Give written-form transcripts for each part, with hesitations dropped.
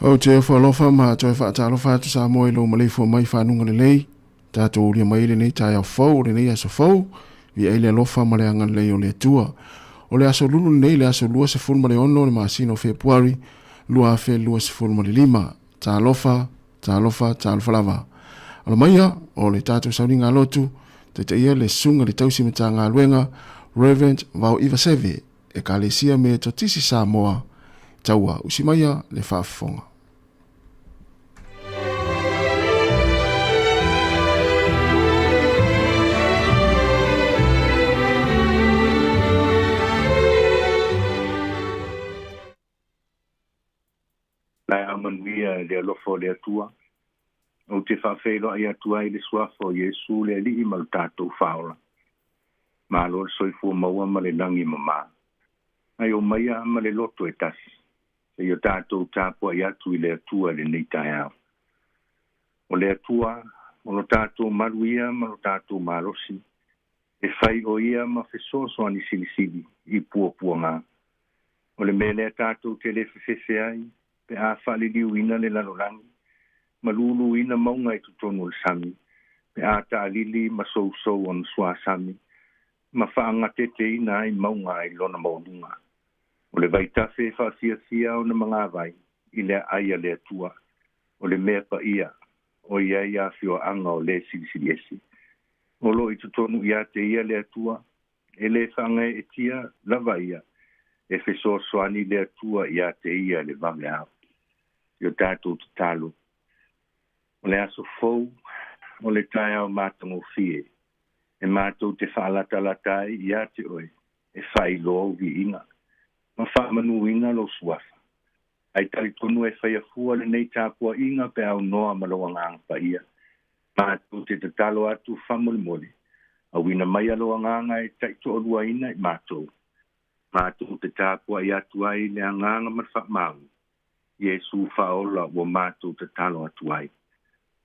Ou te ofo alofa ma toe faatalofa atu Samoa i lou maleifua mai i fanuga lelei. Tatou ulia mai lenei taeao fou, lenei aso fou, viiai le alofa ma le agalelei o le Atua. O le aso lulu lenei, le aso 26 o le masina o Fepuari 2025. Talofa, talofa, talofa lava. Alo maia, o le tatou sauniga lotu, taitaia le susuga i le tausi Matagaluega, Reverend Vao Ivaseve, Ekalesia Metotisi Samoa, taua usi maia le faafofoga. Taeao manuia i le alofa o le Atua. Ou te faafeiloai atu ai i le Suafa o Iesu le Alii ma lo tatou Faaola. Malo le soifua maua ma le lagi e mama. Ae omaia ma le loto e tasi, seia tatou tapuai atu i le Atua i lenei taeao. O le Atua, o lo tatou malu ia ma lo tatou malosi, e fai o ia ma fesoasoani silisili i puapuaga. O le mea lea tatou te le fefefe ai pe a faaliliuina le lalolagi ma luluina mauga i totonu o le sami, pe a taalili ma sousou ona suasami ma faagateteina ai mauga i lona maualuga. O le vaitafe e faafiafia ona magavai i le aai a le Atua, o le mea paia o i ai afioaga o le Silisili Ese. O lo o i totonu ia te ia le Atua, e le faagaeetia lava ia, e fesoasoani le Atua ia te ia i le vaveao. I o tatou tatalo, o le aso fou, o le taeao matagofie, e matou te faalatalata ai ia te oe, e faailoa ou viiga, ma faamanuina lou suafa. Ae talitonu e faia fua lenei tapuaiga pe aunoa ma lou Agaga Paia. Matou te tatalo atu faamolemole, auina maia lou Agaga e taitoaluaina i matou. Matou te tapuai atu ai i le agaga ma le faamaoni, Iesu Faaola ua matou tatalo atu ai.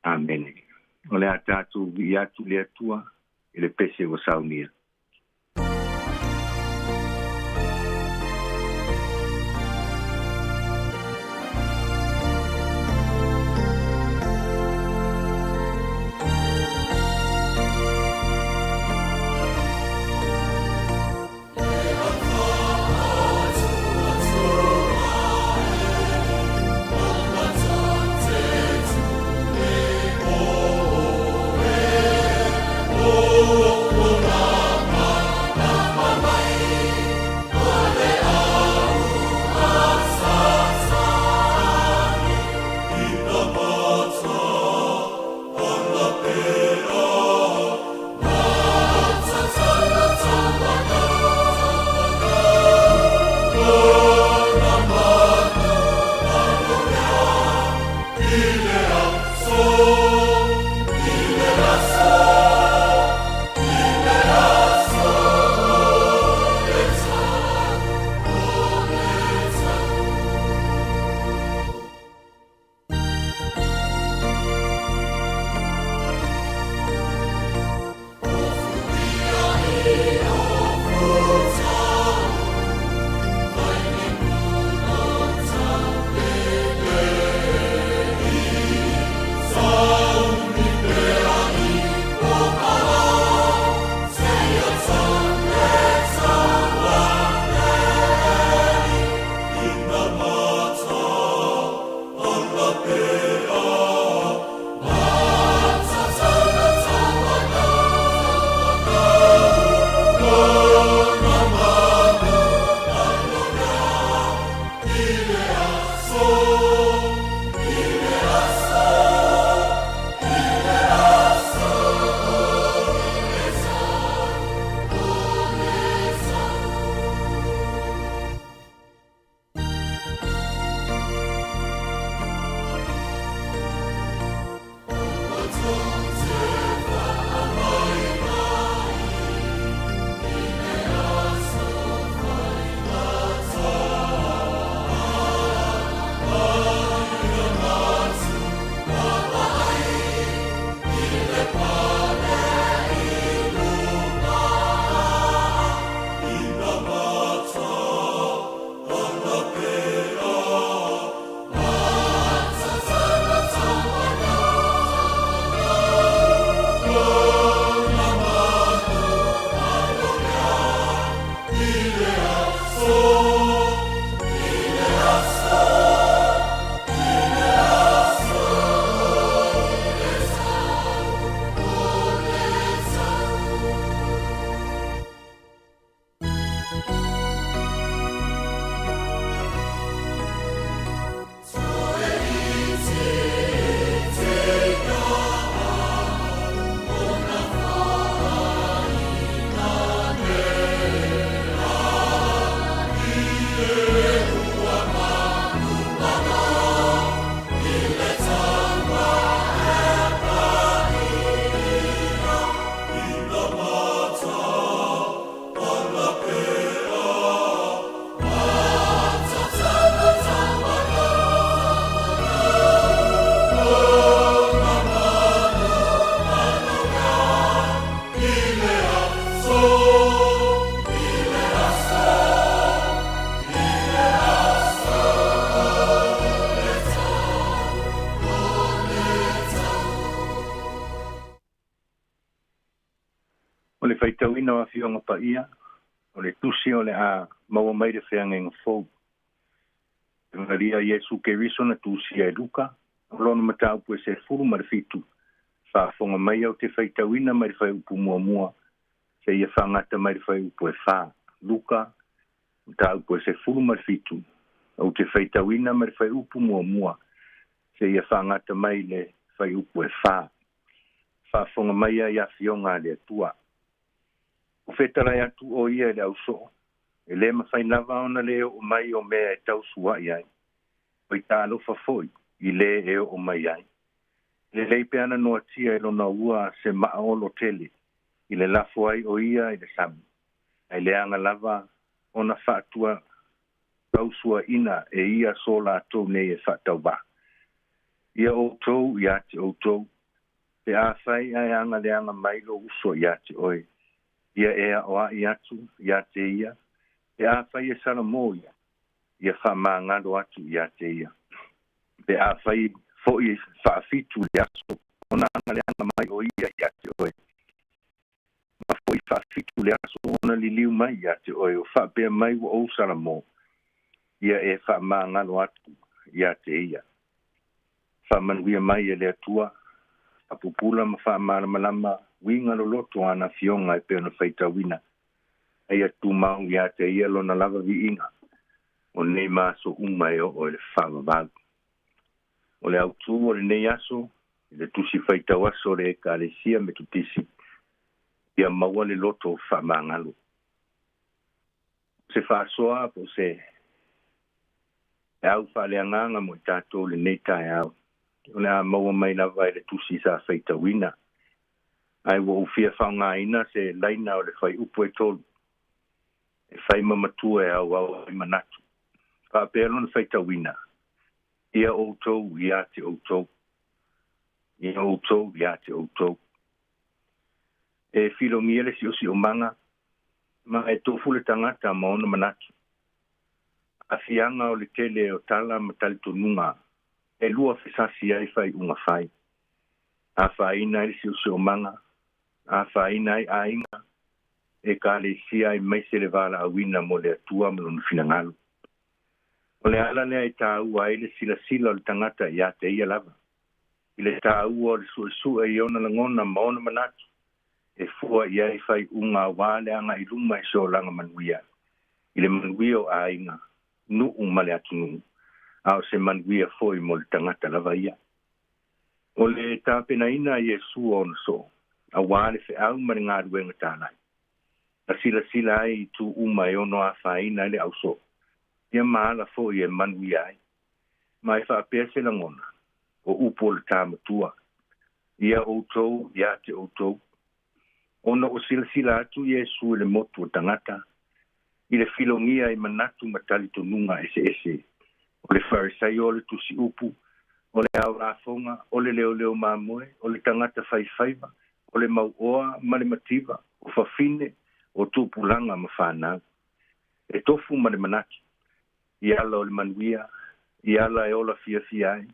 Amene. O le a tatou vii atu i le Atua i le pese ua saunia. faitauina o Afioga Paia, o le tusi o le a maua mai le feagaiga fou. Evalia Iesu Keriso na tusia e Luka, o lona mataupu e 17, faafofoga mai ou te faitauina mai le fuaiupu muamua seia faagata mai le fuaiupu e 4. Luka, mataupu e 17, ou te faitauina mai le fuaiupu muamua seia faagata mai le fuaiupu e 4. Faafofoga mai ai afioga a le Atua. O fetalai atu o ia i le ausoo, e lē mafai lava ona lē oo mai o mea e tausua'i ai, oi talofa foi i lē e oo mai ai. Lelei pe ana noatia e lona ua se maaolo tele i le lafo ai o ia i le sami, ae leaga lava ona faatua tausuaina e ia so latou nei e faatauvaa. Ia outou ia te outou, pe afai ae agaleaga mai lou uso ia te oe, ia e aoa'i atu ia te ia, pe afai e salamo ia, ia faamagalo atu ia te ia. Pe afai fo'i faafitu le aso ona agaleaga mai o ia ia te oe, ma fo'i faafitu le aso ona liliu mai ia te oe, o faapea mai ua ou salamo, ia e faamagalo atu ia te ia. Faamanuia mai e le Atua, faapupula ma faamalamalama uiga loloto a ana afioga e pei ona faitauina, a ia tumau ia te ia lona lava viiga o nei ma aso uma e oo i le faavavau. O le autū o lenei aso i le tusi faitau aso o le Ekalesia Metotisi, ia maua le loto faamagalo. Se faasoa po o se au faaleagaga mo i tatou lenei taeao, o le a maua mai lava i le tusi sa faitauina, ae ua ou fia faaaogaina se laina o le fuaiupu e 3 e fai ma matua e auau ai manatu. Faapea lona faitauina, ia outou ia te outou, ia outou ia te outou. E filogia le siosiomaga ma e tofu le tagata ma ona manatu. Aafiaga o le tele o tala ma talitonuga e lua fesasi ai faaiuga fai. Afaina ai le siosiomaga, afaina ai aiga, ekalesia aemaise le valaauina mo le Atua ma lona finagalo. O le ala lea e taua ai le silasila o le tagata ia te ia lava, i le taua o le suesue i ona lagona ma ona manatu, e fua i ai faaiuga auā le agai i luma i se olaga manuia, i le manuia o aiga, nuu ma le atunuu, a o se manuia foi mo le tagata lava ia. O le tapenaina a Iesu o ona soo, auā le feau ma le galuega talai, na silasila ai i itu uma e ono afaina ai le ausoo, ia ma ala foi e manuia ai. Ma e faapea se lagona, o upu o le tā matua, ia outou ia te outou. Ona ua silasila atu Iesu i le motu o tagata, i le filogia i manatu ma talitonuga eseese, o le Farisaio, o le tusiupu, o le ao lafoga, o le leoleo mamoe, o le tagata faifaiva, o le mauoa ma le mativa, o fafine, o tupulaga ma fanau. E tofu ma le manatu, i ala o le manuia, i ala e ola fiafia ai,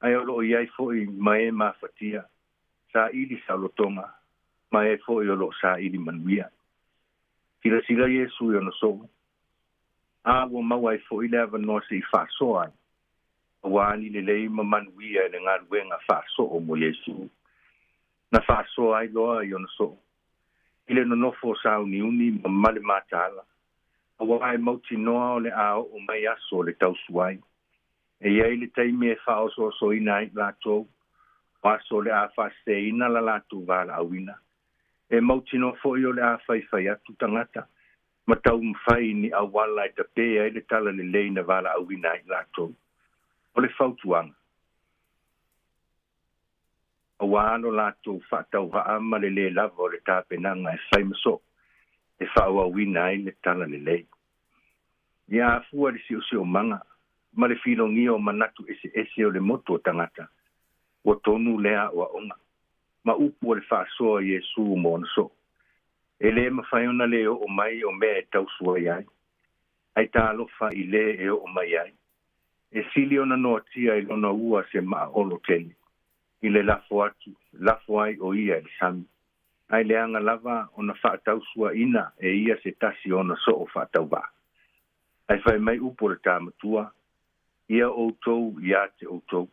ae o loo i ai foi ma e mafatia, saili saolotoga, ma e foi o loo saili manuia. Silasila Iesu i ona soo, a ua maua ai foi le avanoa se'i faasoa ai, auā ni lelei ma manuia i le galuega faasoo mo Iesu. Na faasoa ai loa i ona soo, i le nonofo o sauniuni ma male mataala, auā e mautinoa o le a oo mai aso o le tausuai. E i ai le taimi e faaosoosoina ai latou, o aso o le a faaseseina la latou valaauina. E mautinoa foi o le a faifai atu tagata ma taumafai ni auala e tapē ai le talalelei na valaauina ai latou. O le fautuaga, auā lo latou faatauvaa ma le lē lava o le tapenaga e fai ma soo e faaauauina ai le talalelei. Ia afua le siosiomaga ma le filogia o manatu eseese o le motu o tagata, ua tonu lea aoaoga ma upu o le faasoa a Iesu mo ona soo. E lē mafai ona lē oo mai o mea e tausuai ai, ae talofa i lē e oo mai ai. E sili ona noatia i lona ua se maaolo tele, i le lafo atu, lafo ai o ia i le sami. Ae leaga lava ona faatausuaina e ia se tasi o ona soo faatauvaa. Ae fai mai upu o le tā matua, ia outou ia te outou.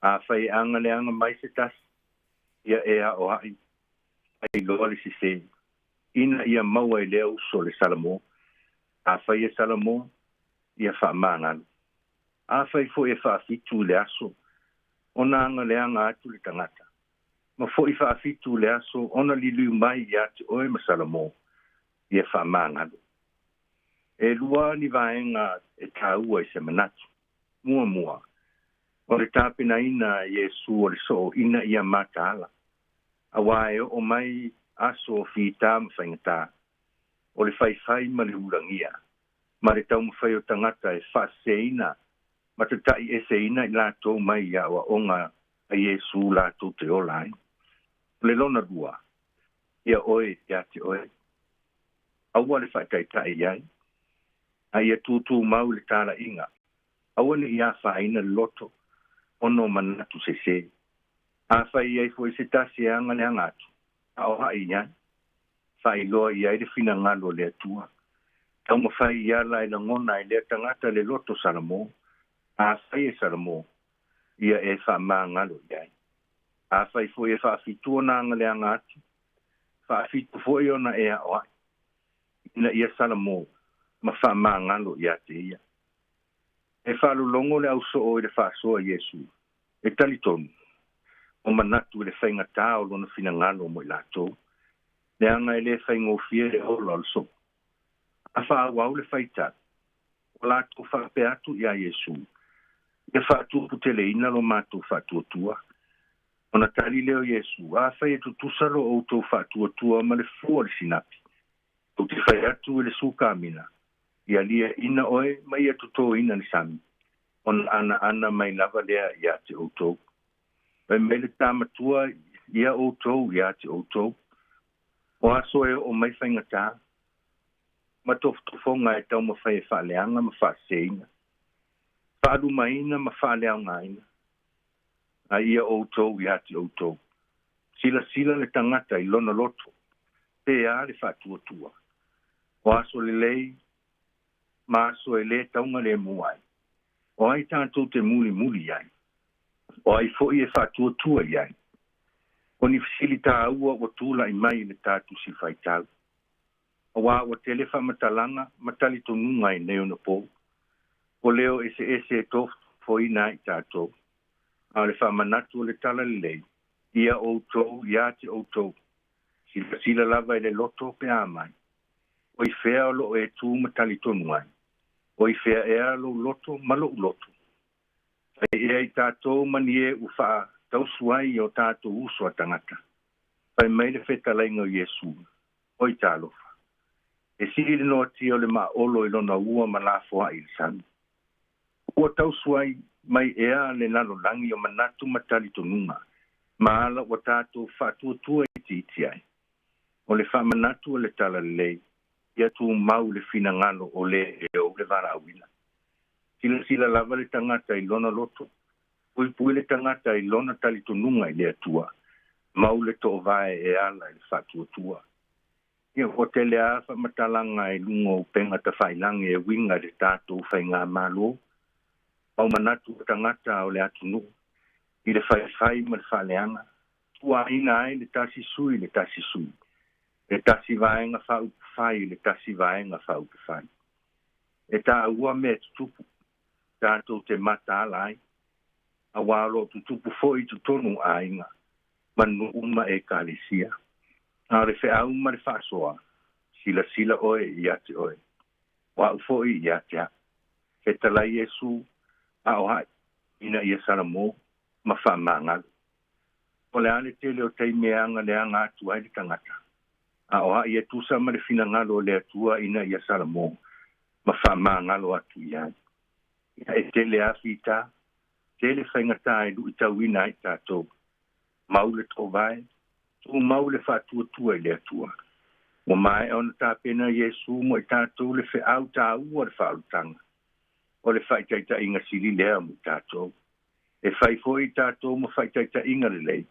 Afai e aga leaga mai se tasi, ia e aoai, faailoa le sesē, ina ia maua e lea uso le salamo. Afai e salamo, ia faamagalo. Afai foi e faafitu i le aso ona aga leaga atu le tagata, ma foi faafitu i le aso ona liliu mai ia te oe ma salamo, ia faamagalo. E lua ni vaega e taua i se manatu. Muamua, o le tapenaina e Iesu o le soo ina ia mataala, auā e oo mai aso o fitā ma faigatā, o le faifai ma le ulagia, ma le taumafai o tagata e faaseseina ma tata'ieseina i latou mai i aoaoga a Iesu latou te ola ai. O le lona lua, ia oe ia te oe. Aua le faataita'i i ai, a ia tūtūmau i le talaiga, aua ne i afaina le loto ona o manatu sesē. Afai e i ai foi se tasi e aga leaga atu, a o haʻi i ai, faailoa i ai le finagalo o le Atua. Taumafai i ala e lagona ai lea tagata le loto salamo, afai e salamo, ia e faamagalo i ai. Afai foi e faafitu ona aga leaga atu, faafitu foi ona e aoaʻi, ina ia salamo ma faamagalo ia te ia. E faalologo le ausoo i le faasoa a Iesu, e talitonu, ua manatu i le faigatā o lona finagalo mo i latou, leaga e lē faigofie le ola o le soo. A faaauau le faitau, ua latou faapea atu iā Iesu, Ia faatuputeleina lo matou faatuatua. Ona tali lea o Iesu, Afai e tutusa lo outou faatuatua ma le fua o le sinapi, ou te fai atu i le sukamina, ia liaina oe ma ia totoina i le sami, ona anaana mai lava lea ia te outou. Fai mai le tā matua ia outou ia te outou, O aso e oo mai faigata, ma tofotofoga e taumafai e faaleaga ma faaseseina, faalumaina ma faaleaogaina, a ia outou ia te outou. Silasila le tagata i lona loto, pe a le faatuatua. O aso lelei ma aso e lē taugalemu ai, o ai tatou te mulimuli i ai? O ai foi e faatuatua i ai? O ni fesili tāua ua tula'i mai i le tā Tusi Faitau. Auā ua tele faamatalaga ma talitonuga i nei ona pō, o leo eseese e tofotofoina ai i tatou, a o le faamanatu o le Talalelei, ia outou ia te outou, silasila lava i le loto pe a mai, o i fea o loo e tu ma talitonu ai, o i fea ea lou loto ma lo'u loto. Fai ea i tatou ma ni e ua faatausu ai i o tatou uso a tagata. Fai mai le fetalaiga o Iesu, Oi talofa! E sili le noatia o le maaolo i lona ua ma lafoai i le sami. Ua tausu ai mai ea le lalolagi o manatu ma talitonuga ma ala ua tatou faatuatua itiiti ai. O le faamanatu o le Talalelei, ia tumau le finagalo o lē e ou le valaauina. Silasila lava le tagata i lona loto, puipui le tagata i lona talitonuga i le Atua, mau le toovae e ala i le faatuatua. Ia, ua tele a faamatalaga i luga o upega tafailagi e uiga i le tatou faigamalo, mau manatu o tagata o le atunuu i le faifai ma le faaleaga, tuuaina ai le tasi sui i le tasi sui, le tasi vaega faaupufai i le tasi vaega faaupufai. E taua mea tutupu, tatou te mataala ai, auā o lo o tutupu foi i totonu o aiga ma nuu ma ekalesia. A o le feau ma le faasoa, silasila oe ia te oe, o a'u foi ia te a'u. Fetalai Iesu, a o haʻi, ina ia salamo ma faamagalo. O le a le tele o taimi e aga leaga atu ai le tagata, a o haʻi e tusa ma le finagalo o le Atua ina ia salamo ma faamagalo atu i ai. Ia e tele a fitā, tele faigatā e luitauina ai tatou. Mau le toovae, tumau le faatuatua i le Atua. Ua maea ona tapena Iesu mo i tatou le feau taua o le faaolataga, o le faaitaitaiga sili lea mo i tatou. E fai foi i tatou ma faaitaitaiga lelei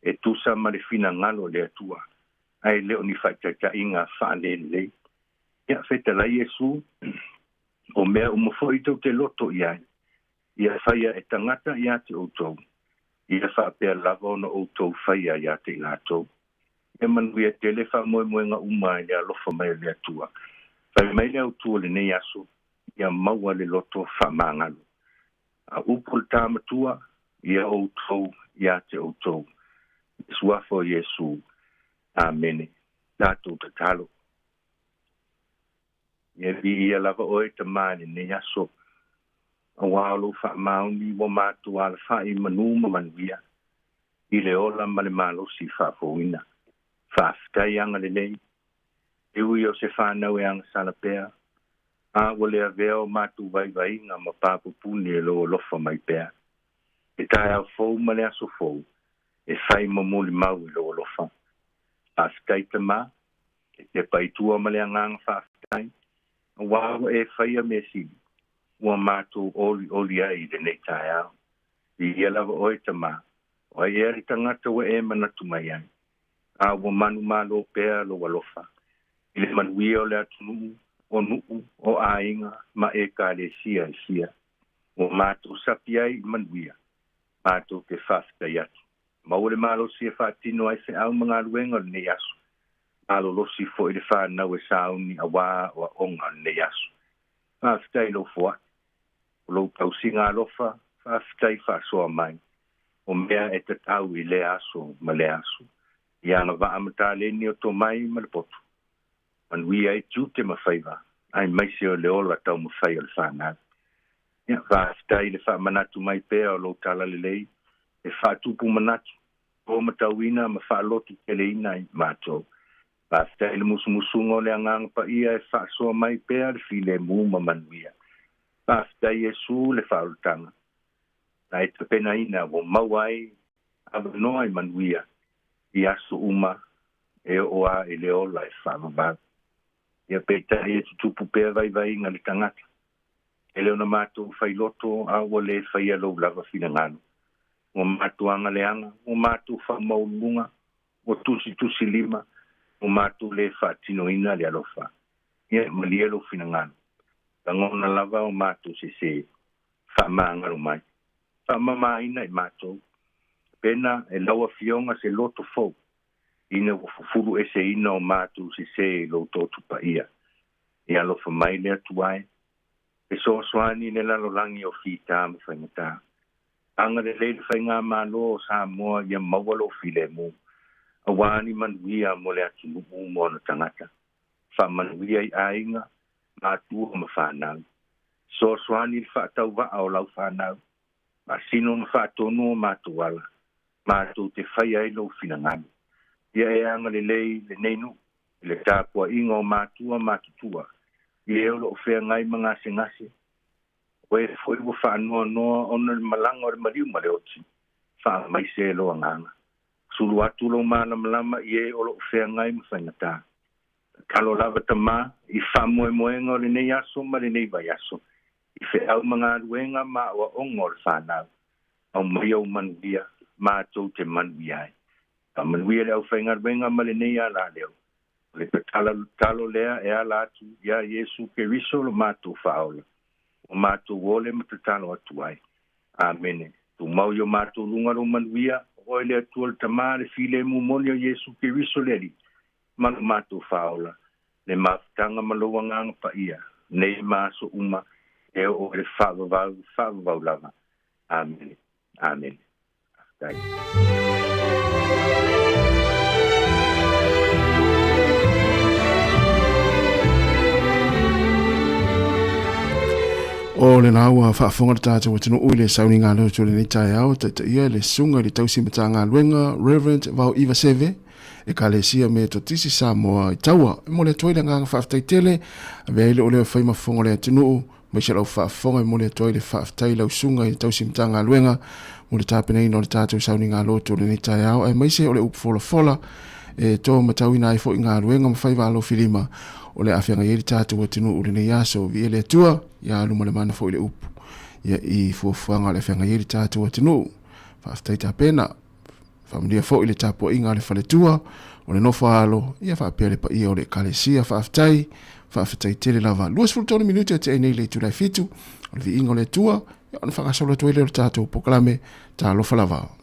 e tusa ma le finagalo o le Atua. Ae le o ni fa'ataita'iga fa'alelelei. Ia fetalai Iesu, o mea uma fo'i tou te loto i ai, ia faia e tagata iā te outou, ia fa'apea lava ona outou faia iā te i latou. Ia manuia tele fa'amoemoega uma i le alofa mai o le Atua. Fai mai le Autū o lenei aso, ia maua le loto fa'amagalo. A upu o le tā matua, ia outou iā te outou. I le Suafa o Iesu. Amene. Tatou tatalo. Ia viia lava oe Tamā i lenei aso, auā o lou faamaoni ua matou alafa'i i manū ma manuia, i le ola ma le malosi faafouina. Faafetai agalelei, e ui o se fanau e agasala pea, a ua le avea o matou vaivaiga ma papupuni e lou alofa mai pea. Le taeao fou ma le aso fou, e fai ma molimau i lou alofa. Faafetai Tamā, E tepa i tua ma le agaga faafetai, auā ua e faia mea sili, ua matou olioli ai i lenei taeao. Viia lava oe, Tamā, o ai ea le tagata ua e manatu mai ai, a ua manumalo pea lou alofa i le manuia o le atunuu, o nuu, o aiga ma Ekalesia e fia, ua matou sapi ai i manuia, matou te faafetai atu. Maua le malosi e faatino ai feau ma galuega o lenei aso. Malolosi foi le fanau e sauni auā aoaoga o lenei aso. Faafetai i lou foai, o lou tausiga alofa, faafetai faasoa mai, o mea e tatau i lea aso ma lea aso, i agavaa ma taleni o tomai ma le poto. Manuia ai tiute ma faiva, aemaise o le ola taumafai o le fanau. Ia, faafetai i le faamanatu mai pea o lou talalelei e faatupu manatu, o matauina ma faalotu teleina ai matou. Faafetai i le musumusuga o le Agaga Paia e faasoa mai pea le filemu ma manuia. Faafetai Iesu le faaolataga na e tapenaina ua maua ai avanoa i manuia i aso uma e oo a i le ola e faavavau. Ia peitai e tutupu pea vaivaiga le tagata. E le ona matou failoto a ua lē faia lou lava finagalo. Ua matou agaleaga, ua matou faamaualuluga, ua tusitusilima, ua matou lē faatinoina le alofa. Ia malie lou finagalo. Lagona lava o matou sesē. Faamagalo mai. Faamamaina i matou. Pena e lau Afioga se loto fou, ina ua fufulu eseina o matou sesē i lou totu paia. Ia alofa mai le Atua e fesoasoani i le lalolagi o fita ma faigata. Agalelei le Faigamalo o Samoa ia maua lou filemu, auā ni manuia mo le atunuu ma ona tagata. Faamanuia i aiga, matua ma fanau. Fesoasoani i le faatauvaa o lau fanau. Faasino ma faatonu o matou ala, matou te faia ai lou finagalo. Ia e agalelei lenei nuu i le tapuaiga o matua matutua i e o lo o feagai ma gasegase, o e foi ua faanoanoa ona o le malaga o le maliu ma le oti, faamaise e lou agaga. Sulu atu lou malamalama i e o lo o feagai ma faigata. Tatalo lava Tamā i faamoemoega o lenei aso ma lenei vaiaso, i feau ma galuega ma aoaoga o le fanau, aumaia ou manuia, matou te manuia ai. Faamanuia le aufaigaluega ma lenei alaleo. O le tatalo talo lea e ala atu iā Iesu Keriso lo matou Faaola, ua matou ole ma tatalo atu ai. Amene. Tumau i o matou luga lou manuia, o oe le Atua le Tamā, le filemu moni o Iesu Keriso le Alii, ma lo matou Faaola, le mafutaga ma lou Agaga Paia, nei ma aso uma, e oo i le faavavau, faavavau lava. Amene. Amene. Faafetai. O le la ua faafofoga le tatou atunuu i le sauniga lotu o lenei taeao, taitaia le susuga i le tausi Matagaluega Reverend Vao Iva Seve, Ekalesia Metotisi Samoa i Taua. E momoli atu ai le agaga faafetai tele, avea ai le o leo e fai ma fofoga o le atunuu, maise lau faafofoga e momoli atu ai le faafetai i lau susuga i le tausi Matagaluega mo le tapenaina o le tatou sauniga lotu o lenei taeao, aemaise o le upu folafola e to matauina ai foi galuega ma faiva alofilima o le a feagai ai le tatou atunuu i lenei aso. Viia le Atua, ia alu ma le mana foi le upu ia i fuafuaga o le a feagai ai le tatou atunuu. Faafetai tapena. Faamanuia foi le tapuaiga a le faletua. o le nofo a alo ia faapea le paia o le Ekalesia. Faafetai, faafetai tele lava. 23 minute e tea nei le itula e 7 o le viiga o le Atua ia ona faagasolo atu ai lea o le tatou polokalame. Talofa lava.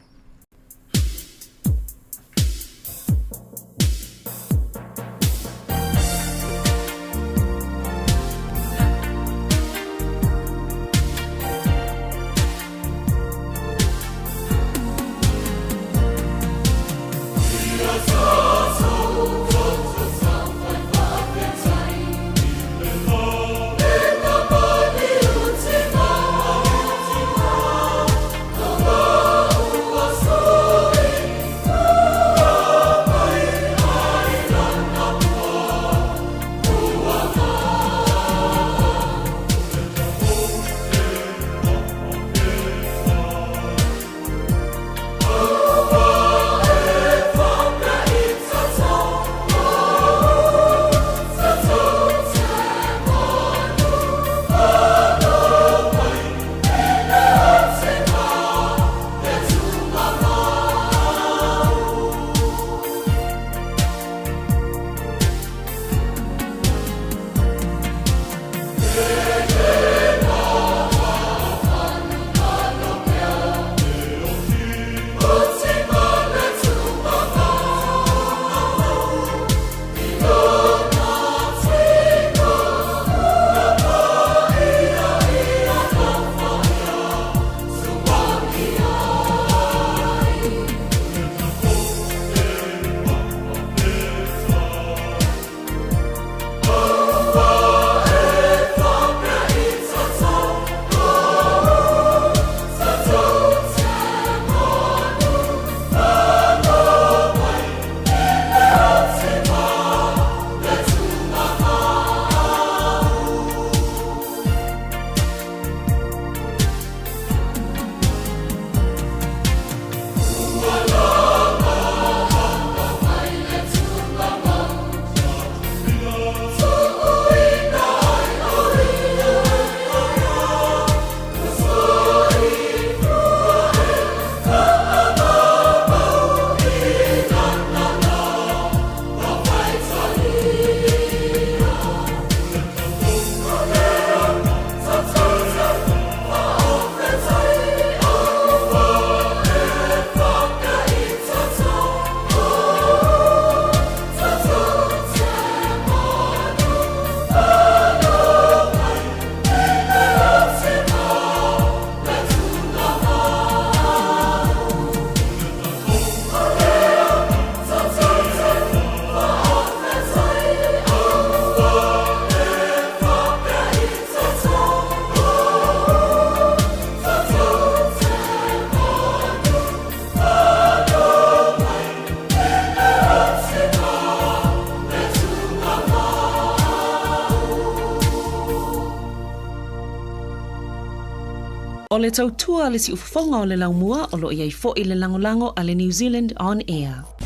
O le tautua a le siufofoga o le laumua o lo o i ai foi le lagolago a le New Zealand On Air.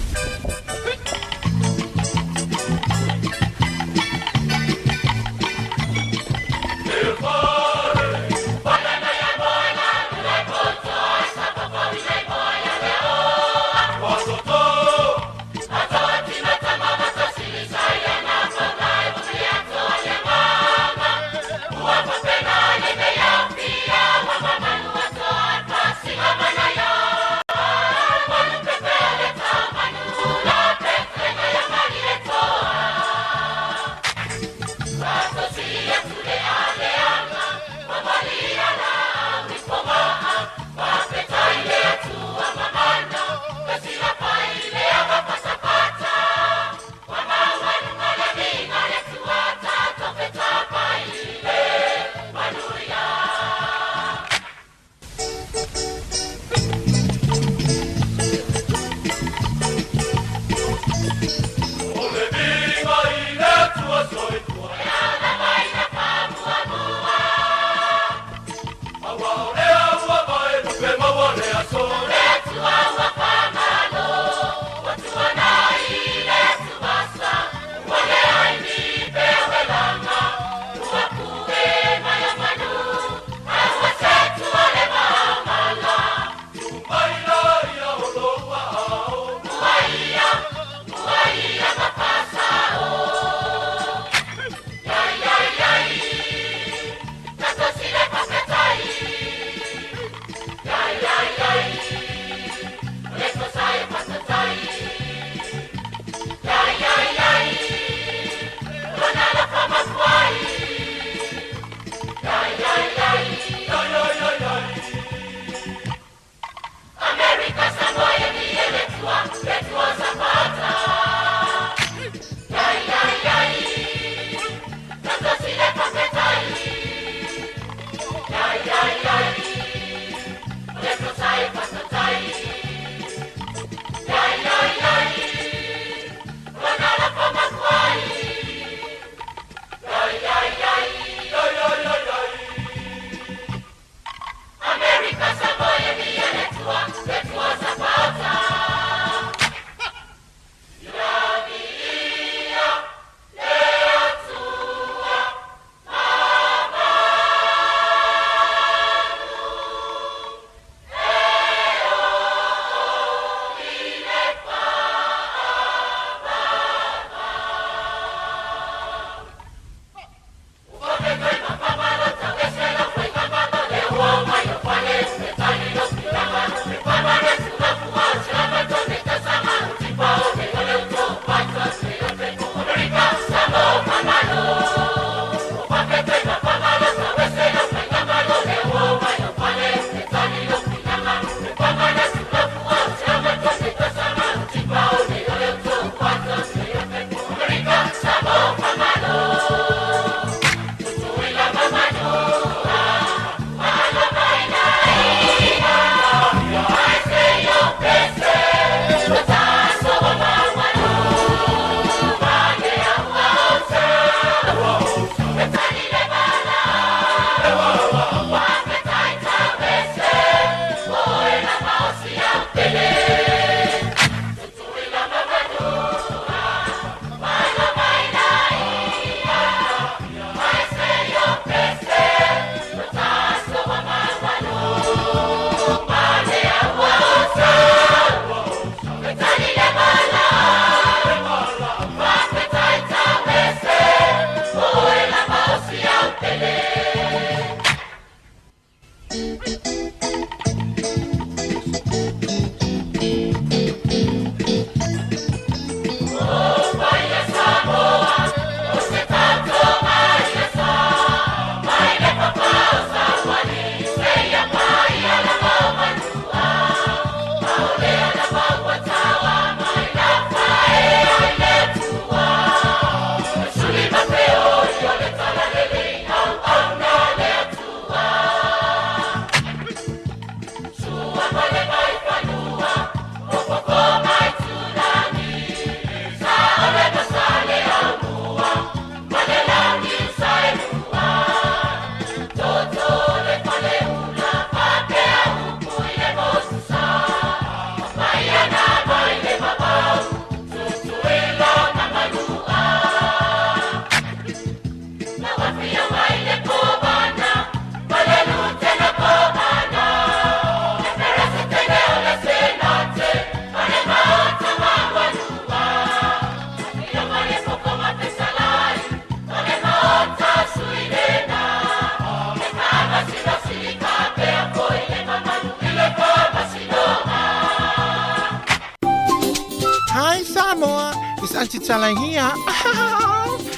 Tasi Tala here.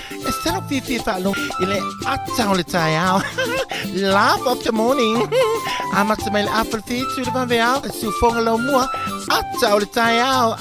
E sala fiafia faalogo i le ata o le taeao. Laugh of the morning. Amata mai le afa le whitu i le vaveao, e siufoga lau mua, ata o le taeao.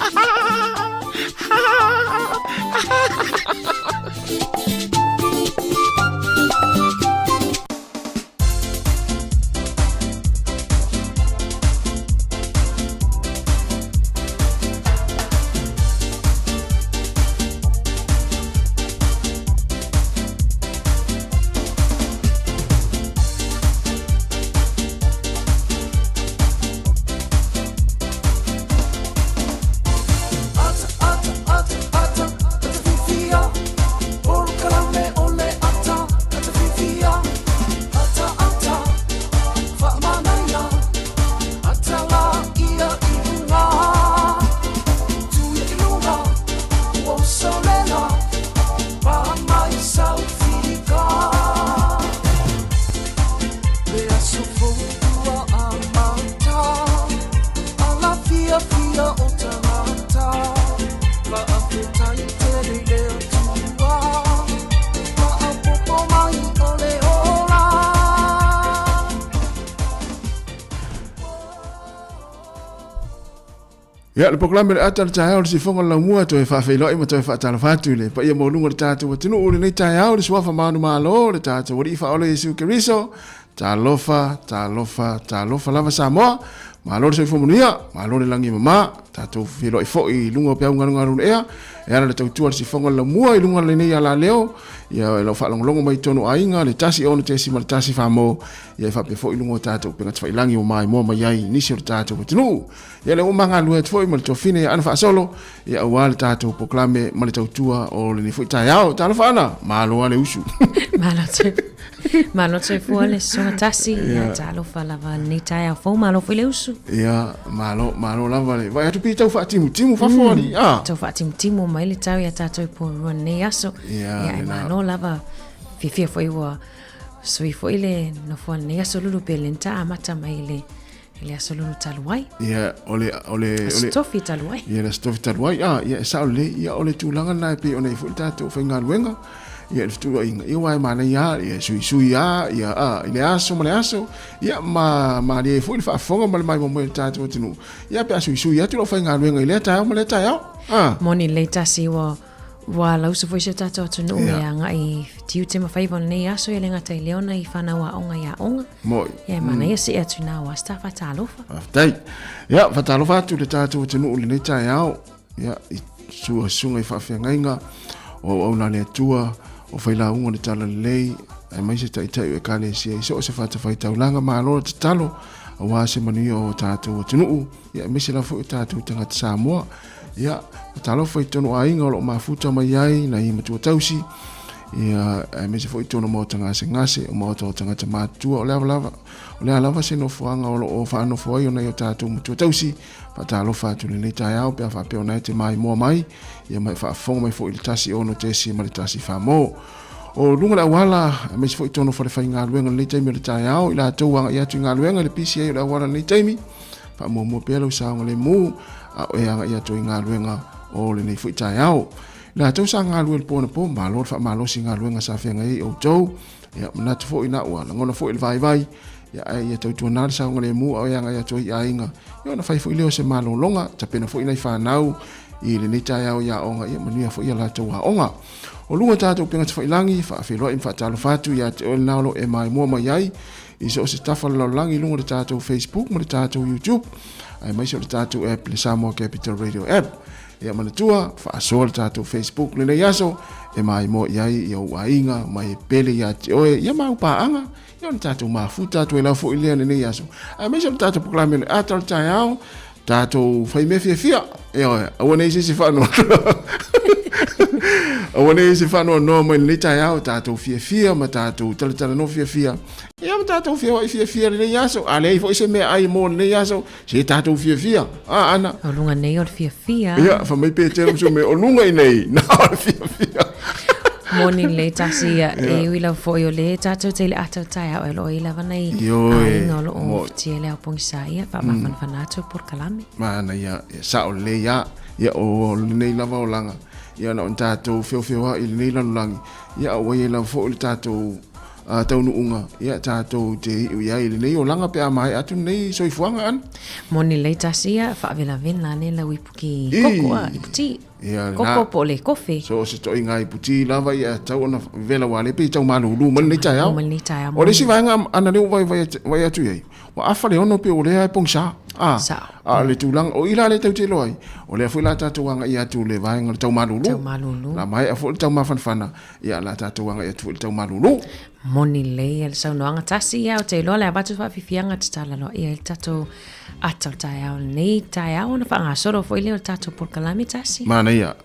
Ia, le polokalame le ata le taeao le sifoga le laumua toe faafeiloai ma toe faatalofa atu i le paia maualuga o le tatou atunuu i lenei taeao le suafa manumalo le tatou Alii Faaola Iesu Keriso. Talofa, talofa, talofa lava Samoa. Malo le soifua manuia, malo le lagi e mama. Tatou feiloai foi i luga o peau galugalu le ea. E ala le tautua le sifoga le laumua i luga o lenei alaleo. Ia, e lau faalogologo mai tonu aiga le 106.1 famo. Ia e faapea foi i luga o tatou upega tafailagi ua maimoa mai ai nisi o le tatou atunuu. Ia lea ua magalue atu foi ma le tuafine ia Ana Faasolo, ia aua le tatou polokalame ma le tautua o lenei foi taeao. Talofa Ana, malo lava le usu. Malo te malo soifua le soga tasi. Ia talofa lava lenei taeao fou, malo foi le usu. Ia, malo, malo lava le. Vaai atu pei tau faatimutimu fafo ali. Ah. Tau faatimutimu mai le tau ia tatou i Porirua lenei aso. Ia, Ia, ai malo lava. Fiafia foi ua sui foi le nofoa lenei aso lulu pe le ta amata mai le i le aso lulu talu ai. Ia, o le... O le, o le tofi talu ai. Ia, le aso tofi talu ai. Ah, ia, e sao lelei. Ia, o le tulaga lena e pei ona i ai foi le tatou faigaluega. Ia, le fetuuaiga. Ia, aua e manaia lava, ia, suisui lava, ia, ah, i le aso ma le aso. Ia, ma malie ai foi le faafofoga ma le maimoa mai o le tatou atunuu. Ia, pe a suisui atu lau faigaluega i lea taeao ma lea taeao. Ah. Moni lelei tasi ua Ua lausa foi si o tatou atunuu e agai tiute ma faiva o lenei aso, e le gata i lea ona i fanau aoga i aoga. Moi. Ia, e manaia see atu nā o asta fatalofa. Faafetai. Ia, fatalofa atu le tatou atunuu i lenei taeao. Ia, i sua susuga i faafeagaiga o auauna a le Atua, o failauga o le Talalelei, aemaise taitai o Ekalesia i so o se fatafaitaulaga, malo le tatalo aua se manuia o tatou atunuu, ia aemaise lava foi o tatou tagata Samoa. Ia, talofa i tonu aiga o lo o mafuta mai ai nai matua tausi, ia, aemaise foi tonu maota gasegase, o maota o tagata matutua, o le a lava, o le a lava se nofoaga o lo o faanofo ai o nai o tatou matua tausi, faatalofa atu lenei taeao pe a faapea ona e te maimoa mai, ia ma e faafofoga mai foi i le 1 ma le 1 famo. O luga le auala, aemaise foi tonu falefaigaluega lenei taimi o le taeao, i latou agai atu i galuega i le pisi ai o le auala lenei taimi, Faamuamua pea lau saogalemu a o e agai atu ai galuega o lenei foi taeao. I latou sa galue i le po anapo, malo le faamalosi i galuega sa feagai ai outou. Ia, manatu foi na ua lagona foi le vaivai, ia, ae ia tautuana le saogalemu a o e agai atu ai i aiga. Ia, ona fai foi lea o se malologa, tapena foi nai fanau i lenei taeao i aoga, ia manuia foi a latou aoga. O luga o tatou upega tafailagi, faafeiloai ma faatalofa atu ia te oe lena o lo o e maimoa mai ai i so o se tafa o le lalolagi i luga o le tatou Facebook ma le tatou YouTube, aemaise o le tatou app, le Samoa Capital Radio app. Ia manatua, faasoa le tatou Facebook lenei aso, e maimoa i ai i ou aiga, mai e pele ia te oe, ia mau paaga, ia ona tatou mafuta atu ai lava foi lea lenei aso. Aemaise o le tatou polokalame o le ata o le taeao, tatou fai mea fiafia. Ioe, aua nei se isi faanoanoa. Aua nei se faanoanoa mai lenei taeao, tatou fiafia ma tatou talatalanoa fiafia. Ia ma tatou feoai fiafia lenei aso. A leai foi se meaai mo lenei aso, se tatou fiafia. A, Ana. O luga nei o le fiafia. Ia, fai mai Petero ma Sume, o luga i nei, na o le fiafia. Moni lelei tasi ia, e ui lava foi o lea tatou te i le ata o le taeao, e o lo o i ai lava nai aiga o lo o fitia i le ao pogisa ia, faamafanafana atu le polokalame. Manaia, ia sao lelei lava. Ia o lenei lava olaga. Ia na ona tatou feofeoa'i i lenei lalolagi, ia a ua i ai lava foi le tatou taunuuga, ia tatou te iu i ai i lenei olaga pe a maea atu lenei soifuaga ana. Moni lelei tasi ia, faavelavela ane lau ipuki koko a, iputi. Ia, Koko po o le kofe. So o se toaiga iputi lava ia e tatau ona vela aua lea pei e tau malulu mai lenei taeao. Mai lenei taeao. O le isi vaega ana lea ua vaai atu i ai, Ua afa le ono pei o lea e pogisa. A, Sao. a o le tulaga, o i la lea tatou te iloa ai, o lea foi la tatou agai atu i le vaega o le taumalulu. Taumalulu. La maea foi le taumafanafana, ia la tatou agai atu foi i le taumalulu. Moni lelei ia le saunoaga tasi ia, ou te iloa le avatu faafiafiaga tatala loa ia i le tatou ata o le taeao lenei taeao ona faagasolo foi lea o le tatou polokalame tasi. Manaia.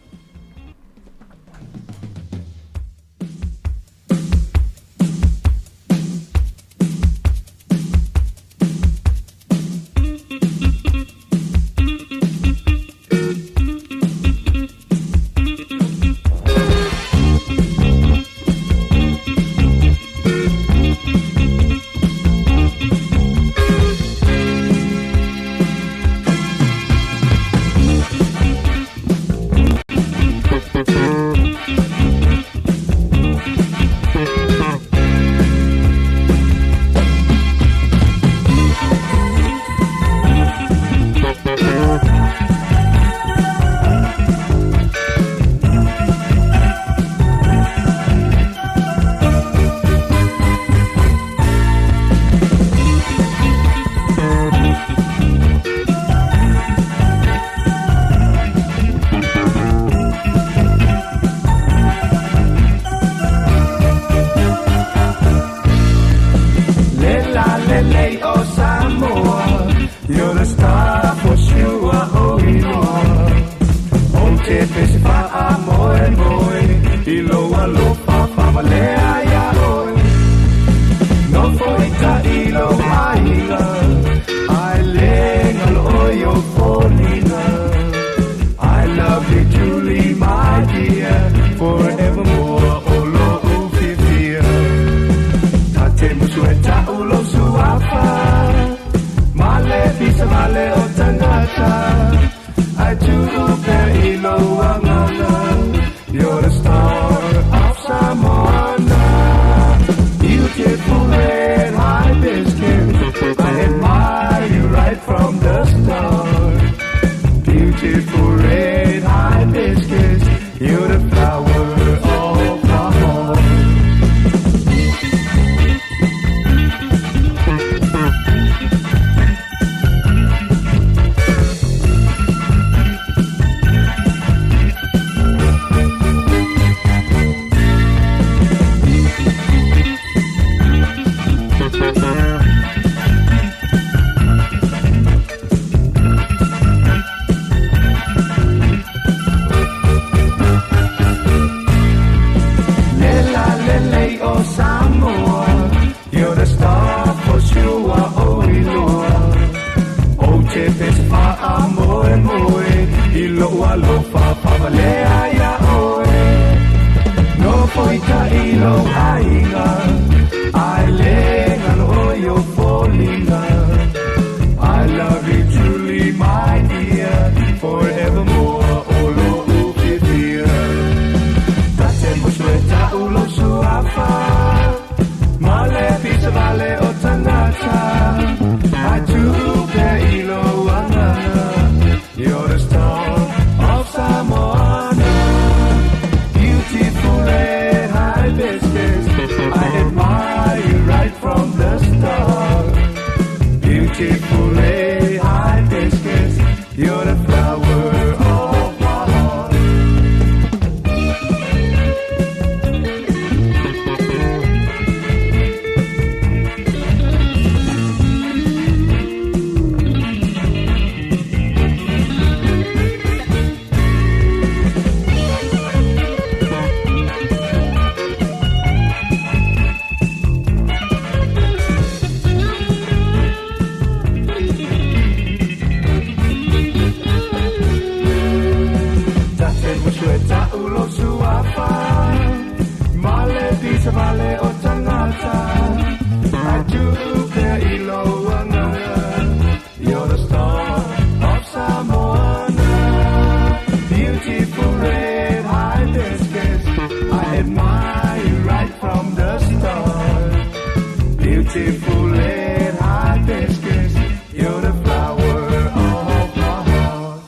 Beautiful red hibiscus, you're the flower of my heart.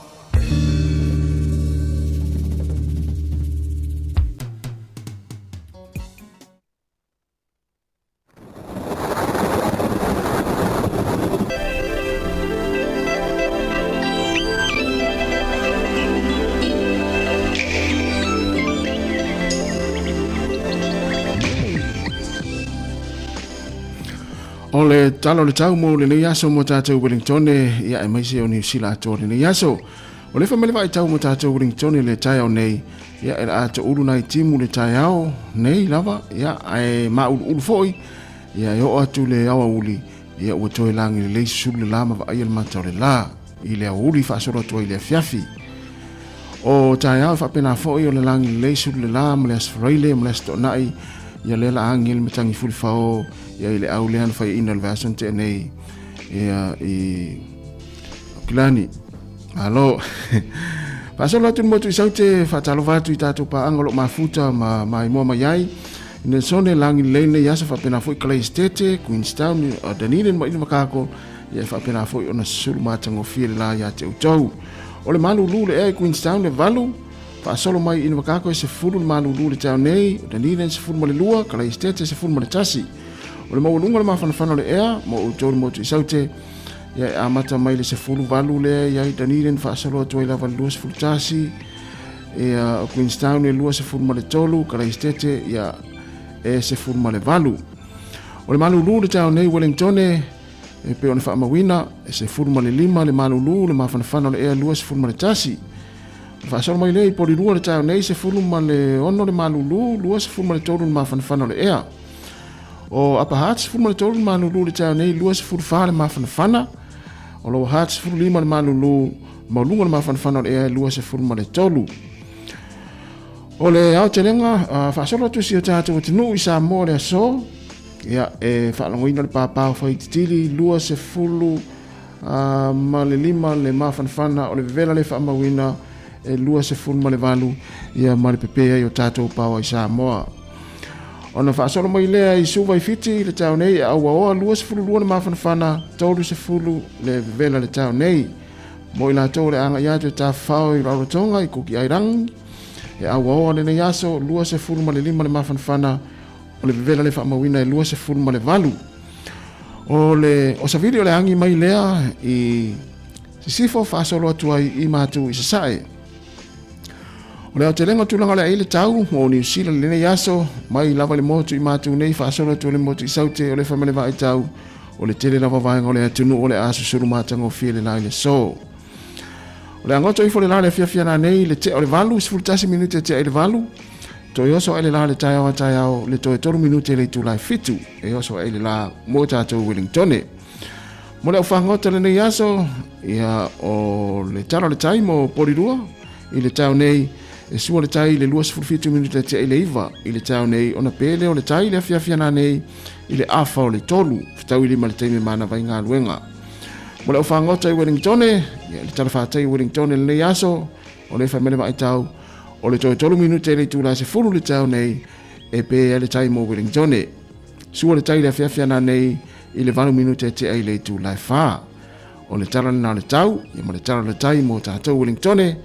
O le tala o le tau mo lenei aso mo tātou Wellingtone, ia e maise o Niu Sila atoa lenei aso. O le whamele vai tau mo tātou Wellingtone le taeao nei, ia e la ato ulu nai timu le taeao nei lava, ia ae mauluulu foi, ia e oo atu le aoauli, ia ua toe lagi lelei susulu le la ma vaaia le mata o le la i le aoauli faasolo atu ai i le afiafi. O taeao e faapena foi o le lagi lelei sulu le la ma le Aso Faraile ma le Aso Toonai, ia lea la agi le matagi fulifao ia i le au lea na faiaina i le vaiaso na tea nei ia i Aukilani. Malo. Faasolo atu le motu i Saute, faatalofa atu i tatou paaga o lo o mafuta ma maimoa mai ai. Nelsone, lagi lelei lenei aso faapena foi Kalaistete, Queenstown, Dunedin ma Invercargill, ia e faapena foi ona susulu matagofie le la ia te outou. O le malulu le ea i Queenstown e 8, faasolo mai i Invercargill e 10 le malulu le taeao nei, o Dunedin 12, Kalaistete 11. O le maualuga o le mafanafana o le ea mo outou le motu i Saute, Ia e amata mai le 18 lea i ai Dunedin faasolo atu ai lava le 21, ia o Queenstown e 23, Karaistete ia e 18. O le malulu le taeao nei Wellingtone e pei ona faamauina e 15 le malulu le mafanafana o le ea 21. Faasolo mai lea i Porirua le taeao nei 16 le malulu 23 le mafanafana o le ea. O Upper Hutt, 13 le malulu le taeao nei, 24 le mafanafana. O Lower Hutt, 15 le malulu, maualuga le mafanafana o le ea e 23. O le aotelega, uh, faasolo atu si o tatou atunuu i Samoa le aso, ia, e faalogoina le pāpā o Whaititili, 20 uh, ma le lima le mafanafana o le vevela le faamauina e 28 ia ma le pepē ai o tatou paoa i Samoa. Ona faasolo mai lea i Suva i Fiti i le taeao nei e auaoa 22 le mafanafana, 30 le vevela le taeao nei. Mo i latou o le agai atu e tafafao i Rarotonga i Kuki Airangi, e auaoa lenei aso 25 le mafanafana, o le vevela le faamauina e 28. O le o savili o le agi mai lea i Sisifo faasolo atu ai i Matu i Sasae. O le aotelega o tulaga o le ai le tau mo Niu Sila i lenei aso, mai lava i le motu i Matu nei faasolo atu i le motu i Saute o le fai ma le vaai tau, o le tele lava vaega o le atunuu o le a susulu matagofie le la i le aso. O le agoto ifo le la le afiafi ana nei le tea o le 8, 11 minute e tea i le 8, toe oso ae le la le taeao a taeao le toe 3 minute le itula e 7 e oso ae le la mo tatou Wellingtone. Mo le au fagota lenei aso, ia o le tala o le tai mo Porirua i le taeao nei, e sua le tai i le 27 minute tea i le 9 i le taeao nei, ona pe lea o le tai i le afiafi ana nei i le afa o le 3, fetau i lima le taimi manava i galuega. Mo le au fagota i Wellingtone, ia le tala fatai i Wellingtone lenei aso, o le fai mai le vaitau, o le toe 3 minute i le itula e 10 le taeao nei, e pe ai le tai mo Wellingtone. Sua le tai i le afiafi ana nei i le 8 minute e tea i le itula e 4. O le tala lena o le tau, ia ma le tala o le tai mō tātou Wellingtone,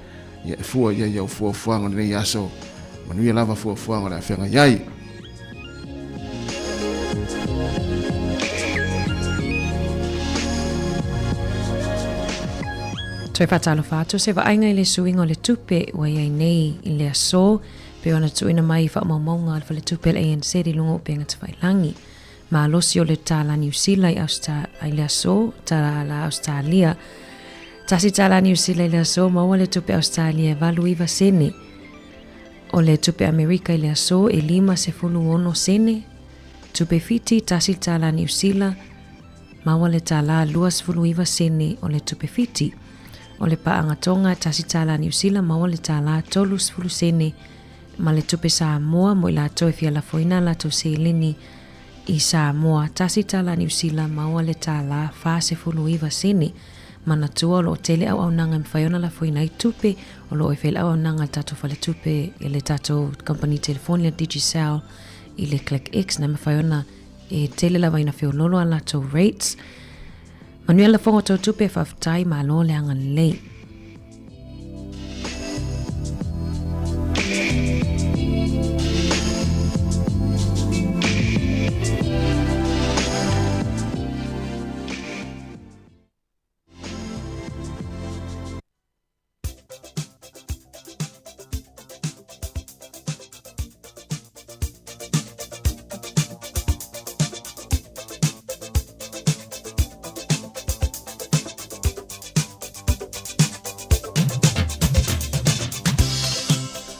ia e fua ia i au fuafuaga o lenei aso. Manuia lava fuafuaga o le a feagai ai. Toe faatalofa atu se vaaiga i le suiga o le tupe ua i ai nei i le aso, pei ona tuuina mai i faamaumauga a le Faletupe a le ANZ i luga o upega tafailagi. Malosi o le tālā Niu Sila i i le aso, tālā Ausetalia. Tasi tālā Niu Sila i le aso, maua le tupe Ausetalia e 89 sene. O le tupe Amerika i le aso e 56 sene. Tupe Fiti, tasi tālā Niu Sila, maua le tālā 29 sene o le tupe Fiti. O le paaga Tonga, tasi tālā Niu Sila, maua le tālā 30 sene ma le tupe Samoa mo i latou e fia lafoina a latou seleni i Samoa, tasi tālā Niu Sila, maua le tālā 49 sene. Manatua o lo o tele auaunaga e mafai ona lafoina ai tupe, o lo o e fai le auaunaga a le tatou faletupe i le tatou kamupani telefoni le Digicel i le Click X na e mafai ona E tele lava ina feololo a latou rates. Manuia lafoga o tou tupe, faafetai, malo le agalelei.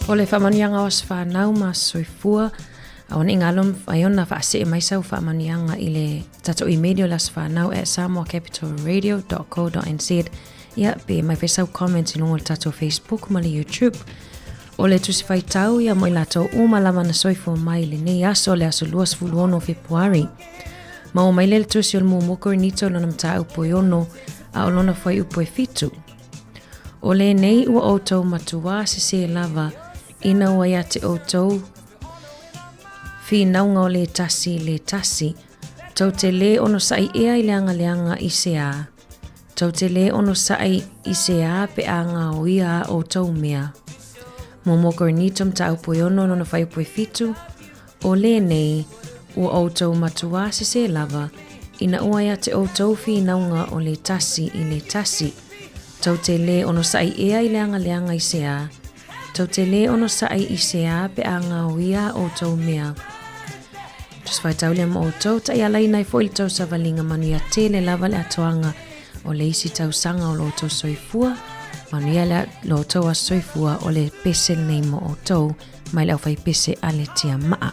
O le faamanuiaga o aso fanau ma aso soifua, auaneʻi galo mafai ona faasee mai sau faamanuiaga i le tatou email o le aso fanau at samoacapitalradio.co.nz Ia, pe mai fai sau comment i luga o le tatou Facebook ma le YouTube. O le tusi faitau ia mo i latou uma lava na soifua mai i lenei aso, le aso 26 o Fepuari. Maua mai lea le tusi o le muamua Korinito lona mataupu e ono, a o lona fuaiupu e fitu. O lenei ua outou matuā sesē lava, ina ua ia te outou finauga o le tasi i le tasi, tou te lē onosaʻi ea i le agaleaga i se a? Tou te lē onosai i se a pe a gaoia a outou mea. Muamua Korinito mataupu e ono lona fuaiupu e fitu, O lenei, ua outou matuā sesē lava, ina ua ia te outou finauga o le tasi i le tasi. Tou te lē onosai ea i le agaleaga i se a? Tou te lē onosai i se a pe a gaoia a outou mea? Tusi faitau lea ma outou, taialaina ai foi le tou savaliga manuia tele lava le atoaga o le isi tausaga o lo outou soifua. Manuia le lo outou aso soifua o le pese lenei mo outou mai le aufaipese a le Tiamaa.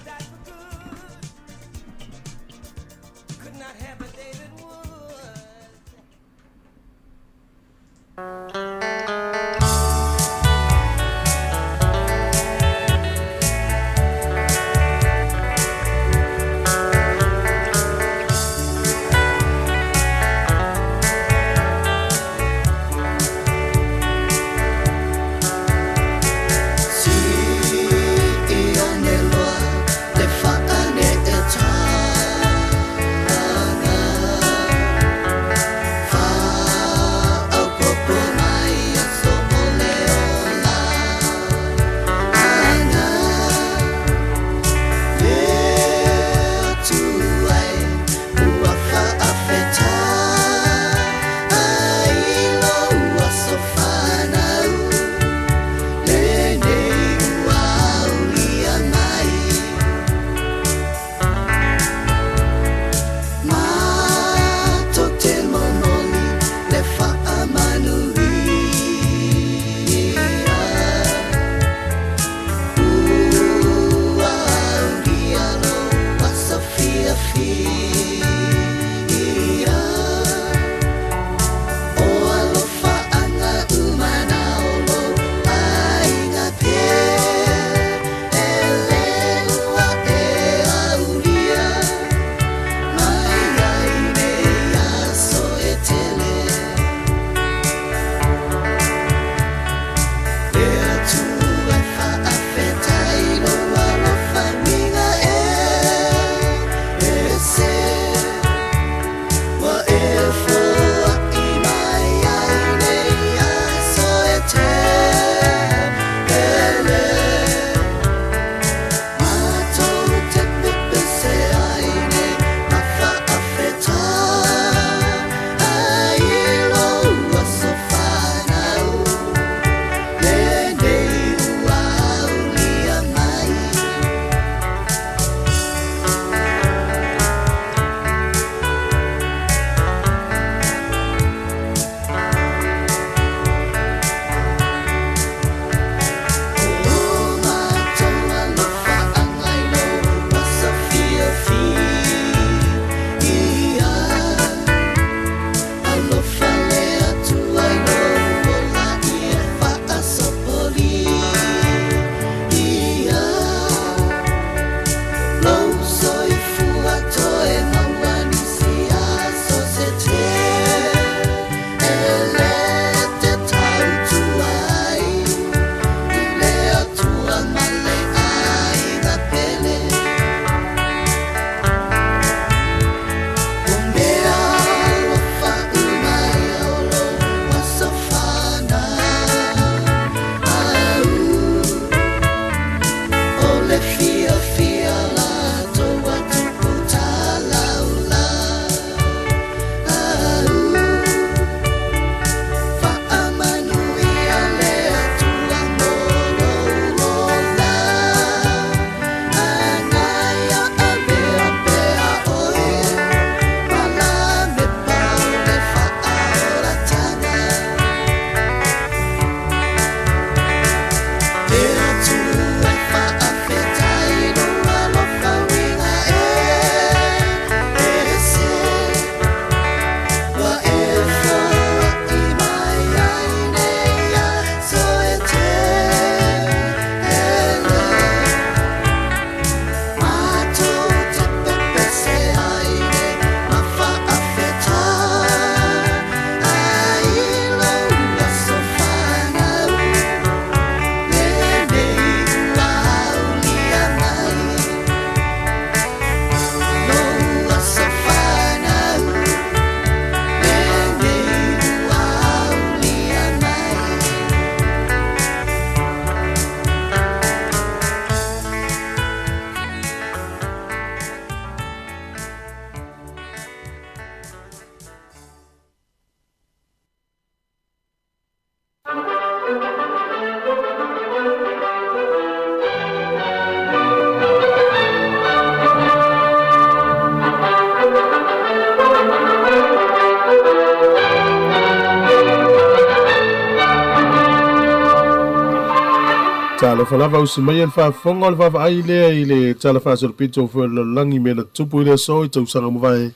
Talofa lava usi mai le faafofoga o le vaavaai lea i le Tala Faasolopito foi o le Lalolagi mea na tutupu i le aso i tausaga mavae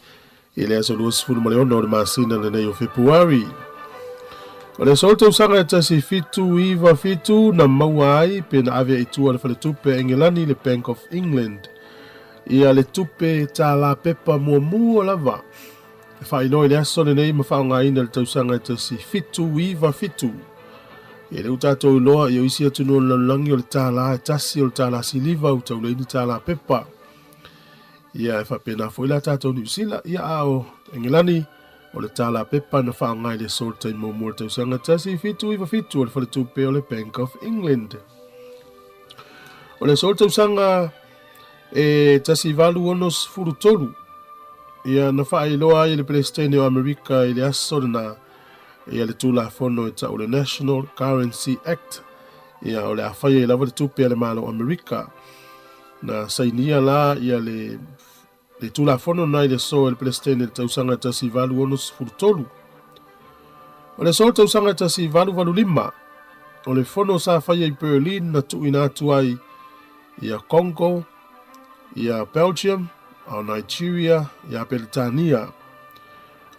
i le aso 26 o le masina lenei o Fepuari. O le aso o le tausaga e 1797 na maua ai pe na ave i tua le faletupe a Engelani le Bank of England ia le tupe tālā pepa muamua lava e faailoa i le aso lenei ma faaaogaina i le tausaga e 1797. Ia lea ua tatou iloa i o isi atunuu o le lalolagi o le tālā e tasi o le tālā siliva ua taulai ni tālā pepa. Ia e faapena foi la tatou Niu Sila, ia a o Engelani o le tālā pepa na faaaoga i le aso o le taimi muamua o le tausaga 1797 o le faletupe o le Bank of England. O le aso o le tausaga e 1863, ia na faailoa ai e le Peresetene o Amerika i le aso lena ia le Tulafono e tau le National Currency Act, ia o le a fai ai lava le tupe a le Malo o Amerika. Na sainia la ia le le Tulafono na i le aso e le Peresetene i le tausaga 1863. O le aso o le tausaga 1885, o le fono sa faia i Berlin na tuuina atu ai ia Congo, ia Belgium, a o Nigeria, ia Peretania.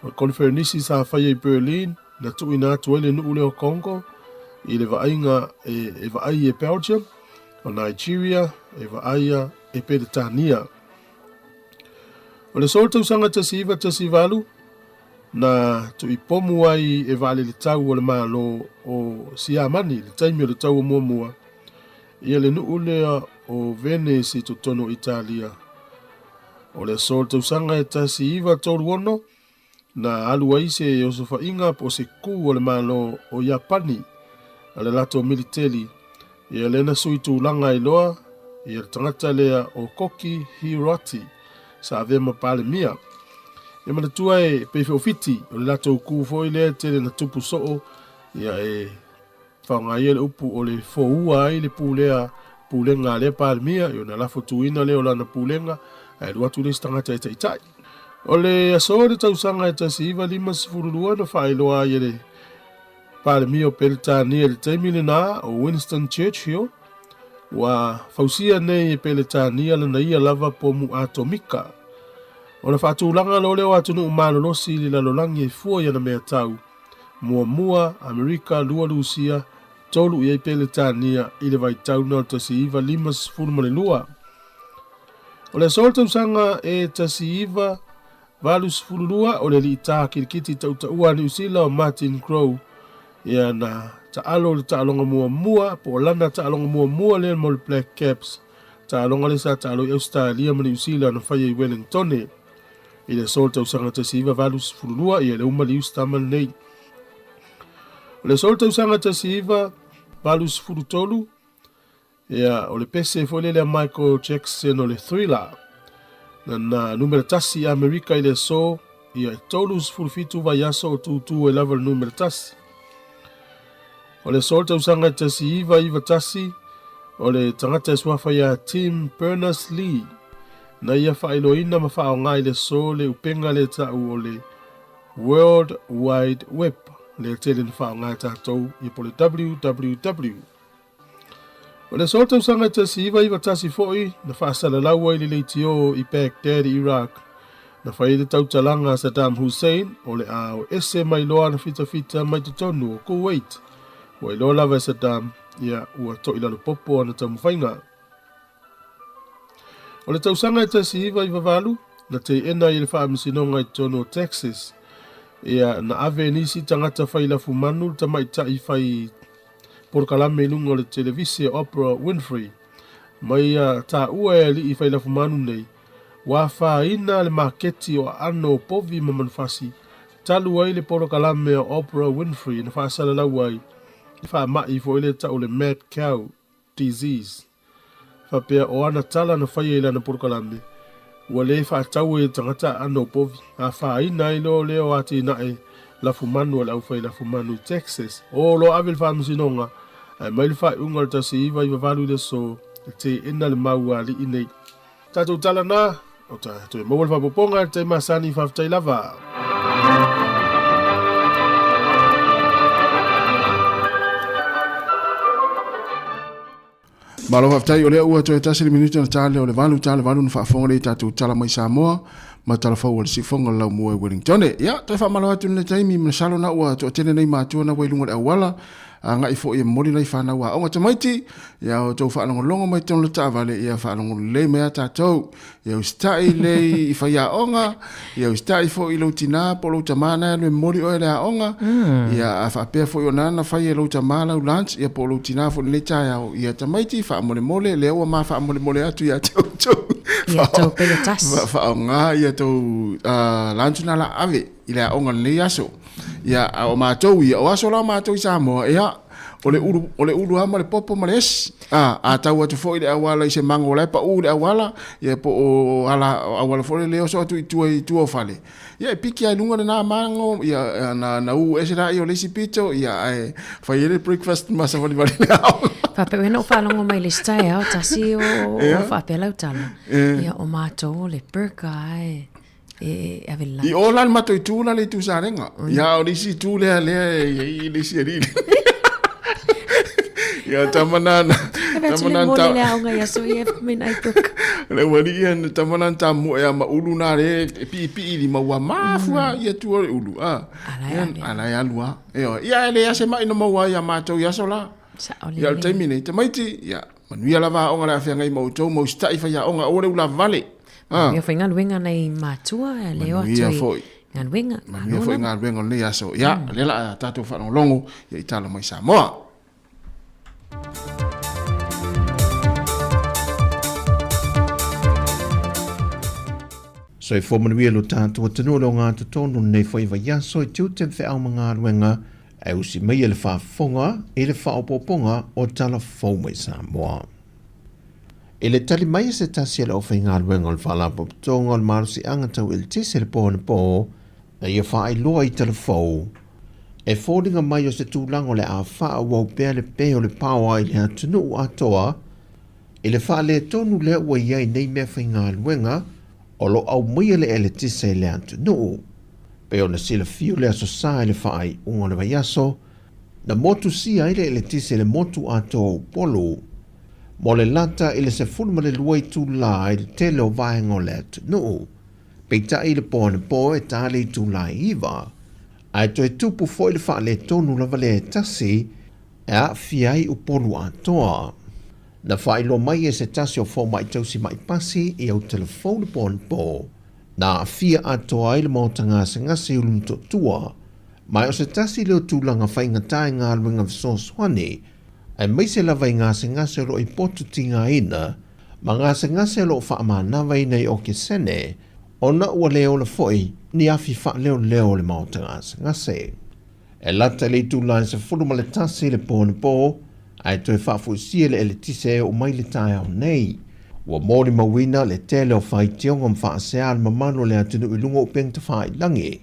O le koneferenisi sa faia i Berlin na tuuina atu ai le nuu lea o Congo i le vaaiga e, e vaai e Belgium, o Nigeria e vaaia e Peretania. O le aso o le tausaga 1918, na tuipomu ai e vaalele tau o le Malo o Siamani i le taimi o le taua muamua ia le nuu lea o Venice i totonu o Italia. O le aso o le tausaga e 1936, na alu ai se osofaiga po o se kū a le Malo o Iapani a le latou militeli, ia lea na sui tulaga ai loa ia le tagata lea o Koki Hiroati sa avea ma Palemia. E manatua e pei feofiti o le latou kū foi lea e tele na tupu soo ia e faaaoga ia le upu o le foua ai le pulea pulega a lea Palemia i ona lafo tuina lea o lana pulega ae alu atu le isi tagata e taitai. O le aso le tausaga e 1952 na faailoa ai e le Palemia o Peretania i le taimi lena o Winston Churchill ua fausia nei e Peretania lana ia lava pomu atomika. Ona faatulaga loa lea o atunuu malolosi i le lalolagi e fua i ana mea tau Muamua, Amerika, lua Lusia, tolu i ai Peretania i le vaitauna o le 1952. O le aso o le tausaga e 1982 o le alii tā kirikiti tautaua a Niu Sila o Martin Crowe ia na taalo le taaloga muamua po o lana taaloga muamua lea mo le Black Caps, taaloga lea sa taalo i Ausetalia ma Niu Sila na faia i Wellingtone. I le aso o le tausaga 1982, ia le uma liu tama lenei. O le aso o le tausaga 1983, ia o le pese foi lele a Michael Jackson o le Thriller. Na, na numera tasi i Amerika i le aso, ia e 37 vaiaso o tūtū ai lava le numera tasi. O le aso o le tausaga 1991, o le tagata e suafa ia Tim Berners-Lee, na ia faailoaina ma faaaoga i le aso le upega lea ta'u o le World Wide Web, lea tele na faaaoga e tatou ia po o le WWW. O le aso o le tausaga 1991 foi na faasalalau ai le leitio i Baghdad i Iraq, na fai ai le tautalaga a Saddam Hussein o le a o ese mai loa ana fitafita mai totonu o Kuwait. Ua iloa lava e Saddam ia ua toilalopopo ana taumafaiga. O le tausaga e 1998, na teena ai e le Faamasinoga i totonu o Texas, ia na ave e nisi tagata fai lafumanu le tamaitai fai polokalame i luga o le televise Oprah Winfrey mai ia taua e alii fai lafumanu nei ua afaina le maketi o aano o povi ma manufasi talu ai le polokalame a Oprah Winfrey na faasalalau ai le faamai foi lea tau le mad cow disease. Faapea o ana tala na faia i lana polokalame, ua le faatau ai e le tagata aano o povi, afaina ai loa lea o atinae lafumanu a le aufai lafumanu i Texas. O loa ave le faamasinoga, ae mai le faaiuga o le 1998 i le aso, e teena le mau a alii nei. Tatou tala na, o ta toe maua le faapopoga i le tai masani, faafetai lava. Malo faafetai o lea ua toe tasi le minute ona ta lea o le 8 ta le 8 na faafofoga lea i tatou tala mai Samoa ma tala fou o le siufofoga o le laumua i Wellington. Ia, toe faamalo atu i lenei taimi, masalo na ua toatele nei matua na ua i luga o le auala agai foi e momoli nai fanau aoga tamaiti, ia outou faalogologo mai totonu o le taavale, ia faalogo lelei mai a tatou. Ia usitai lelei i faiaoga, ia usitai foi i lou tinā po o lou tamā na e alu e momoli oe i le aoga. Ia a faapea foi o na na fai e lou tamā lau lunch, ia po o lou tinā foi i lenei taeao, ia tamaiti faamolemole, lea ua ma faamolemole atu ia te outou. Ia tou pele tasi. Faaaoga ia tou lunch na la ave i le aoga i lenei aso. Ia, a o matou ia, o aso la o matou i Samoa, ia, o le ulu, o le ulu lava ma le popo ma le esi. A, a tau atu foi i le auala i se mago o la e pau i le auala, ia po o ala, auala foi lele e oso atu i tua i tua o fale. Ia, e piki lava i luga lena mago, ia, na, na u ese laia o le isi pito, ia, ae fai ai le breakfast ma savalivali i le aoga. Faapea na ou faalogo mai i le isi taeao, tasi o, o faapea lau tala, ia, o matou o le burger ae. E ave le I o la le matou itu la le itu Salega. Ia o le isi itu lea lea e i ai le isi alii. Ia tama na tama na ta le aoga ia so ia min ai puk. Le wali ia tama na ta mo ia ma ulu na le e pi pi li ma ua mafua ia tu o le ulu. Ah. Ala ia lua. Ia ele ia se mai no maua ia matou ia so la. Ia o le taimi nei tamaiti ia manuia lava aoga le a feagai ma outou ma usitai faiaoga aua le ulavale. Ah. Manuia foi galuega nai matua le o atu i galuega. Manuia foi galuega o lenei aso. Ia, lea la a tatou faalogologo ia i tala mai Samoa. Soifua manuia lo tatou atunuu o le ogatotonu lenei foi vaiaso i tiute ma feau ma galuega e usi mai e le faafofoga i le faaopoopoga o Tala Fou mai Samoa. I le tali mai a se tasi o le aufaigaluega o le Faalapotopotoga o le Malosiaga Tau Eletise i le po anapo, na ia faailoa i Talafou, e foliga mai o se tulaga o le a faaauau pea le pe o le paoa i le atunuu atoa i le faaletonu lea ua i ai nei meafaigaluega o lo o aumaia le eletise i le atunuu. Pei ona silafia o le Aso Sa i le faaiuga o le vaiaso, na motusia ai le eletise i le motu atoa o Upolu mo le lata i le 12 itulā i le tele o vaega o le atunuu. Peitai i le po anapo e ta le itulā e 9, ae toe tupu foi le faaletonu lava lea e tasi e aafia ai Upolu atoa. Na faailoa mai e se tasi o fomai tausi ma'i pasi i Aotelefou le po anapo, na aafia atoa ai le maota gasegase i Ulumotootua, ma o se tasi lea o tulaga faigata i galuega fesoasoani, aemaise lava i gasegase o lo o i potu tigaina ma gasegase o lo o faamanavaina i okesene, ona ua le ola foi ni afi faaleoleo o le maota gasegase. E lata i le itula e 11 i le po anapo, ae toe faafoisia le eletise e oo mai le taeao nei. Ua molimauina le tele o faitioga ma faasea a le mamalu o le atunuu i luga o upega tafailagi,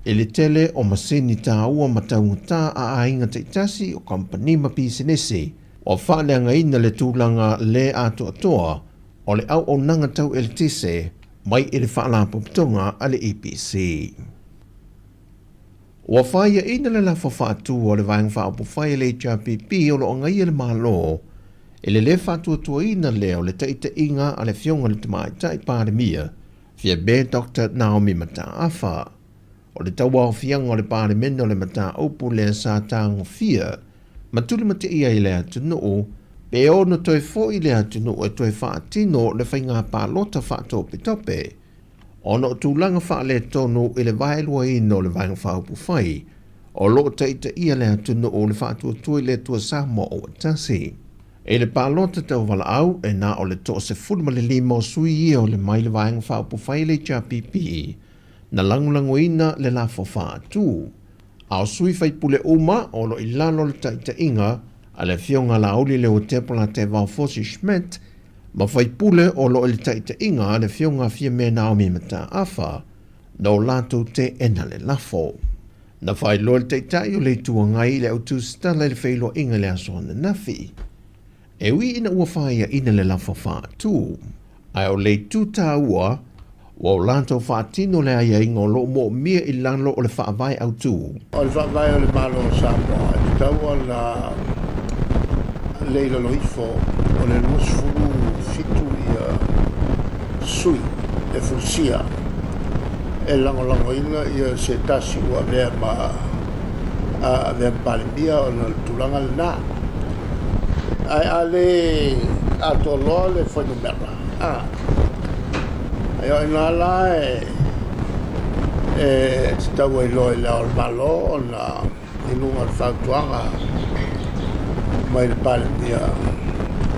I le tele o masini taua ma taugata a aiga taitasi o kamupani ma pisinisi, ua faaleagaina le tulaga le atoatoa o le auaunaga tau eletise mai i le Faalapotopotoga a le EPC. Ua faiaina le lafo faatu a le Vaega Faaupufai a le HRPP o lo o agaia le Malo i le le faatuatuaina lea o le taitaiga a le Afioga i le Tamaitai Palemia Fiame Doctor Naomi Mataafa. O le tauaofiaga o le Palemene o le mataupu lea sa tagofia ma tulimateia i le atunuu, pe ono toe foi le atunuu e toe faatino le faiga palota faatopetope, ona o tulaga faaletonu i le vaeluaina o le Vaega Faaupufai o lo o taitaia le atunuu le Faatuatua i le Atua Samoa Auatasi. I le palota tauvalaau, e na o le toa-15 o sui ia o le mai le Vaega Faaupufai a le HRPP na lagolagoina le lafo faatu. A o sui faipule uma o lo o i lalo o le taitaiga a le Afioga Laauli Leotepo Latevao Fosi Schmidt ma faipule o lo o i le taitaiga a le Afioga Fiame Naomi Mataafa, na o latou teena le lafo. Na faailoa le Taitai o le Itu Agai i le au tusitala i le feiloaiga i le aso ananafi. E ui ina ua faiaina le lafo faatu, ae o le itu taua, ua o latou faatino le aiaiga o lo o moomia i lalo o le Faavae Autu. O le Faavae o le Malo o Samoa e tatau ona le i lalo ifo O le 27 ia sui e fulisia e lagolagoina ia se tasi ua avea ma avea ma Palemia ona o le tulaga lena. Ae a le atoa loa le fuainumera, a, ae o ina la e e tatau ai loa i Le Ao o le Malo ona i luga o le fautuaga mai le Palemia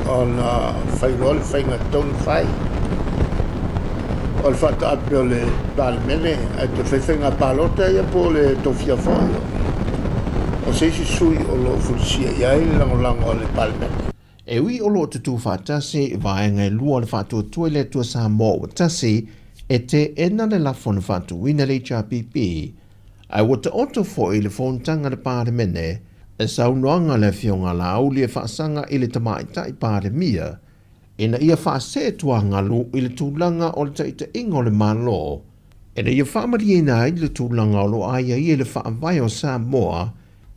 ona fai loa le faiga e tatau ona fai. O le faataape o le Palemene ae toe fai faiga palota ia po o le tofia foi o se isi sui o lo o fulisia i ai le lagolago a le Palemene. E ui o lo o tutū faatasi vaega e lua o le Faatuatua i le Atua Samoa ua tasi, e teena le lafo na faatuina e le HRPP, ae ua taoto foi le fonotaga a le Palemene e saunoaga a le Afioga a Laauli e faasaga i le Tamaitai Palemia ina ia faasee tuagalu i le tulaga o le taitaiga o le Malo ina ia faamalieina ai le tulaga o lo o aiaia i le Faavae o Samoa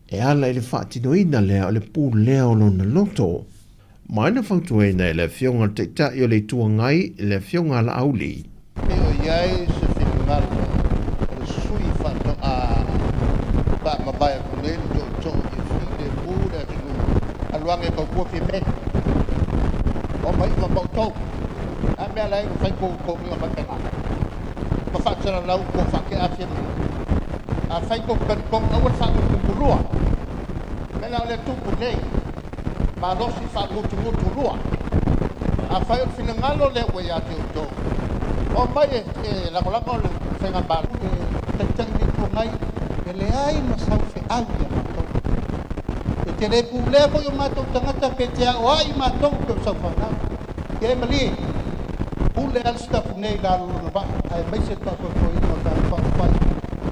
e ala i le faatinoina lea o le pulea o lona loto. Mai na fautuaina e le Afioga i le Taitai o le Itu Agai, le Afioga a Laauli. Pe o i ai se finagalo o le sui faatoa faamavae atu nei le tootoo ia filemu le atunuu, alu age e tautua Fiame. Oma iva ma outou. A mea la e ua fai kou togiga mai pena. Ma faasalalau ua faatea Fiame. Afai tou te talitonu aua le faagutugutulua. Mea la o lea tupu nei, malosi faagutugutulua. Afai o le finagalo lea ua ia te outou, omai e lagolago le Faigamalo. E taitai le Itu Agai, e leai ma sau feau ia matou. E te le pulea foi o matou tagata pe te aoai matou pe o sau fanau. Ia e malie, pule lava le sitafu nei i lalo o lona vaa, aemaise le faafoefoeina o le Vaega Faaupufai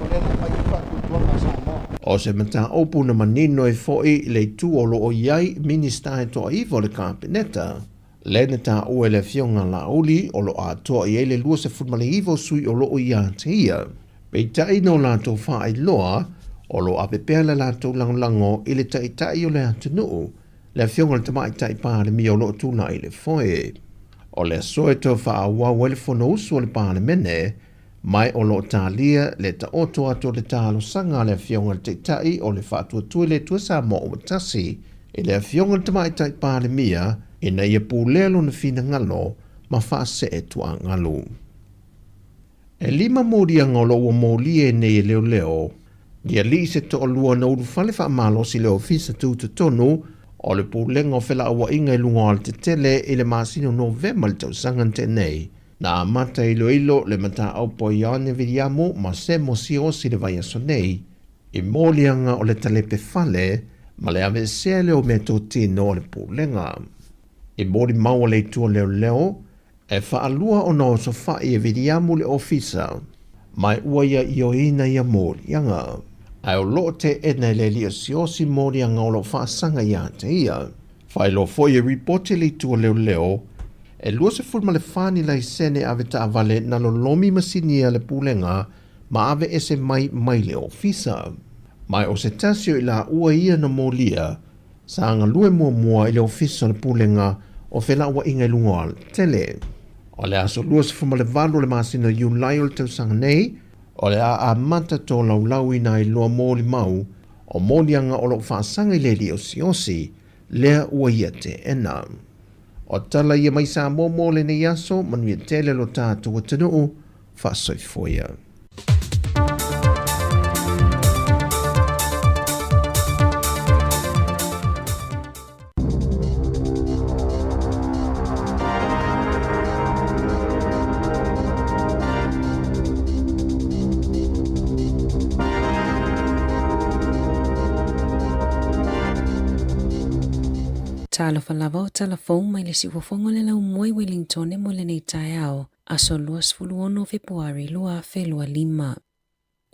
o lea na aumai ai le faatuatuaga a Samoa. O se mataupu na manino ai foi le itu o lo o i ai Minisita e toaiva o le Kapeneta, lea na taua e le Afioga a Laauli o lo o atoa i ai le 29 o sui o lo o ia te ia. Peitai na o latou faailoa o lo o ave pea le latou lagolago i le Taitai o le atunuu, le Afioga i le Tamaitai Palemia o lo o tulai i le foe. O le aso e toe faaauau ai le Fonousu a le Palemene, mai o lo o talia le taoto atu o le talosaga a le Afioga i le Taitai o le Faatuatua i le Atua Samoa ua Tasi i le Afioga i le Tamaitai Palemia ina ia pulea lona finagalo ma faasee tuaagalu. E lima moliaga o lo o ua molia nei e leoleo i alii se toalua na ulufale faamalosi i le Ofisa Tutotonu o le Pulega o Felauaiga i luga o Alatetele i le masina o Novema i le tausaga na tea nei. Na amata iloilo le mataupu a Ioane Viliamu ma Semo Siaosi i le vaiaso nei i moliaga o le talepe fale ma le aveesea lea o meatotino a le Pulega. I molimau a le Itu o Leoleo E faalua ona osofai e Viliamu le ofisa, mai ua ia ioeina ia moliaga. Ae o lo o teena e le alii osiosi moliaga o lo o faasaga ia te ia. Faailoa foi e ripoti le itu a leoleo, e 24 ni laisene ave taavale na lolomi masini a le pulega ma ave ese mai mai le ofisa. Mai o se tasi o i laua ia na molia, Sa galue muamua i le Ofisa o le Pulega o Felauaiga i luga o Alatele. O le aso 28 o le masina o Iulai o le tausaga nei, o le a amata tolaulauina ai loa molimau o moliaga o lo o faasaga i le alii osiosi lea ua ia teena. O tala ia mai Samoa mo lenei aso, manuia tele lo tatou atunuu, faasoifua ia. Talofa lava o tala fou mai le siufofoga o le laumua i Wellingtone mo lenei taeao. aso 26 o Fepuari 2025.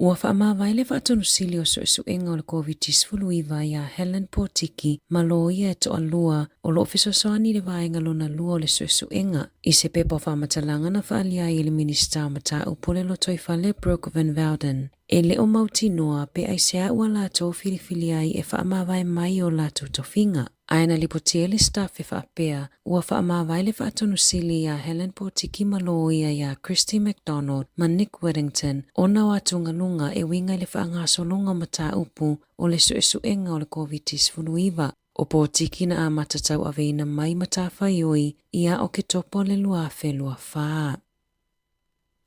Ua faamavae le Faatonusili o Suesuega o le Koviti-19 iā Helen Potiki ma loia e toalua o lo o fesoasoani i le vaega lona lua o le suesuega i se pepa o faamatalaga na faaalia ai e le Minisita o Mataupu o le Lotoifale Brooke Van Velden. E le o mautinoa pe aisea ua latou filifilia ai e faamavae mai o latou tofiga. Ae na lipotia e le Stuff e faapea, ua faamavae le Faatonu Sili iā Helen Potiki ma Loia iā Christy McDonald ma Nick Whittington ona o atugaluga e uiga i le faagasologa o mataupu o le suesuega o le Koviti-19. O Potiki na amata tauaveina mai matafaioi ia Oketopa o le 2024.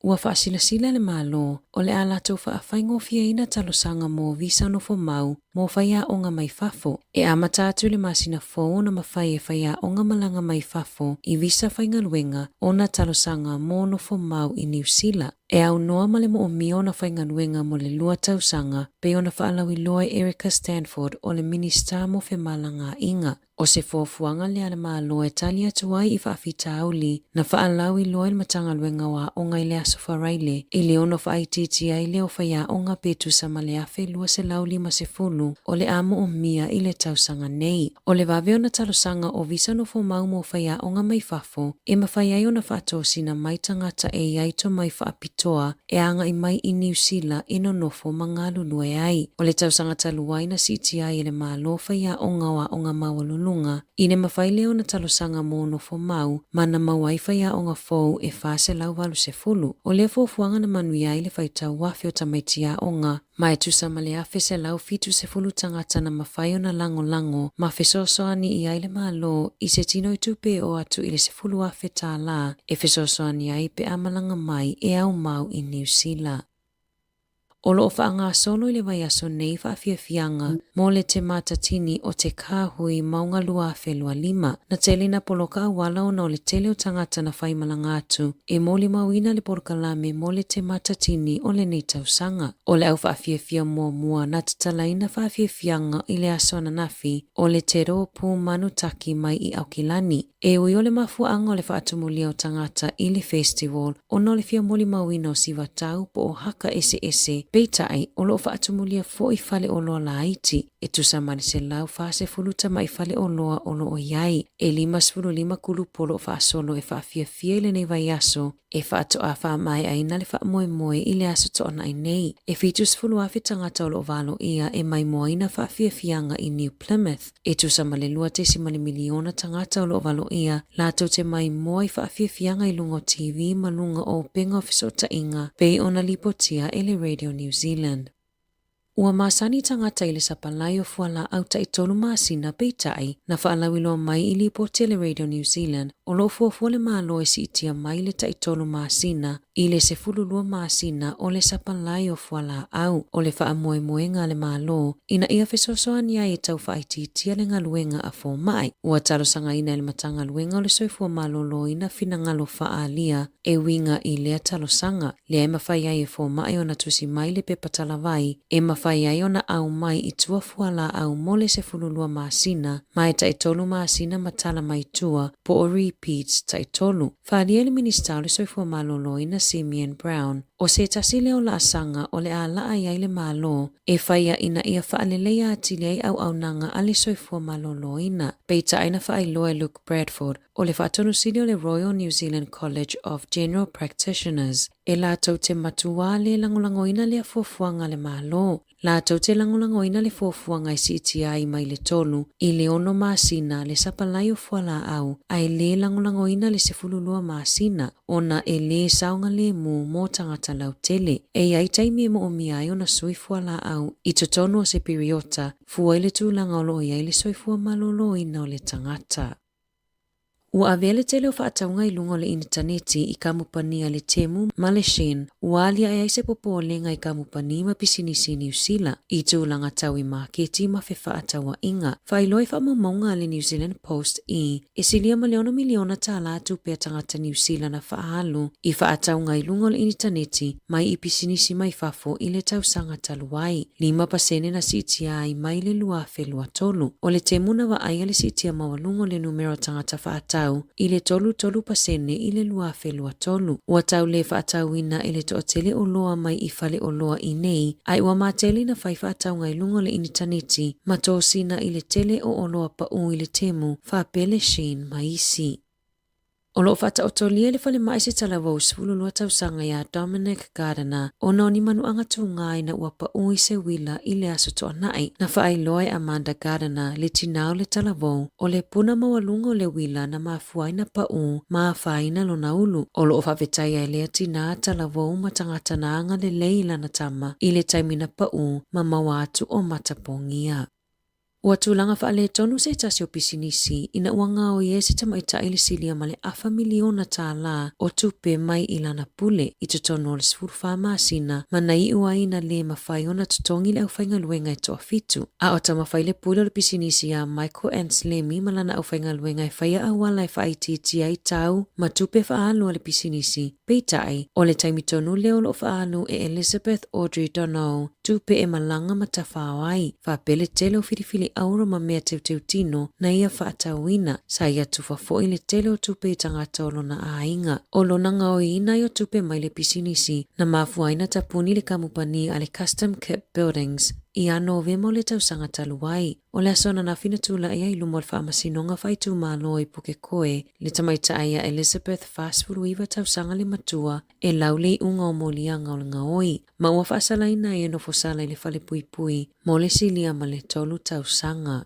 Ua faasilasila le Malo o le a latou faafaigofieina talosaga mo visa nofo mau mo faiaoga mai fafo. E amata atu i le masina fou ona mafai e faiaoga malaga mai fafo i visa faigaluega ona talosaga mo nofo mau i Niu Sila. E aunoa ma le moomia ona faigaluega mo le lua tausaga, pei ona faalauiloa e Erica Stanford o le Minisita mo Femalagaaiga. O se fuafuaga lea a le Malo e tali atu ai i faafitauli na faalauiloa e le Matagaluega o Aoga i le Aso Faraile i le ono faaitiitia ai lea o faiaoga pe tusa ma le 1,250 o le a moomia i le tausaga nei. O le vave ona talosaga o visa nofomau mo faiaoga mai fafo e mafai ai ona faatosina mai tagata e i ai tomai faapitoa e agai mai i Niu Sila e nonofo ma galulue ai. O le tausaga talu ai na siitia ai e le Malo faiaoga o aoga maualuluga i le mafai lea ona talosaga mo nofo mau ma na maua ai faiaoga fou e 480. O lea fuafuaga na manuia ai le faitau afe o tamaiti aoga ma e tusa ma le 1,170 tagata na mafai ona lagolago ma fesoasoani i ai le Malo i se tino i tupe e oo atu i le $10,000 e fesoasoani ai pe a malaga mai e au mau i Niu Sila. O lo o faagasolo i le vaiaso nei faafiafiaga mo le Te Matatini o Te Kāhui Maunga 2025. Na tele ina poloka auala ona o le tele o tagata na faimalaga atu e molimauina le polokalame mo le Te Matatini o lenei tausaga. O le au faafiafia muamua na tatalaina faafiafiaga i le aso ananafi o le Te Rōpū Manu Taki mai i Aukilani. E ui o le mafuaaga o le faatumulia o tagata i le festival ona o le fia molimauina o sivatau po o haka eseese, peitai o lo o faatumulia foi faleoloa laiti e tusa ma le 140 tamai faleoloa o lo o i ai. E 55 kulupu o lo o faasolo e faafiafia i lenei vaiaso e faatoa faamaeaina le faamoemoe i le Aso Toonai nei. E 70,000 tagata o lo o valoia e maimoaina faafiafiaga i New Plymouth, e tusa ma le 2.1 miliona tagata o lo o valoia latou te maimoa i faafiafiaga i luga o TV ma luga o upega o fesootaiga pei ona lipotia e le Radio New Zealand. Ua masani tagata i le sapalai o fualaau taitolu masina peitai na faalauiloa mai i lipoti a le Radio New Zealand o lo o fuafua le Malo e siitia mai le taitolu masina i le 12 masina o le sapalai o fualaau. O le faamoemoega a le Malo ina ia fesoasoani ai e tau faaitiitia le galuega a fomai. Ua talosagaina e le Matagaluega o le Soifua Maloloina finagalo faaalia e uiga i lea talosaga, lea e mafai ai e fomai ona tusi mai le pepa talavai e mafai ai ona aumai i tua fualaau mo le 12 masina ma e taitolu masina ma tala mai tua po o repeats taitolu. Faaalia e le Minisita o le Soifua Maloloina Simeon Brown, o se tasi lea o laasaga o le a laa i ai le Malo e faia ina ia faaleleia atili ai auaunaga a le soifua maloloina. Peitai na faailoa e Luke Bradford, o le faatonusili o le Royal New Zealand College of General Practitioners, e latou te matuā le lagolagoina lea fuafuaga a le Malo, latou te lagolagoina le fuafuaga e siitia ai mai le tolu i le ono masina le sapalai o fualaau ae le lagolagoina le 12 masina ona e lē saogalemu mo tagata lautele. E i ai taimi e moomia ai ona sui fualaau i totonu o se piriota fua i le tulaga o lo o i ai le soifua maloloina o le tagata. Ua avea le tele o faatauga i luga o le initaneti i kamupani a le Temu ma le Shein, ua aliae ai se popolega i kamupani ma pisinisi i Niu Sila i tulaga tau i maketi ma fefaatauaiga. Faailoa i faamaumauga a le New Zealand Post i E silia ma le ono miliona tālā tupe a tagata Niu Sila na faaalu i faatauga i luga o le initaneti mai i pisinisi mai fafo i le tausaga talu ai. 5% na siitia ai mai le 2023. O le temu na vaaia le siitia maualuga o le numera o tagata faatau i le 33% i le 2023. Ua tau le faatauina e le toatele oloa mai i faleoloa i nei, ae ua matele ina fai faatauga i luga o le initaneti ma tosina i le tele o oloa paʻū i le temu, faapea le Shein ma isi. O lo o faataotolia i le falemai se talavou 12 tausaga iā Dominic Gardiner ona o ni manuaga tugā ina ua paʻū i se uila i le Aso Toanai. Na faailoa e Amanda Gardiner le tinā o le talavou, o le puna maualuga o le uila na mafua ai na paʻū ma afaina lona ulu. O lo o faafetaia e lea tinā talavou ma tagata na agalelei i lana tama i le taimi na paʻū ma maua atu o matapogia. Ua tulaga faaletonu se tasi o pisinisi ina ua gaoi ai se tamaitai le silia ma le afa miliona tālā o tupe mai i lana pule i totonu o le 14 masina ma na iu ai ina lē mafai ona totogi le aufaigaluega e toafitu. A o taumafai le pule o le pisinisi iā Michael Anslemi ma lana aufaigaluega e faia auala e faaitiitia ai tau ma tupe faaalu a le pisinisi. Peitai, o le taimi tonu lea o lo o faaalu e Elizabeth Audrey Donoghue tupe e malaga ma tafao ai, faapea le tele o filifili auro ma mea teuteu tino na ia faatauina. Sa ia tufa foi le tele o tupe i tagata o lona aiga. O lona gaoiina ai o tupe mai le pisinisi, na mafua ai na tapuni le kamupani a le Custom Kit Buildings ia Novema o le tausaga talu ai. O le aso ananafi na tulai ai i luma o le Faamasinoga Faaitumalo i Pukekohe le tamaitai ia Elizabeth 49 tausaga le matua e lau le iuga o moliaga o le gaoi, ma ua faasalaina ai e nofosala i le falepuipui mo le silia ma le tolu tausaga.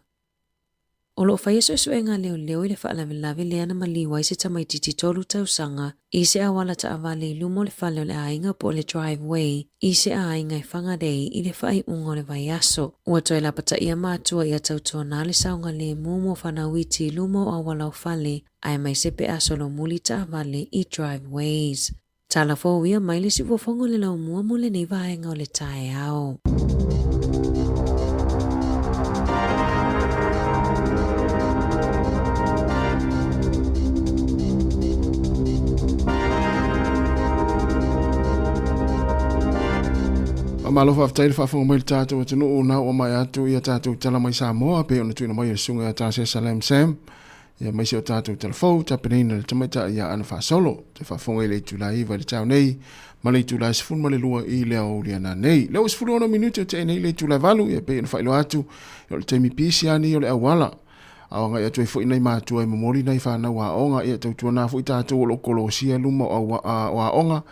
O lo o faia suesuega a leoleo i le faalavelave lea na maliu ai se tamaitiiti tolu tausaga i se auala taavale i luma o le fale o le aiga po o le driveway i se aiga e Whangarei i le faaiuga o le vaiaso. Ua toe lapataia matua ia tautuana le saogalemu mo fanau iti i luma o auala o fale aemaise pe a solomuli taavale i driveways. Tala fou ia mai le siufofoga o le laumua mo lenei vaega o le taeao. Faamalo faafetai le faafofoga mai le tatou atunuu na ua mai atu ia tatou tala mai Samoa pe ona tuuina mai e le susuga ia Tasia Salam Sam ia aemaise o tatou tala fou tapenaina le tamaitai ia Ana Faasolo te faafofoga i le itula 9 i le taeao nei ma le itula 12 i le aoauli ana nei. Lea ua 16 minute o tea nei le itula 8 ia pei ona faailoa atu o le taimi pisi lava nei o le auala. A o agai atu ai foi nai matua e momoli nai fanau aoga ia tautuana foi tatou o lo o kolosia luma o, o aoga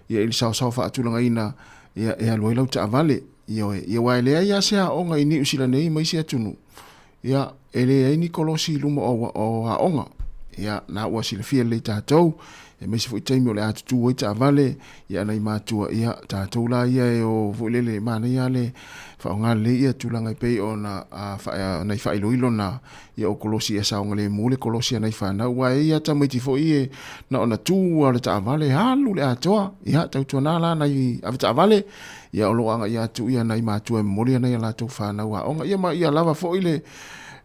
ia i le saosao faatulagaina ia e alu ai lau taavale. Ioe, ia aua e leai lava se aoga i Niu Sila nei ma isi atunuu. Ia, e leai ni kolosi i luma o, o aoga. Ia, na ua silafia lelei tatou, aemaise foi taimi o le a tutū ai taavale, ia nai matua, ia, tatou la ia e o foi lele, manaia le faaaoga lelei ia tulaga e pei ona a, fa, nai faailoilo na, ia o kolosi ia saogalemu le kolosi a nai fanau, aua e i ai lava tamaiti foi e na ona tu lava o le taavale, alu le atoa, ia, tautuana la nai avetaavale, Ia o lo o agai atu ia nai matua e momoli ana ia latou fanau aoga. Ia ma ia lava foi le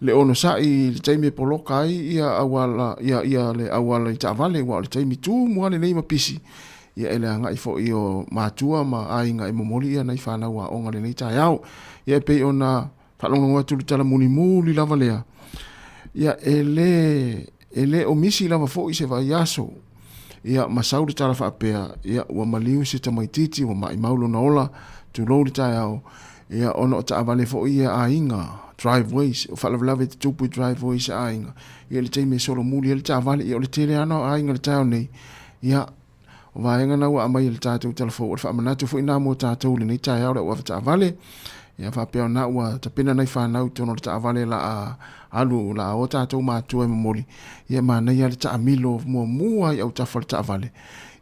le onosai i le taimi e poloka ai ia auala ia ia le auala i taavale aua o le taimi tumu lava lenei ma pisi. Ia e le agai foi o matua ma aiga e momoli ia nai fanau aoga lenei taeao. Ia e pei ona faalogologo atu i le tala mulimuli lava lea. Ia e le e le o misi lava foi se vaiaso. Ia ma sau le tala faapea, ia ua maliu se tamaitiiti ua maimau lona ola, tulou le taeao, ia ona o taavale foi ia a aiga, driveways, o faalavelave e tutupu i driveways a aiga. Ia i le taimi e solomuli ai le taavale, ia o le tele lava na o aiga i le taeao nei, ia o vaega na ua aumai e le tatou tala fou, o le faamanatu foi na mo tatou i lenei taeao le au avetaavale. Ia faapea ona ua tapena nai fanau i totonu o le taavale la a alu la a o tatou matua e momoli, ia manaia le taamilo muamua i autafa o le taavale,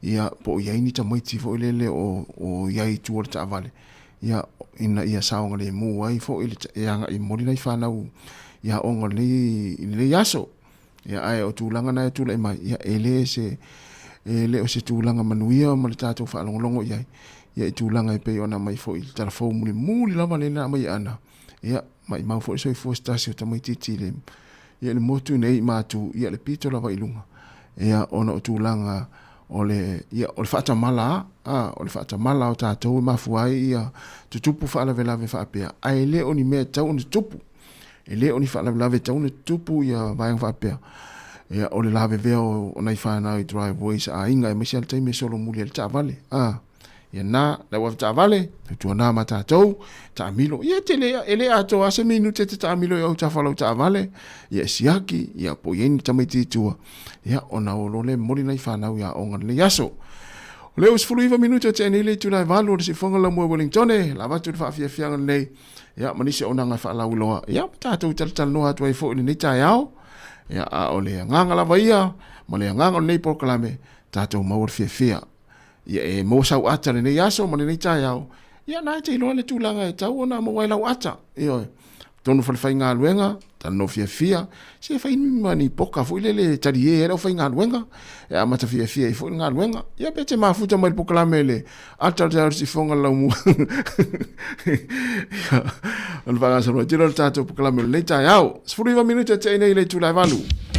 ia po o i ai ni tamaiti foi lele o, o i ai i tua o le taavale, ia ina ia saogalemu ai foi le, e agai e momoli nai fanau i aoga i lenei, i lenei aso. Ia, ae o tulaga na e tulai mai, ia, e le se, e le o se tulaga manuia ma le tatou faalogologo i ai, ia, i tulaga e pei ona aumai foi i le tala fou mulimuli lava lea na aumai e Ana, ia, maimau foi le soifua se tasi o tamaitiiti i le, ia, i le motu nei i Matu, ia, le pito lava i luga, ia, ona o tulaga o le, ia, o le faatamala, a, o le faatamala o tatou e mafua ai ia tutupu faalavelave faapea, ae le o ni mea e tatau ona tutupu. E le o ni faalavelave e tatau ona tutupu ia vaega faapea. Ia, o le lavevea o, o nai fanau i driveways a aiga, aemaise lava le taimi e solomuli ai le taavale. A, Ia na, le au avetaavale, tautuana ma tatou, taamilo. Ia te le, e le atoa lava se minute e te taamilo i autafa o lau taavale, ia e siaki, ia po o i ai ni tamaiti i tua, ia ona o loa lea e momoli nai fanau i aoga i lenei aso. O lea ua 19 minute o tea nei le itula e 8 o le siufofoga lamua i Wellingtone, la avatu le faafiafiaga lenei, ia ma nisi auaunaga e faalauiloa, ia ma tatou talatalanoa atu ai foi i lenei taeao. Ia, a o le agaga lava ia, ma le agaga o lenei polokalame, tatou maua le fiafia. Ia e maua sau ata lenei aso ma lenei taeao, ia na e te iloa le tulaga e tau ona maua ai lau ata. Ioe. Tonu falefaigaluega, talanoa fiafia, se fai ma ni poka foi lele e talie ai le aufaigaluega, e amata fiafia ai foi le galuega. Ia pe te mafuta mai le polokalame le ata o le taeao i le sifoga o le laumua. Ia, o le faagasolo atu lea o le tatou polokalame o lenei taeao. 19 minute e tea nei i le itula e 8.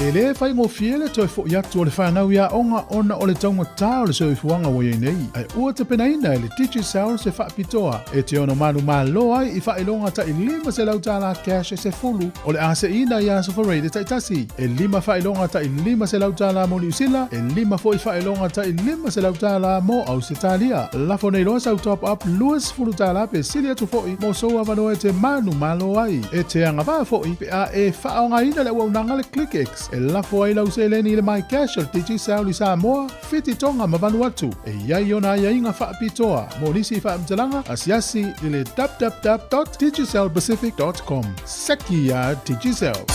E le faigofie le toe fo'i atu o le fanau i aoga ona o le taugata o le soifuaga ua i ai nei, ae ua tapenaina e le Digicel se faapitoa e te ono manumalo ai i faailoga ta'i $500 cash e sefulu o le a seʻina i aso Faraile taitasi. E lima faailoga ta'i $500 mo Niu Sila, e lima fo'i faailoga ta'i $500 mo Ausetalia. Lafo nei loa sau top up $20 pe sili atu fo'i mo sou avanoa e te manumalo ai. E te agavaa fo'i pe a e faaaogaina le auaunaga le ClickX e lafo ai lau seleni i le MyCash o le Digicel i Samoa, Fiti, Tonga ma Vanuatu. E i ai ona aiaiga faapitoa mo nisi faamatalaga asiasi i le www.digicelpacific.com. Seki iā Digicel!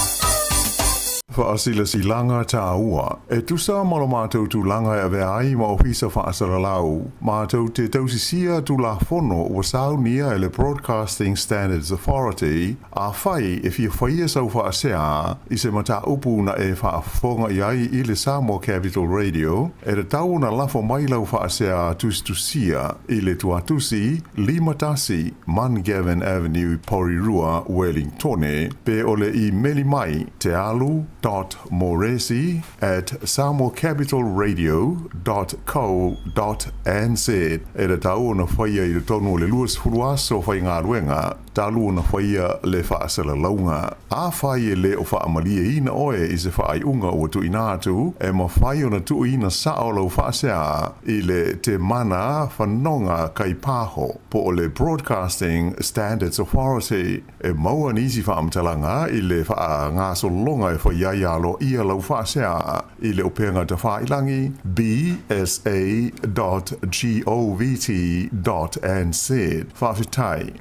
Faasilasilaga tāua. E tusa ma lo matou tulaga e avea ai ma Ofisa Faasalalau, matou te tausisia Tulafono ua saunia e le Broadcasting Standards Authority, Afai e fia faia sau faasea i se mataupu na e faafofoga i ai i le Samoa Capital Radio, e tatau ona lafo mai lau faasea tusitusia i le tuatusi 51 Mungavin Avenue, Porirua, Wellingtone, pe o le imeli mai tealu dot moresi at samoacapitalradio dot co dot nz. E tatau ona faia i totonu o le 20 aso faigaluega talu ona faia le faasalalauga. Afai e le o faamalieina oe i se faaiuga ua tuuina atu, e mafai ona tuuina sao lau faasea i le Te Mana Fanoga Kaipaho po o le Broadcasting Standards Authority. E maua nisi faamatalaga i le faagasologa e fai ai aloaia lau faasea i le upega tafailagi bsa dot govt dot nz. Faafetai.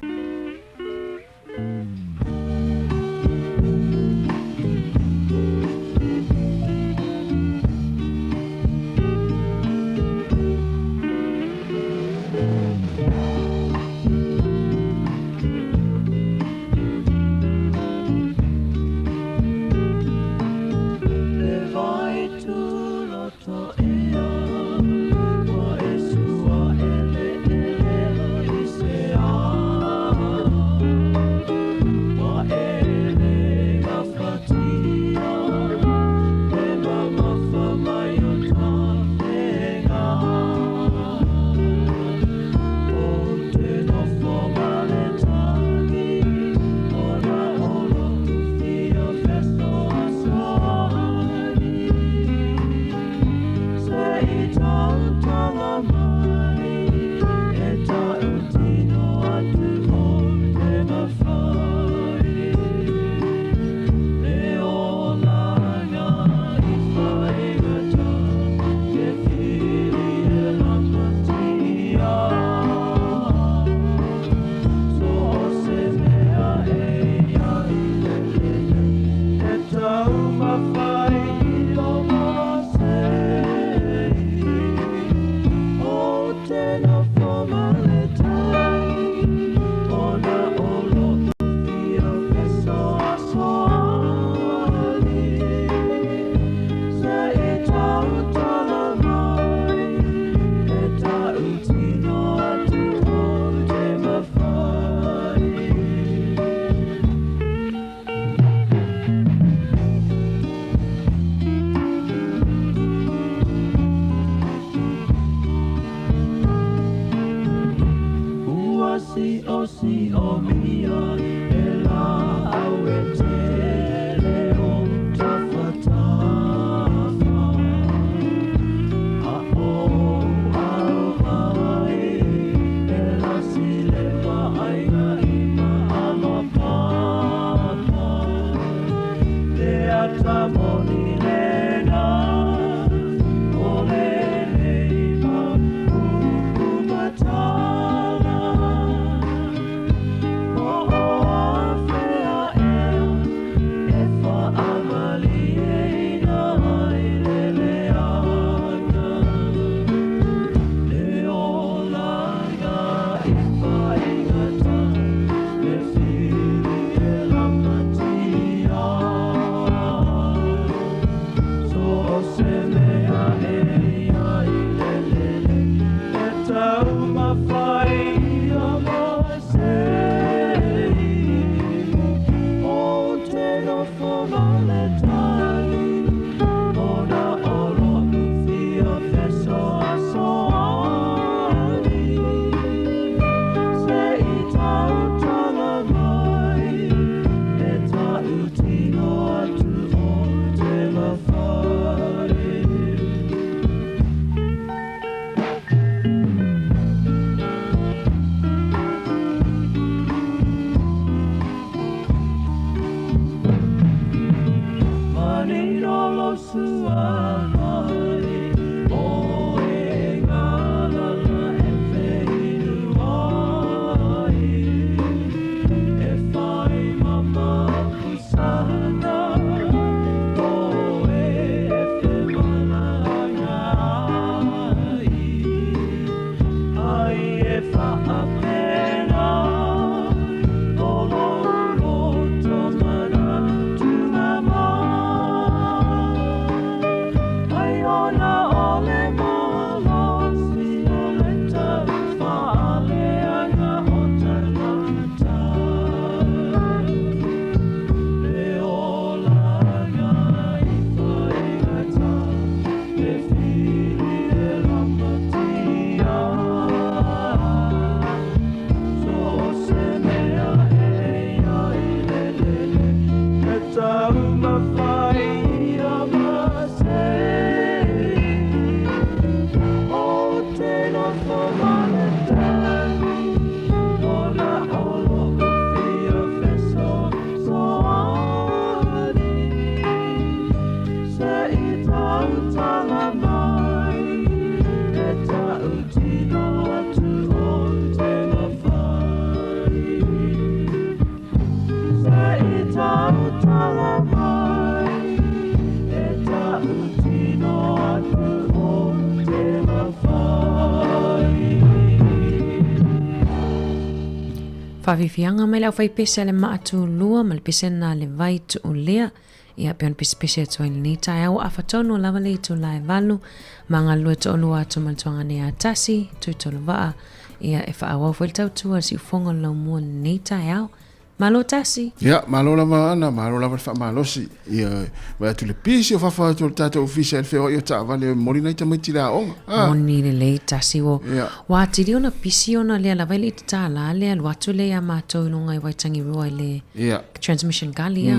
Faafiafiaga mai le aufaipese a le Maatulua ma le pesena a le Vai Tuulea. Ia, pei ona pesepese atu ai lenei taeao ua afa tonu lava le itula e valu ma galulue toalua atu ma le tuagane ia tasi, Tuitolovaa, ia e faaauau foi le tautua a le siufofoga o le laumua i lenei taeao. Malo tasi. Ia, malo lava Ana, malo lava le faamalosi. Ia, vaai atu le pisi o fafo atu o le tatou ofisa i le feoai o taavale e momoli nai tamaiti i le aoga. Ah. Moni lelei tasi ua Ia. ua atili ona pisi ona lea lava e le i tatala le alu atu lea ia matou i luga i Waitangirua i le Ia. Transmission Gully ia.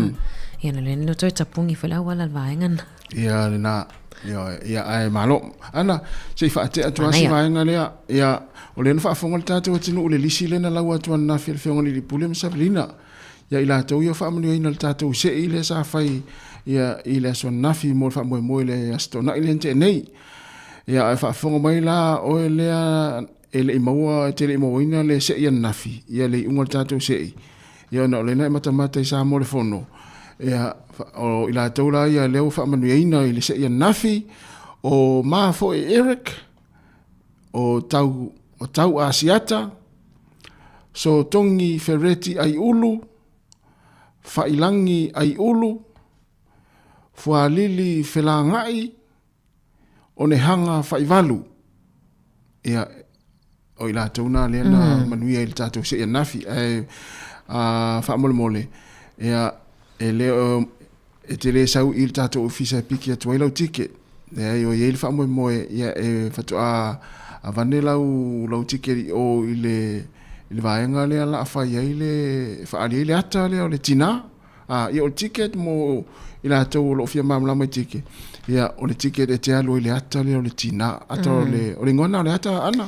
Ia na lea na toe tapugi foi le auala le vaega na. Ia lena. Ia, ia ae malo. Ana, se i faatea atu lava si vaega lea. Ia, o lea na faafofoga le tatou atunuu i le lisi lea na lau atu ananafi e le Afioga i le Alii Pule ma Savelina. Ia i latou ia faamanuiaina le tatou sei lea sa fai ia i le aso ananafi mo le faamoemoe i le Aso Toonai lea na tea nei. Ia ae faafofoga mai la oe lea e le i maua, e te le i mauaina le sei ananafi, ia le iuga o le tatou sei. Ia ona o lena e matamata i Samoa le Fono, ia, o i latou la ia lea ua faamanuiaina i le sei ananafi, o ma foi Eric, o tau, o tau Asiata, so Tongi Fereti Aiulu, Failangi Aiulu, Fualili Felagai, Onehanga Faivalu. Ia, o i latou nā lea na manuia i le tatou sei anafi. Ae, faamolemole, ia, e le o, e te le sau i le tatou ofisa e piki atu ai lau ticket. Leai, o i ai le faamoemoe, ia, e faatoa avane lau, lau ticket i o i le, i le vaega lea la a fai ai le, e faaali ai le ata lea o le tinā. A, ia o le ticket mo i latou o lo o fia malamalama i ticket, ia o le ticket e te alu ai i le ata lea o le tinā. Ata o le, o le ingoa lena o le ata, Ana?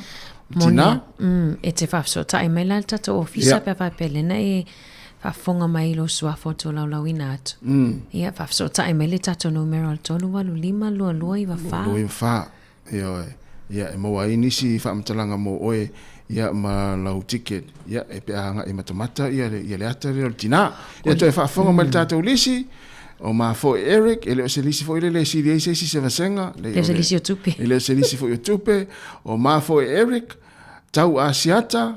Tinā? Mm, e te faafesootai mai la le tatou ofisa yeah. pe a faapea lena e faafofoga mai i lou suafa o tolaulauina atu. Ia, faafesootai mai le tatou numera o le 385 2294. 294. Ioe. Ia, e maua ai nisi faamatalaga mo oe, ia, ma lau ticket, ia, e pe a agai e matamata ia le, ia le ata lea o le tinā. Ia, toe faafofoga mai le tatou lisi, o ma foi Eric, e le o se lisi foi lele e sili ai se isi se vasega. Le o se lisi o tupe. E le o se lisi foi o tupe. O ma foi Eric, Tau Asiata,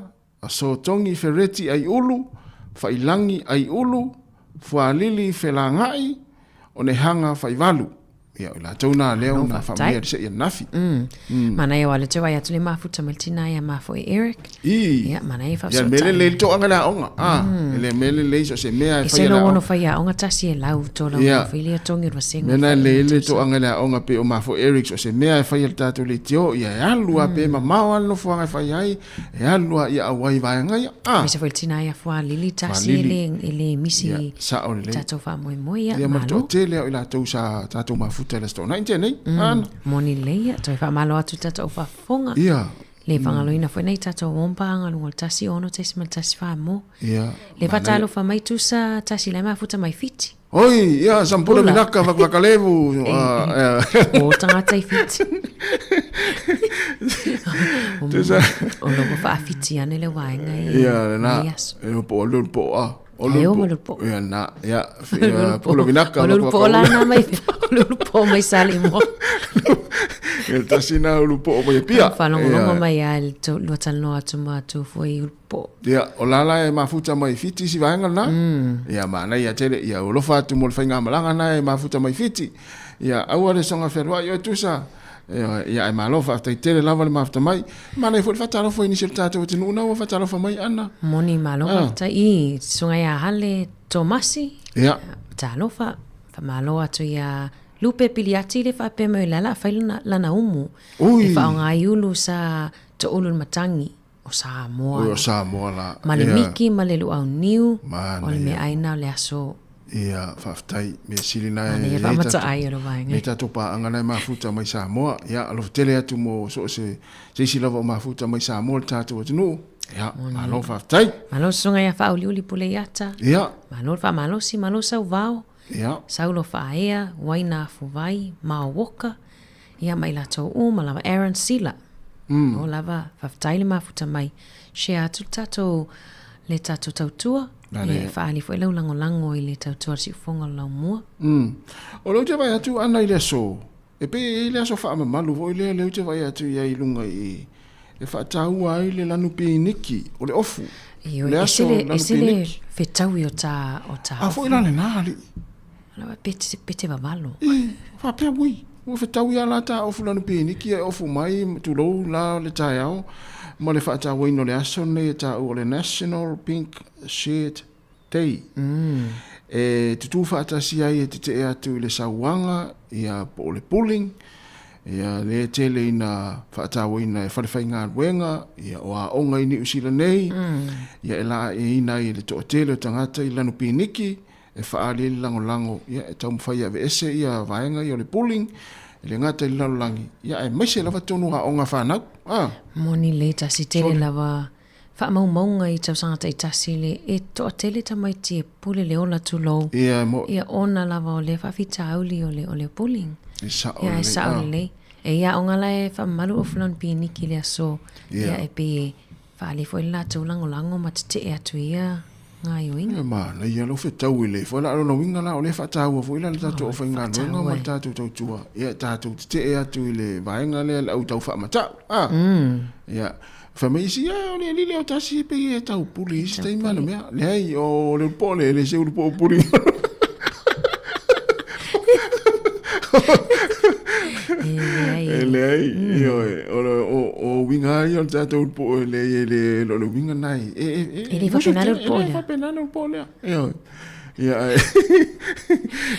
Sotongi Fereti Aiulu, Failangi Aiulu, Fualili Felagai, Onehanga Faivalu. Ia, o i latou nā lea ona faamanuia le sei ananafi. Manaia wa le te wai atu le mafuta mai le tina ia ma foi Eric. I. Ia, manaia ia, whaasota. Ia, mele le toanga le aonga. Ah, le mele le so se mea e whai le aonga. E se whai aonga tasi e lau tō lau yeah. whai lea tongi rua senga. Mena le le toanga le aonga pe o ma foi Eric so se mea e whai le tātou le tio, ia e alu a pe mamao al nofoanga e whai ai, E alu a ia auai vaega ia. Ah. Aemaise foi le tina ia Fualili tasi e le, e le misi ia, sao lelei. Tatou faamoemoe ia, ia, ma le toatele o i latou sa tatou mafuta i le Aso Toonai tenei. Ana. Moni lelei ia, toe faamalo atu i tatou faafofoga. Ia. Le faagaloina foi nei tatou ompa aga luga o le 1 6.14 mo. Ia. Le faatalofa mai tusa tasi lai mafuta mai Fiti. Oi, ia, Sampula Minaka, Vakavakalevu. O tagata i Fiti. O lo ua faafiti ane le vaega i Ia, lena. aso. E po o le po a. O le po. le po. Ia, na, ia, Pula Minaka. O le po la na mai, o le po mai Salimoa. Ia, tasi na ulu po mai pia. Faalogologo mai a le lua talanoa atu ma atu foi po. Ia, o la e mafuta mai Fiti si vaega lena. Ia, manaia tele. Ia, alofa atu mo le faigamalaga na e mafuta mai Fiti. Ia, aua le soga fealuai oe Tusa. Ia, ae malo faafetai tele lava le mafuta mai. Manaia foi le faatalofa i nisi o le tatou atunuu na ua faatalofa mai Ana. Moni malo faafetai i Susuga ia Hale Tomasi. Ia. Talofa. Faamalo atu ia Lupe Piliati le faapea mai o le ala fai lana, lana umu. Ui. E faaaoga ai ulu sa toulu le matagi o Samoa. Ui o Samoa la. Ma le miki ma le luau niu. Manaia. O le meaai na o le aso. Ia, faafetai. Mea sili na e Manaia faamata ai o le vaega. Me tatou paaga na e mafuta mai Samoa. Ia, alofa tele atu mo so o se se isi lava o mafuta mai Samoa le tatou atunuu. Ia, malo faafetai. Malo susuga ia Faauliuli Puleiata. Ia. Malo le faamalosi, malo Sauvao. Ia. Saulo Faaea, Waina Afuvai, Mao Walker, ia ma i latou uma lava, Aaron Sila. O lava, faafetai le mafuta mai. Share atu le tatou, le tatou tautua. Ia, e faaali foi lau lagolago i le tautua a le siufofoga o le laumua. O lea ou te vaai atu Ana i le aso, e pei e i ai le aso faamamalu foi lea, lea ou te vaai atu i ai i luga i i, e faataua ai le lanu piniki, o le ofu. Ioe, Le ese aso le, lanu ese le piniki. fetaui o ta, o ta A ofu. foi la lena alii. Lava pe te, pe te vavalo. E, faapea ui, ua fetaui lava la ta ofu lanu piniki e ofu mai, tulou la le taeao, ma le faatauaina o le aso lenei e taua o le National Pink Shirt Day. E tutū faatasi ai e tetee atu i le sauaga, ia, po o le bullying, ia, lea e tele ina faatauaina e falefaigaluega, ia, o aoga i Niu Sila nei, ia, e laeina ai e le toatele o tagata i lanu piniki, e faaali ai le lagolago, ia, e taumafai e aveese ia vaega ia o le bullying, e le gata i le lalolagi, ia, aemaise lava tonu aoga fanau. A. Moni lei tasi tele lava Faamaumauga i tausaga taitasi le e toatele tamaiti e pule le ola tulou. Ia, e moʻi. Ia ona lava o lea faafitauli o le o le bullying. E sao Ia, lelei. e sao lelei. E ia aoga la e faamamalu o fulani piniki le aso. Ia. Ia e pei e faaali foi le latou lagolago ma tetee atu i ia gaoioiga. Ia manaia lou fetau i le foi la lona uiga la o lea e faataua foi la le tatou aufaigaluega ma le tatou tautua ia tatou tetee atu i le vaega lea le au tau faamatau a. Ia Fai mai isi, Ia, o le alii lea o tasi e pei e tau pule i isi taimi ma le mea. Leai, o le ulupo le, e le se ulupo o pule. E leai. E leai, ioe, o le, o, o uiga lava ia o le tatou ulupo, e leai, e le, o le uiga lena e, e, e, E le faapena le ulupo E le lea. faapena le ulupo lea, ioe. Ia, ae,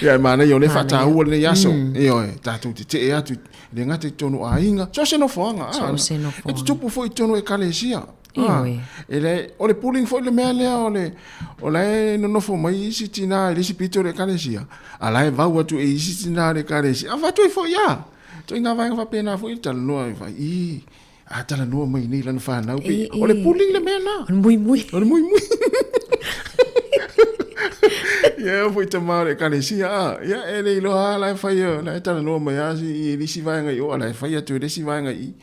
ia, e manaia, o lea e faataua lenei aso, ioe, tatou tetee atu E le gata i totonu o aiga, so o se nofoaga. So o se nofoaga. E tutupu foi i totonu o ekalesia. Ioe. E le, o le bullying foi le mea lea o le, o la e nonofo mai isi tinā i le isi pito o le ekalesia, a la e vau atu e isi tinā o le ekalesia, a avatu ai foi lava. Ituaiga vaega faapena foi le talanoa e fai, ī, a talanoa mai nei lana fanau, pei, o le bullying le mea lena. O le muimui. O le muimui. Ia e foi tama o le ekalesia, a, ia e le iloa lava la e fai, la e talanoa mai lava i le isi vaega i o, a la e fai atu e le isi vaega i i.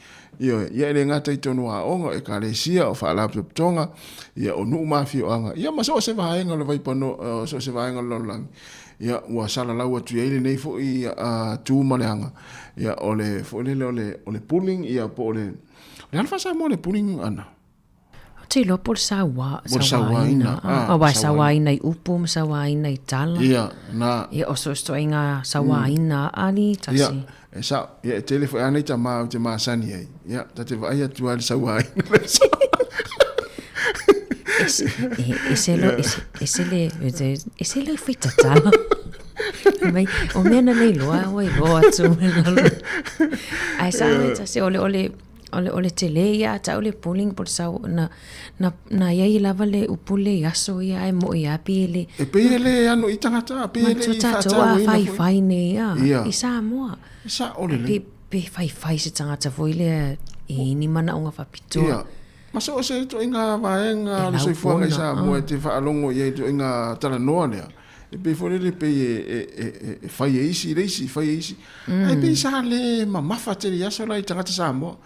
Ioe, ia e le gata i tonu aoga, o ekalesia, o faalapotopotoga, ia o nuu ma afioaga, ia ma so o se vaega o le vaipanoa, so o se vaega o le lalolagi, ia ua salalau atu i ai lenei foi tu ma le aga, ia o le foi lele o le, o le bullying, ia po o le, o le a le faa-Samoa o le bullying, Ana? Ou te iloa po o le saua, Po o le sauaina, ah, aua e sauaina i upu ma sauaina i tala. Ia, na. Ia, o so o se ituaiga sauaina alii tasi. Ia, e sao. Ia, e tele foi lava nei tama ou te masani ai. Ia, ta te vaai atu lava i le sauaina le Ese, ese lo, ese, ese le, ese le fai tatala. Mai, o mea na nei loa, ua iloa atu mai lalo. Ae sa oe tasi, o le, o le, O le, o le tele ia a tau le bullying po le sau, na, na, na iai lava le upu le i aso ia ae moʻi a pi e le. E pei e le ano i tagata, a pei e le i faatauaina foi. Faifai nei a, Ia. i Samoa. E sao lelei. Pe, pe faifai se tagata foi lea e i ni manaoga faapitoa. Ia. Ma so o se ituaiga vaega o le soifuaga i Samoa e te faalogo i ai i ituaiga talanoa lea. E pei foi lele pei e, e, e, e fai e isi le isi, fai e isi. Mm. Ae pei sa le mamafa tele i aso la i tagata Samoa.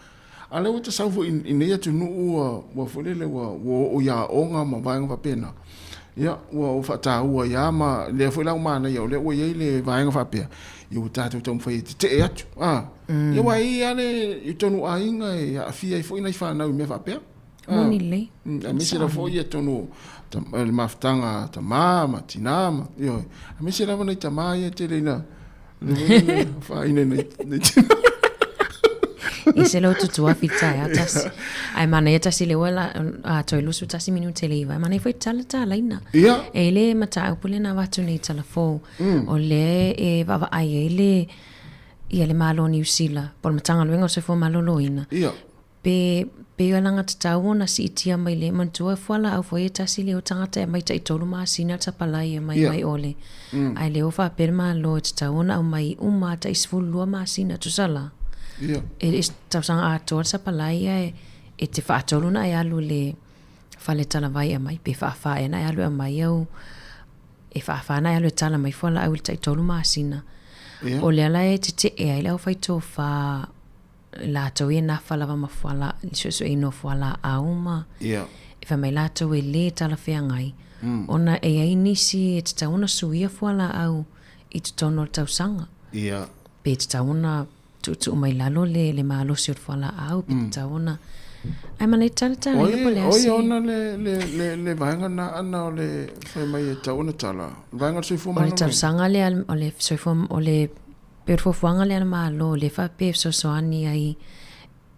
A lea ua tasau foi i nei atunuu ua, ua foi lele ua, ua oo i aoga ma vaega faapena. Ia, ua ua faataua ia ma lea foi la ua manaia o lea ua i ai le vaega faapea. Ia ua tatou taumafai e tetee atu. Ah. Mm. Ia ua i ai le i tonu aiga e aafia ai foi nai fanau i mea faapea. Moni lelei. Aemaise lava foi ia tonu le mafutaga a tama ma tina ma, ioe. Aemaise lava nai tama ia e tele ina Le faaine nei nei tina. I se lo tutua fita e tasi. Ai mana ia tasi le wala a toi lusu tasi minute le iwa. Mana i foi tala tala ina. Ia. E le mata au pule na watu nei tala fou. O le e vava ai e le ia le malo Niu Sila. Po le matanga luenga o se fo malolo ina. Ia. Pe, pe alagatatau ona siitia mai le manatua e fualaau foi e tasi lea o tagata e aumai taitolu masina tapalai e aumai mai ole. Ae lea ua faapea le Malo e tatau ona aumai uma tai 12 masina tusa la. E le tausaga atoa le sapalai ae e te faatolu ona e alu i le fale talavai e aumai pe faafa ea ona e alu e aumai au e faafa ona e alu e tala mai fualaau i le taitolu masina. O lea la e tetee ai le aufaitofa latou ia nafa lava ma fuala, le suesueina o fualaau ma yeah. e fai mai latou e lē talafeagai ona e i ai nisi e tatau ona suia fualaau i totonu o le tausaga yeah. pe tatau ona tuutuu mai lalo le, le malosi o le fualaau pe tatau ona ae mana e talatala ia po le asi. Oi ona le, le, le, le vaega na ana o le fai mai e tatau ona tala. Le vaega o le soifua maloloina. O le talosaga lea o le soifua o le Pei o le fuafuaga lea a le Malo, lea faapea e fesoasoani ai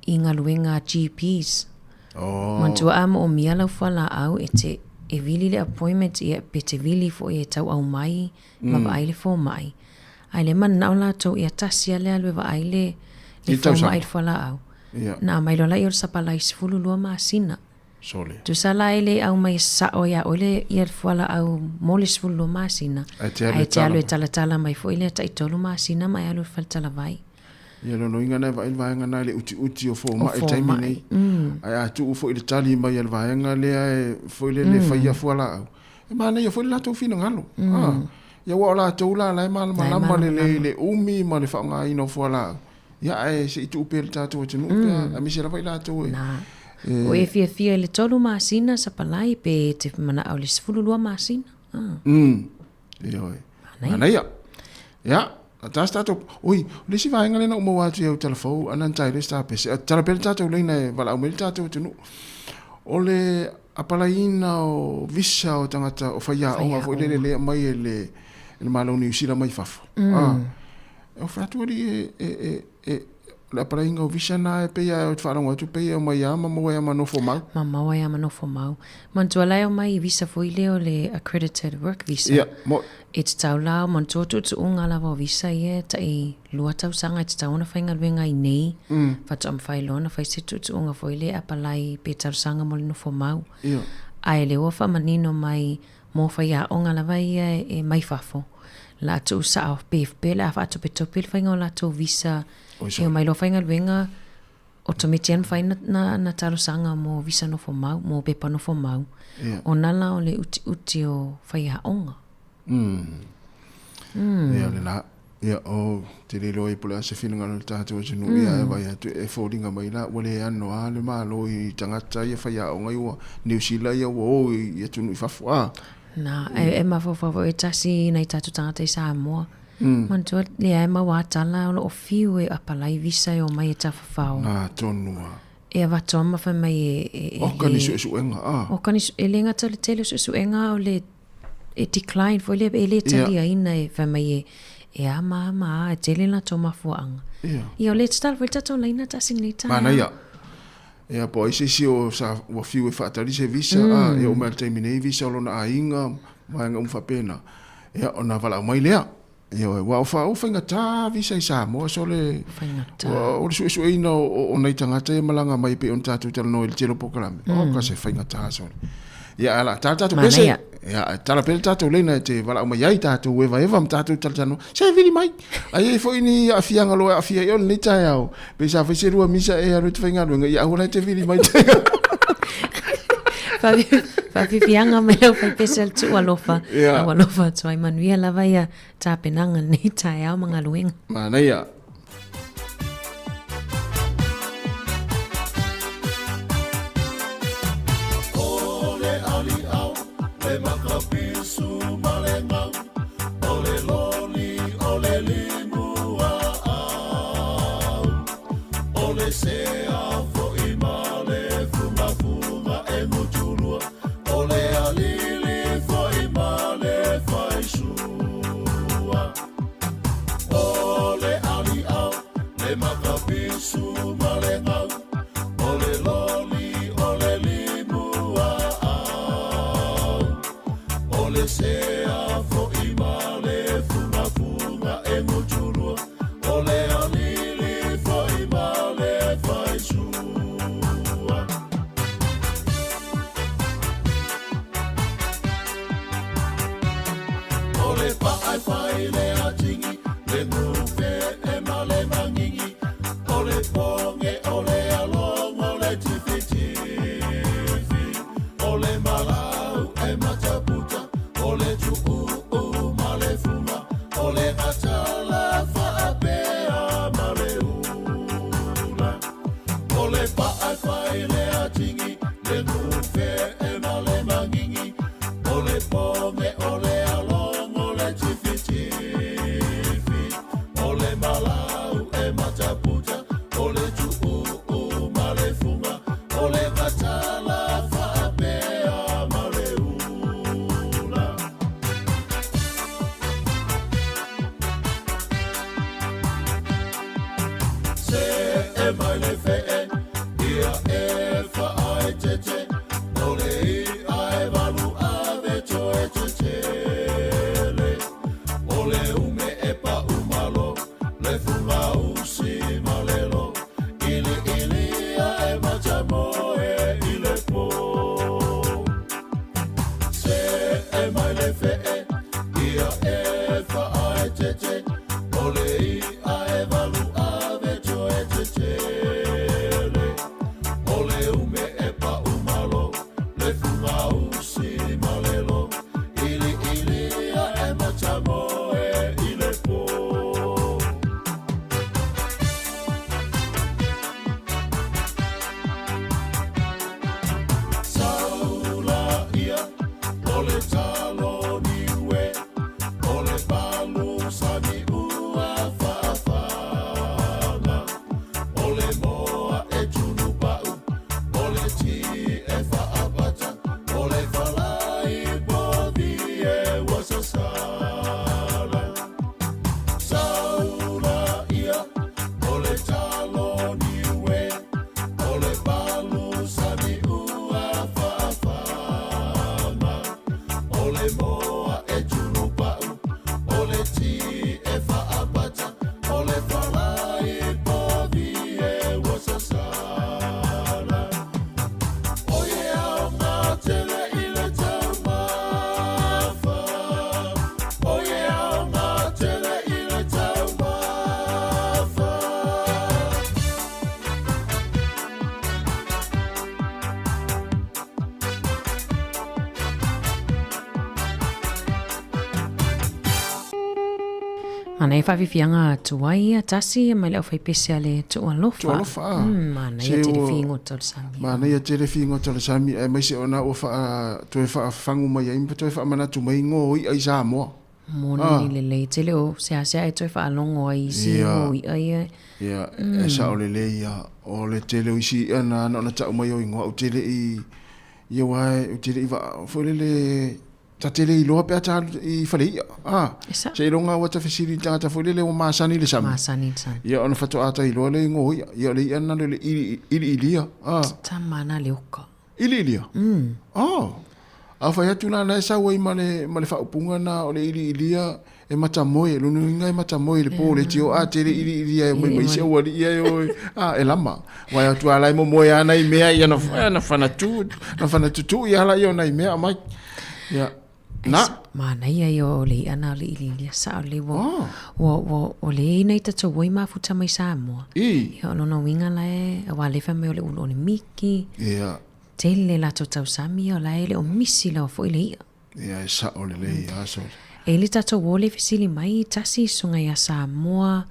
i galuega a GPs. Oh. Manatua a moomia lau fualaau e te e vili le appointment ia pe te vili foi e tauau mai ma vaai le fomai. Ae le mananao latou ia tasi a le alu e vaai le le fomai i le fualaau. Ia. Na aumai loa laia o le sapalai 12 masina. Sole. Tusa la e le aumai sao ia oe le ia le fualaau mo le 12 masina. Ae te alu e te alu e talatala mai foi lea tai tolu masina ma e alu i le faletalavai. Ia lona uiga na e vaai le vaega na i le utiuti o fomai i le taimi nei. Ae a tuu foi le tali mai a le vaega lea e foi lele e faia fualaau, e manaia foi le latou finagalo. Ia aua o latou la la e malamalama lelei i le umi ma le faaaogaina o fualaau. Ia, ae se i tuu pea i le tatou atunuu pea, aemaise lava i latou e... Na. O e fiafia i le tolu masina sapalai pe e te manao i le 12 masina. Ioe. Manaia. Ia, ta se tatou... Oi, o le isi vaega lea na ou maua atu i au tala fou, ana na tae loa se tapese. Tala pea le tatou laina e valaau mai le tatou atunuu. O le apalaiina o visa o tagata o faiaoga foi lele lea aumai e le Malo o Niu Sila mai fafo. E ofe atu alii e, e, e, e, le apalaiga o visa na e pei a e faalogo atu pei e omai a ma maua ai a ma nofo mau. Ma maua ai a ma nofo mau. Manatua la e omai i visa foi lea o le accredited work visa. Ia, mo. E tatau la, manatua tuutuuga lava o visa ia e tai lua tausaga e tatau ona faigaluega ai nei. Faatoa mafai loa ona fai se tuutuuga foi lea e apalai pe talosaga mo le nofo mau. Ia. Ae lea ua faamanino mai Mō whaiaonga lava ia e mai fafo. La tuu sao pe pe le a whaatopetope le whainga o latou visa e o mai loa whaingaluega otometi ana whai na, na, na talosaga mō visa nofo mau, mō pepa nofo mau. Yeah. Ona la o le utiuti o whaiaonga. Ia le la. Ia, o, te le iloa ai po o le a se finagalo o le tatou atunuu, ia e vaai atu e foliga mai la, ua le ano lava le Malo i tagata ia faiaoga i ua Niu Sila ia ua o i atunuu i fafo, a. Na, e mafaufau foi e tasi i nai tatou tagata i Samoa. Manatua, lea e mau a tala o lo o fiu e apalai visa e omai e tafafao. Na tonu a. E avatu ma fai mai e, e, e Oka ni suesuega, a. Oka ni, e le gata o le tele o suesuega o le e decline foi lea e le taliaina e fai mai e e ama ama a e tele latou mafuaaga. Ia. Ia o le tatalo foi le tatou laina tasi lenei taeao. Manaia. Ia po o ai se isi o sa ua fiu e faatali se visa a e oo mai i le taimi nei visa o lona aiga ma vaega uma faapena. Ia ona valaau mai lea. Ioe, ua o faigata visa i Samoa sole Faigata. O le suesueina o nai tagata ia malaga mai pei ona tatou talanoa i le tele o polokalame. Oka se faigata sole. Ia ae o le a tala tatou pese. Manaia. Ia ae tala pea le tatou laina e te valaau mai ai tatou evaeva ma tatou talatalanoa. Se vili mai. A i ai foi ni aafiaga o lo o e aafia ai oe i lenei taeao, pe sa fai se lua misa e alu e te faigaluega, ia aua la e te vili mai. Faafiafiaga mai lau faipese a le tuu alofa. Ia. Lau alofa atu ai manuia lava ia tapenaga lenei taeao ma galuega. Manaia. O le aliao, le makapisu ma le gau, o le loli, o le limu aau, o le sea foi ma le fugafuga e gutulua, o le alili foi ma le faisua. makapisu ma le gau, o le loli o le limu aau. O le sea foʻi ma le fugafuga e gutulua, o le alili foʻi ma le faisua. O le paaifai le atigi, le gufe e ma le magigi, o le poge o le alogo le tifitifi, o le malau e mataputa, o le tuuu ma le fuga, o le gatala faapea ma le ula. O le paaifai le atigi, le gufe e ma le magigi, o le poge o le alogo le tifitifi, o le malau e mataputa, o le tuuu ma le fuga, o le gatala faapea ma le ula. Se e mai le fee, ia e faaeteete, o le i'a e valu ave toe tetele. O le ume e paumalo, le fugausi ma le lo, iliilia e matamoe i le po. Se e mai le fee, ia e faaeteete, o le i'a e valu ave toe tetele. O le ume e paumalo, le fugausi ma le lo, iliilia e matamoe i le po. Saula ia, o le talo niue, o le palu sami ua faafaga, o le moa e tunupau, o le ti e faapata, o le falai povi e ua sasala. Saula ia, o le talo niue, o le palu sami ua faafaga, o le moa e tunupau, o le ti e faapata, o le falai povi e ua sasala. O ie aoga tele i le taumafa, o ie aoga tele i le taumafa. Manaia faafiafiaga atu ai ia tasi mai le aufaipese a le Tuualofa. Tuualofa, ah. Manaia tele figota o le sami. Manaia tele figota o le sami aemaise ona ua faa, toe faafagu mai ai ma toe faamanatu mai go i'a i Samoa. Moni lelei tele o seasea e toe faalogo ai isi go i'a ia. Ia, e sao lelei ia. O le tele o isi i'a na ana ona tau mai o igoa ou te le i, ia aua ou te le i vaa foi lele ta te le iloa pe a ta alu i fale i'a. Ah, E sao. seiloga ua ta fesili i le tagata foi lele ua masani i le sami. Masani i le sami. Ia ona faatoa ta iloa lea i go i'a. Ia o le i'a lena o le ili, iliilia. Ah. Tama na le oka. Iliilia? Oh. A fai atu la na e sau ai ma le, ma le faaupuga na o le iliilia e matamoe, lona uiga e matamoe i le po le tio a tele iliilia e omai ma isi aualii e o a e lama. Wai atu ala e momoe ana i mea ia na, na whanatu, na whanatutu i ala ia o nai mea amai. Ia, na. Manaia ia o le i'a na o le iliilia sao le ua, oh. ua, ua, o le ina i tatou oi mafuta mai Samoa. I. Ia o lona uiga la e, aua le fai mai o le ulu o le miki. Ia. Tele latou tausami o la e le o misi lava foi le i'a. Ia e sao lelei ia aso. E le tatou o le fesili mai tasi susuga ia Samoa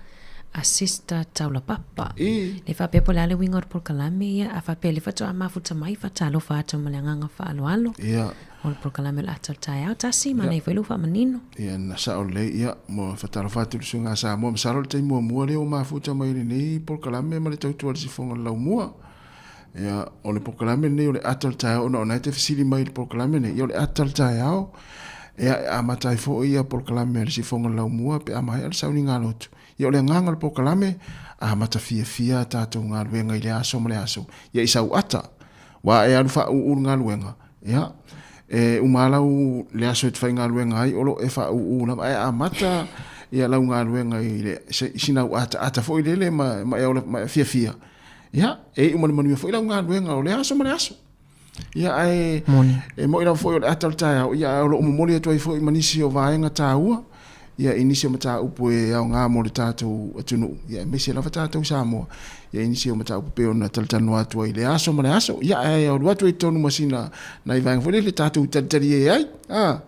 a Sister Taulapapa. I. Le faapea po o le a le uiga o le polokalame ia a faapea le faatoa mafuta mai faatalofa atu ma le agaga faaaloalo. Ia. O le polokalame o le ata o le taeao tasi manaia foi lou faamanino. Ia na sao lelei ia mo faatalofa atu i le susuga a Samoa masalo o le taimi muamua lea ua mafuta mai i lenei polokalame ma le tautua i le sifoga o le laumua. Ia, o le polokalame lenei o le ata o le taeao ona o na e te fesili mai i le polokalame lenei, ia o le ata o le taeao, ia e amata ai foi ia polokalame a le sifoga o le laumua pe a maea le sauniga lotu. Ia o le agaga o le polokalame, amata fiafia a tatou galuega i le aso ma le aso. Ia i sau ata, ua e alu faauu le galuega, ia, e uma lava lau le aso e te faigaluega ai o lo o e faauu lava, ae amata ia lau galuega i le sina au ataata foi lele ma, ma e ola, ma e fiafia. Ia, e iu ma le manuia foi lau galuega o le aso ma le aso. Ia, ae Moni. e moi lava foi o le ata o le taeao, ia, ae o lo o momoli atu ai foi ma nisi o vaega taua, ia, i nisi o mataupu e aoga mo le tatou atunuu, ia, aemaise lava tatou Samoa, ia, i nisi o mataupu pei ona talatalanoa atu ai i le aso ma le aso. Ia, ae alu atu ai i totonu ma sina nai vaega foi lele tatou talitalie ai, a.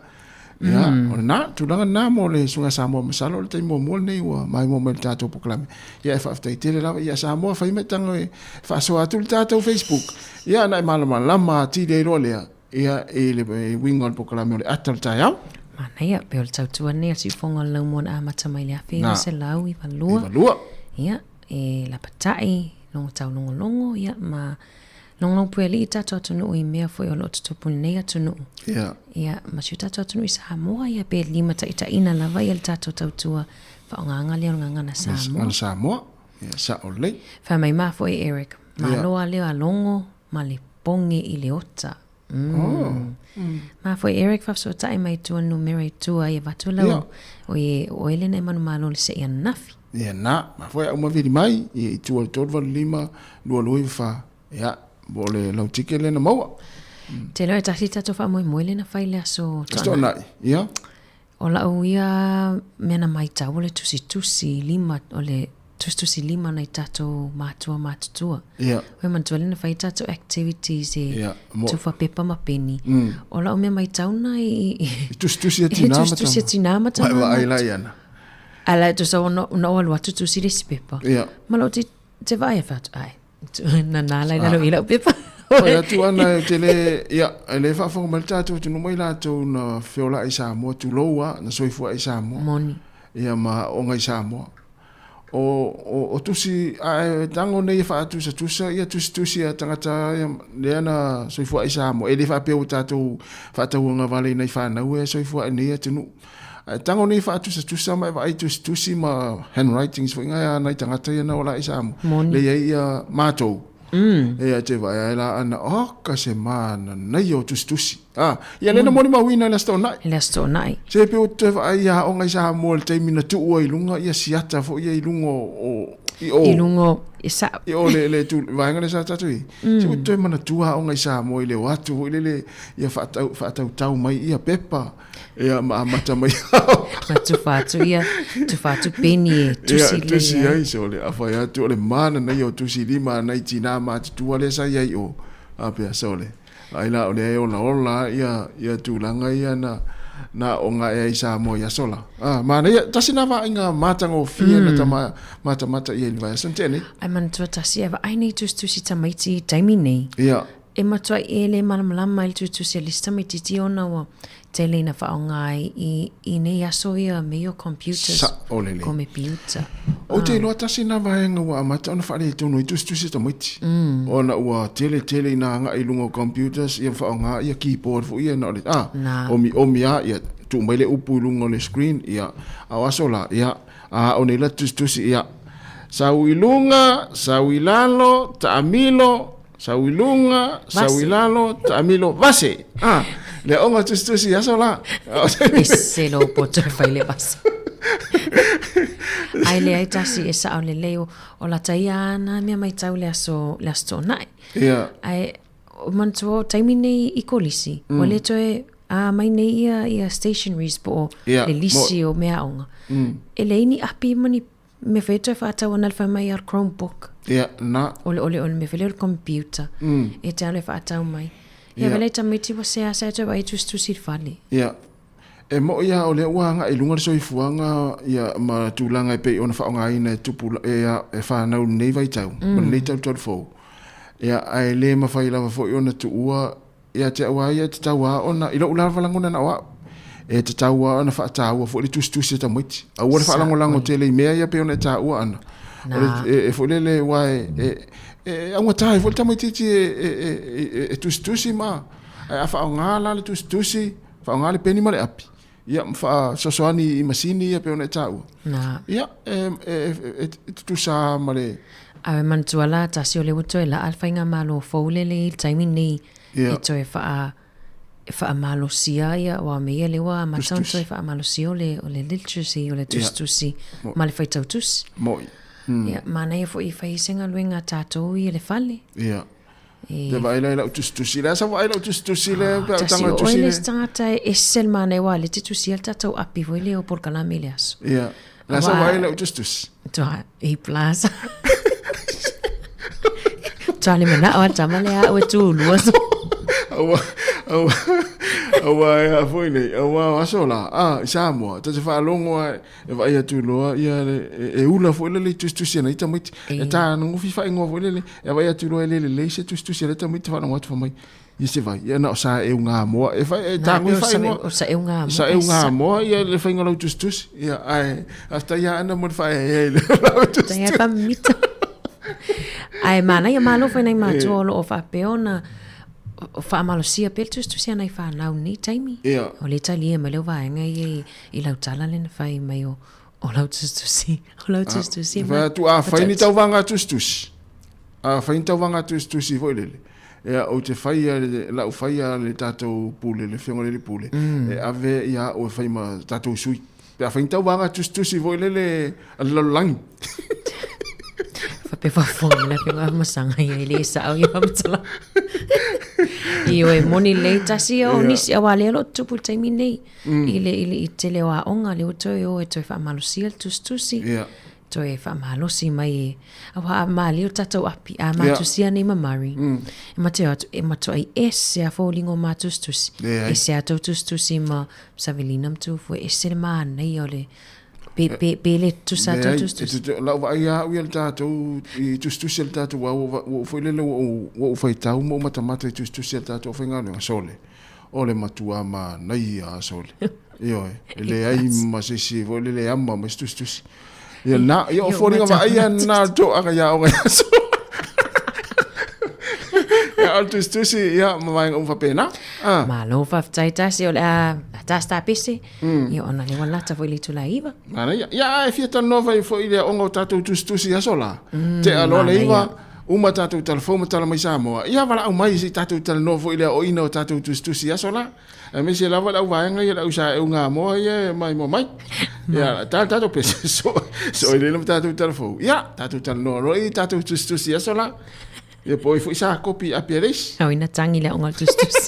Ia, o lena, tulaga lena mo le Susuga Samoa, masalo o le taimi muamua lenei ua maimoa mai i le tatou polokalame. Ia, e faafetai tele lava. Ia, Samoa, fai mai tago e faasoa atu le tatou Facebook, ia, ona e malamalama atili ai loa lea, ia, i le uiga o le polokalame o le ata o le taeao. Manaia, pei o le tautua lenei a le Siufofoga o le Laumua na amata mai i le 1992. 92. Ia, e lapatai, logo taulogologo, ia, ma Logologopuialii tatou atunuu i mea foi o lo o tutupu i lenei atunuu. Ia. Ia, ma si o tatou atunuu i Samoa, ia pe limataitaiina lava ia le tatou tautua faaaogaga lea o le gagana Samoa. Gagana Samoa, ia, sao lelei. Fai mai ma foi Eric, malo a leo a logo ma le poge i le ota. Mm. Oh. Ma foi Eric faafesootai mai tua numera i tua ia vatu lau Ia. o e o ele na e manumalo le se ia nafi. Ia na, ma foi au mavili mai, ia i tua le 385 224, ia, po o le lau tike lea na maua. Te iloa e tasi tatou faamoemoe lea na fai i le aso Aso Toonai, ia. O lau ia mea na maitau o le tusitusi lima, o le tusitusi lima nai tatou matua matutua. Ia. Ua manatua lea na fai tatou activities e Ia, mo- tufa pepa ma peni. O lau mea maitau na i... I tusitusi a tinā ma tusitusi a tinā ma tama. tama. Vaai la iana. Ala e tusa ona ona o alu atu tusi le isi pepa. Ia. Ma lou te, te vaai e whatu, ai, na nā lai lalo i lau pepa. Oi atu ana e te le, ia, e le faafofoga mai le tatou atunuu mai latou na feola'i i Samoa, tulou a, na soifua i Samoa. Moni. Ia ma aoga i Samoa. O, o, o tusi, a e tago nei e faatusatusa ia tusitusi a tagata ia, lea na soifua i Samoa. E le faapea ua tatou faatauagavale i nai fanau e soifua i nei atunuu. Ae tago nei faatusatusa ma e vaai tusitusi ma handwritings foi ngai a nai tagata ia na ola i Samoa. Moni. Le iai ia matou. Ia te vaai ai la ana, oka se mana nei o tusitusi. Ah, ia lena molimauina i le Aso Toonai. I le Aso Toonai. Se pe o toe vaai ia aoga i Samoa i le taimi na tuu ai i luga ia siata foi ia i luga o i o. I luga o i sa. I o le le tu vaega le sa tatou i. Se ua toe manatua aoga i Samoa i le o atu foi lele ia faatau faatautau mai ia pepa. Ia ma amata mai Ma tufa atu ia, tufa atu peni e tusi ia, tusi ai so le awhai atu o le mana nei o tusi lima nei tina matutua le sa iai o a pea so le ai la o le e ola ola ia ia tulaga ia na na o ngā ea i Samoa i aso la. Ah, mana ia, tasi nā vaaiga matagofie na tama, matamata ia i le vaiaso na tea nei. Ai manatua tasi e vaai nei tusitusi tamaiti i taimi nei. Ia. E matua e le malamalama i le tusitusi a le isi tamaititi ona ua tele ina faaaoga ai i, i nei aso ia me ia computers. Sa'o lelei. Komepiuta. Ou te iloa tasi na vaega ua amata ona faaletonu ai tusitusi a tamaiti. Ona ua tele tele ina agai i luga o computers ia faaaoga ia keyboard foi ia na o le, a, Na. omiomi lava ia tuu mai le upu i luga o le screen ia, a o aso la, ia, a o nei la tusitusi ia, sau i luga, sau i lalo, taamilo, Sau i luga, sau i lalo, taamilo, vase! Ah, le aoga tusitusi i aso la. Ese lou poto e fai le vase. Ai leai tasi e sao lelei o, o lata ia ana mea maitau le aso, le aso toonai. Ia. Ae, o manatua o taimi nei i kolisi, ua le toe a mai nei ia, ia stationaries po o Ia, le lisi o mea aoga. E leai ni api ma ni Mea foi e toe whaatau ana le whai mai ar Chromebook. Ia, na. O le, o le, o le mea foi lea o le computer. E te alo e whaatau mai. Ia, Ia. wele tamaiti wa sea sea toe wai tusitusi i le fale. Ia. E mo'i lava o lea ua agai i luga le soifuaga ia ma tulaga e pei ona faaaogaina e tupu e e fanau i lenei vaitau ma lenei tautau fou. Ia, ae le mafai lava foi ona tuua Ia te au a ia e tatau lava ona, i lou lava lagona na o au, e tatau lava ona faataua foi le tusitusi a tamaiti. Aua le faalagolago tele i mea ia pei ona e taua ana. O le, e, e foi lele aua e, e, e augata ai foi le tamaitiiti e, e, e, e, e tusitusi ma, ae a faaaoga la le tusitusi, faaaoga le peni ma le api. ia ma faasoasoani i masini ia pei ona e taua. Na. Ia, e, e, e, e tutusa ma le... A e manatua la, tasi o lea ua toe laa le faigamalo fou lele i le taimi lenei e toe faa e faamalosia ia aua mea ia lea ua amata ona toe faamalosia o le o le literacy o le tusitusi ma le faitau tusi. Mo'i. Ia manaia foi e fai ai se galuega a tatou ia i le fale. Ia. Te vaai la i lau tusitusi. Le a sa vaai lau tusitusi le pe au tanga tusi. Tasi o oe le isi tagata e ese le manaia aua o lea e te tusia le tatou api foi lea o polokalame i le aso. Ia. Le a sa vaai lau tusitusi. Toa A plus. Toa le manao a tama le au e tulua. Aua, aua, aua e a foi nei, aua o aso la, a, i Samoa, ta te faalogo a e vaai atu loa, ia, le, e, e ula foi lele i tusitusi a nai tamaiti. E tā ngofi whaingoa foi lele, e vaai atu loa e le lelei se tusitusi a le tamaiti faalogo atu fai mai, ia se vai, ia na o sa e ngā moa, e whai, e tā ngoi whaingoa. O sa e ngā moa. Sa e ngā moa, ia le whainga lau tusitusi. Ia, ai, hasta ia ana mo le whae e le lau tusitusi. Tai pamita. Ai, mana ia malo whai nei mātua o loo whaapea ona whaamalosia pea le tusitusi ana i whanau nei taimi. Ia. O le talia mai leo vaenga ia i, i lau tala le na whai mai o, o lau tusitusi. O lau tusitusi. Whai atu, a whai ni tauvaga tusitusi. A fai ni tauvaga tusitusi foi lele, ia ou te faia le, lau faia le tatou pule, le Afioga i le Alii Pule, e ave ia au e fai ma tatou sui. Pe a fai ni tauvaga tusitusi foi lele a le lalolagi. Faapea faafofoga mai le Afioga Afamasaga ia e le sao ia faamatalaga. Ioe, moni lelei tasi ia o nisi, aua lea o lo o tutupu i le taimi lenei i le, i le, i le tele o aoga lea ua toe o e toe faamalosia le tusitusi. Ia. Toe faamalosi mai e, aua a malie o tatou api, a matusia nei ma Murray, e mate atu, e matuai ese a foliga o matusitusi, ese a tou tusitusi ma Savelina ma Tufue, ese le manaia o le, pe, pe, pe le tutusa a tou tusitusi. Lau vaai lava au ia le tatou, i tusitusi a le tatou au, ua ou foi lele ua ou faitau ma ou matamata i tusitusi a le tatou aufaigaluega, sole, o le matua manaia lava sole. Ioe, e leai ma se isi foi lele e ama mai se tusitusi. Ia na, ia o foliga vaaia na o le toaga ia aoga i aso. Ia o le tusitusi, ia ma vaega uma faapena. Ah. Malo faafetai tasi o le a tasi ta pese. Ia ona lea ua lata foi i le itula e 9. Manaia. Ia e fia talanoa fai foi i le aoga o tatou tusitusi i aso la. Tea loa le 9, uma tatou talafou ma tala mai Samoa. Ia valaau mai se i tatou talanoa foi i le aoina o tatou tusitusi i aso la. Aemaise lava le auvaega ia le au saeu gamoa ia e maimoa mai. Ia, ta tatou pese so so ile ma tatou talafou. Ia, tatou talanoa loa i tatou tusitusi aso la. Ia po i foi sa kopi api a leisi. Au ina tangi le aoga o le tusitusi.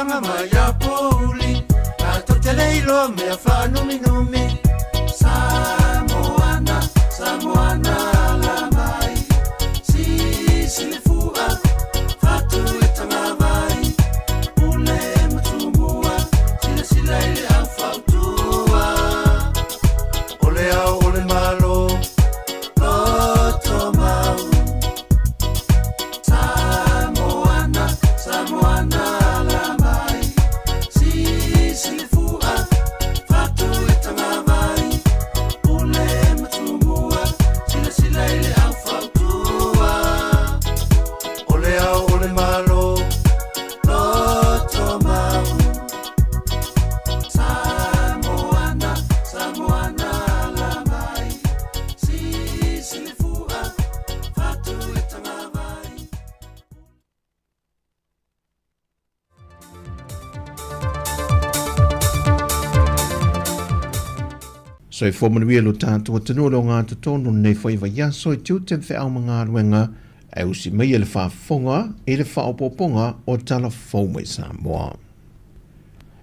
amataga mai apouli tatou te le iloa mea faanuminumi Samoana Samoana ala mai sisili fua fatu i tagavai pule ma tumua silasila i le au fautua o le ao o le Malo loto mau Samoana Samoana ala mai sisili fua fatu i tagavai pule ma tumua silasila i le au fautua o le ao o le Malo loto mau Samoana Samoana ala mai sisili fua fatu i tagavai. Soifua manuia lo tatou atunuu o le ogatotonu i lenei foi vaiaso i tiute ma feau ma galuega e usi maia le faafofoga i le faaopoopoga o Tala Fou mai Samoa.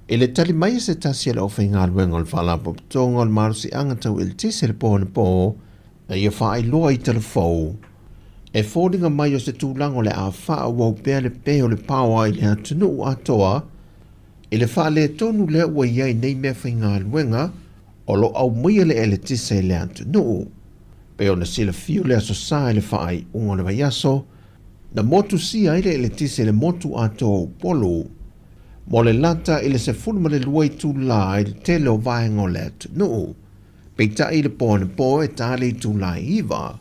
I le tali mai a se tasi a le aufaigaluega o le Faalapotopotoga o le Malosiaga Tau Eletise i le po anapo, na ia faailoa i Tala Fou, e foliga mai o se tulaga o le a faaauau pea le pe o le paoa i le atunuu atoa i le faaletonu lea ua i ai nei meafaigaluega o lo o aumaia le eletise i le atunuu. Pei ona silafia o le Aso Sa i le faaiuga o le vaiaso, na motusia ai le eletise i le motu atoa o Upolu mo le lata i le 12 itulā i le tele o vaega o le atunuu. Peitai i le po anapo e ta le itulā e 9,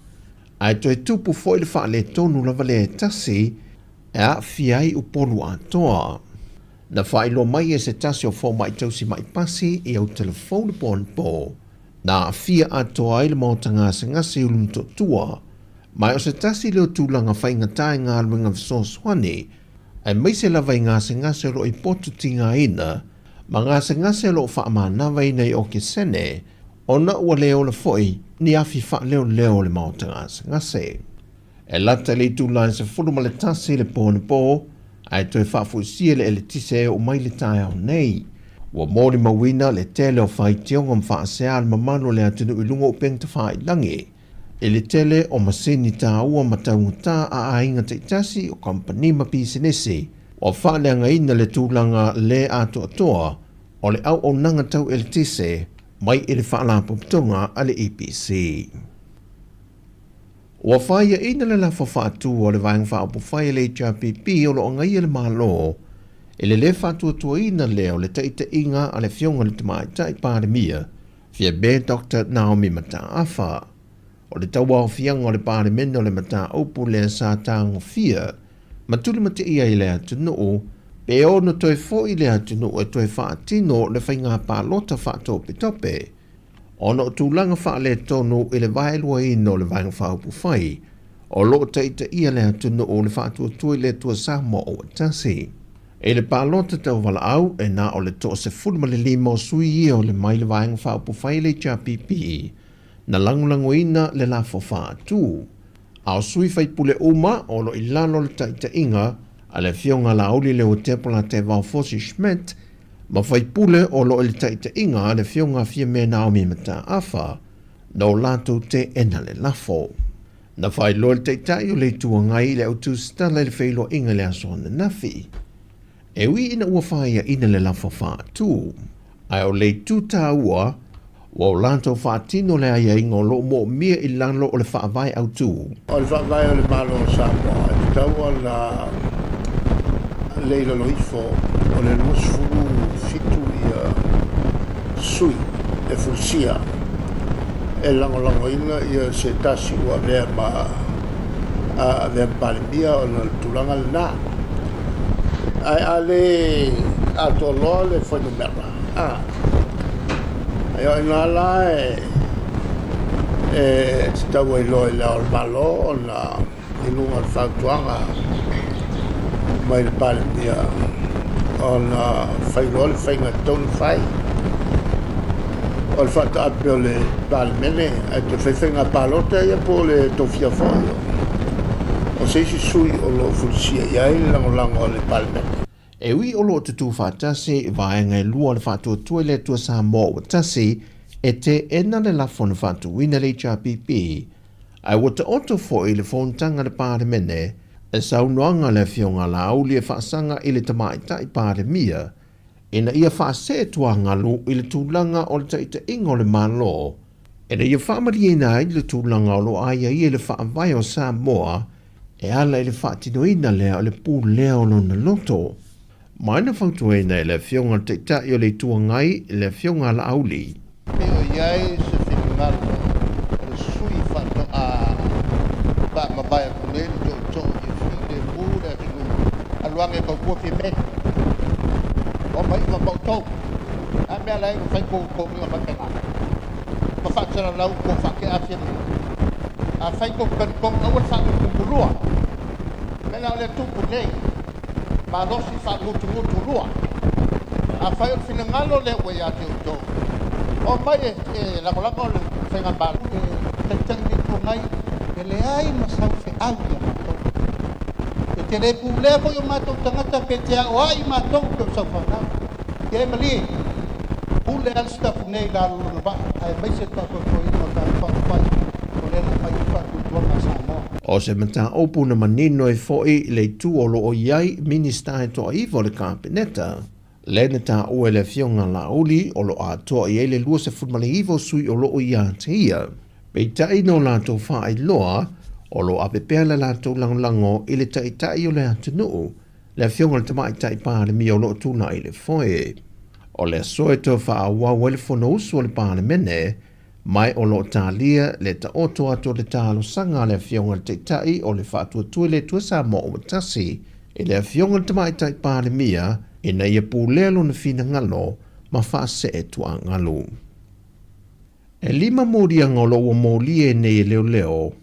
ae toe tupu foi le faaletonu lava lea e tasi e aafia ai Upolu atoa. Na faailoa mai e se tasi o fomai tausi ma'i pasi i Aotelefou le po anapo, na aafia atoa ai le maota gasegase i Ulumotootua, ma o se tasi lea o tulaga faigata i galuega fesoasoani, aemaise lava i gasegase o lo o i potu tigaina ma gasegase o lo o faamanavaina i okesene, ona ua le ola foi ni afi faaleoleo o le maota gasegase. E lata i le itula e 11 i le po anapo, ae toe faafoisia le eletise e oo mai le taeao nei. Ua molimauina le tele o faitioga ma faasea a le mamalu o le atunuu i luga o upega tafailagi, i le tele o masini taua ma taugata a aiga taitasi o kamupani ma pisinisi, ua faaleagaina le tulaga le atoatoa o le auaunaga tau eletise mai i le Faalapotopotoga a le EPC. Ua faiaina le lafo faatu a le Vaega Faaupufai a le HRPP o lo o agaia le Malo i le lē faatuatuaina lea o le taitaiga a le Afioga i le Tamaitai Palemia, Fiame Doctor Naomi Mataafa. O le tauaofiaga o le Palemene o le mataupu lea sa tagofia ma tulimatia i le atunuu, pe ono toe foi le atunuu e toe faatino le faiga palota faatopetope, ona o tulaga faaletonu i le vaeluaina o le Vaega Faaupufai o lo o taitaia le atunuu le Faatuatua i le Atua Samoa Auatasi. I le palota tauvalaau, e na o le toa-15 o sui ia o le mai le Vaega Faaupufai a le HRPP na lagolagoina le lafo faatu. A o sui faipule uma o lo i lalo o le taitaiga a le Afioga Laauli Leuatepo Latevao Fosi Schmidt ma faipule o lo o i le taitaiga a le Afioga Fiame Naomi Mataafa, na o latou teena le lafo. Na faailoa e le Taitai o le Itu Agai i le autusitala i le feiloaiga i le aso ananafi, e ui ina ua faiaina le lafo faatu, ae o le itu taua, ua o latou faatino le aiaiga o lo o moomia i lalo o le Faavae Autu. O le Faavae o le Malo o Samoa e tatau ona le i lalo ifo o le 27 ia sui e fulisia e lagolagoina ia se tasi ua avea ma avea ma Palemia ona o le tulaga lena. Ae a le atoa loa le fuainumera, a, e o ina la e, e tatau ai loa i le Ao o le Malo ona i luga o le fautuaga mai le Palemia ona fai loa le faiga e tatau ona fai. O le faataape o le Palemene ae toe fai faiga palota ia po o le tofia foi o se isi sui o lo o fulisia i ai le lagolago a le Palemene. E ui o lo o tutū faatasi vaega e lua o le Faatuatua i le Atua Samoa ua Tasi, e teena le lafo na faatuina e le HRPP, ae ua taoto foi le fonotaga a le Palemene e saunoaga a le Afioga a Laauli e faasaga i le Tamaitai Palemia ina ia faasee tuagalu i le tulaga o le taitaiga o le Malo ina ia faamalieina ai le tulaga o lo o aiaia i le Faavae o Samoa e ala i le faatinoina lea o le pulea o lona loto. Mai na fautuaina e le Afioga i le Taitai o le Itu Agai, le Afioga a Laauli. Pe o i ai se finagalo o le sui faatoa faamavae atu nei le tootoo ia filemu le atunuu, alu age e tautua Fiame. O mai ma maoutou. A mea la e ua fai kou toniga mai pena. Ma faasalalau kou faatea Fiame. Afai tou te talitonu aua le faagutugutu lua. Mea la o lea tupu nei. Malosi faagutugutu lua. Afai o le finagalo lea ua ia te outou, omai e lagolago le Faigamalo. E taitai le Itu Agai, e leai ma sau feau ia matou. E te le pulea foi o matou tagata pe te aoai matou pe o sau fanau. Ia e malie, pule lava le Sitafune nei i lalo o lona vaa, aemaise le faafoefoeina o le Vaega Faaupufai o lea na aumai ai faatuatuaga a Samoa. O se mataupu na manino ai foi le itu o lo o i ai Minisita e toaiva o le Kapeneta, lea na taua e le Afioga a Laauli o lo o atoa i ai le 29 o sui o lo o ia te ia. Peitai no latou faailoa, o lo o ave pea le latou lagolago i le Taitai o le atunuu, le Afioga i le Tamaitai Palemia o lo o tulai i le foe. O le aso e toe faaauau ai le Fonousu a le Palemene, mai o lo o talia le taoto atu o le talosaga a le Afioga i le Taitai o le Faatuatua i le Atua Samoa ua Tasi i le Afioga i le Tamaitai Palemia ina ia pulea lona finagalo ma faasee tuaagalu. E lima moliaga o lo o ua molia nei e leoleo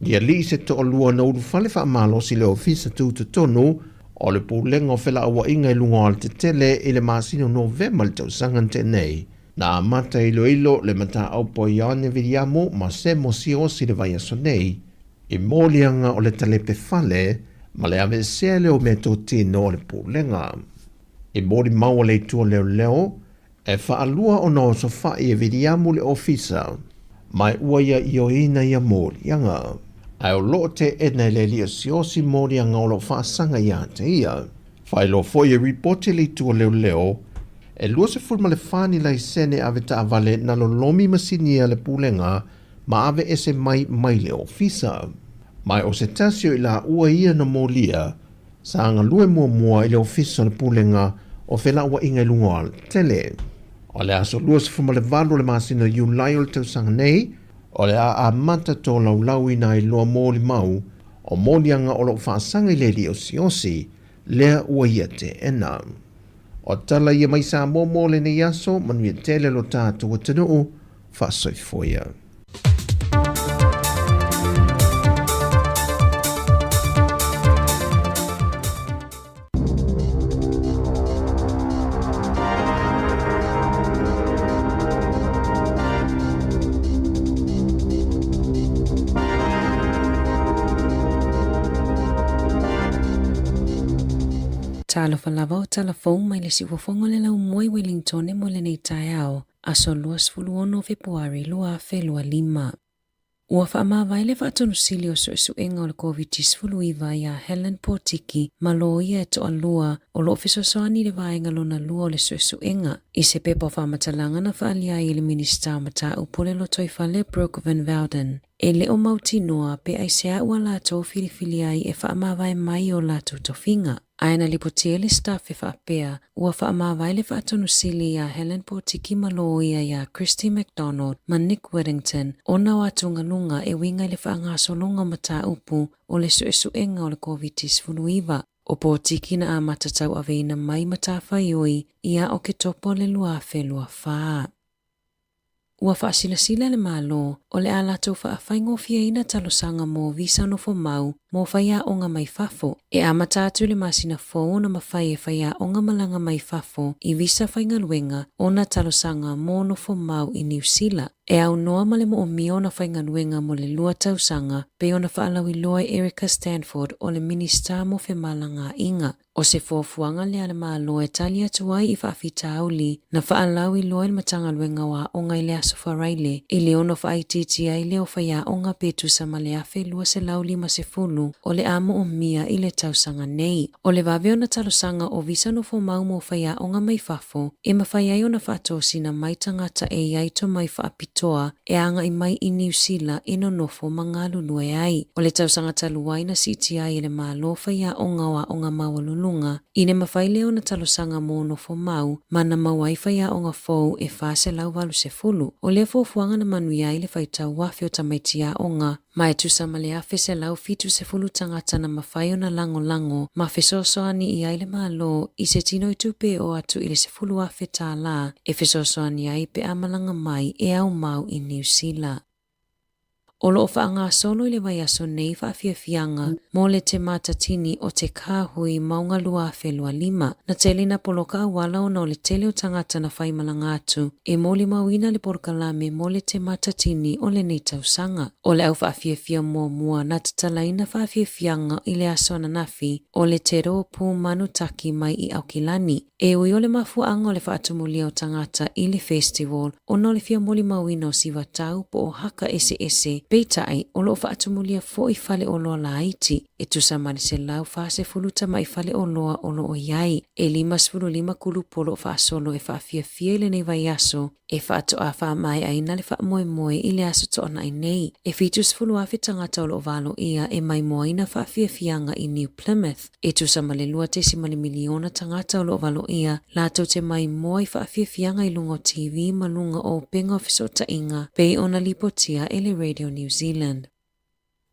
i alii se toalua na ulufale faamalosi i le Ofisa Tutotonu o le Pulega o Felauaiga i luga o Alatetele i le masina o Novema i le tausaga na tea nei. Na amata iloilo le mataupu a Ioane Viliamu ma Semo Siaosi i le vaiaso nei i moliaga o le talepe fale ma le aveesea lea o meatotino a le Pulega. I molimau a le Itu o Leoleo, E faalua ona osofai e Viliamu le ofisa, ma e ua ia ioeina ia moliaga. Ae o lo o teena e le alii osiosi moliaga o lo o faasaga ia te ia. Faailoa foi e ripoti le itu o leoleo, e 24 ni laisene ave taavale na lolomi masini a le pulega ma ave ese mai mai le ofisa. Ma e o se tasi o i laua ia na molia, Sa galue muamua i le Ofisa o le Pulega o Felauaiga i luga o Alatele. O le aso 28 o le masina o Iulai o le tausaga nei, o le a amata tolaulauina ai loa molimau o moliaga o lo o faasaga i le alii osiosi lea ua ia teena. O tala ia mai Samoa mo lenei aso, manuia tele lo tatou atunuu, faasoifua ia. Talofa lava o tala fou mai le siufofoga o le laumua i Wellingtone mo lenei taeao, aso 26 o Fepuari 2025. Ua faamavae le Faatonusili o Suesuega o le Koviti-19 iā Helen Potiki ma loia e toalua o lo o fesoasoani i le vaega lona lua o le suesuega i se pepa o faamatalaga na faaalia ai e le Minisita o Mataupu o le Lotoifale Brooke Van Velden e le o mautinoa pe aisea ua latou filifili ai e faamavae mai i o latou tofiga. Ae na lipotia e le Staff e faapea, ua faamavae le Faatonusili iā Helen Potiki ma loia iā Christy McDonald ma Nick Whittington ona o atugaluga e uiga i le faagasologa o mataupu o le suesuega o le Koviti-19. O Potiki na amata tauaveina mai matafaioi ia Oketopa o le 2024. Ua faasilasila le Malo o le a latou faafaigofieina talosaga mo visa nofo mau mo faiaoga mai fafo, e amata atu i le masina fou ona mafai e faiaoga malaga mai fafo i visa faigaluega ona talosaga mo nofo mau i Niu Sila. E aunoa ma le moomia ona faigaluega mo le lua tausaga, pei ona faalauiloa e Erica Stanford o le Minisita mo Femalagaaiga. O se fuafuaga lea a le Malo e tali atu ai i faafitauli na faalauiloa e le Matagaluega o Aoga i le Aso Faraile i le ono faaitiitia ai lea o faiaoga pe tusa ma le 1,250 o le a moomia i le tausaga nei. O le vave ona talosaga o visa nofomau mo faiaoga mai fafo e mafai ai ona faatosina mai tagata e i ai tomai faapitoa e agai mai i Niu Sila e nonofo ma galulue ai. O le tausaga talu ai na siitia ai e le Malo faiaoga o aoga maualuluga i le mafai lea ona talosaga mo nofo mau ma na maua ai faiaoga fou e 480. O lea fuafuaga na manuia ai le faitau afe o tamaiti aoga ma e tusa ma le 1,170 tagata na mafai ona lagolago ma fesoasoani i ai le Malo i se tino i tupe e oo atu i le $10,000 e fesoasoani ai pe a malaga mai e ao mau i Niu Sila. O lo o faagasolo i le vaiaso nei faafiafiaga mo le Te Matatini o Te Kāhui Maunga 2025. Na tele na poloka auala ona o le tele o tagata na faimalaga atu e molimauina le polokalame mo le Te Matatini o lenei tausaga. O le au faafiafia muamua na tatalaina faafiafiaga i le aso ananafi o le Te Rōpū Manutaki mai i Aukilani. E ui o le mafuaaga o le faatumulia o tagata i le festival ona o le fia molimauina o sivatau po o haka eseese, peitai o lo o faatumulia foi faleoloa laiti e tusa ma le 140 tamai faleoloa o lo o i ai. E 55 kulupu o lo o faasolo e faafiafia i lenei vaiaso e faatoa faamaeaina le faamoemoe i le Aso Toonai nei. E 70,000 tagata o lo o valoia e maimoaina faafiafiaga i New Plymouth, e tusa ma le 2.1 miliona tagata o lo o valoia latou te maimoa i faafiafiaga i luga o TV ma luga o upega o fesootaiga pei ona lipotia e le Radio New Zealand.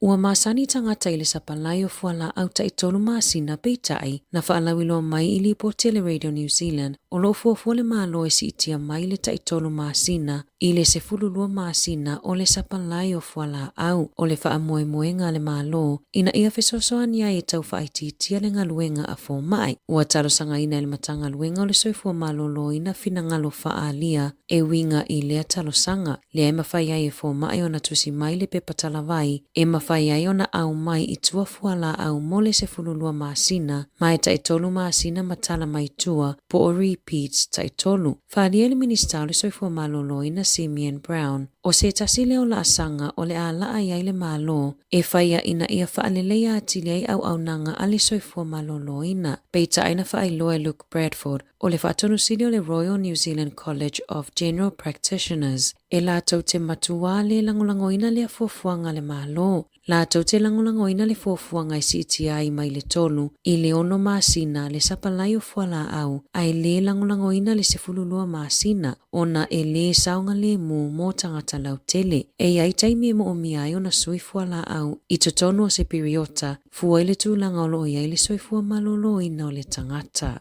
Ua masani tagata i le sapalai o fualaau taitolu masina peitai na faalauiloa mai i lipoti a le Radio New Zealand o lo o fuafua le Malo e siitia mai le taitolu masina i le 12 masina o le sapalai o fualaau. O le faamoemoega a le Malo ina ia fesoasoani ai e tau faaitiitia le galuega a fomai. Ua talosagaina e le Matagaluega o le Soifua Maloloina finagalo faaalia e uiga i lea talosaga. Lea e mafai ai e fomai ona tusi mai le pepa talavai e mafai ai ona aumai i tua fualaau mo le 12 masina ma e taitolu masina ma tala mai tua po o repeats taitolu. Faaalia e le Minisita o le Soifua Maloloina Simeon Brown, o se tasi lea o laasaga o le a laa i ai le Malo e faia ina ia faaleleia atili ai auaunaga a le soifua maloloina. Peitai na faailoa e Luke Bradford, o le faatonusili o le Royal New Zealand College of General Practitioners, e latou te matuā le lagolagoina lea fuafuaga a le Malo. Latou te lagolagoina le fuafuaga e siitia ai mai le tolu i le ono masina le sapalai o fualaau ae le lagolagoina le 12 masina ona e lē saogalemu mo tagata lautele. E i ai taimi e moomia ai ona sui fualaau i totonu o se piriota, fua i le tulaga o lo o i ai le soifua maloloina o le tagata.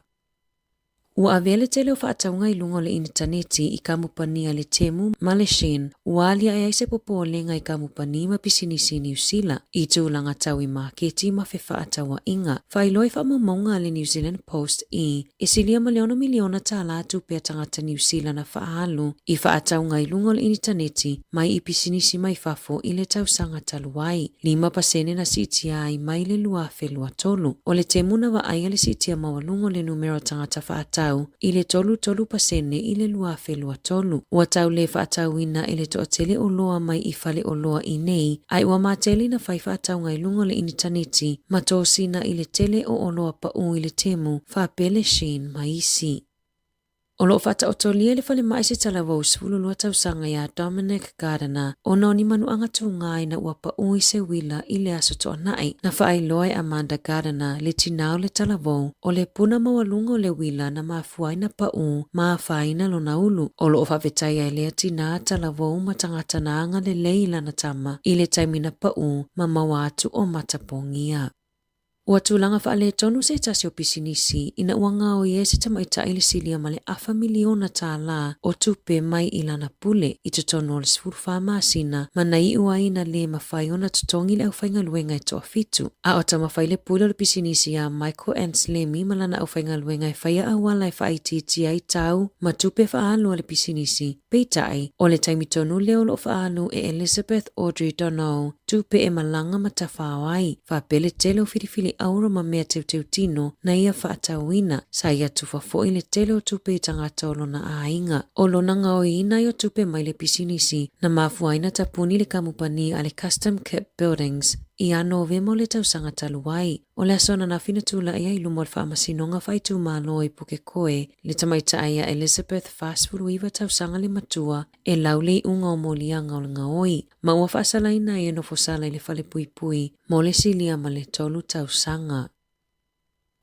Ua avea le tele o faatauga i luga o le initaneti i kamupani a le Temu ma le Shein, ua aliae ai se popolega i kamupani ma pisinisi i Niu Sila i tulaga tau i maketi ma fefaatauaiga. Faailoa i faamaumauga a le New Zealand Post i E silia ma le ono miliona tālā tupe a tagata Niu Sila na faaalu i faatauga i luga o le initaneti mai i pisinisi mai fafo i le tausaga talu ai. 5% na siitia ai mai le 2023. O le temu na vaaia le siitia maualuga o le numera o tagata faatau i le 33% i le 2023. Ua tau le faatauina e le toatele oloa mai i fale oloa i nei, ae ua matele na fai faatauga i luga o le initaneti ma tosina i le tele o oloa paʻū i le temu, faapea le Shein ma isi. O lo o faataotolia i le falemai se talavou 12 tausaga iā Dominic Gardiner ona o ni manuaga tūgā ina ua paʻū i se uila i le Aso Toonai. Na faailoa e Amanda Gardiner le tinā o le talavou, o le puna maualuga o le uila na mafua ai na paʻū ma afaina lona ulu. O lo o faafetaia e lea tinā talavou ma tagata na agalelei i lana tama i le taimi na paʻū ma maua atu o matapogia. Ua tulaga faaletonu se tasi o pisinisi ina ua gaoi ai se tamaitai le silia ma le afa miliona tālā o tupe mai i lana pule i totonu o le 14 masina ma na iu ai ina lē mafai ona totogi le aufaigaluega e toafitu. A o taumafai le pule o le pisinisi iā Michael Anslemi ma lana aufaigaluega e faia auala e faaitiitia ai tau ma tupe faaalu a le pisinisi. Peitai, o le taimi tonu lea o lo o faaalu e Elizabeth Audrey Donohoe tupe e malaga ma tafao ai, faapea le tele o filifili auro ma mea teuteu tino na ia faatauina. Sa ia tufa foi le tele o tupe i tagata o lona aiga. O lona gaoiina ai o tupe mai le pisinisi, na mafua ai na tapuni le kamupani a le Custom Kit Buildings ia Novema o le tausaga talu ai. O le aso ananafi na tulai ai i luma o le Faamasinoga Faaitumalo i Pukekohe le tamaitai a Elizabeth 49 tausaga le matua e lau le iuga o moliaga o le gaoi, ma ua faasalaina ai e nofosala i le falepuipui mo le silia ma le tolu tausaga.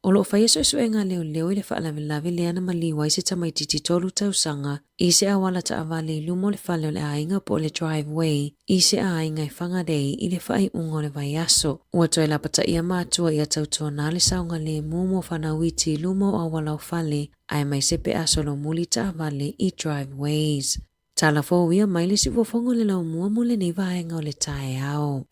O lo o faia suesuega a leoleo i le faalavelave lea na maliu ai se tamaitiiti tolu tausaga i se auala taavale i luma o le fale o le aiga po o le driveway i se aiga i Whangarei i le faaiuga o le vaiaso. Ua toe lapataia matua ia tautuana le saogalemu mo fanau iti i luma o auala o fale aemaise pe a solomuli taavale i driveways. Tala fou ia mai le siufofoga o le laumua mo lenei vaega o le taeao.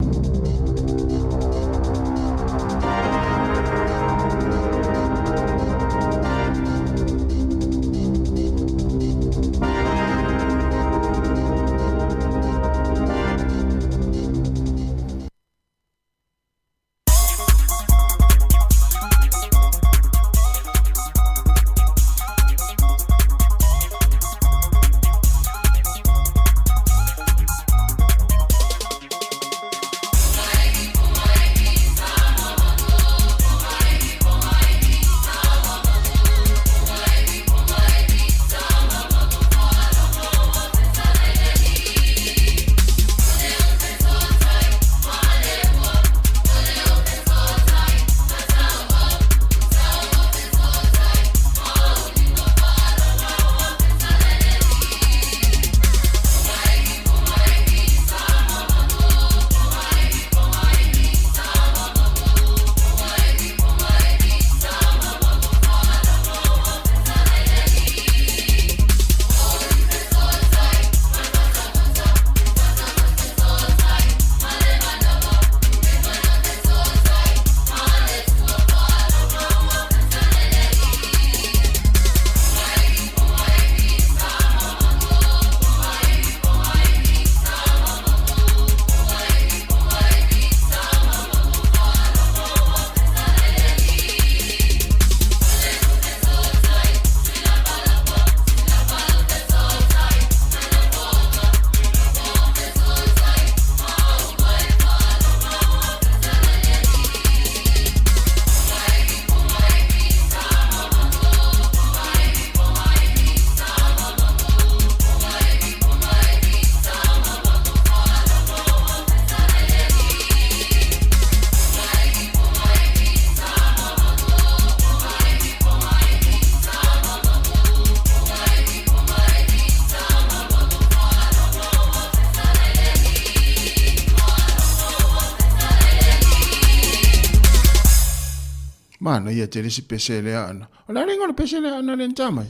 Manaia tele si pese lea ana. O le a le ingoa o le pese lea ana le nta mai?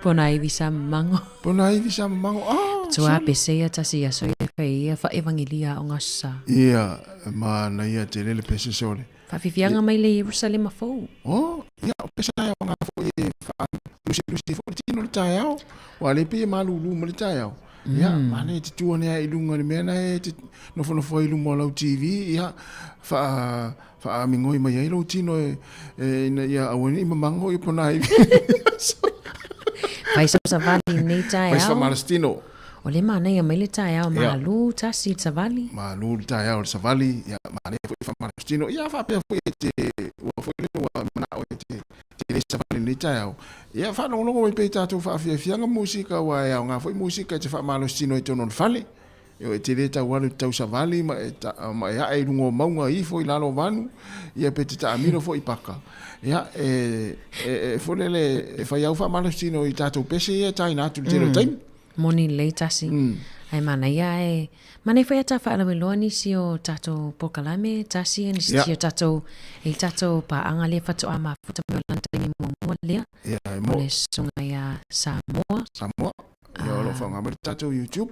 Pona iwi sa mango. Pona iwi sa mango. Ah, Tua pese ia tasi ia so ia fai ia fa evangelia o ngasa. Ia, manaia tele le pese sole. Faafiafiaga mai le Ierusalema fou. Oh, ia, o pese taeao ngā foi e wha lusilusi foi le tino le taeao. Wa le pei e malūlū ma le taeao. Ia, manaia e te tua nea i lunga le mea na e te nofonofo ai i luma o lau TV, ia, wha, whaamingoi mai ai lou tino e, e ina ia aua nei mamango i pona ai. Fai sau savali nei taeao. Fai sau malastino. O le manaia mai le taeao malu tasi le savali. Malu le taeao le savali, ia manaia foi whamalastino. Ia whaapea foi e te, ua foi le ua manao e te, te le savali nei taeao. Ia whaalongolongo mai pei tātou whaafiafianga musika ua e ao ngā foi musika e te whaamalastino i tono le fale. Ioe, e te le tau alu i te tau savali ma e, ta, ma e ae i runga o maunga ifo i lalo o vanu, ia pe te taamilo foi i paka. Ia, e, e, e folele, e whai au whaamalosino i tātou pese ia taina atu le tele o taimi. Moni lelei tasi. Ae manaia ae manaia foi a ta faalauiloa nisi o tatou polokalame tasi e nisi o tatou i tatou paaga lea faatoa mafuta mai o lana taimi muamua lea o le susuga ia Samoa. Samoa. Ia o lo o faaaoga mai le tatou YouTube.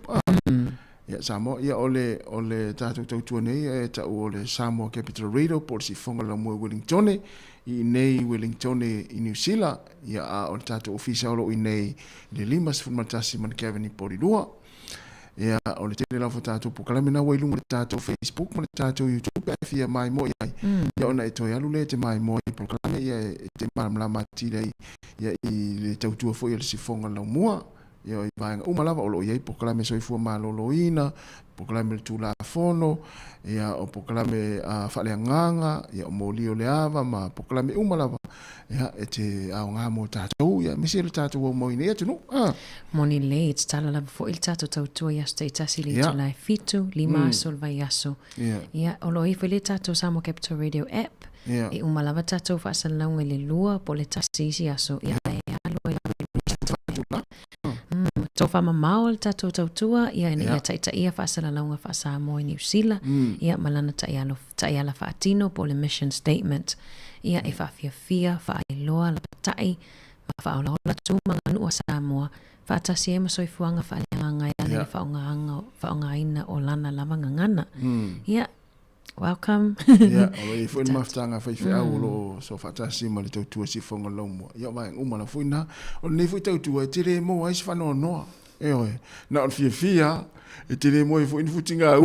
Ia Samoa, ia o le o le tatou tautua nei e tau o le Samoa Capital Radio po o le sifoga o le laumua i Wellingtone i inei i Wellingtone i Niu Sila, ia a o le tatou ofisa o lo o i inei i le 51 Manukau i Porirua. Ia o le tele lava o tatou polokalame na ua i luga o le tatou Facebook ma le tatou YouTube pe a e fia maimoa i ai. Ia ona e toe alu lea e te maimoa i polokalame ia e te malamalama atili ai ia i le tautua foi a le sifoga laumua. Ia i vaega uma lava o lo o i ai polokalame soifua maloloina, polokalame o le Tulafono, ia o polokalame faaleagaga, ia o moli o le ava ma polokalame uma lava ia e te aoga mo tatou, ia aemaise le tatou aumau i nei atunuu. Ah. Moni lelei, e tatala lava foi le tatou tautua i aso taitasi i le itula e 7, 5 aso o le vaiaso. Ia, o lo o i ai foi le tatou Samoa Capital Radio app, e uma lava tatou faasalalauga i le 2 po o le 1 isi aso, ia ae alu ai lava i luga. Tofa mamao le tatou tautua, ia ina ia taitaia faasalalauga faa-Samoa i Niu Sila, ia ma lana taialo, taiala faatino po o le mission statement. Ia e faafiafia, faailoa, lapatai, ma faaolaola tu ma aganuu a Samoa, faatasi ai ma soifuaga faaleagaga e ala i le faaaogaina, faaaogaina o lana lava gagana. Ia, welcome. Ia, o lo o i ai foi le mafutaga a faifeau o lo o soofaatasi ma le tautua siufofoga o le laumua. Ia, o vaega uma lava foi na. O lenei foi tautua e tele maua ai se faanoanoa. Ioe, na o le fiafia, e tele maua ai foi ni futigau.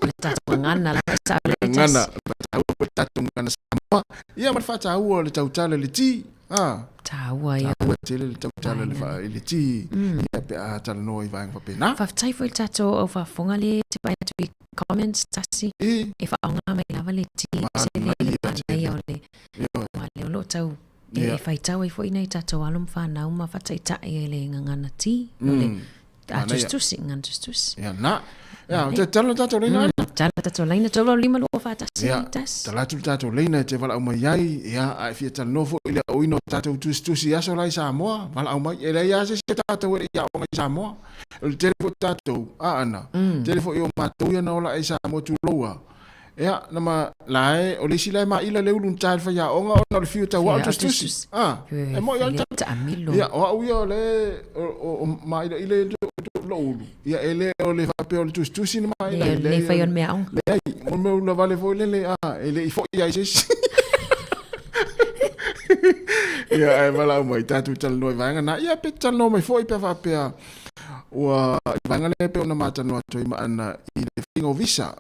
O le tatou gagana lava e sao lelei tasi. Gagana, faataua foi le tatou gagana Samoa. Ia, ma le faataua o le tautala i le ti. Ah. Taua ia. Taua tele le tautala le wha, i le ti, ia pe a talanoa i vaega faapena. Faafetai foi i le tatou au faafofoga le te vaai atu i comments tasi E. e faaaoga mai lava le ti se le Manaia tele. manaia o le Ioe. aua lea o lo o tau e Ia. e faitau ai foi nai tatou alo ma fanau ma faataitai ai le gagana ti o le a Manaia. tusitusi gagana tusitusi. Ia na. Ia, o te tala tatou leina ana. Tala tatou laina, 3 8 2 4 1 Ia, 1. tala atu le tatou leina e te valaau mai ai, ia, a e fia talanoa foi i le aoina o tatou tusitusi i aso la i Samoa, valaau mai, e leai lava se isi o tatou e le i aoga i Samoa. O le tele foi o tatou, a ana, tele foi o matou ia na ola ai i Samoa tulou a. Ia, nama, la e, o le isi la e maila le ulu na ta i le faiaoga ona o le fiu e tau ao tusitusi. A, e moi lava le tala. Taamilo. Ia, o au ia o le, o, o, o maila ile lou ulu. Ia, e le o le faapea o le tusitusi na maila ai. Le fai o le mea aoga. Leai, o le mea ula vale foi lele, a, e le i foi ai se isi. Ia, ae valaau mai, tatou talanoa i vaega na. Ia, pe talanoa mai foi pe faapea, ua i vaega lea e pei ona matalanoa atu ai ma Ana i le faiga o visa.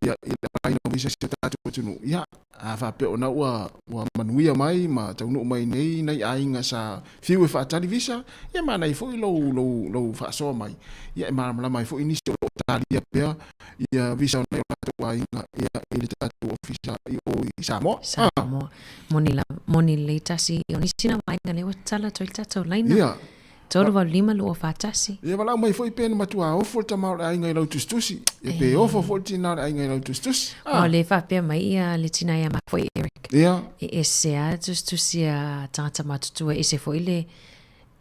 Ia, i le alaina o visa i si o tatou atunuu. Ia, a faapea ona ua, ua manuia mai ma taunuu mai nei nai aiga sa fiu e faatali visa, ia manaia foi lou, lou, lou faasoa mai. Ia, e malamalama ai foi nisi o lo o talia pea ia visa o nai o latou aiga ia, i le tatou ofisa i o i Samoa. Samoa. Moni lava, moni lelei tasi o nisi na vaega lea ua tatala atu ai le tatou laina. Ia. 3 8 5 2 4 1. Ia valaau mai foi pe na matua ofo le tama o le aiga i lau tusitusi. Ia pe ofo foi le tina o le aiga i lau tusitusi. Ah. O le faapea mai ia le tina ia ma foi Eric. Ia. E ese a tusitusi a tagata matutua, ese foi le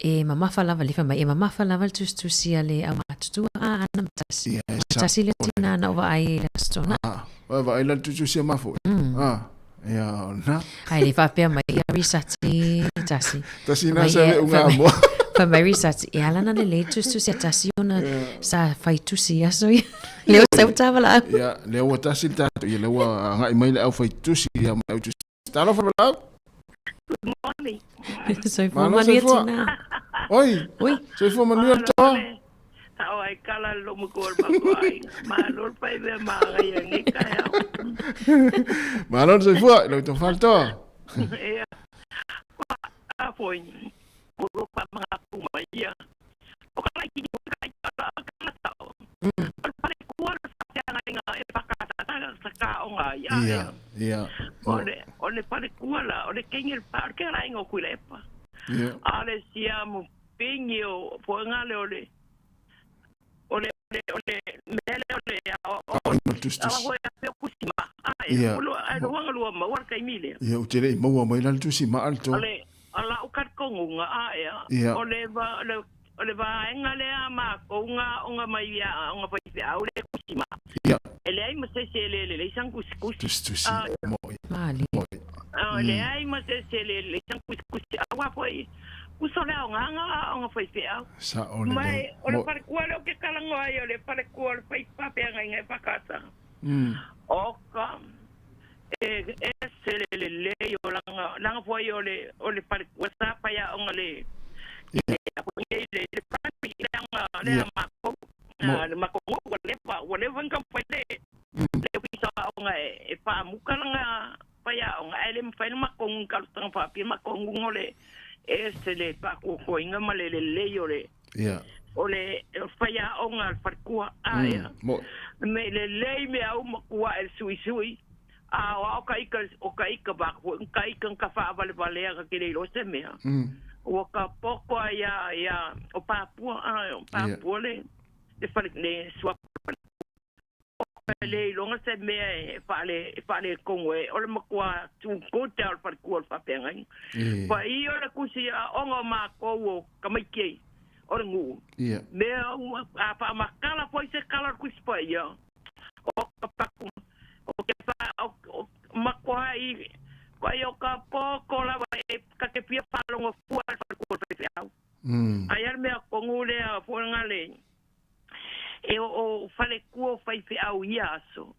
e mamafa lava le fai mai e mamafa lava le tusitusi a le au matutua a ana ma tasi. Ia, e sa. Tasi le tina na o vaai i le aso tona. Ah, vaai la le tusitusi a mafoi. Ah. Ia, o lena. Ai le faapea mai ia Risati tasi. Tasi na sa le unga moa. Fai mai Risati, e ala na lelei tusitusi a tasi ona sa fai tusi aso ia. Lea ua sau tavala au. Ia, lea ua tasi le tatou, ia lea ua agai mai le au fai tusi ia ma le au tusi. Talofa Valaau. Good morning. Soifua Malo manuia soifua. tina. Oi. Oi. Soifua manuia le toa. Tao ai kala le lomo ko le mako ai. Malo le pai mea magai a nei kai au. Malo le soifua, lau tofa le toa. Ea. A foi. O lo pa mga kuma ia. O ka lai ki ka ka ka tao. O le pare kua le whakanga inga e whakatata sa ka o ngā ia. Ia, ia. O le, o le pare kua la, o le kenge le pa, o le kenge la inga o kuila epa. Ia. A le siamu Pingi o Poengale o le o le o le mele o le o o le tusitusi. O le kusi ma. Ai Ia. o lo ai lo wanga lua maua le taimi lea. Ia, ou te le i maua mai la le tusi maa le O toa. le a la u kat kongunga a ea. Ia. O le va o le o le vaega lea a makou nga aoga mai i aoga faifeau le kusima. Ia. E leai ma se isi e le lelei sana tusitusi. Tusitusi. Mo'i. Malie. Mo'i. E leai ma se isi e le lelei sana tusitusi. Aua foi, uso le aoga nga aoga faifeau. Sa'o lelei. Ma o le Mo'i. falekua lea ou te talanoa ai, o le falekua o le fai faafeagaiga e FKS. Oka, e ese le lelei o lana, lana foi o le, o le falekua sa fai aoga le, Ia. le, le, le primary, le aoga lea Ia. a makou. Mo'i. Le makou ua leva, ua leva ona taumafai le, le ofisa o aoga e, e faamuka lana fai aoga, ae le mafai ona makou talosaga faapea makou o le ese le faakuakuaina ma le lelei o le, Ia. o le fai aoga a le falekua. Ae, Mo'i. me lelei mea uma kua e le suisui. A o ao ka ika, o ka ika ba ko ka ika ka faavalevalea ka ke le iloa se mea. Ua ka poko ai ia, ia o Papua, a o Papua le, le fale, le sua o le iloga se mea e faale, e faale kongo e, o le makua tū kote o le falekua o le faafeagaiga. E. Pa i o le kusi aoga o makou o tamaiti ai, o le nuu. Ia. Mea uma, a faamakala foi se kala o le kusi paia. O ka paku, o ke fa, o, o makoa i, ko ai o ka poko lava e ka te fia faalogo fua le falekua o le faifeau. Ai a le mea kogu lea fuaga le, e o, o falekua o faifeau ia aso.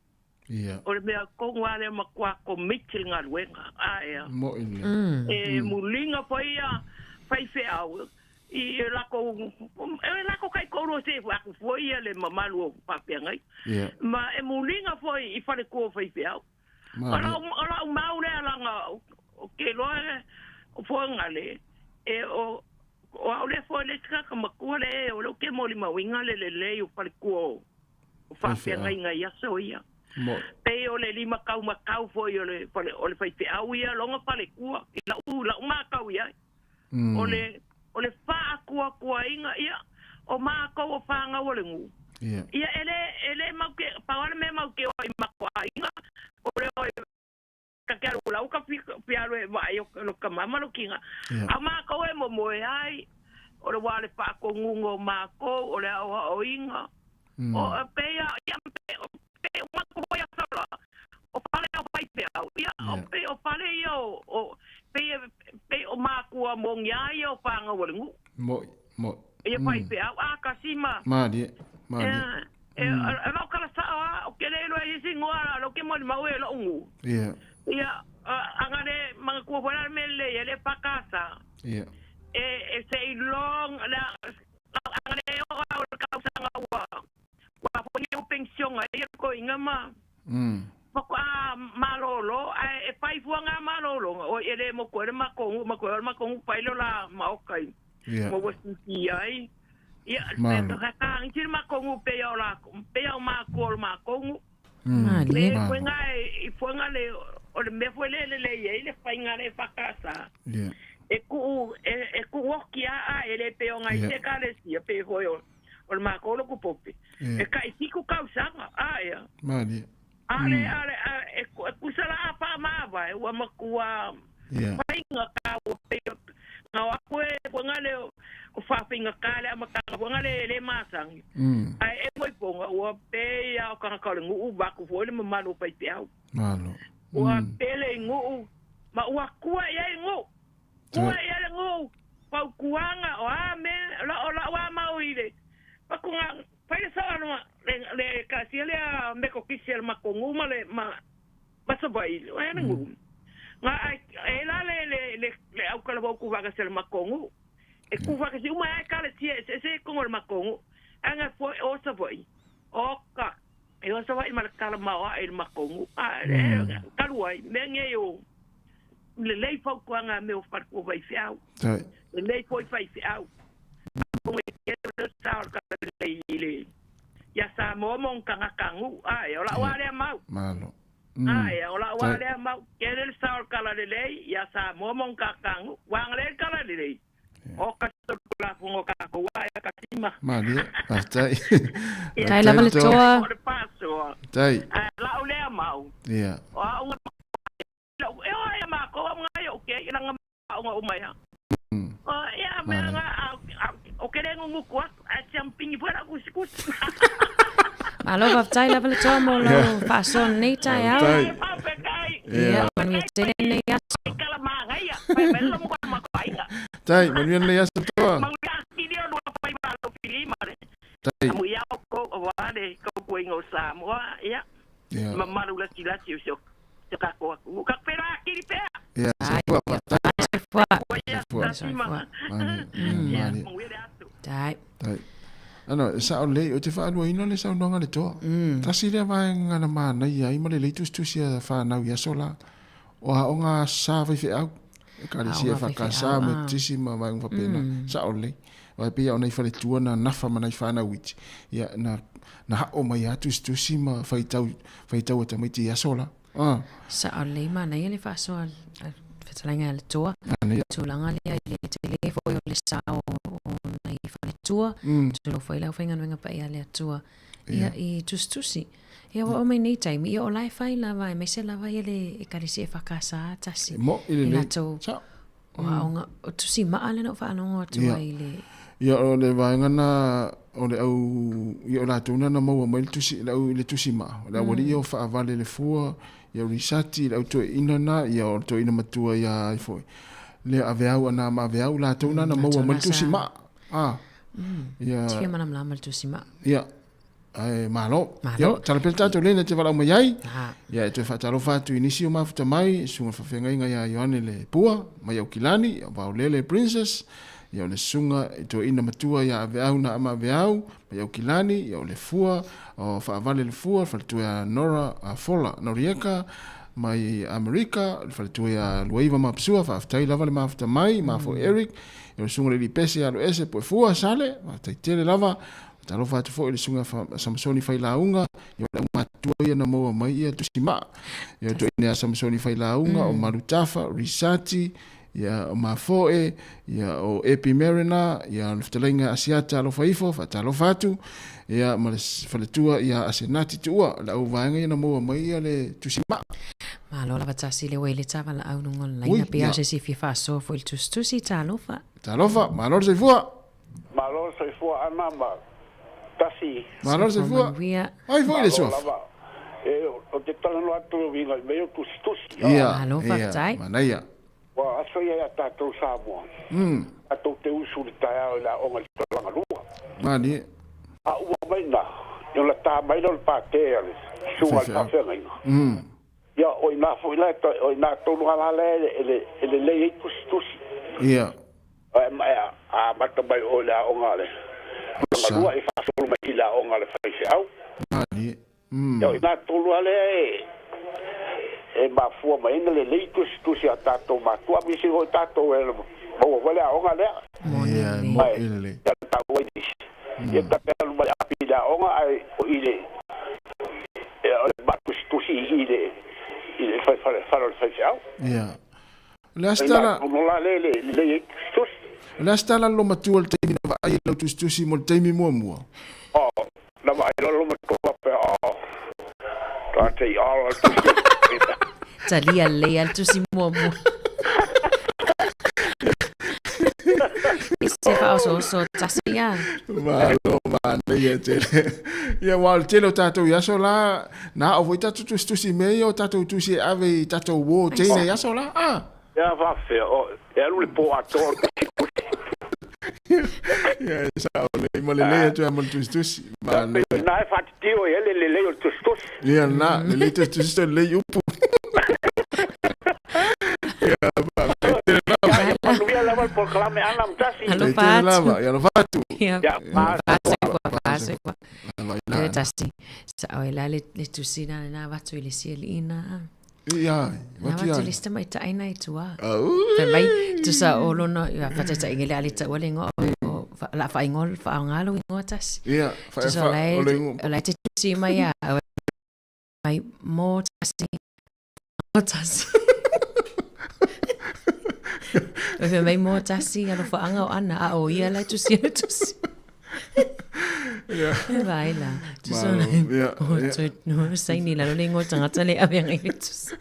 Ia. O le mea kogu a lea makuā komiti le galuega. Ae. Mo'i lelei. E muliga foi ia faifeau i lakou e lakou taitoalua se aku foi ia le mamalu o faafeagai. Ia. Ma e muliga foi i falekua o faifeau. O Malie. lau, o lau mau lea laga o ke loa o fuaga le e o o au lea foi le isi kaka matua le e o lea ou te molimauina le lelei o falekua o o faafeagaiga i aso ia. Mo'i. Pei o le lima taumatau foi o le fale o le faifeau ia loga falekua i lau lau matau i ai. O le o le faakuakuaina ia o makou o fanau o le nuu. Ia. Ia e le e le mau ke pau le mea mau ke o i makoaiga o le o ka ke alu lau ka fi fi alu e vaai o lo ka mama lo kinga. Ia. A makou e momoe ai o le wā le whaakongunga o makou o le aoaoinga. O e pei a ia pe o pe o mako hoi a sola. O fale o faifeau. Ia o Ia. pe o fale ia o o pe pe o makua mongi ai ia o whangau o le nuu. Mo'i. Mo'i. Ia faifeau a kasima. Malie. Malie. E, e lau kala sao a, o ke le iloa i isi ngoa la, lo ke moli mau e lo ngu. Ia. Ia, anga le mga kua fora me le ia le pakasa. Ia. E, e se i long, la, anga le o au le kausanga ua. Ua fo ni o pension ai ia ko inga ma. Ma ko a malolo, a e fai fua ngā malolo. O e le mo koe le makongu, ma koe le makongu pai lo la maokai. Ia. Mo wa sisi ai. Ia, Malo. pe ka ka ngi makongu pe o la pe o ma ko o makongu. Malie. Le Malo. fuenga e i fuenga le o le mea foi le le le i le fainga le whakasa. Ia. E ku e e ku oki a a e le pe o ngai Ia. te ka le sia pe hoi o o le mako lo ku pope. Ia. E ka i siku kausanga a ia. Malie. A le a le a e ku e kusala a wha maava e ua makua Ia. fainga ka o pe ngā wako e fuenga le o whawhinga ka le amatanga fuenga le le masangi. Ai e moi ponga ua pe ia o kanga ka le nguu baku fo le mamalu pai te au. Malo. Ua pele i nguu ma ua kua ia i nguu. Kua ia le nguu. Pau kuanga o a me la o la wa mau i le. Pakunga pai le sa ano le le ka sia le a me ko kisi le makongu ma le ma ma sabai o e le nguu. Nga ai e la le le le le au kala wau kuwaka se le makongu. E kuwaka se uma ai kala tia se se kongo le makongu. Anga fo o sabai. O ka e o sabai ma le kala maoa e le makongu. A e kaluai me nge yo le lei fau kuanga me o wharku vai whiau. Tai. Le lei foi whai whiau. Ko me ke le sa o ka le i le. Ia sa mo mo kanga kangu. Ai o la wa le mau. Malo. Ai o la wa Tai. le mau. Ke le sa o kala le lei ia sa mo mo ka kangu. Wang le kala le lei. O ka so la fungo ka ko wa ya ka tima. Malie. Faafetai. Tai lava le toa. O le paso. Tai. Ai la o le mau. Ia. O a unga e o ai ma ko nga yo ke ila nga o nga o mai. O ia me nga o ke le nguguku atu, ae siampingi foi lau kusikusi. Malo faafetai lava le toa mo lau faasoa lenei taeao. Faafetai. Faafetai. Ia, manuia tele lenei aso. Kala magaia, fai mai lo mo ma aiga. Tai, manuia lenei aso toa. Manuia kili o lua fai malo filima le. Tai. Amu ia o ko o wale ko kuinga o Samoa, ia. Ia. Mamalu lasi lasi o se se ka ko aku. Ka pera kiri pea. Ia, soifua, faafetai. Soifua. Soifua. Soifua. Mani, mani. Tai. Tai. Ano, e sao lelei, ou te faaluaina le saunoaga a le toa. Tasi lea vaega na manaia ai ma lelei tusitusi a fanau i aso la. O aoga sa faifeau, ekalesia Aoga FKS, faifeau, ah. Metotisi ma vaega faapena. Sao lelei. Aua e pei lava o nai faletua na nafa ma nai fanau iti, ia, na, na hao mai lava tusitusi ma faitau, faitau a tamaiti i aso la. Ah. Sao lelei manaia le faasoa a le fetalaiga a le toa. Manaia. Tulaga lea i le tele foi o le sao o nai faletua, tulou foi le aufaigaluega paia a le Atua, ia, i tusitusi. Ia ua oo mai nei taimi, ia o la e fai lava, aemaise lava ia le Ekalesia EFKS tasi. E mo'i I lelei. latou Sao. o aoga, o tusi maa lea na ou faalogo atu Ia. ai i le... Ia, o le vaega na o le au, ia o latou na na maua mai le tusi, le au, le tusi maa. O le aualii ia o faavale le fua, ia o Risati, le au toeaina na, ia o le toeaina matua ia ai foi. Le aveau ana ma aveau, latou na na maua mai le tusi maa. Ah. Ia. Te fia malamalama le tusi maa. Ia. Ae malo. Malo. Ia, tala pea le tatou lena e te valaau mai ai. Ah. Ia, e toe faatalofa atu i nisi o mafuta mai, susuga faafeagaiga ia Ioane le Pua, mai Aukilani, ia Vaolele Princess, ia o le susuga i toeaina matua ia Aveau na Ama Aveau, mai Aukilani, ia o le Fua, o Faavale le Fua, le faletua ia Nora Fola Norieka, mai Amerika, le faletua ia Luaiva Mapsua, faafetai lava le mafuta mai, mafo Eric, ia o le susuga i le Lipese ia Aloese Puefua Sale, faafetai tele lava. Talofa atu foi i le susuga Samasoni Failauga, ia o le aumatutua ia na maua mai ia tusi maa. Ia o toeaina ia Samasoni Failauga, o Malutafa, Risati, ia o Mafoe, ia o Epi Mariner, ia o le fetalaiga Asiata Alofa Ifo, faatalofa atu, ia ma le faletua ia Asenati Tuua, le auvaega ia na maua mai ia le tusi maa. Malo lava tasi le ua i le tavalaau luga o le laina, pei lava o se isi e fia faasoa foi i le tusitusi, talofa. Talofa, malo le soifua. Malo le soifua ana ma tasi. Malo le soifua. Ai foi le suafa. Malo lava. E, o te talanoa atu e uiga i mea o tusitusi. Ia, Malo ia, faafetai. manaia. Ua aso ia ia tatou Samoa. Tatou te usu i le taeao i le aoga i le tausaga lua. Malie. A ua mai na, i ona ta mai lea o le pate a le susuga a le faafeagaiga. Ia, o ina foi la, o ina tonu lava la lea e lelei ai tusitusi. Ia. A amata mai oe i le aoga a le tausaga lua, e faasolo mai i le aoga a le faifeau. Malie. Ia, o ina tonu lava lea e mafua mai ai ona lelei tusitusi a tatou matua, aemaise foi tatou e maua foi le aoga lea. Ia, e mo'i lelei. Ia, taua i nisi. Ia, ta te alu mai api i le aoga, ae o i le, o le maatusitusi i le, i le fale o le faifeau. Ia. O le a se tala. O le a se tala a le lomatua i le taimi na vaai ai lau tusitusi mo le taimi muamua? Talia lelei lava le tusi muamua. Se faaosooso tasi ia. Malo manaia tele. Ia aua o le tele o tatou i aso la, na ao foi tatou tusitusi i mea ia o tatou tusi e ave i tatou uo teine i aso la. Ah. Ia faafefea, o, e alu le po atoa o le tusitusi. Ia e sao lelei ma lelei atu lava ma le tusitusi. Manaia. Na e faatitio ai le lelei o le tusitusi. Ia na, lelei tusitusi toe lelei upu. Ia faafetai tele lava. Ia manuia lava le polokalame ana ma tasi. Alofa Tele atu. lava, ia alofa atu. Ia, Ia, faasoifua, faasoifua. Lava i Ia la. tasi, sao e la le, le tusi na na avatu i le siali'i na. Ia, Na vatu avatu ia. i le si tamaitai na i tua. Au. Fai mai, tusa o lona, ia faataitaiga i le a le taua le igoa o, o, la faaigoa, faaaoga lou igoa tasi. Ia, fa, Tusa fa, o la e, o le igoa. o la e te tusi mai ia, mai mo tasi, mo tasi. Oi fai mai mo tasi, alofaanga o ana, a o ia la e tusi ana tusi. Ia. E vai la. Tusa Malo, o ia, o ia. toe no saini lalo le igoa o tagata le ave agai le tusi.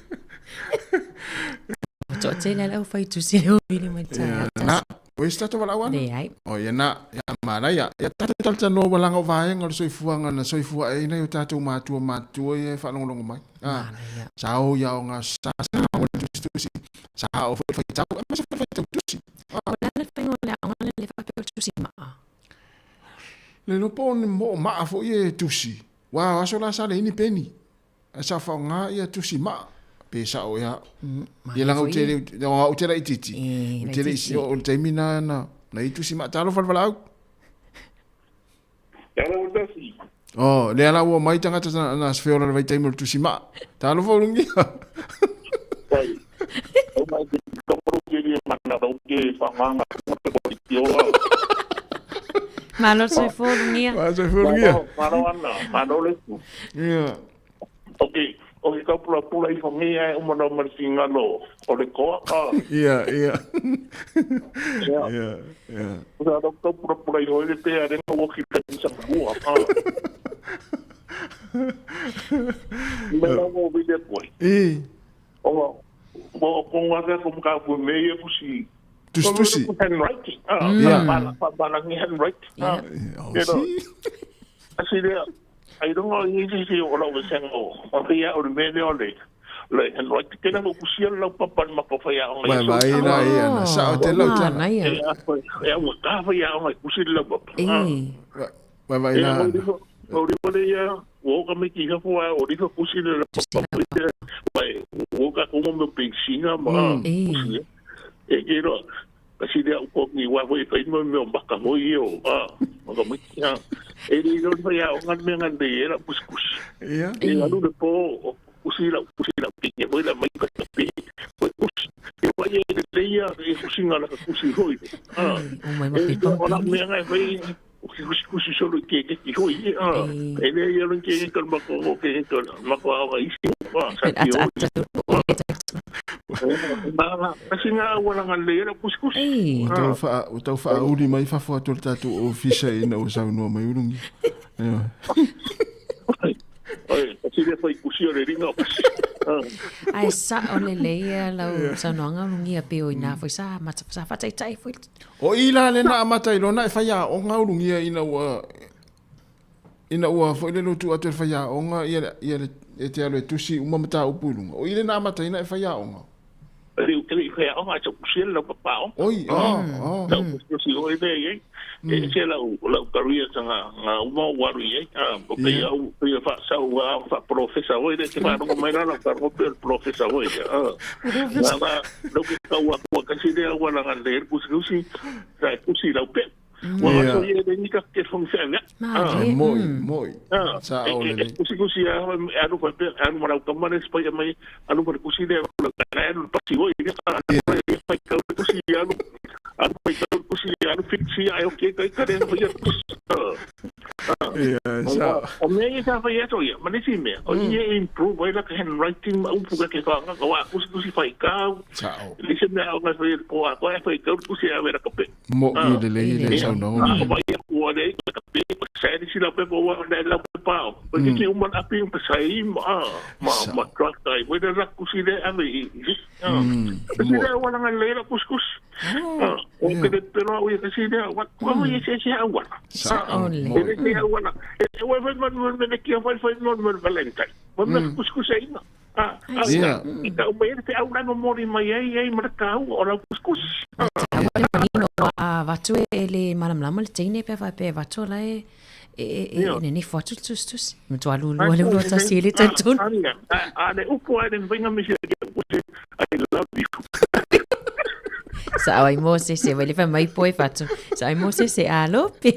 O toatele a le aufai tusi le ovili mai le Ia, taeao na. tasi. Ua i se tatou valaau ana? Leai. O ia na, ia manaia. Ia tatou talatalanoa ua laga o vaega o le soifuaga na soifua ae ai o tatou matua matutua ia e faalogologo mai. Ah, Manaia. sa o ia o ngā sa sa o le tusitusi, sa o foi le faitau, aemaise foi le faitau tusi. O le a le faiga o le aoga lea le faapea o le tusi maa? Le iloa po o ni moo maa foi e tusi. Ua o aso la sa leai ni peni. Ae sa faaaoga ia tusi maa pe sao ea. Ia leaga ou te le, o au te laitiiti. Ou te le i, o le taimi na na na i tusi maa. Talofa le valaau. Oh, lea la ua mai tagata na, na feola le vaitaimi o le tusi maa. Talofa Ulugia. Malo soifua Ulugia. Malo soifua Ulugia. Malo ana, malo le tu. Ia. O ke, o ke kaupulapula ifo nei ae uma nau ma le fingalo o le koa. Ia, ia. Ia, ia. O sa lau kaupulapula iho i le pea renga ua ki ka sa kua. Me lau o vile koe. I. O, o konga ka ko mka fu me ia kusi. Tusi tusi. Handwriting. Ah, Ia. pa balangi handwriting. Ia. Oh, si. Asi lea, ai runga o isi si o lau vesenga o, o te ia o le mea lea o le, le handwriting. Tēnā ko kusia lau papa ni maka whai aonga Wai i vai la ia na sao te lau tala. Manaia. E a whai, e a ua ka whai aonga i kusi lau papa. E. Wai vai E la. o rifo, o rifo le ia, o ka me ki hafu a, o rifo kusi le lau papa. Wai, o ka kongo me pensina ma kusi. E ke roa, kasi lea uko ni wa hoi whai mo me o maka hoi e o, a, o ka miki ha. E le iro whai a o ngā mea ngā le e la kusi kusi. Ia. E alu le po, o kusi la, kusi la, pinge hoi la mai ka pe, hoi kusi. E wai e le leia, e kusi ngā la ka kusi hoi. A, O mai ma e pe o la pampi. mea ngā whai, o ki kusi kusi solo i ke ke ki hoi, a. E le ia lo ke ke mako o ke ke mako a o isi, a, sa ki Ata hoi. ata tu o e ta. Nā, kasi ngā wala ngā le la kusi kusi. E. Ua tau wha, ua tau whaauli mai fafo atu le tātou ofisa ina ua saunoa mai Urungi. Ia. Oi, kasi le whai kusi o le ringa o kusi. Ai sa o le leia lau saunoaga Ulugia pe o ina foi sa mata sa faataitai foi. O i la le na amata i lona e whai aonga Ulugia ina ua ina ua foi le lotu atu e whai aonga ia ia le e te alo e tusi uma mataupu i lunga. O i le na amata ina e whai aonga. Le u kele i whai aonga a kusi lau papa o. Oi, oh, oh. Lau kusi o i le i. E se lau lau career sa ngā ngā uma o waru i. O pe au pe wha sa ua wha professor o i le te wharongo mai rā lau karongo pe professor o i. Ngā ngā lau ke kau akua kasi le au wala ngā le kusi kusi sa kusi lau pe. Wa Ia. aso i e le nika ke fong se anga. E moi, moi. Sa o le le. Kusi kusi a alu pa pe alu marau kamane spai mai alu par kusi le alu alu pasi o i pai kau kusi alu alu pai kau kusi alu fiksi ai o ke kai kare ho ia kusi. Ia, sa. O mea ia sa whai ato ia, ma nisi mea, o ia improve ai la ka handwriting ma upu ka ke whaanga, ka wā kusi kusi whai kau, Sa o. lise mea o ngai whai po a koe whai kau kusi a wera ka pe. Mo i le le i le saunoa Ah, Ulugia. wai a kua le ka pe, pa sai si la pe po wa le la pe pao. Pa ki ki uman api pa sai ma ma ma truck ai wai la kusi le ave i. Kasi le wala nga le la kus kus. O ke le pero o kasi le wa wa ye se se awa. Sa o le. Moi. E le awa. E wa wa man man me ki wa wa man man Valentine. Wa me kus kus ai na. Ah, Ia. i ka mai te au la mori mai ai ai ma ka au o la kus kus. Aua le manino a vatu e le malamalama le teine pe fa pe vatu la e e e Ia. e ne fo atu tusi tusi. Matua lulua le ulua tasi e le talitonu. A le upu ai le mbainga misi I love you. Sa ai mo se se wele fa mai po e fatu. Sa ai mo se se alo pe.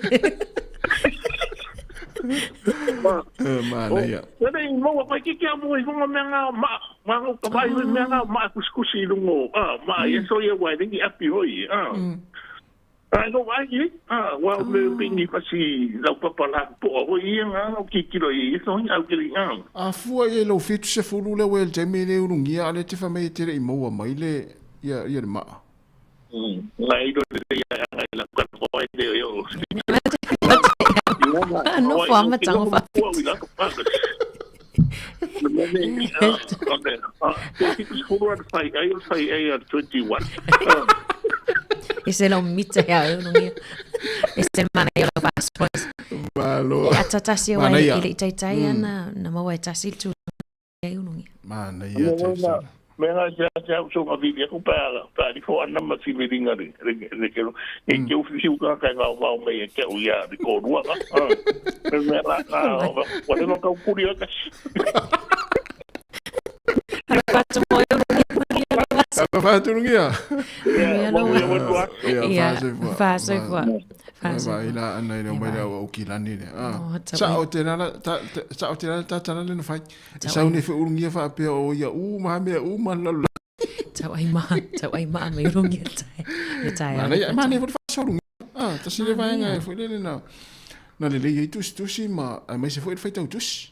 E mana ia. Wena i maua mai ki kia mo i hunga mea ngā ma, ma ngā ka mai mea ngā ma kuskusi i lungo, ah, ma i so ia wai ringi api hoi, ah. Ai no wai i, ah, wa me pingi pasi lau papa la po hoi i ngā au ki kilo i so i au kiri ah. A fua i e lau fitu se fulu le wele taimi le Ulugia a le te whamei te le i maua mai le ia ia le maa. Ngai do le ia ngai la ka hoi le yo. No fo ama tango fa. E se lau mita ia e unungia. E se mana ia lau faasoa. Malo. E ata tasi au ai i le itaitai ana na maua e tasi le tulaga e unungia. Mana ia te sa. Me nga te te au so nga vili aku pa pa li fo ana ma si viringa le le le ke e ke u fi u ka ka nga vao me e ke u ia li ko rua ka. Me me la ka wa le ka kuri ka. Alofa atu lungia. Ia, faasoifua. Faasoifua. Ila ana ile mai la o kilani le. Sa o te nala ta sa o te nala ta tana le no fai. Sa une fe ulungia fa pe o ia u ma me u ma la la. Tau ai ma, tau ai ma me ulungia tai. Le tai. Ma nei ma nei fa so lungia. Ah, ta sile vaenga e foi le na. Na le le i tusi tusi ma mai se foi le fai tau tusi.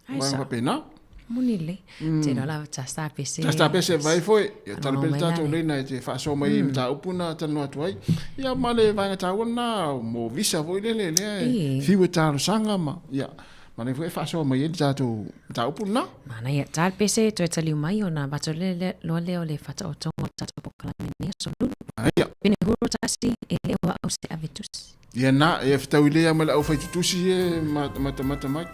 Ai sa. Faapena. Moni le. Te loa lava ta sta pese. Ta sta pese vai foi. Ia tala pele tātou lei na e te whaasoa mai mm. mataupu na talanoa atu ai. Ia ma le vaenga tāua na mo visa foi le le lea e whiu e talosanga ma. Ia. Ma nei foi e whaasoa mai e le tātou mataupu na. Mana ia tala pese toe taliu mai o na vato le le loa lea o le whataotonga o tātou pokalame nei aso lulu. Ia. Pene huro tasi e le o au se ave tusi. Ia na, e fetau i lea ma le aufaitutusi e matamata mai.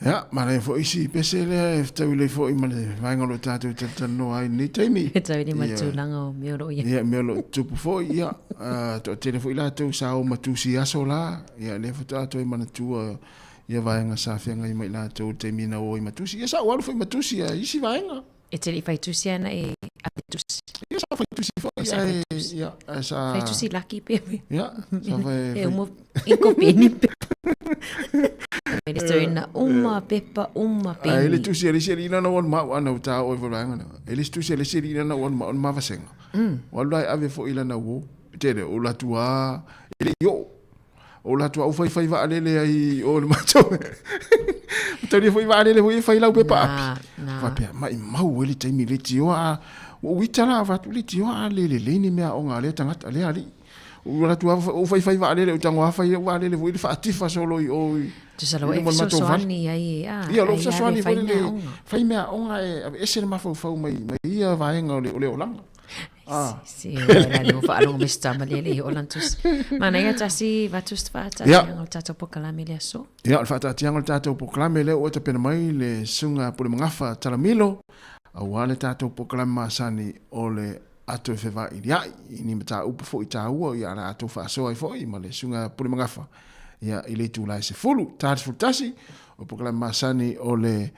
Ia, manaia foi isi pese lea e fetaui lei foi ma le vaega o lo tatou talatalanoa ai i lenei taimi. Fetaui lei ma le tulaga o mea o lo o i ai. Ia, mea o lo o tutupu foi, ia, toatele foi latou sa o ma tusi aso la, ia, lea faatoa toe manatua ia vaega sa feagai ma i latou i le taimi na o ai ma tusi. Ia, sa ou alu foi ma tusi a isi vaega. E te le i fai tusi ana e ave tusi. Ia, sa fai tusi foi, Sa fai ae, tusi. ia, ae sa... Fai tusi laki pe. Ia, sa fai... E umo i ko peni pe. mai le story na uma pepa uma peni. Ai le tusi a le isi alii lana ua alu ma au ana ua ta oo ai foi le vaega lea. E le isi tusi a le isi alii lana ua alu ma au na ma vasega. Ua alu la e ave foi i lana uo. Tele o alu atu lava e le i oo. O alu atu lava ou faifai vaalele ai i o i le matou. Mataulia foi vaalele foi e fai lau pepa api. Faapea, maimau ai le taimi leitioa a ua ou ita la avatu leitioa a le lelei ni meaaoga a lea tagata a lea alii. Ou alu atu lava ou faifai vaalele, ou tago lava fai au vaalele foi le faatifa solo i o i Tusa lava e fesoasoani ai a. Ia, o lou fesoasoani foi lele fai meaaoga e aveese le mafaufau mai ia vaega o le olaga. Ah. Si, la le faalogo mai se tama lea le i oo lana tusi. Manaia tasi vatu se faataatiaga o le tatou polokalame i le aso. Ia, o le faataatiaga o le tatou polokalame lea ua tapena mai le Susuga Pulemagafa Talamilo, aua le tatou polokalame masani o le Ato e Fevailia'i, i ni mataupu foi taua ia o le a tou faasoa ai foi ma le Susuga Pulemagafa ia i le itula e 10, ta 11, o le polokalame masani o le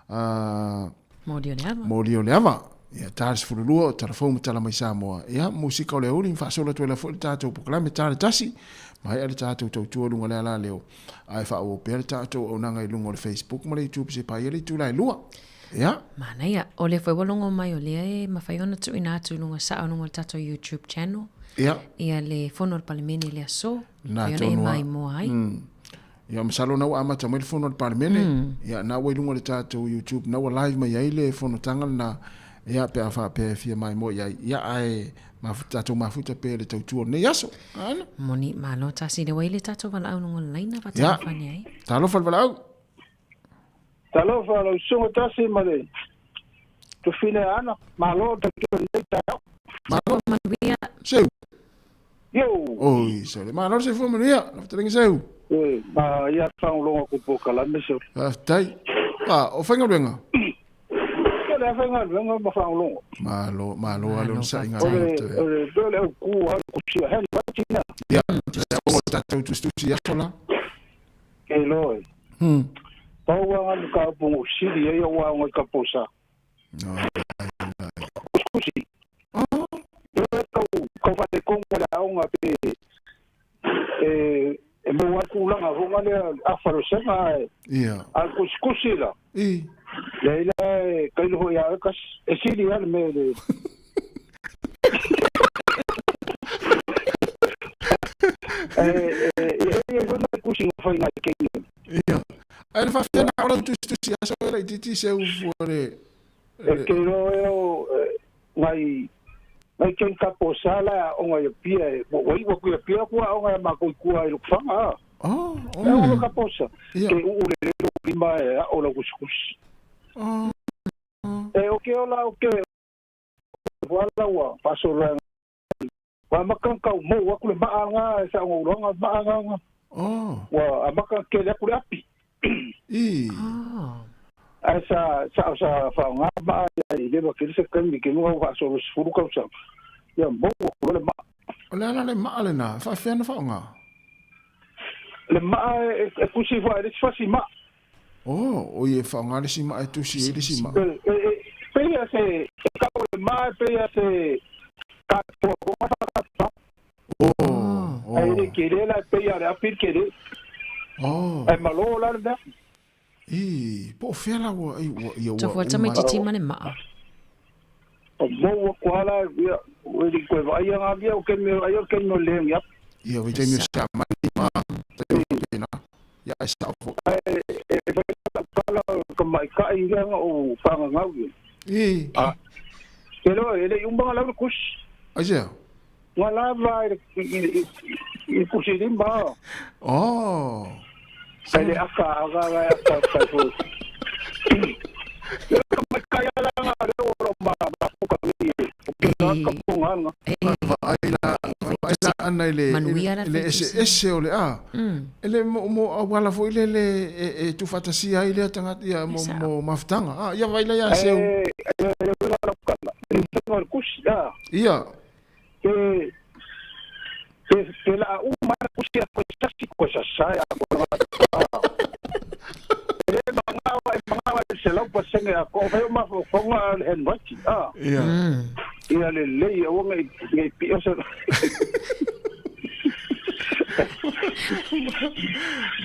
uh, Moli o le ava. Moli o le ava. Ia, ta le 12 o Tala Fou ma Tala Mai Samoa. Ia, musika o le aoauli ma faasolo atu ai la foi le tatou polokalame ta le tasi. Maea le tatou tautua i luga o le alaleo. Ae faaauau pea le tatou auaunaga i luga o le Facebook ma le YouTube se paia le itula e lua. Ia. Manaia. O lea foi ua logo mai o lea e mafai ona tuuina atu i luga sao i luga o le tatou YouTube channel. Ia. Ia le fono a le Palemene i le aso. Na Mafai ona e tonu lava. maimoa ai. Ia masalo na ua amata mai le fono a le Palemene. Ia na ua i luga o le tatou YouTube na ua live mai ai le fonotaga lena. Ia pe a faapea e fia maimoa i ai. Ia ae mafuta tatou mafuta pea i le tautua o lenei aso. Ana. Moni, malo tasi lea ua i le tatou valaau luga o le laina faatalofa ane ai. Talofa le valaau. Talofa lau susuga tasi ma le tufine ana. Malo tautua i lenei taeao. Malo. Manuia. Seu. Yo. Oi, sole. Malo le soifua manuia. Lau fetalaiga Seu. Oi, ma ia faalogologo atu i polokalame sole. Faafetai. Ah, o faigaluega? O le faigaluega ma faalogologo. Malo, malo lava le onosai O le, o le, pei o le autu lava o le kusia handwriting lea. Ia, o tatou tusitusi i aso la. Ke loa e. Pau lava nga mataupu na ou sili ai au aoga i ka posa. Kusikusi. E kau, kau faaletonu o le aoga pe e, e maua ai tulaga foi nga lea afa o le sega ae Ia. a o le kusikusi la. I. Leai la e tailo foi ia oe kasi. E sili lava le mea i le E, e, e i ai foi nai kusi na fai nai keini. Ia. Ae le faafetai na o lau tusitusi aso e laitiiti seu fua le... E ke iloa ea o ngai ngai ken ka posa la e aoga i Apia e ua iu atu i Apia ku aoga ia matou i tua i Lotofaga a. Oh, oh. E aoga ka posa. Ia. Ke uu lelei lou lima e ao lau kusikusi. Oh. E o ke ola o ke wala ua faasolo Ua amata ona tau mou atu le maa nga e sa uloga maa nga nga. Oh. Ua amata ona tele atu le api. I. Oh. Ae sa sa sa faaaoga maa ia i leva tele se taimi ke luga ua faasolo 10 tausaga. Ia mou atu loa le maa. O le a la le maa lena? E faafefea ona faaaoga? Le maa e e tusi foi le isi fasi maa. Oh, oi e faaaoga le isi maa e tusi ai le isi maa. E e pei a se e kau le maa e pei a se ka toa konga fa Oh, oh. Ai le kele la e pei a le api le kele. Oh. Ai malo la le mea. I, po o fea la ua, ai, ua, ia ua. Tofu atu tamaitiiti ma le maa. O mou aku ala, ia, ua le koe vaai a ngā mea o kemi, ai o kemi o le ngi api. Ia, vai taimi o se amani ma, taimi o pena. Ia, e sao foi. Ae, e fai lau tala ka maika'i lea na ou faagagau ia. I. A, ke loa, e le i uma ngā lau le kusi. Aisea? Ngā lava i le, i, i, i, i kusi lima. Oh. Kai le aka, aga aga e aka, kai fo. Ka maika'i ala ngā reo o lo ma, ma puka ngi e. O ke ngā ka punga anga. Vaai la, vaai la ana i le, Manuia la i le fetusi. eseese o le a. E le mo, mo auala foi le le e, e tuufaatasia ai lea tagata ia mo, mo mafutaga. A, ia vaai la ia seu. E, e, e uiga lau kala. E faiga o le kusi, a. Ia. Ke, ke, ke laa uma ana kusi a koe sasi, koe sasae a koe a. E le mangawa, e mangawa i le 100% a koe fai o mafaufauga a le handwriting, a. Ia. Ia lelei aua nei, nei pio se.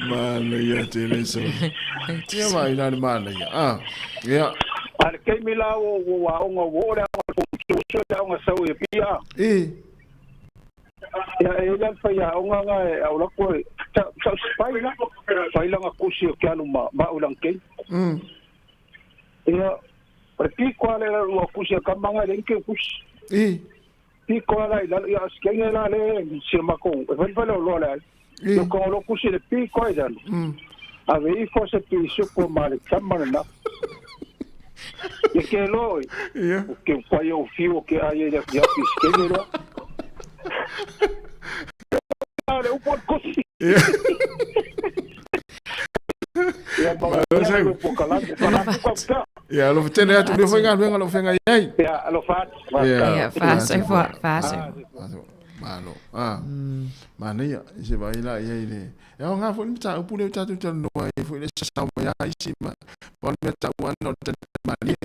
Manaia tele so. Ia mai la le manaia. Ah. Ia. A le taimi la ua ua aoga ua oo le aoga i le le aoga sau i Apia. I. Ia e i ai la le faiaoga nga e au lako e sa sa fai la fai lana kusi o ke alu ma ma au lana keiki. Ia o le piko lava lea ua kusi a kama nga e leai ni keu kusi. I. Piko lava la i lalo ia o si kenge la le si o makou e fai fai le oloa le ai. Ia ko lo kusi le piko ai lalo. Ave ifo se pisupo ma le tama lena. Ia ke loa oi. Ia. O ke whai o whiu o ke ai ai le ia pisikenge loa. Le upu o le kusi. Ia. Ia ma Malo ia sau. le pokalame. Whanatu kau pea. Ia, alofa tele atu le faigaluega o lo o feagai ai. Ia, alofa atu. Ia, Ia, faasoifua, faasoifua. Malo. Ah. Manaia, se vaai la i ai le. E aoga foi le mataupu lea ua tatou talanoa ai foi le sasao mai a isi ma o le mea tau ana o le talitali malie.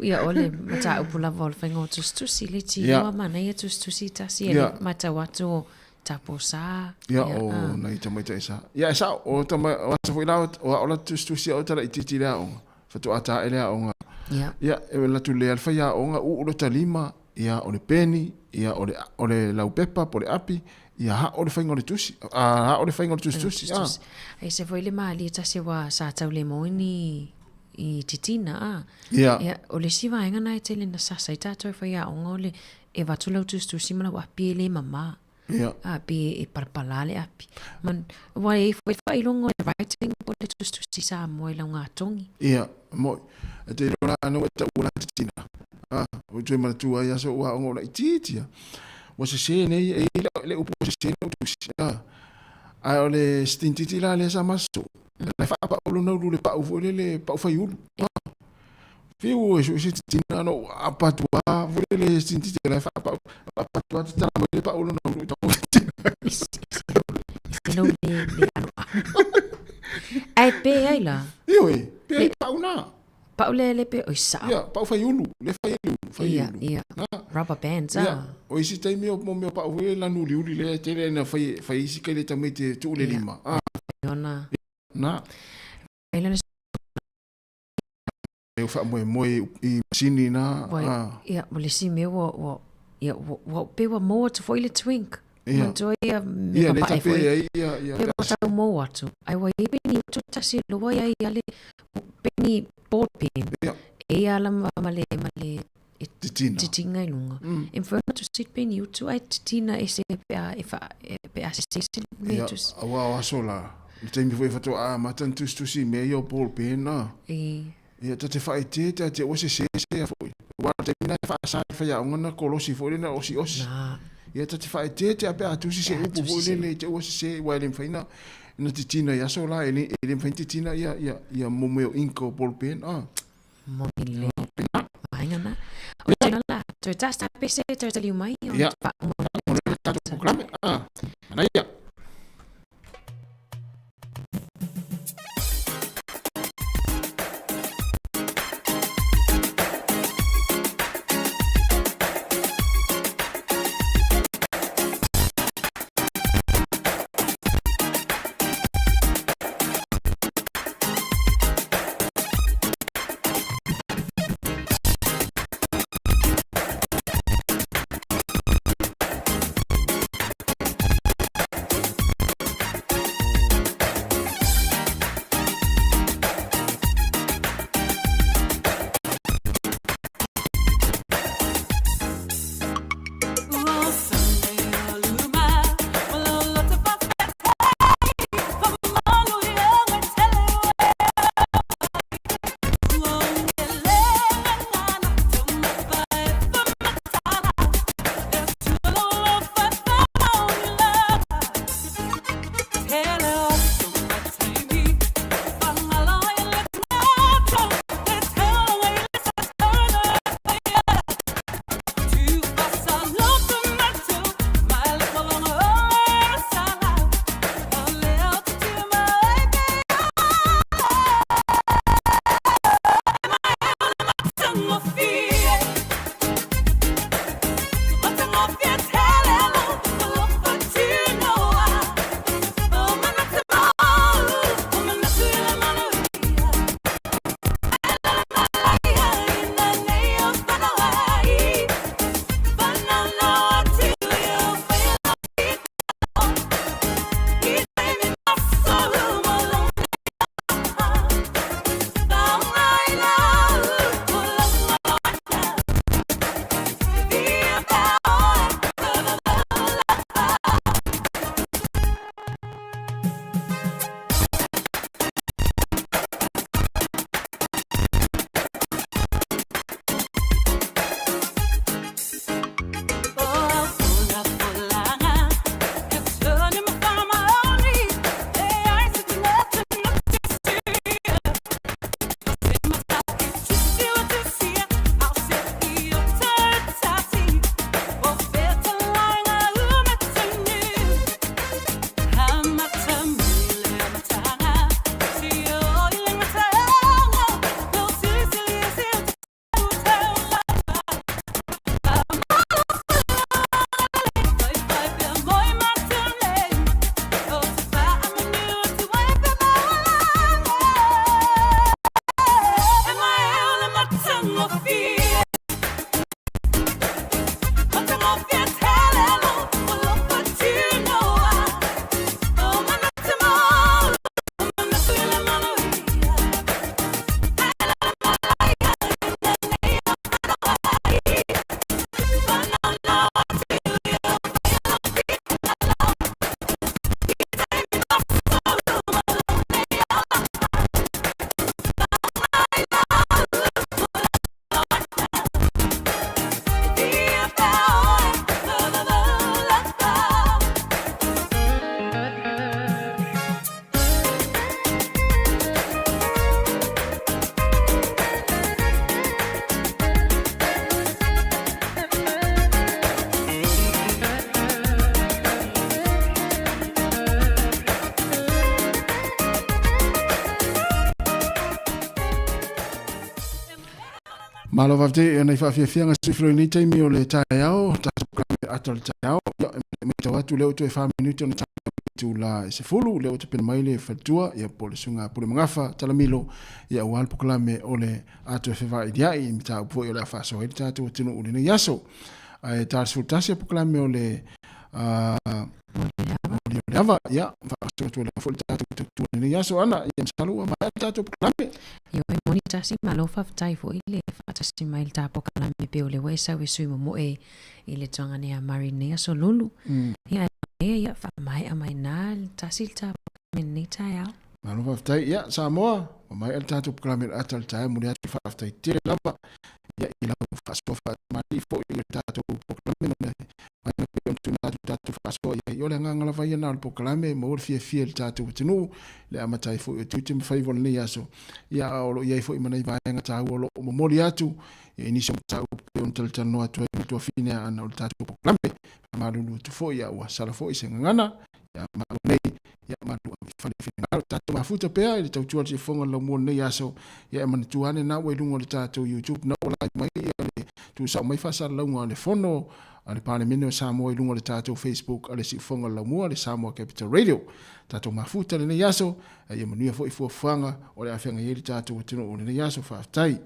Ia, o le mataupu lava o le faiga o tusitusi, le tiloa manaia tusitusi tasi e le matau atu o tapo sa. Ia, o nai tamaitai sa. Ia, e sao, o tama, o aso foi la o ao la tusitusi o tala itiiti le aoga. Faatoa tae le aoga. Ia. Ia, e alu atu le faiaoga uu lota lima, ia o le peni, ia o le o le laupepa po o le api, ia hao le faiga o le tusi, a hao le faiga o le tusitusi. Ah. E se foi le malie tasi aua sa tau le moe ni i titina a. Ia. Ia, o le isi vaega na e tele na sasa i tatou e faiaoga o le e avatu lau tusitusi ma lau api e le mama. Ia. A pe e palapala le api. Man, aua e i ai foi le faailoga o le writing po o le tusitusi Samoa i lau gatogi. Ia, moi. E te iloa la ana ua e taua la titina. A, ua toe manatua ai aso ua aoga o laitiiti ia. Ua sese nei, e i ai le upu ua sese lau tusi. A, ae o le sitintiti la lea sa maso, la e faapau lona ulu i le pau foi lele, pau faiulu. A, Fiu e sue titina no apa atu a foi lele sitintiti la e faapau, apa atu a tatala mai le pau lona ulu i tau titina. Se lou le, le alo a. Ae pe ai la. Ioe, pe ai pau na. Pau le le pe, oi sao. Ia, pau faiulu, le fai e le ulu, faiulu. Ia, ia. Rubber bands, ah. Ia, o isi taimi o mo mea pau foi lanu uliuli lea e tele ina fai, fai isi kai le tamaiti e tuu le lima. Ah. Ona. Na. Ai lana E faamoemoe i masini na. Ua, ia, o le isi mea ua, ua, ia, ua, ua, pe ua maua atu foi le twink. Ia. Manatua ia mea Ia, le papae tape foi. ai, ia, ia. Pe ua tau maua atu. Ai ua i ai peni utu tasi loa ia i ale peni ball pen. Ia. E ia ala ma, ma le, ma le e Titina. titinga i luga. E mafai ona tusi peni utu ae titina ese pe a e fa, pe a sese se mea Ia, tusi. aua o aso la. Le taimi foi faatoa amata ona tusitusi i mea ia o ball pen, a. E. Ia, ta te faaeteete a te ua sese se foi. Aua o le taimi lena e faasa le faiaoga na kolosi foi lena osiosi. Na. Ia, ta te faaeteete a pe a tusi se upu foi lele te ua sese, aua e le mafai na na titina i aso la, e le, e le mafai na titina ia, ia, ia mo mea o ink o ball pen, a. Moni le vaega na. O tēnā la, toe tasi tā pese, toe taliu mai, o Ia. te whaonga O le tatou programe, a. Manaia. Malo faafetai e ona i faafiafiaga sui i lenei taimi o le taeao, tatou polokalame ata o le taeao. Ia, e matau atu lea ua toe 4 minute ona itula e 10, lea ua tapena mai le faletua, ia po o le susuga a Pulemagafa Talamilo, ia aua le polokalame o le ato e fevailiai i mataupu foi o le a faasoa ai le tatou atunuu i lenei aso. Ae ta le 11 polokalame o le moli o le ava, ia faasoa atu ai lava foi le tatou tautua i lenei aso. Ana, ia masalo ua maea le tatou polokalame. Ia e moni tasi, malo faafetai foi le faatasi mai i le ta polokalame pei o lea ua e sau e sui momoe i le tuaga nei a Mari i lenei aso lulu. Ia ae ia faamaea mai na tasi le ta polokalame i lenei taeao. Malo faafetai. Ia Samoa, ua maea le tatou polokalame o le ata o le taeao, momoli atu le faafetai tele lava ia i lau faasoa faamalii foi i le tatou polokalame ma le vaega pei ona tuuina atu i tatou faasoa i ai. O le agaga lava ia na o le polokalame, maua le fiafia i le tatou atunuu, le amata ai foi o tiute ma faiva o lenei aso. Ia a o lo o i ai foi ma nai vaega taua o lo o momoli atu ia i nisi o mataupu pei ona talatalanoa atu ai ma le tuafine Aana o le tatou polokalame. Faamalulu atu foi a ua sala foi se gagana ia maua nei ia malu ave i fale finagalo. Tatou mafuta pea i le tautua le siufofoga o le laumua o lenei aso. Ia e manatua ane na ua i luga o le tatou YouTube na ua live mai ia le tuusao mai faasalalauga o le fono a le Palemene o Samoa i luga o le tatou Facebook a le Siufofoga o le Laumua, le Samoa Capital Radio. Tatou mafuta lenei aso, a ia manuia foi fuafuaga o le a feagai ai le tatou atunuu i lenei aso. Faafetai.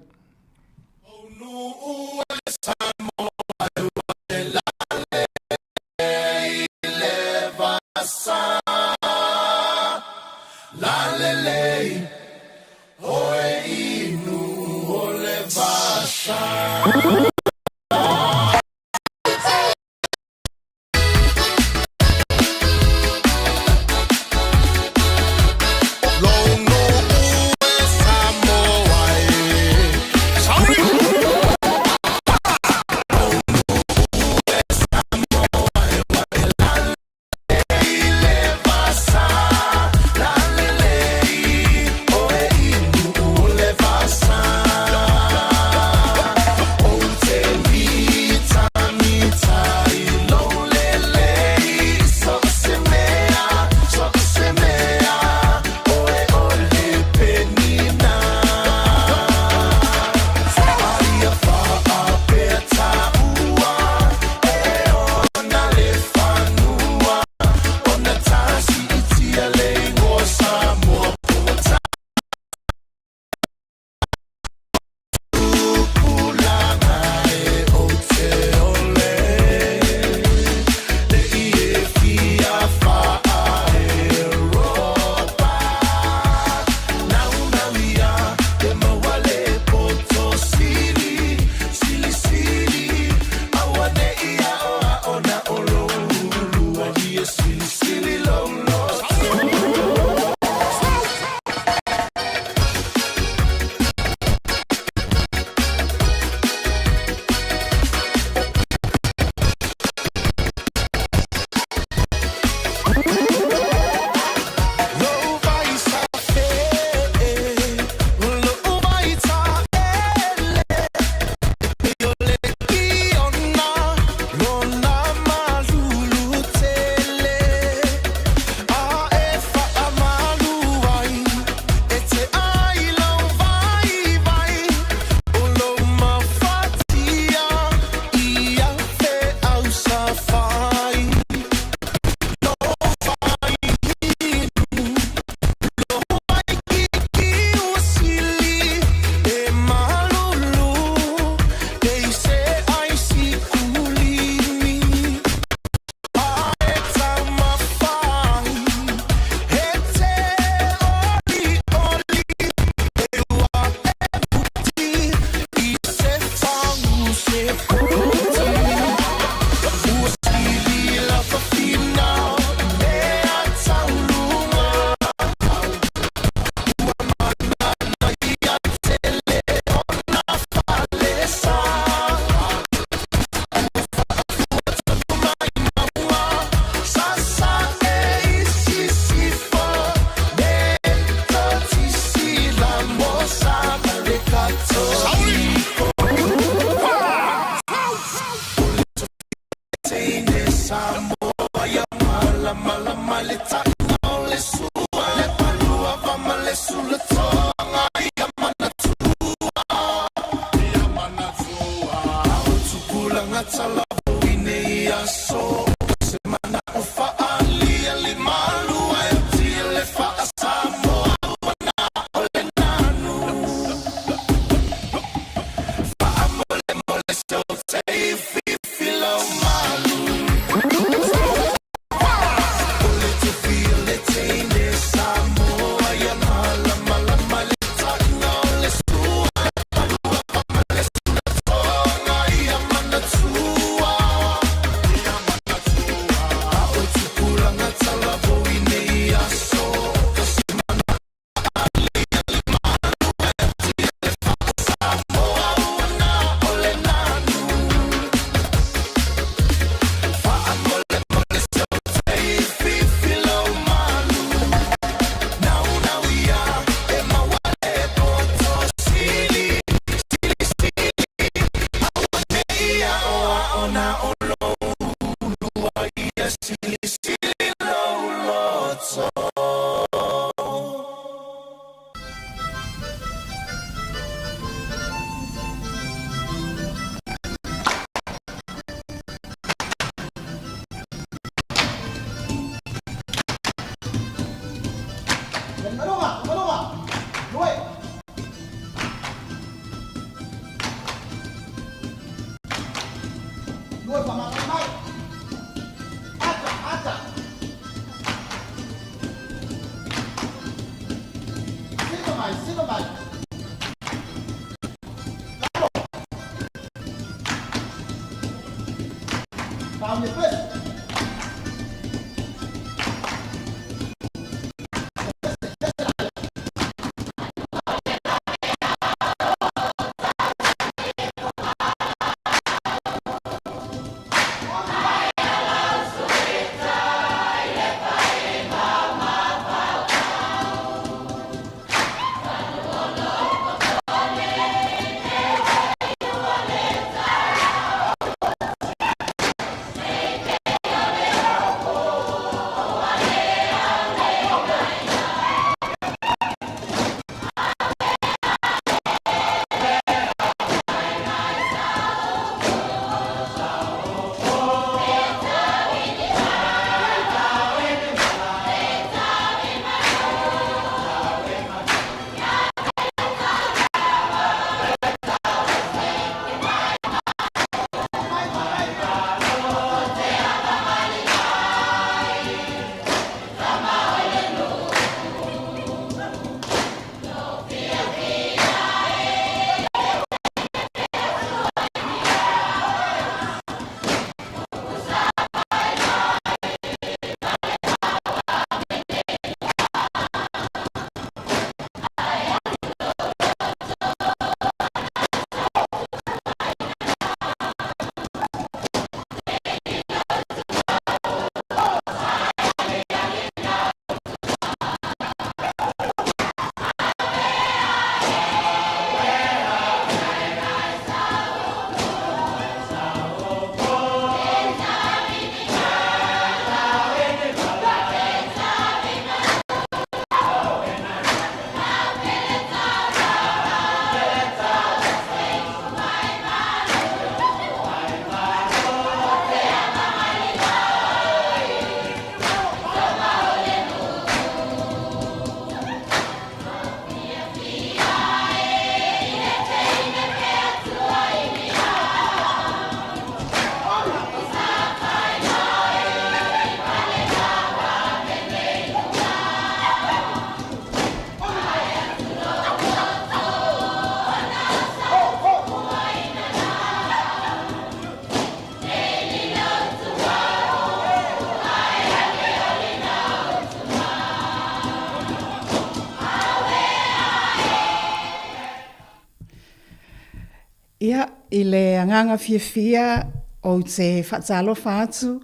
Ia, i le agaga fiafia ou te faatalofa atu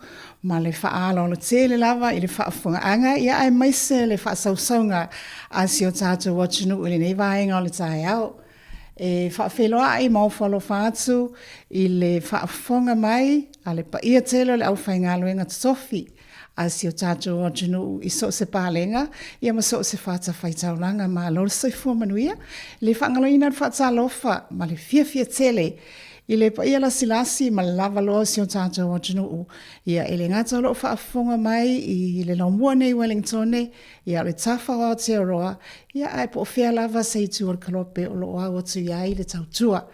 ma le faaaloalo tele lava i le faafofogaaga, ia aemaise le faasausauga a si o tatou atunuu i lenei vaega o le taeao. E faafeiloai ma ofo alofa atu i le faafofoga mai a le paia tele o le aufaigaluega totofi a si o tatou atunuu i so o se palega ia ma so o se fatafaitaulaga. Malo le soifua manuia. E le faagaloina le faatalofa ma le fiafia tele I le paia lasilasi ma le lava loa o si o tatou atunuu, ia e le gata o lo o faafofoga mai i le laumua nei i Wellingtone, ia o le tafa o Aotearoa, ia ae po o fea lava se itu o le kalope o lo o au atu i ai le tautua.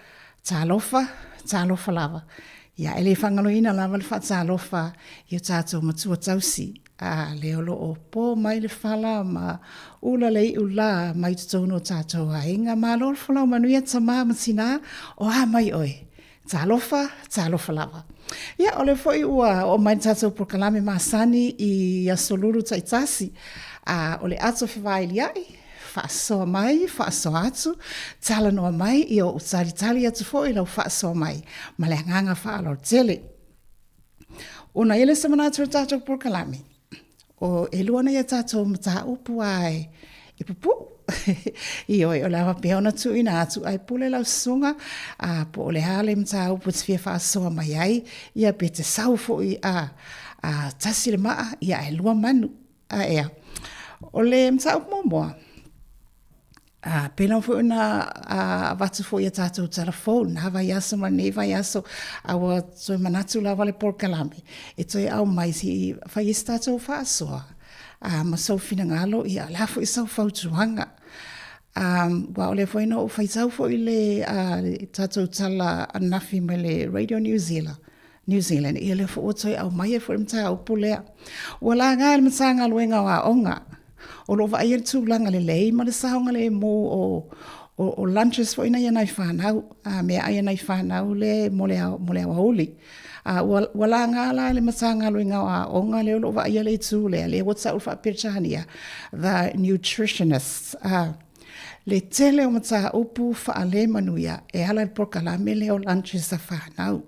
Talofa, talofa lava. Ia e le faagaloina lava le faatalofa i o tatou matua tausi, a lea o lo o po mai le fala ma ula le iu la mai totonu o tatou aiga. Malo le folau manuia tama ma tina, o a mai oe? Talofa, talofa lava. Ia, o lea foi ua oo mai le tatou polokalame masani i Aso Lulu taitasi, a o le ato fevailia'i, faasoa mai, faasoa atu, talanoa mai, ia ou talitali atu foi lau faasoa mai ma le agaga faaaloalo tele. Ona i ai lea o se manatu i le tatou polokalame, o elua nei a tatou mataupu a e pupuu. Ioe, o le a faapea ona tuuina atu ae pule lau susuga a po o le a le mataupu e te fia faasoa mai ai, ia pe te sau foi a tasi le maa, ia ae lua manu. Ae a? O le mataupu muamua, a pei lava foi ona avatu foi i a tatou tala fou i lena vaiaso ma lenei vaiaso, a ua toe manatu lava le polokalame e toe aumai se i fai ai se tatou faasoa ma sou finagalo, ia o le a foi sau fautuaga. Aua o lea foi na ou faitau foi i le tatou tala ananafi mai le Radio New Zealand, New Zealand, ia lea foi ua toe aumai ai foi le mataupu lea. Ua laga e le Matagaluega o Aoga, o lo o vaaia le tulaga lelei ma le saogalemu o, o, o lunches foi nei a nai fanau, a meaai a nai fanau le mo le, mo le aoauli. A ua, ua laga la e le Matagaluega o Aoga lea o lo o vaaia le itu lea, lea ua tau i le faa-Peretania, the nutritionists, a le tele o mataupu faalemanuia e ala i le polokalame lea o lunches a fanau.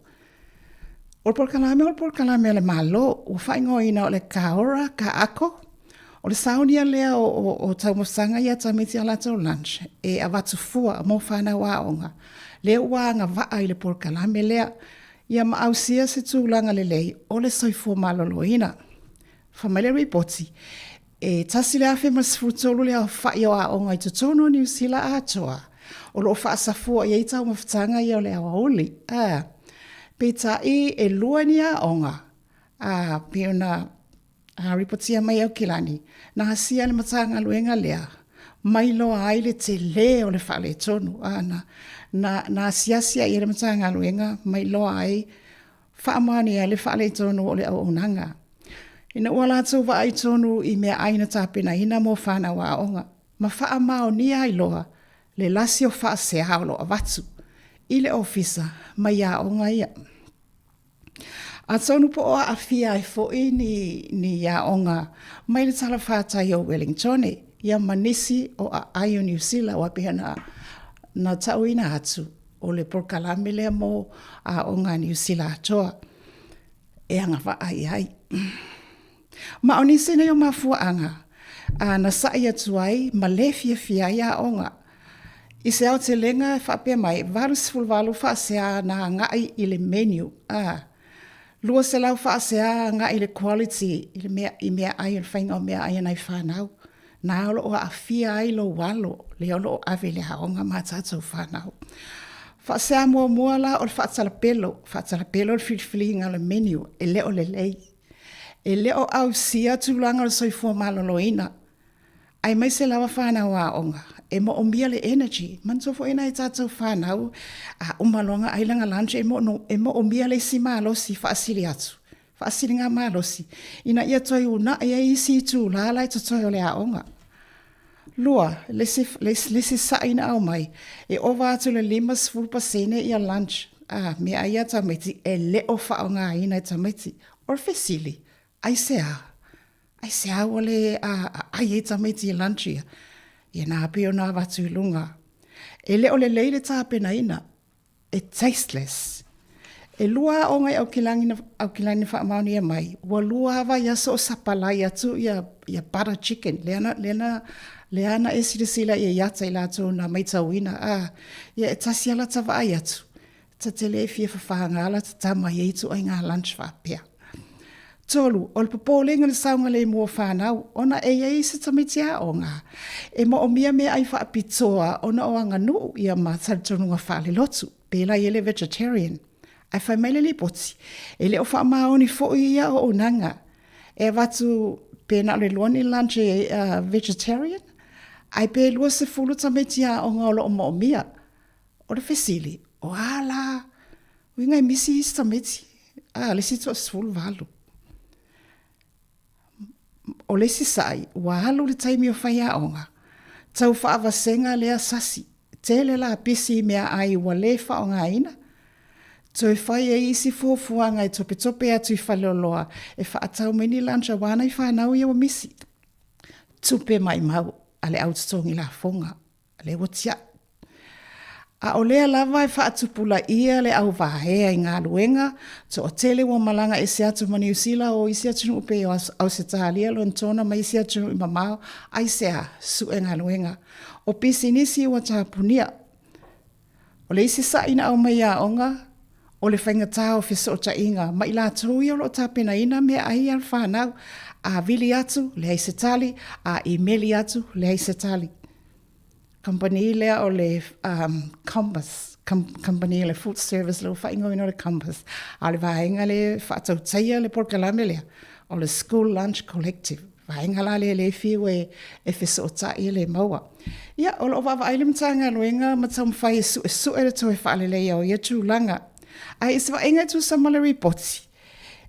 O le polokalame o le polokalame a le Malo ua faaigoaina o le Ka Ora Ka Ako. O le saunia lea o, o, o taumafaga ia tamaiti a latou lunch e avatu fua mo fanau aoga, lea ua agavaa i le polokalame lea, ia ma ausia se tulaga lelei o le soifua maloloina. Fai mai le ripoti, E 1013 le aofai o aoga i totonu o Niu Sila atoa o lo o faasafua i ai taumafataga ia o le aoauli. A, peitai e lua ni aoga, a, pei ona ripotia mai e Aukilani, na asia e le Matagaluega lea ma iloa ai le tele o le faaletonu. A, na, na, na asiasi ai i ai le Matagaluega ma iloa ai Faamaonia ai le faaletonu o le auaunaga. Ina ua latou vaai tonu i meaai na tapenaina mo fanau aoga, ma faamaonia ai loa le lasi o faasea o lo o avatu i le ofisa mai aoga ia. Atonu po o aafia ai foi ni, ni aoga mai le talafatai o Wellingtone ia ma nisi o aai o Niu Sila aua pei ona na tauina atu o le polokalame lea mo aoga a Niu Sila atoa e agavaa i ai. Ma o nisi nei o mafuaaga a na sa'i atu ai ma le fiafia ai aoga. I se aotelega e faapea mai, 88 faasea na agai i le menu, a 200 faasea agai i le quality i le mea, i meaai o le faiga o meaai a nai fanau. Na o lo o aafia ai lou alo lea o lo o ave i le aoga ma a tatou fanau. Faasea muamua la o le faatalapelo, faatalapelo le filifiliga o le menu e le o lelei. E le o ausia tulaga o le soifua maloloina, aemaise lava fanau aoga e moomia le energy. Manatua foi nai a tatou fanau a uma loa ona ai lana lunch e moomia le isi malosi faasili atu faasiligamalosi ina ia toe uunai ai isi itulā la e totoe o le aoga. Lua, le isi, le isi sa'i na aumai, e ova atu i le 50% ia lunch a meaai a tamaiti e le o faaaogaina e tamaiti. O le fesili, aisea? Aisea ua le aai ai tamaiti i lunch ia? Ia na pei ona avatu i luga. E le o lelei le tapenaina e tasteless. E lua aoga i Aukilani na, Aukilani na faamaonia mai, ua lua lava vaiaso o sapalai atu ia, ia butter chicken, lea na, lea na, lea na e silasila i ai ata i latou na maitauina, a, ia e tasi lava lata vaai atu, ta te le fia fafaga lata tama i ia ituaiga lunch faapea. 3, o le popolega i le saogalemu o fanau, ona e i ai isi tamaiti aoga e moomia meaai faapitoa ona o aganuu ia ma talitonuga faalelotu. Pēlā i ai le vegetarian. Ae fai mai le lipoti, e le o faamaoni foi ia auaunaga e avatu pe na o le lua ni lunch e vegetarian, ae pe 20 tamaiti aoga o lo o moomia. O le fesili, o a la uiga e misi isi tamaiti? A, le isi toa-18. O le isi sa'i, ua alu le taimi o faiaoga, tau faavasega lea sasi, tele lapisi i meaai ua le faaaogaina, toe fai ai isi fuafuaga e topetope atu i faleoloa e faatau mai ni lunch aua nai fanau ia ua misi. Tupe maimau a le au totogi lafoga. Lea ua tiai. A o lea lava e faatupulaia le au vaea i galuega, toatele ua malaga ese atu ma Niu Sila o isi atunuu pei o Ausetalia, Lonetona ma isi atunuu i mamao, aisea? Sue galuega. O pisinisi ua tapunia. O le isi sa'i na aumai i aoga, o le faigata o fesootaiga ma i latou ia o lo o tapenaina meaai a le fanau. A vili atu, leai se tali, a imeli atu, leai se tali. Kamupani lea o le Compass, kamupani a le food service lea ua faaigoaina o le Compass, a o le vaega lea e faatautaia le polokalame lea, o le School Lunch Collective. Vaega la lea lea e fiu e fesootai e le maua. Ia, o lo o vaavaai le Matagaluega ma taumafai e suesue le toe faaleleia o ia tulaga. Ae i se vaaiga e tusa ma le Lipoti,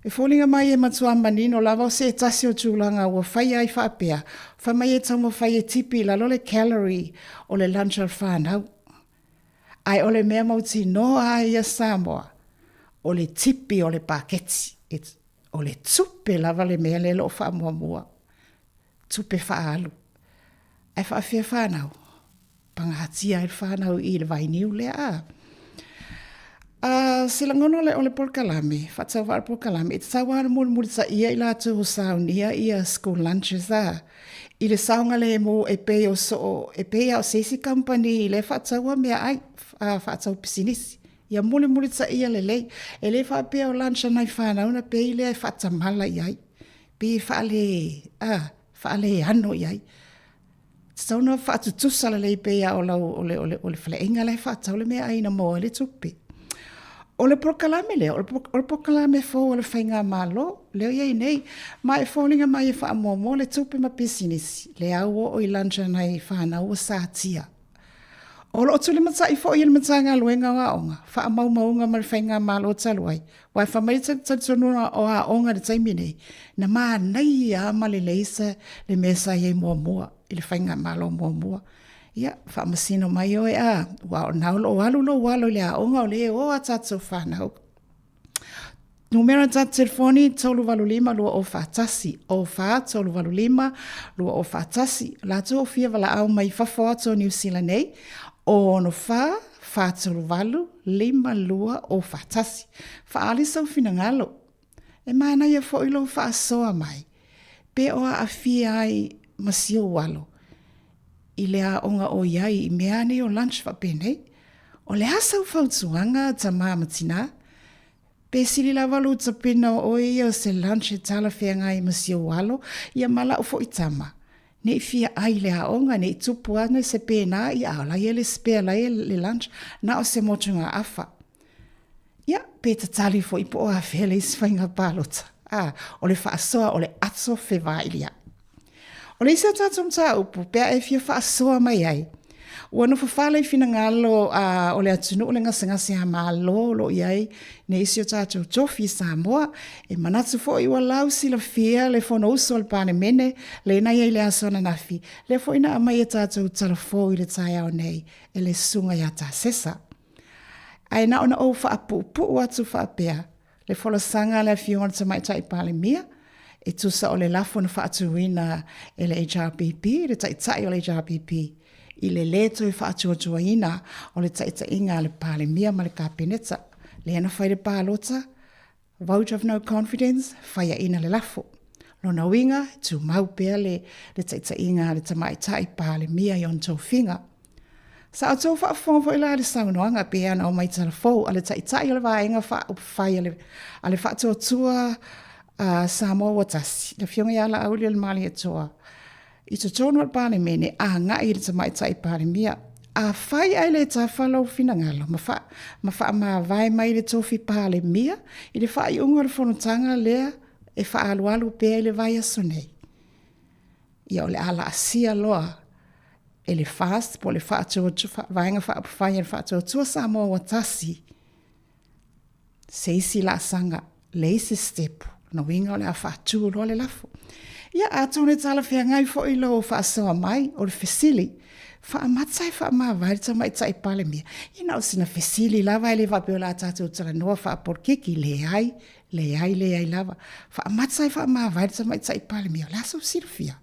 e foliga mai e matua manino lava o se tasi o tulaga ua faia ai faapea, fai mai e taumafai e tipi i lalo le calorie o le lunch a le fanau. Ae o le mea mautinoa a ia Samoa, o le tipi o le paketi. O le tupe lava le mea lea o lo o faamuamua, tupe faaalu. Ae faafefea fanau? Pagatia ai le fanau i le vainiu lea a. A se lagona o le polokalame, faatauvaa o le polokalame, e tatau lava ona mulimulitaia i latou o saunia ia school lunches a, i le saogalemu e pei o soo, e pei lava o se isi kamupani lea e faataua meaai, faatau pisinisi. Ia mulimulitaia lelei. E le faapea o lunch a nai fanau ona pei lea e faatamala i ai, pei e faale, a, faaleano i ai. Tatau ona faatutusa lelei pei lava o lau, o le, o le, o le faleaiga la e faatau le meaai ina maua ai le tupe. O le polokalame lea, o le polokalame fou a le faigamalo lea o i ai nei, ma e foliga mai e faamuamua le tupe ma pisinisi, le au oo i lunch a nai fanau ua satia. O lo o tulimatai foi e le Matagaluega o Aoga, Faamaumauga ma le Faigamalo talu ai, aua e fai mai le talitonuga o aoga i le taimi nei, na manaia lava ma lelei se le mea sa i ai muamua i le Faigamalo muamua. Ia, faamasino mai oe a, aua o lena o lo o alu lou alo i le aoga o lea e o a tatou fanau. Numera tatou telefoni 385 2041 04 385 2041 Latou o fia valaau mai fafo atu o Niu Sila nei 064 438 5241 Faaali sou finagalo E manaia foi lou faasoa mai pe o aafia ai ma si ou alo i le aoga o i ai i mea nei o lunch faapenei. O le a sau fautuaga tama ma tina? Pe sili lava lou tapena o oe ia o se lunch e talafeagai ma si ou alo ia ma lau foi tama. Ne i fia ai i le aoga, ne i tupu ane se pēnā ia a o la ia le spare la ia le lunch, na o se motugaafa. Ia, pe tatali foi po o afea le isi faiga palota. A, o le faasoa o le ato fevailia'i. O le isi o tatou mataupu pe a e fia faasoa mai ai, ua nofo fale i finagalo a, o le atunuu le gasegase a Malo o lo o i ai nei isi o tatou tofi i Samoa. E manatu foi ua lau silafia le Fonousu a le Palemene lea na i ai i le aso ananafi, lea foi na aumai e tatou tala fou i le taeao nei e le Susuga ia Tasesa. Ae na ona ou faapuupuu atu faapea, le folasaga a le Afioga i le Tamaitai Palemia, e tusa o le lafo na faatuina e le HRPP, le Taitai o le HRPP, i le lē toe faatuatuaina o le taitaiga a le Palemia ma le Kapeneta. Lea na fai le palota, Vote of no confidence, faiaina le lafo. Lona uiga, e tumau pea le, le taitaiga a le Tamaitai Palemia i ona tofiga. Sa outou faafofoga foi la i le saunoaga pei ona aumai talafou a le Taitai o le Vaega Faaupufai a le, a le Faatuatua a Samoa Ua Tasi, le Afioga ia Laauli Malietoa, i totonu o le Palemene agai i le Tamaitai Palemia. Afai ae le tafa lou finagalo ma fa, ma faamavae mai le tofi Palemia i le faaiuga o le fonotaga lea e faaalualu pea i le vaiaso nei, ia o le a laasia loa e le FAST po o le Vaega Faaupufai a le Faatuatua Samoa ua Tasi se isi laasaga, le isi sitepu, lona uiga o le a faatu loa le lafo. Ia, atonu e talafeagai foi lou faasoa mai, o le fesili, faamata e faamavae le Tamaitai Palemia? Ia na o sina fesili lava, e le faapea o le a tatou talanoa faapolokiki, leai, leai, leai lava. Faamata e faamavae le Tamaitai Palemia, o le a sou silafia?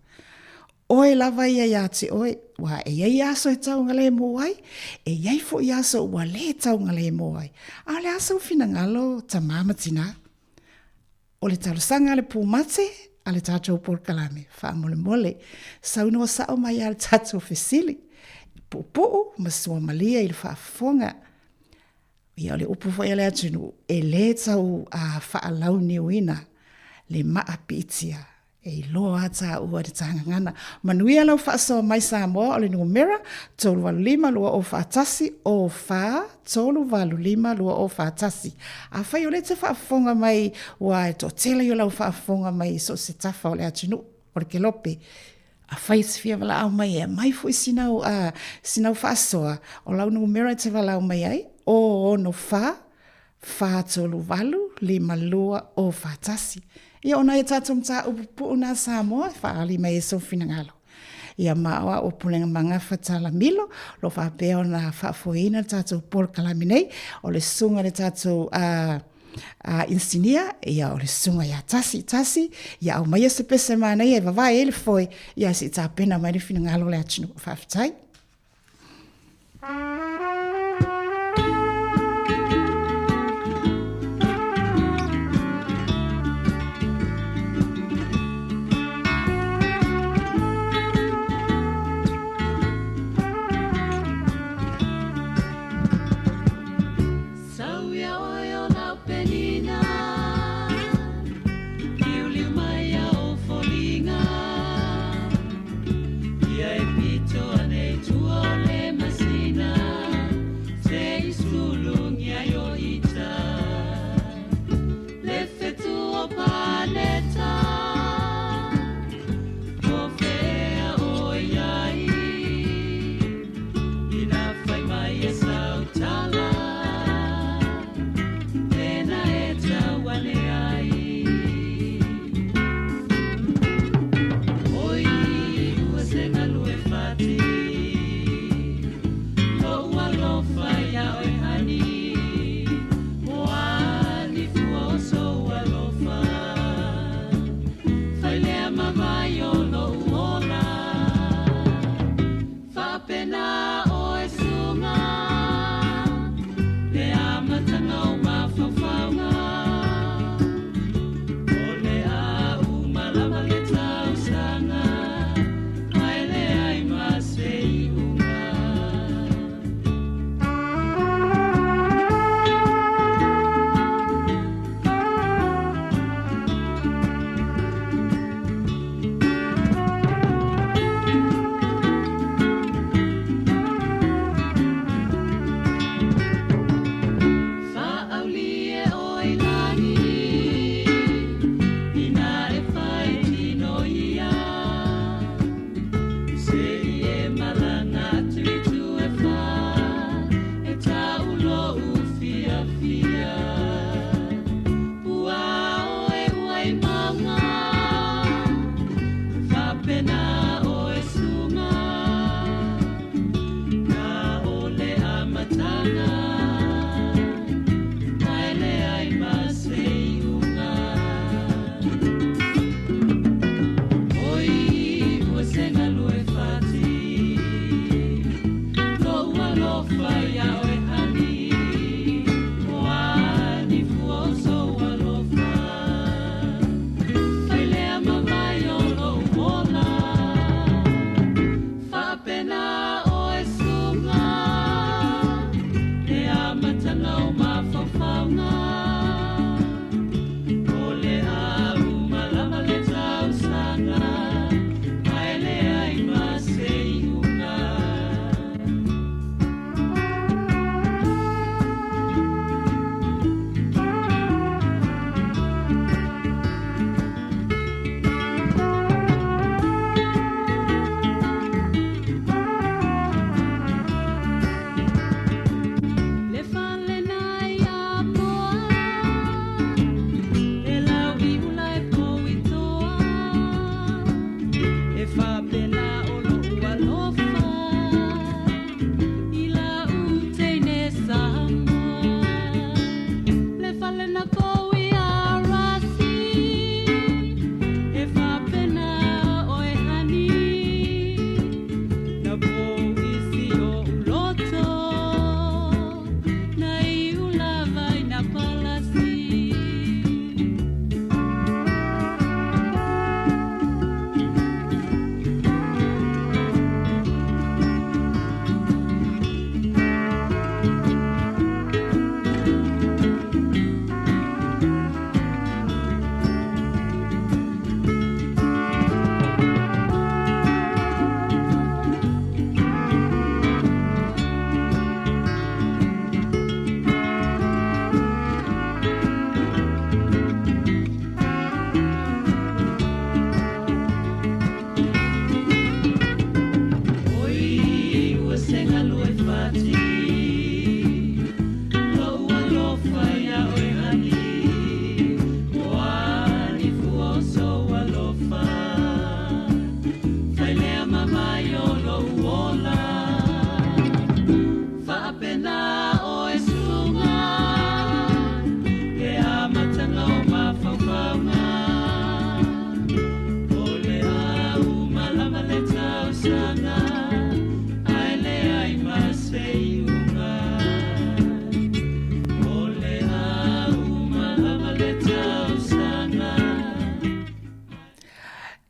Oe lava ia ia te oe, ua e i ai aso e taugalemu ai, e i ai foi aso ua lē taugalemu ai. A o le a sou finagalo, tamā ma tinā? O le talosaga a le pumate a le tatou polokalame, faamolemole, saunoa sa'o mai a le tatou fesili, puupuu ma suamalie i le faafofoga. Ia, o le upu foi a le atunuu, e lē tau faalauniuina le maa piitia E iloa a taua i le tagagana. Manuia lau faasoa mai Samoa o le numera 385 2041 o 4 385 2041. Afai o lea e te faafofoga mai ua e toatele i o lau faafofoga mai i so o se tafa o le atunuu o le kelope, afai e te fia valaau mai e aumai foi sinau, sinau faasoa, o lau numera e te valaau mai ai, o 6 438 52 o 41. Ia o nai a tatou mataupu pupuu na Samoa e faaali mai ai sou finagalo. Ia ma o au o Pulega Magafa Talamilo, lo faapea ona faafoeina le tatou polokalame nei, o le susuga i le tatou inisinia, ia o le susuga ia Tasi Tasi, ia aumaia se pese manaia e vavae ai le foe, ia se i tapena mai le finagalo o le atunuu. Faafetai. Sau ia oe o lau penina, Liuliu mai a o foliga, Ia e pito ane i tua o le masina.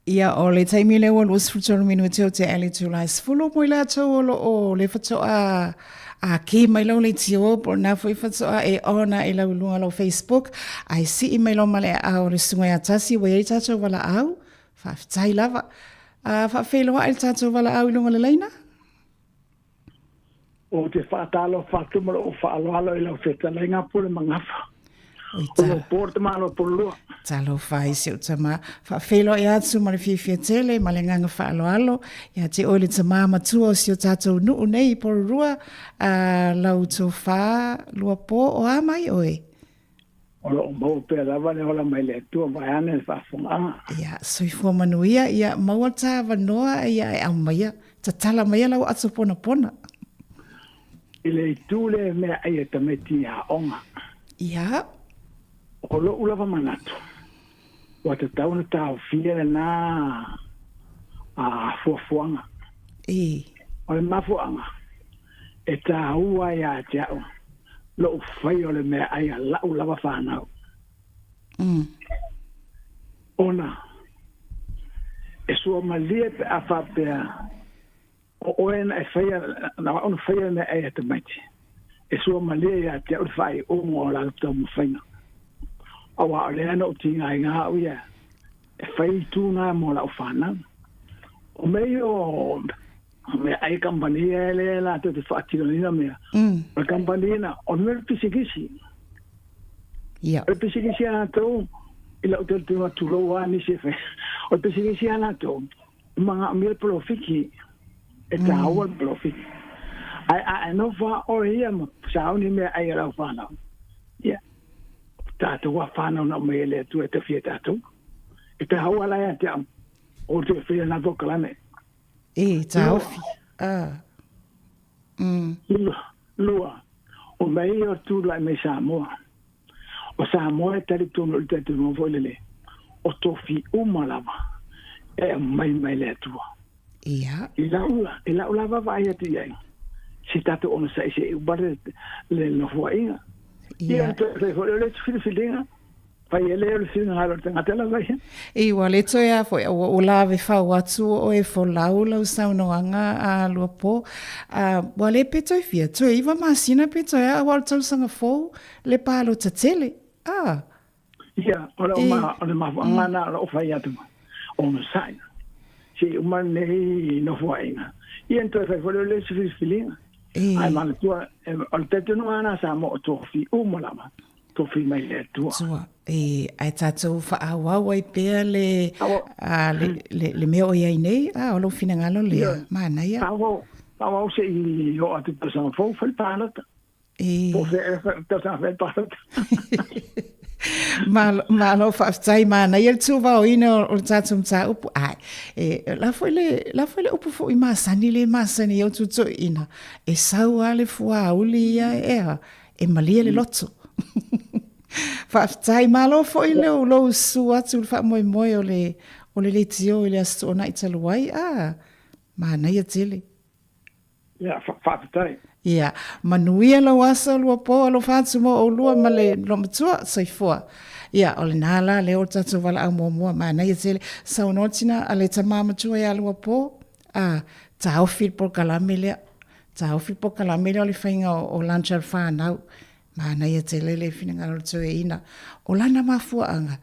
Ia, o le taimi lea ua 23 minute o te ali itula e 10 mo i latou o lo o le fatoa a ki mai lau leitio po o lena foi fatoa e ona i lau luga o lau Facebook ae sii mai lau male aao o le susuga ia Tasi ua i ai tatou valaau. Faafetai lava. A faafeiloai le tatou valaau i luga o le laina. Ou te faatalofa atu ma lou faaaloalo i lau fetalaiga Pule Magafa. O lou po le tamaloa Pulelua. Talofa i si ou tama. Faafeiloai atu ma le fiafia tele ma le agaga faaaloalo ia te oe le tama matua o si o tatou nuu nei i Porirua, a lau tofa Luapo, o a mai oe? O lo o maua pea lava le ola mai le Atua vaeane le faafofogaaga. Ia, soifua manuia, ia maua ta avanoa ia e aumaia, tatala maia lau ato ponapona. I le itu lea e meaai e tamaiti i aoga. Ia. O lou lava manatu, ua tatau ona taofia lena fuafuaga. E. O le mafuaaga, e taua ia te au lou faia o le meaai a lau lava fanau. Ona e suamalie pe a faapea o oe na e faia, na o au na faia le meaai a tamaiti, e suamalie ia te au le faaiuga o latou taumafaiga. Aua o lea na ou tigaina au ia e fai itu na mo lau fanau. O mea ia o meaai kamupani ia lea latou te faatinoina mea. O le kamupani na, o le mea o le pisikisi. Ia. O le pisikisi a latou, i lau talitonuga tulou lava nisi e fai, o le pisikisi a latou, e manaomia le polofiki, e taua le polofiki. Ae a e nofo lava oe ia ma sauni meaai a lau fanau, ia, o tatou lava fanau na aumai e le Atua e tafia e tatou. E taua la ia te au, o te faia lena polokalame. E, taofi. Ah. Lua, o mea ia o tulai mai Samoa. O Samoa e talitonu i le talitonuga foi lele, o tofi uma lava e aumai mai le Atua. Ia. I lau, i lau lava vaai atu i ai, se tatou onosai se i uma le, le nofoaiga. Ia, toe foi o le filifiliga, Fai e le o le finagalo o le tagata lava ia. I ua le toe a foi, ua ua lave fau atu o oe folau lau saunoaga a Luapo. A, ua le pe toe fia, toe iva masina pe toe a, aua o le tausaga fou le palota tele. A. Ia, o le ma, o le mafuaaga na o lou fai atu, onosai. Se i uma lenei nofoaiga. Ia na toe fai foi lea o le isi filifiliga. Ae manatua, o le talitonuga lena sa mo o tofi uma lava. Tofi mai le Atua. Atua. E, ae tatou faaauau ai pea le, a, le, le, le mea o i ai nei, a, o lou finagalo lea, manaia. Faaauau, faaauau se i oo atu i tausaga fou, fai le palota. E. Po o fea ea tausaga fai le palota. Malo, malo faafetai, manaia le tuvaoina o le tatou mataupu. Ae, e, la foi le, la foi le upu foi masani le masani i ou tutoeaiina, e sau lava le fuauli ia ea, e malie le loto. Faafetai, malo foi lou lou susu atu i le faamoemoe o le o le leitio i le Aso Toonai talu ai. Ah, manaia tele. Ia, faafetai. Ia, manuia lou aso Luapo, alofa atu mo oulua ma le loomatua, soifua. Ia, o lena la lea o le tatou valaau muamua, manaia tele. Saunoa tina a le tama matua ia Luapo, ah, taofi le polokalame lea. Taofi le polokalame lea o le faiga o lunch a le whanau. Manaia tele le finagalo o le toeaina. O lana mafuaaga,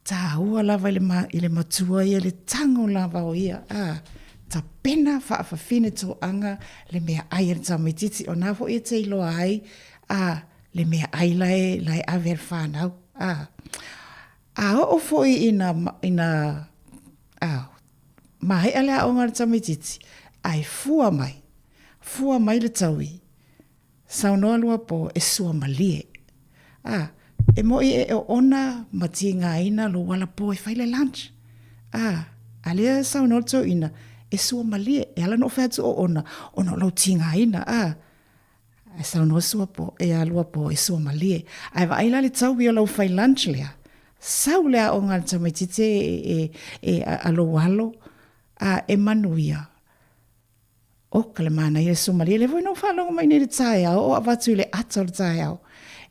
tāua lava i le, ma, i le matua ia le tango lava o ia, a, tapena faafafine toaga le mea ai a le tamaititi, o na foi e te iloa ai, a, le mea ai la e, la e ave a le whanau, a. A oo foi ina, ina, a, maea le aoga a le tamaititi, ae fua mai, fua mai le taui, Saunoa Luapo e sua malie. A, e moʻi e oona ma tigaina lou alapo e fai le lunch. A, a lea saunoa le toeaina, e sua malie, e ala ona ou fai atu oona, ona o lou tigaina. A, ae saunoa Suapo, e a Luapo e sua malie. Ae vaai la le taui o lau fai lunch lea, sau le aoga a le tamaititi e, e, e, a, a lou alo, a, e manuia. Oka le manaia le Sumalia, lea foi na ou faalogo mai nei i le taeao, o avatu i le ata o le taeao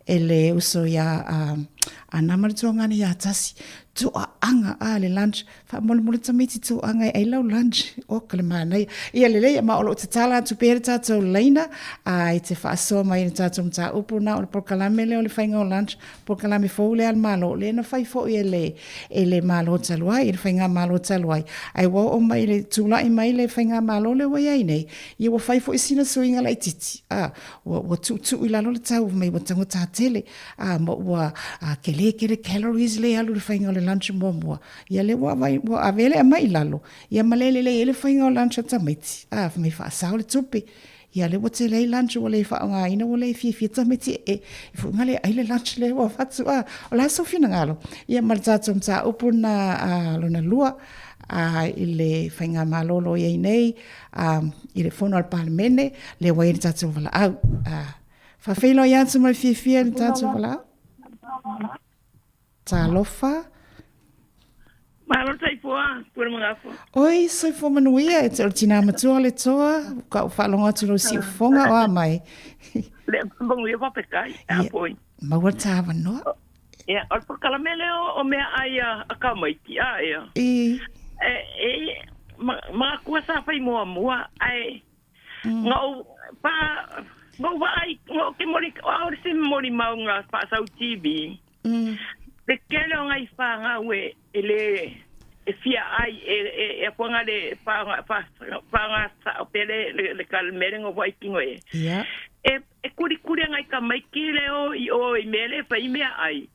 e le uso iā a Nama le tuagane iā Tasi, toaaga a le lunch, faamolemole tamaiti toaga e ai lau lunch, oka le manaia. Ia lelei, ma o lo o tatala atu pea le tatou laina a e te faasoa mai i le tatou mataupu na o le polokalame lea o le faiga o lunch, polokalame fou lea a le Malo, lea na fai foi e le, e le Malo talu ai, e le Faigamalo talu ai. Ae ua oo mai le tulai mai le Faigamalo lea ua i ai nei, ia ua fai foi sina suiga laitiiti, a, ua, ua tuutuu i lalo le tau mai ua taugata tele, a, ma ua a, tele tele calories lea e alu i le faiga o le lunch muamua. Ia lea ua, ua ave le aumai i lalo, ia ma le lelei ai le faiga o lunch a tamaiti, a, fai mai faasao le tupe. Ia lea ua tele ai lunch ua le faaaogaina ua le fiafia tamaiti e e foi le ai le lunch lea ua avatu a o le a sou finagalo ia ma le tatou mataupu na a lona lua a i le faigamalo o lo o i ai nei a i le fono a le Palemene lea ua i ai le tatou valaau a faafeiloai atu ma le fiafia i le tatou valaau. Talofa. Malo soifua, pule magafa. Oi, soifua manuia, e te o le tinā matua le toa, ka u faalogo atu lou siufofoga o a mai. Le manuia faafetai, a poi. Maua le tāvanoa. Ia, o le polokalame lea o mea ai a tamaiti, a ea. I. E, e, ma, makua sa fai muamua, ae Na ou pa na ou vaai na ou ke moli ʻaʻole se molimau na faasau TV. Le tele o nai fanau e e le e fia ai e e e afuaga le fa fa faga sao pea le le le ka le mea lea na ou vaai kino e. Ia. E e kulikuli ana i tamaiti le o i o i mea le fai mea ai.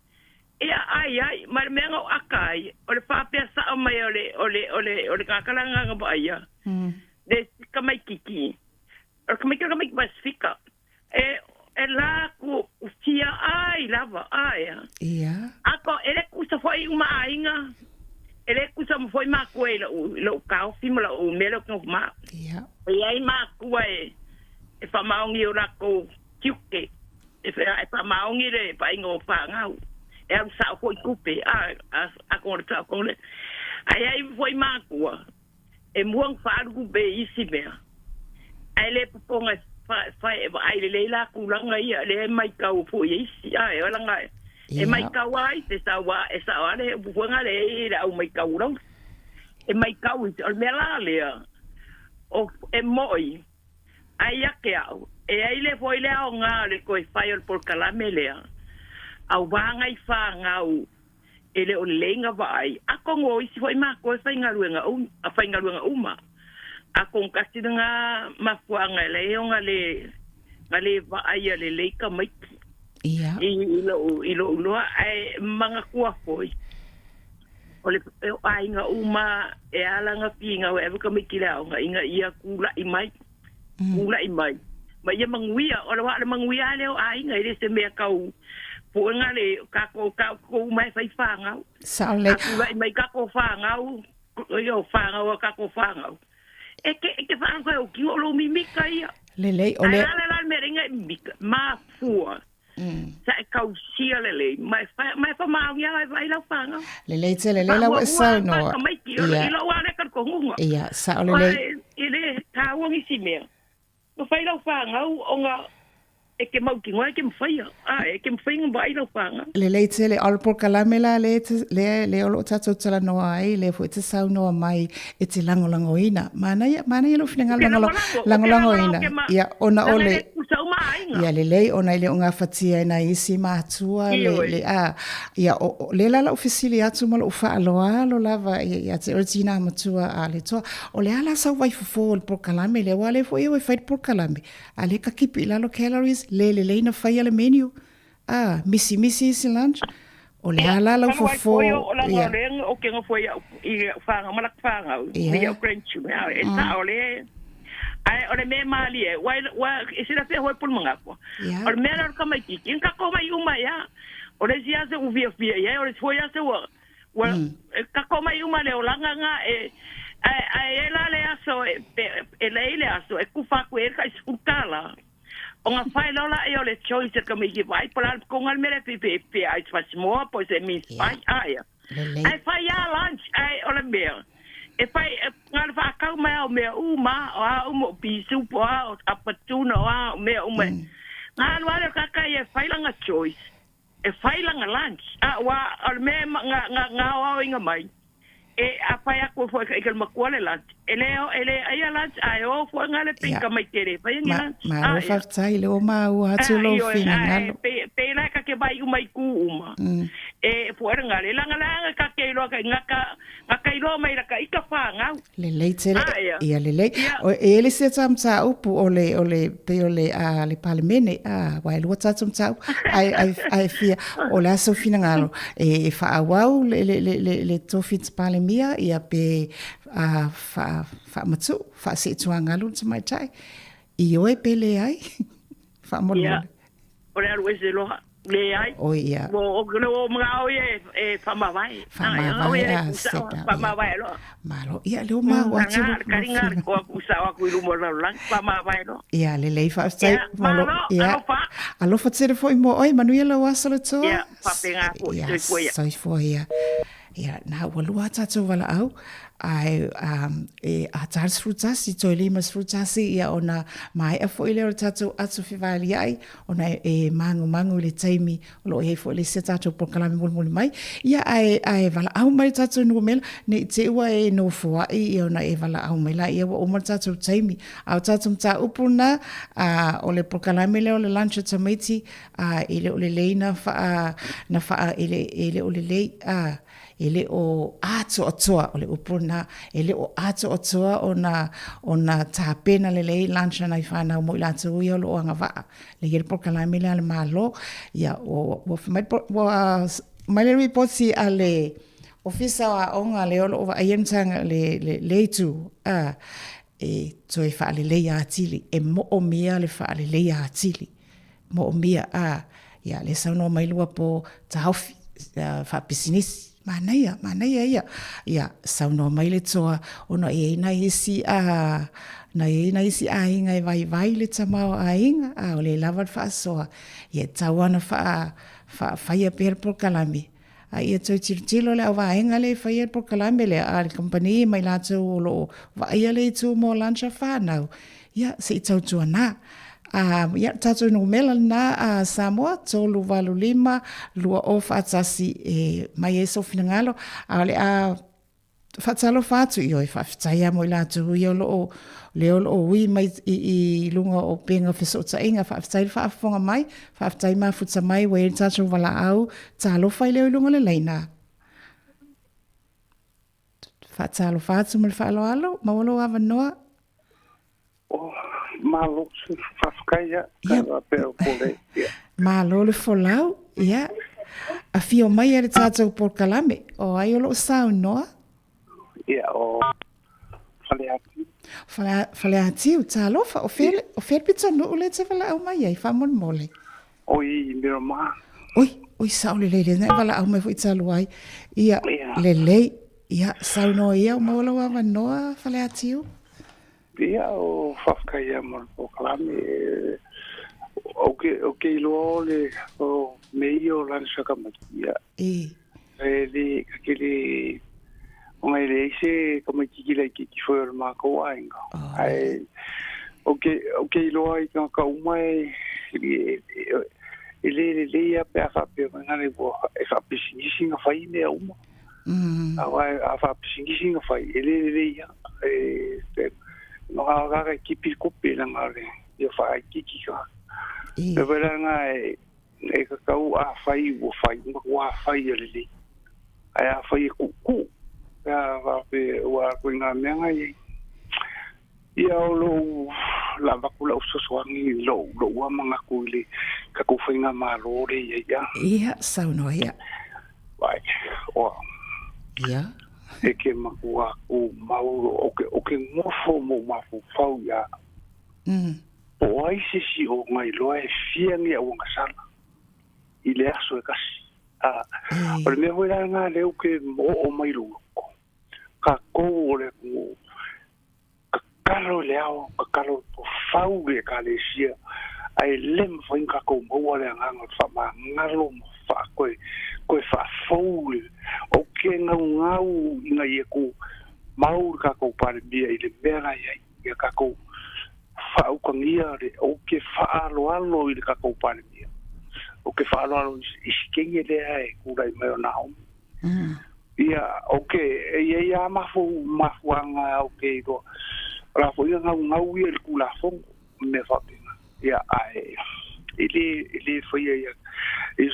E aai ai ma le mea na ou aka ai o le faapea sao mai o le o le o le o le tagata la na vaaia. Le tamaititi, o le tamaiti o le tamaiti Pasifika, e, e la ku fia ai lava, a ea. Ia. Ako, e le kusa foi uma aiga, e le kusa ma foi mākua i lou, i lou kaofi ma lou mea lea ou te nofo ma. Ia. E iai mākua e, e whamaongi o lākou tiute, e, e whamaongi le whainga o whāngau. E alu sao foi tupe, a, a, a kore sao kore. Ai ai foi mākua, E mua ona faaalu tupe i isi mea, ae le popoga e fai e vaai lelei la tulaga ia, lea e maitau foi e isi, ae o laga e maitau lava isi, e sao a e sao a le upu foi lea i le au maitau lauli. E maitau isi, o le mea la lea, o e moi, ae ia te au, e ai le foi le aoga o le toe fai o le polokalame lea, auā nai fanau E le o lelei na vaai, atonu o isi foi matou e faigaluega faigaluega uma. Atonu tasi lena mafuaaga e leai ona le na le vaaia lelei tamaiti. Ia. I, i lou, i lou iloa, ae manatua foi, o le o aiga uma e ala ona finau e ave tamaiti i le aoga ina ia tula'i mai. Tula'i mai, ma ia manuia. O le wā o le manuia lava lea o aiga, e le se mea tau puega le kākou kākou uma e fai whāngau. Sao lelei. A tula'i mai kākou whāngau, ia o whāngau a kākou whāngau. E ke, e ke whaangai o kino o lou mimika ia. Lelei, o le... Ai la la la le mea lenga e mimika, mafua. Sa e tausia lelei, ma e fai, ma e whamaongia ai vai lau whanga. Lelei tele, le lau e saunoa. Ia. I lou ale ka kongunga. Ia, sao lelei. I le tāua ngisi mea. Ma whai lau whangau o ngā e ke mau ki ngoe ke mwhaia. A, e ke mwhainga mba ai lau whanga. Lelei tele, o le polokalame la le, le, le o loo tatou talanoa ai, le foi te saunoa mai e te lagolagoina. Manaia, manaia lou finagalo lagolago, lagolagoina. Ia, ona o le, ia lelei ona e le o gafatia e nai isi matua le, le, a, ia, o, o, le la lau fesili atu ma lou faaaloalo lava ia, ia te oe tinā matua a le toa. O le a la sau vaifofo o le polokalame lea, aua o lea foi e o e fai le polokalame, a lea ka kipi i lalo calories, le lelei na faia le menu, a, misimisi isi lunch, o le a la lau fofo, ia. O la le o ke ngofo ia i whanga ma lak whangau, i au grandchildren, a, e sa o le, ai o le me malie, wa, wa, e sila fia hoi pulu mangakua. O le mea la o le kamaitiki, ka ko mai uma ia, o le si ase u fia fia ia, o le si ase ua, Ua kako mai uma le olaga nga e ae ae e la le aso e e lei le aso e kufa aku e ka i tala. O nga whai lola e o le choice e ka miki vai po la ko ngal mere pe pe pe ai fa smoa po se mi fai ai. Ai fai a lunch ai o le mea. E fai nga le whakau mai au mea uma o a umo pisu po a o apatuna o a o mea uma. Nga alu ale ka kai e fai langa choice. E whai langa lunch, a ua o le mea nga nga nga aoaoinga mai, e a whai aku foi i ka makua le lunch. E le e le aia lunch a e o foi nga le pinka mai te re whai ngi lunch. Ma lo whaftai le o maua atu lo finangalo. Pe pe la ka ke vai uma i ku uma. E foi nga le langa langa ka ke iloa ka nga ka nga ka iloa mai la ka ika whangau. Lelei tele, ia lelei. O, e le se ta mataupu o le, o le, pei o le, a, le Palemene, a, wa e lua tatou mataupu, ai, ai, ai fia, o le aso finagalo, e, e faaauau le, le, le, le, le tofi te Palemia, ia pe, a, fa, faamatuu, faaseetuagalu le tamaitai. I oe pe leai? Faamolemole. Ia, o le alu ese loa. Leai. Oi, ia. Mo, o le o mga o ia e, e whamawai. Whamawai, a, seta. Whamawai loa. Malo, ia, leo mau atu. Nga, karinga, ko aku sao aku i lumo lau lang, whamawai loa. Ia, lelei whaaftai. Ia, malo, ia. Alofa. Alofa tere foi mo oi, manuia lau aso le toa. Ia, whapenga aku, soifua ia. Soifua ia. Ia, nā, ua lua a tātou walaau, ae, um, e a 41, toe 51, ia ona maea foi lea o le tātou atu fevaaliai, ona e, e mangumangu i le taimi o loo i ai foi le isi a tātou polokalame mulimuli mai. Ia, ae, ae valaau mai le tātou numera, ne i te ua e nofoai, ia ona e valaau mai la, ia ua uma le tātou taimi. A o tātou mataupu na, a, o le polokalame lea o le lunch a tamaiti, a e le o lelei na faa, na faa, e le, e le o lelei, a, e le o atoatoa, o le upu na, e le o atoatoa ona, ona tapena lelei lunch a nai whanau mo i latou ia o loo agavaa. Le ia le polokalame lea a le Malo, ia, ua, ua fai mai, ua mai le ripoti a le Ofisa o Aoga lea o loo vaaia le matanga, le, le, le itu, a, e toe faaleleia atili, e moomia le faaleleia atili. Moomia, a, ia, le saunoa mai lua po taofi, faapisinisi. Manaia, manaia ia. Ia, saunoa mai le toa, ona e i ai nai isi, a, na i ai nai isi aiga e vaivai le tamaoaiga, a, o le lava le faasoa, ia e tatau lava ona faa, faafaia pea le polokalame. A ia toe tilotilo le auvaega lea e faia le polokalame lea, a le kamupani ma i latou o lo o vaaia le itu mo lunch a whanau, ia, se i tautuanā. A, ia, tatou numera lena a Samoa, 385 2041 e mai ai sou finagalo, a o le a faatalofa atu i oe, faafetai lava mo i latou ia o lo o, lea o lo o ui mai i, i luga o upega o fesootaiga, faafetai le faafofoga mai, faafetai mafuta mai ua i ai le tatou valaau, talofa i leo i luga o le laina. Faatalofa atu ma le faaaloalo, maua lou avanoa. Oh, malo, faafetai ia, Ia. ka pea o kore, ia. Malo le folau, ia. Afio mai e le tatou polokalame, o ai o loo saunoa? Ia, o Faleatiu. Fale, Faleatiu, talofa, o fea, o fea le pitonuu lea e te valaau mai ai, faamolemole? Oi, Miramar. Oi, oi, sao lelei, lea na e valaau mai foi talu ai. Ia, Ia. lelei, ia, saunoa ia, o maua lou avanoa, Faleatiu? Ia, o faafetai ia mo le polokalame. Ou ke, ou ke iloa o le, o mea ia o lana sakamai, ia. E. E le, ka ke le, ona e leai se tamaititi laitiiti foi o le matou aiga. Ae, ou ke, ou ke iloa i tagata uma e, e, e, e le lelei lava pe a faapea mai na le ua e faapisinisi na fai mea uma. Aua a faapisinisi na fai, e le lelei lava. E, e, no e tipi le tupe leaga o le ia faaitiiti ka. E foi la lena e, e tatau a fai ua fai, matua fai ia lelei. Ae a fai e tuutuu, pe a faapea ua ituaiga mea na i ai. Ia o lou la avatu lau fesoasoani lou lou lava manatu i le tatou faigamalo lea i ai ia. Ia, saunoa ia. Vai, oa. Ia. E ke matua tumau o ke o ke nofo ma ou mafaufau ia au. Po o ai se isi o na iloa e fia ni auagasala i le aso e kasi. A, o le mea foi la lena lea ou te oo mai i lou loto, tatou o le atunuu, tatalo i le ao, tatalo i le po, fau le Ekalesia, ae le mafai ona tatou maua le agaga o le faamagalo ma faa, toe, toe faafou le, ou te naunau ina ia tumau le tatou Palemia i le mea la e i ai, ia tatou faautagia le, ou te faaaloalo i le tatou Palemia, ou te faaaloalo i si teine lea e tulai mai o Naomi. Ia, ou te, e i ai lava mafu, mafuaaga ou te iloa, o la foi e naunau ia i le Tulafono ma mea faapena. Ia, ae e le, e le faia ia.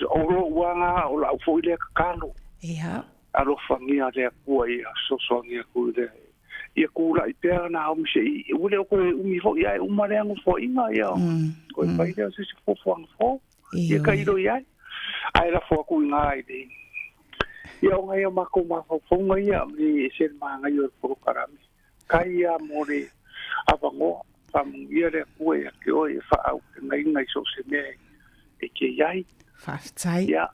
O lou lava na, o lau foi lea tatalo. Ia. Alofagia le Atua ia fesoasoani atu i le, ia tulai pea Naomi se i, ua le o toe umi foi ae uma lea nofoaiga, ia, toe fai lea o se isi fuafuaga fou. Ia tailo i ai. Ae lafo atu i ina i le, ia o nai a matou mafaufauga ia, e ese le manaia o le polokalame. Kai ia mo le avanoa, faamanuia le Atua ia te oe e faaaupegaina i so o se mea e te i ai. Faafetai. Ia.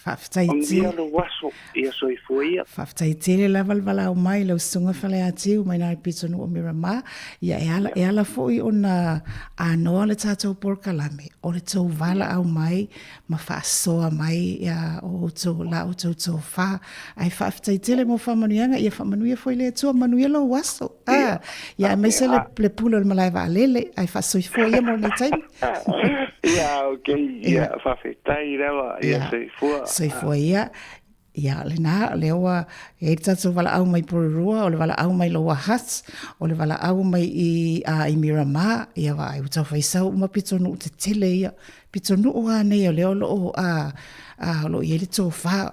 Faafetai tele. Manuia lou aso, ia soifua ia. Faafetai tele lava le valaau mai lau Susuga Faleatiu mai na le pitonuu o Miramar. Ia e ala, e ala foi ona anoa le tatou polokalame o le tou valaau mai ma faasoa mai ia o outou, la outou tofa. Ae faafetai tele mo faamanuiaga, ia faamanuia foi le Atua, manuia lou aso. Ah, ia aemaise le, le pule o le malae vaalele, ae faasoifua ia mo lenei taimi. Ia, ok, ia, faafetai lava, ia, soifua. Soifua ia. Ia, lena, lea ua i ai le tatou valaau mai Porirua, o le valaau mai Lower Hutt, o le valaau mai i, a, i Miramar, ia vaai, ua tau faisau uma pitonuu tetele ia. Pitonuu lava nei o lea o lo o, a, a, o lo o i ai le tofa.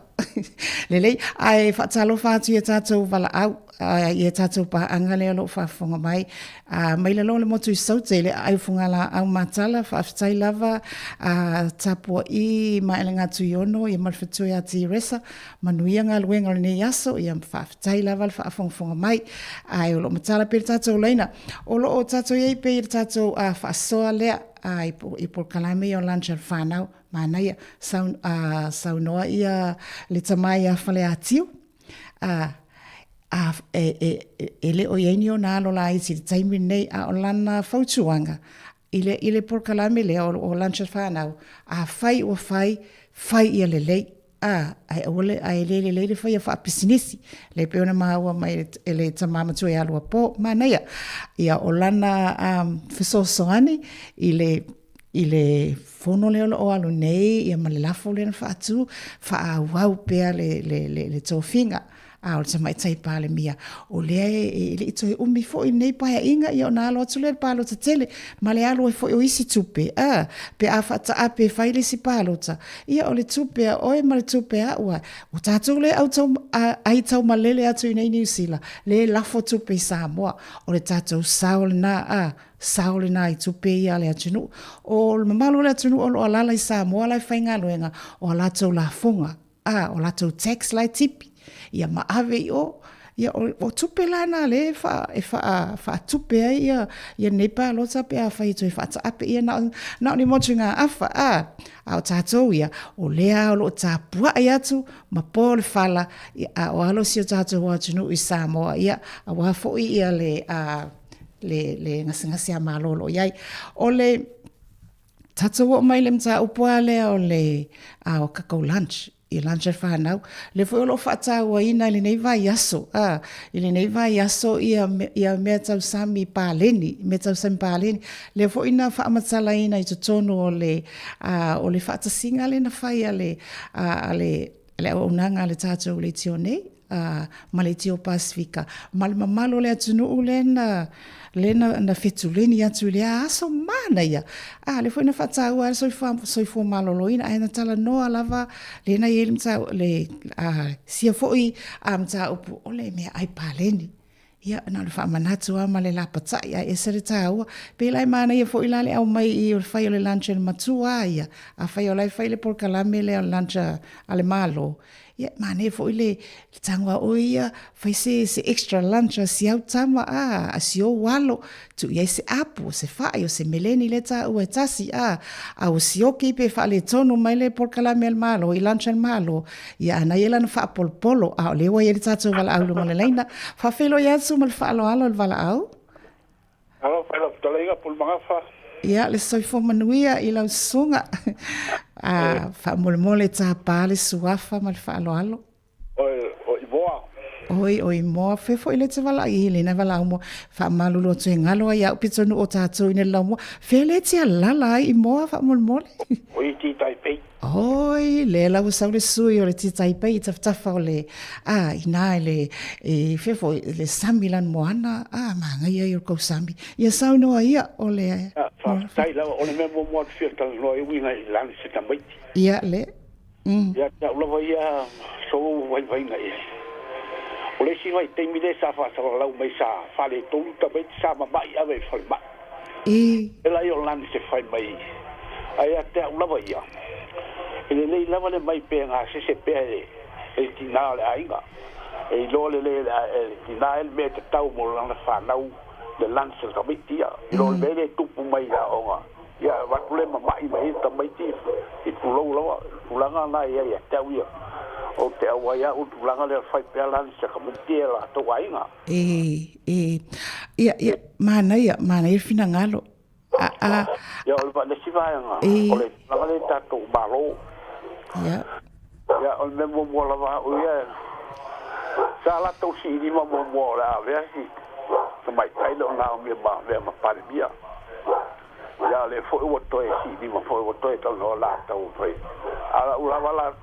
Lelei, ae faatalofa atu i a tatou valaau, i a tatou paaga lea o lo o faafofoga mai. A, mai lalo o le motu i Saute i le aai o Fugalaau Matala, faafetai lava a tapua'i Maelegatuiono ia ma le faletua ia Tiresa, manuia galuega o lenei aso, ia faafetai lava le faafogafoga mai. Ae o lo o matala pea le tatou laina. O lo o tatou i ai pea i le tatou faasoa lea i polokalame ia o Lunch a le Whanau. Manaia, saunoa ia le tama ia Faleatiu, a, a, e, e, e le o i ai ni ona alo laiti i le taimi lenei, a o lana fautuaga i le, i le polokalame lea o, o Lunch a Whanau, afai ua fai, fai ia lelei. A, ae aua le, ae le lelei le faia faapisinisi. Lea pei ona maua mai e le tama matua ia Luapo, manaia. Ia, o lana um, fesoasoani i le i le fono lea o lo o alu nei ia ma le lafo lea na faatu, faaauau pea le, le, le, le tofiga a o le Tamaitai Palemia, o lea e le i toe umi foi lenei paeaiga, ia ona alo atu lea i le palota tele, ma le alu ai foi o isi tupe, a, pe a faataape e fai le isi palota, ia o le tupe a oe ma le tupe a a'u, a o tatou lea e aitaumalele atu i inei i Niu Sila, lea e lafo tupe i Samoa, o le tatou sao lena, a, sao lena i tupe ia a le atunuu. O le mamalu o le atunuu o lo o alaala i Samoa la e faigaluega, o a latou lafoga, a, o latou tax la e tipi, ia ma ave i o. Ia, o, o tupe la na lea e faa, e faa, faatupe ai ia, ia nei palota pe afai e toe faataape ia na o, na o ni motugaafa, a, a o tatou ia, o lea o lo o tapuai atu ma po le fala, ia, a o alo si o tatou atunuu i Samoa, ia, aua foi ia le, a, le, le gasegase a Malo o lo o i ai. O le. Tatou oo mai i le mataupu lava lea o le a o tatou lunch, i lunch a le fanau. Lea foi o lo o faatauaina i lenei vaiaso, a, i lenei vaiaso ia, ia mea tau sami paleni, mea tau sami paleni. Lea foi na faamatalaina i totonu o le, a, o le faatasiga lea na fai a le, a, a le, le auaunaga a le tatou leitio nei, a, ma le Leitio Pasefika, ma le mamalu o le atunuu lea na, lea na, na fetuleni atu i lea aso manaia. A, lea foi na faataua ai le soifua, soifua maloloina, ae na talanoa lava lea na i ai le matau, le, a, sia foi a mataupu o le meaai paleni. Ia, na o le faamanatu lava ma le lapatai, ae ese le taua. Pei la e manaia foi la le aumai i o le fai o le lunch e le matua lava ia. Afai o la e fai le polokalame lea o le lunch a, a le Malo, ia, e manaia foi le, le tago a oe ia, fai se, se extra lunch a si au tama, a, a si ou alo, tuu i ai se apu, o se fai, o se meleni lea e taua e tasi, a, a ua sioki pe faaletonu mai le polokalame a le Malo i lunch a le Malo, Ia, a na ia lana faapolopolo, a o lea ua i ai le tatou valaau i luga o le laina. Faafeiloai atu ma le faaaloalo i le valaau. Alofa i lau fetalaiga Pulemagafa. Ia, le soifua manuia i lau susuga. A, faamolemole tapa le suafa ma le faaaloalo. Oi, o Imoa. Oi, o Imoa. Fea foi le te valaau i lena valaau mua. Faamalulu atu e galo ai au pitonuu o tatou ina le lau mua. Fea le te alala ai Imoa faamolemole. O i ti Taipei. Oi, lea la ua sau le sui o le ti Taipei i tafatafa o le, a, inā i le, i fea foi, le sami lana moana, a, manaia ia o le kou sami. Ia saunoa ia o le... Ia, faafetai lava, o le mea muamua ou te fia talanoa ai uiga i lana se tamaiti. Ia, le, mm. Ia te au lava ia, sou vaivaiga i ai. O le isi vaitaimi lea sa faasalalau mai sa faaletonu tamaiti sa mama'i ave i le falemai. I. E lai o lani se fai mai, a ia te au lava ia, e lelei lava le mai pe gasese pea e le tinā o le aiga. E iloa lelei e le tinā e le mea e tatau mo lana fanau le lunch a le tamaiti ia. I lo le mea lea e tupu mai i le aoga, ia avatu le mama'i mai ai le tamaiti i pulou lava. O le tulaga lena e i ai ia te au ia. Ou te auai au i le tulaga lea o le fai pea lunch a tamaiti ia e latou aiga. E, e, ia, ia, manaia, manaia le finagalo. A, a. Ia, o le isi vaega, o le tulaga lea i tatou Malo. Ia. Ia, o le mea muamua lava au ia, sa latou siilima muamua o le a avea si tamaitai lea o Naomi ma avea ma Palemia. Ia, o lea foi ua toe siilima foi, ua toe talanoa latou foi. A o lau lava la,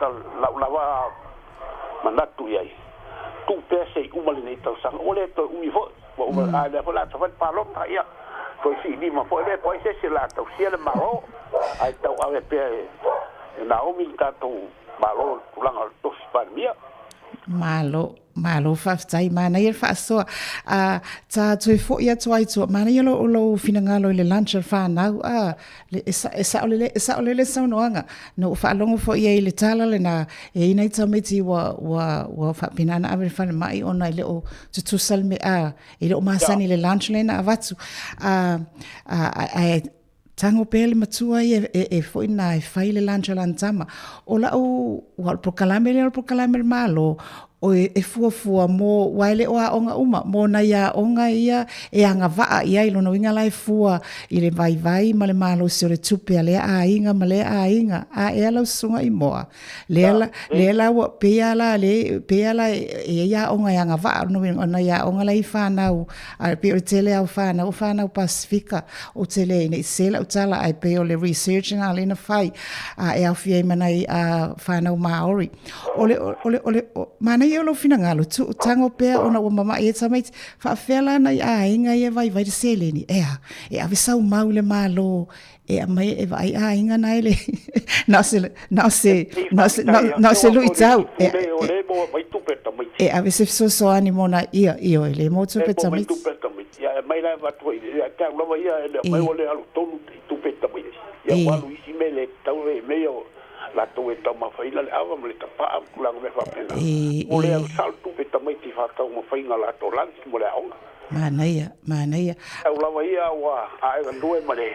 lau lava manatu i ai, tuu pea se i uma lenei tausaga, ua le toe umi foi, ua uma, a lea foi o le a tau fai le palota, ia, toe siilima foi lea po o ai se isi o le a tausia le Malo, ae tauave pea e Naomi le tatou Malo i le tulaga o le tofi Palemia. Malo, malo faafetai, manaia le faasoa. A, ta toe foi atu ai tua, manaia lou, lou finagalo i le lunch a le fanau, a, le, e, sa, e saolele, e saolele le saunoaga. Na ou faalogo foi i ai i le tala lena, e i ai nai tamaiti ua, ua, ua faapena ona ave i le falemai ona e le o tutusa le mea, a, e le o masani i le lunch lea na avatu. A, a, a, ae tago pea le matua ia e, e foi na e fai le lunch a lana tama. O lau, ua o le polokalame lea o le polokalame a le Malo, o e, e fuafua mo, aua e le o aoga uma, mo nai aoga ia e agavaa i ai, lona uiga la e fua i le vaivai ma le malosi o le tupe a lea aiga ma lea aiga. A ea lau susuga Imoa? Lea la, lea la ua, pei lava la le, pei lava la e i ai aoga e agavaa, lona uiga o nai aoga la e i fanau, a pei o le tele lava o fanau, o fanau Pasefika. Ou te le, ne i sese lau tala, ae pei o le research lena lea na fai, a e aofia ai ma nai fanau Māori. O le, o le, o le, manaia o lou finagalo, tuu tago pea ona ua mama'i ai tamaiti. Faapefea la nai aiga ia e vaivai le seleni? E a? E ave sau mau i le Malo e aumai e vaai aiga na e le na o se na o se na o se na o se luitau e e ave se fesoasoani mo nai ia ioe le maua tupe tamaiti. Ia e aumai la e avatu ai ia te au lava ia e le aumai ua le alu tonu i tupe tamaiti. Ia ua alu isi mea le tatau e mea ia latou e taumafaina le ava ma le tapaa ma tulaga mea faapena. Ua le alu sao le tupe tamaiti faataumafaiga latou lunch mo le aoga. Manaia, manaia. Au lava ia ua ae galue ma le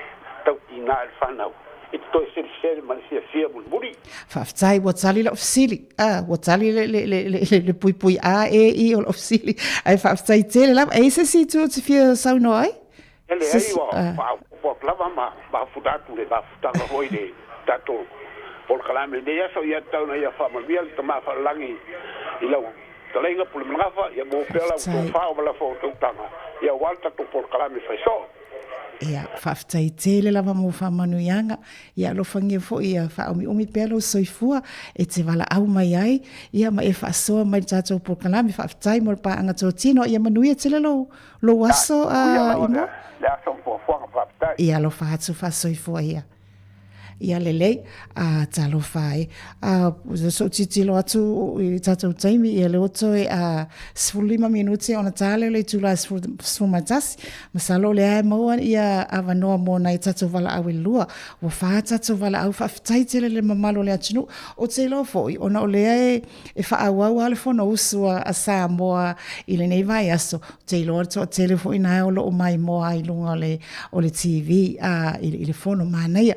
tautina i le fanau i te toe selesele ma le fiafia mulimuli. Faafetai, ua tali lau fesili. Ah, ua tali le, le, le, le, le, le puipui A, E, I o lau fesili. Ae faafetai tele lava. E i ai se isi itu e te fia saunoa ai? E leai, ua faaopoopo. faaopoopo atu lava ma mafuta atu le mafutaga foi i le tatou polokalame i lenei aso. Ia tatau ona ia faamanuia le Tama Faalelagi i lau fetalaiga Pule Malagafa, ia maua pea lau tofa ma lau faautautaga, ia aua le tatou polokalame faisoo. Ia, faafetai tele lava mo faamanuiaga. Ia alofagia foi ia faaumiumi pea lou soifua e te valaau mai ai, ia ma e faasoa mai i le tatou polokalame. Faafetai mo le paaga totino. Ia manuia tele lou, lou aso, a Imoa. Le aso ma fuafuaga. Faafetai. Ia alofa atu faasoifua ia. Ia lelei, a talofa e. A sou tilotilo atu i le tatou taimi, ia lea ua toe a 15 minute ona ta lea o le itula 11. Masalo o lea e maua ia avanoa mo nai tatou valaau e lua. Ua fa tatou valaau, faafetai tele i le mamalu o le atunuu. Ou te iloa foi, ona o lea e e faaauau lava le Fonousu a Samoa i lenei vaiaso, ou te iloa le toatele foi na o lo o maimoa ai i luga o le, o le TV a, i, i le fono. Manaia,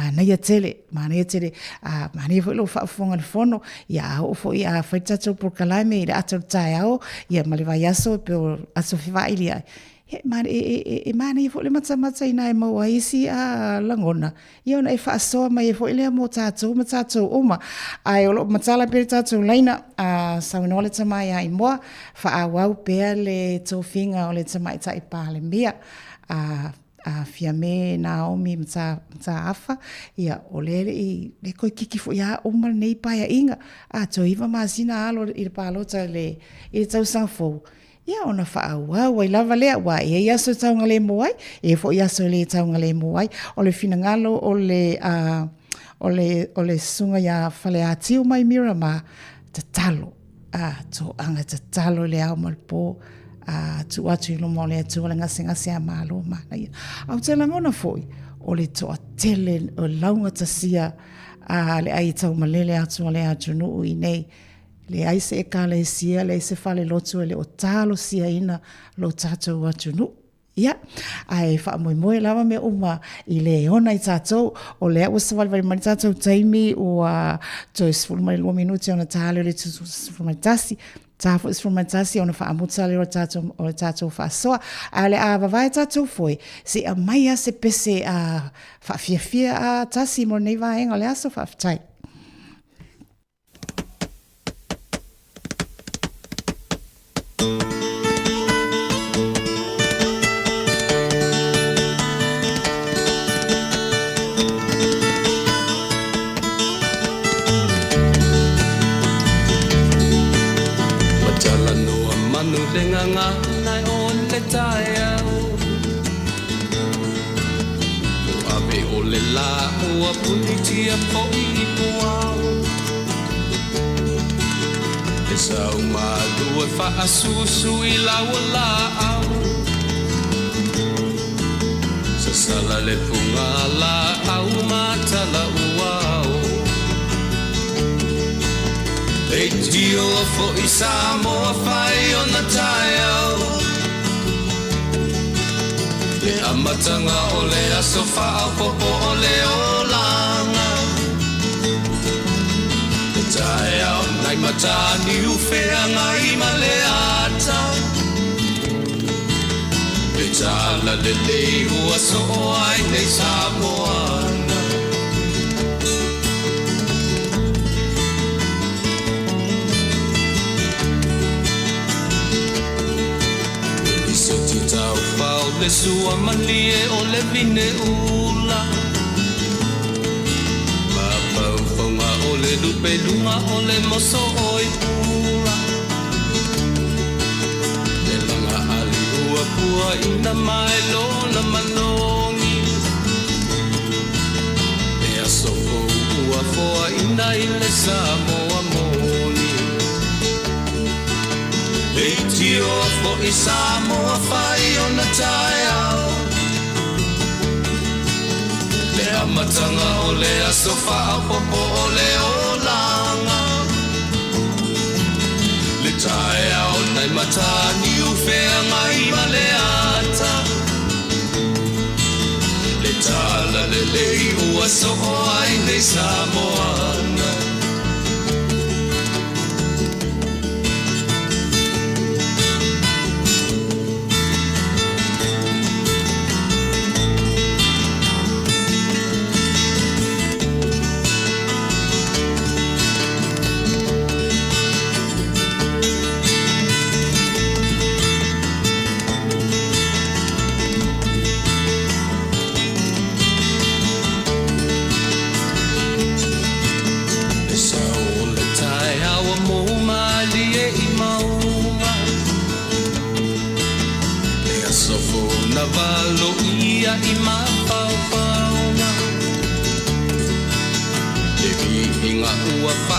manaia tele, manaia tele, a, manaia foi lou faafofoga i le fono, ia a oo foi a fai le tatou polokalame i le ata o le taeao, ia ma le vaiaso e pei o aso fevailiai, e, e, e, e manaia foi le matamata inā e maua ai isi a, lagona, Ia ona e faasoa mai ai foi lea mo tatou ma tatou uma. Ae o lo o matala pea le tatou laina, a saunoa le tama ia Imoa, faaauau pea le tofiga o le Tamaitai Palemia, a a Fiame Naomi Mataafa, ia o lea e le i le toe kiki foi a uma lenei paeaiga, a toe 9 masina alo i le palota i le i le tausaga fou, Ia ona faaauau ai lava lea, aua e i ai aso e taugalemu ai, e i ai foi aso e le taugalemu ai. O le finagalo o le, o le, o le susuga ia Faleatiu mai Miramar, tatalo, a, toaga tatalo i le ao ma le po, a, tuu atu i luma o le Atua le gasegase a Malo manaia. Ae ou te lagona foi, o le toatele o laugatasia a le ai taumalele atu a le atunuu i nei, Leai se Ekalesia, leai se falelotu e le o talosiaina lo tatou atunuu. Ia, ae faamoemoe lava mea uma i le ona i tatou. O lea ua savalivali mai le tatou taimi, ua toe 12 minute ona ta lea o le 11, ta foi 11 ona faamuta lea o le tatou, o le tatou faasoa. Ae o le a vavae tatou foe, se i aumai lava se pese a faafiafia a tasi mo lenei vaega o le aso. Faafetai.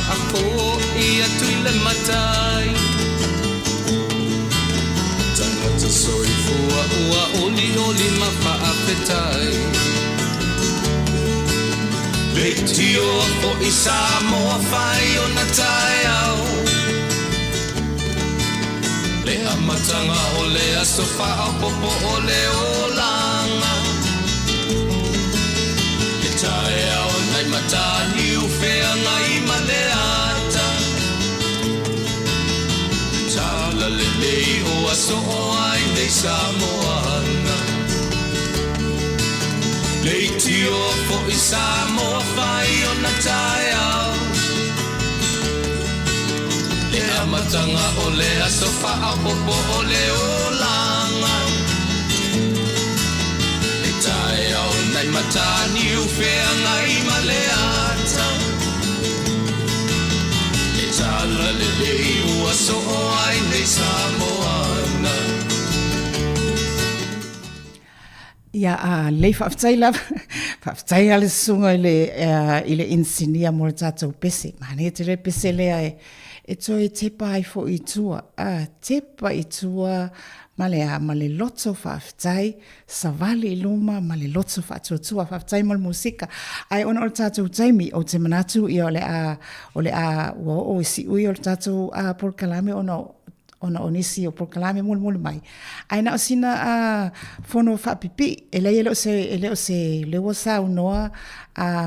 Faafoi atu i le matai. Tagata soifua ua olioli ma faafetai. Leitioa foi Samoa fai ona taeao. Le amataga o le aso faaopoopo o le olaga. Le taeao nai Mataniu feagai ma le ata. Talalelei o aso o ai nei Samoana. Leitioa foi Samoa fai ona taeao. Le amataga o le aso faaopoopo o le olaga. Le taeao nai Mataniu feagai ma le ata. Le talalelei ua soo ai nei Samoana. Ia, a lei faafetai lava, faafetai lava le susuga i le, i le inisinia mo le tatou pese. Manaia tele le pese lea e, e toe tepa ai foi i tua. A, tepa i tua ma le a, ma le loto faafetai, savali i luma ma le loto faatuatua. Faafetai mo le musika. Ae ona o le tatou taimi, ou te manatu ia o le a, o le a, ua oo i siui o le tatou polokalame ona ona o nisi o polokalame mulimuli mai. Ae na o sina fono faapipii, e leai e le o se, e le o se leo ua saunoa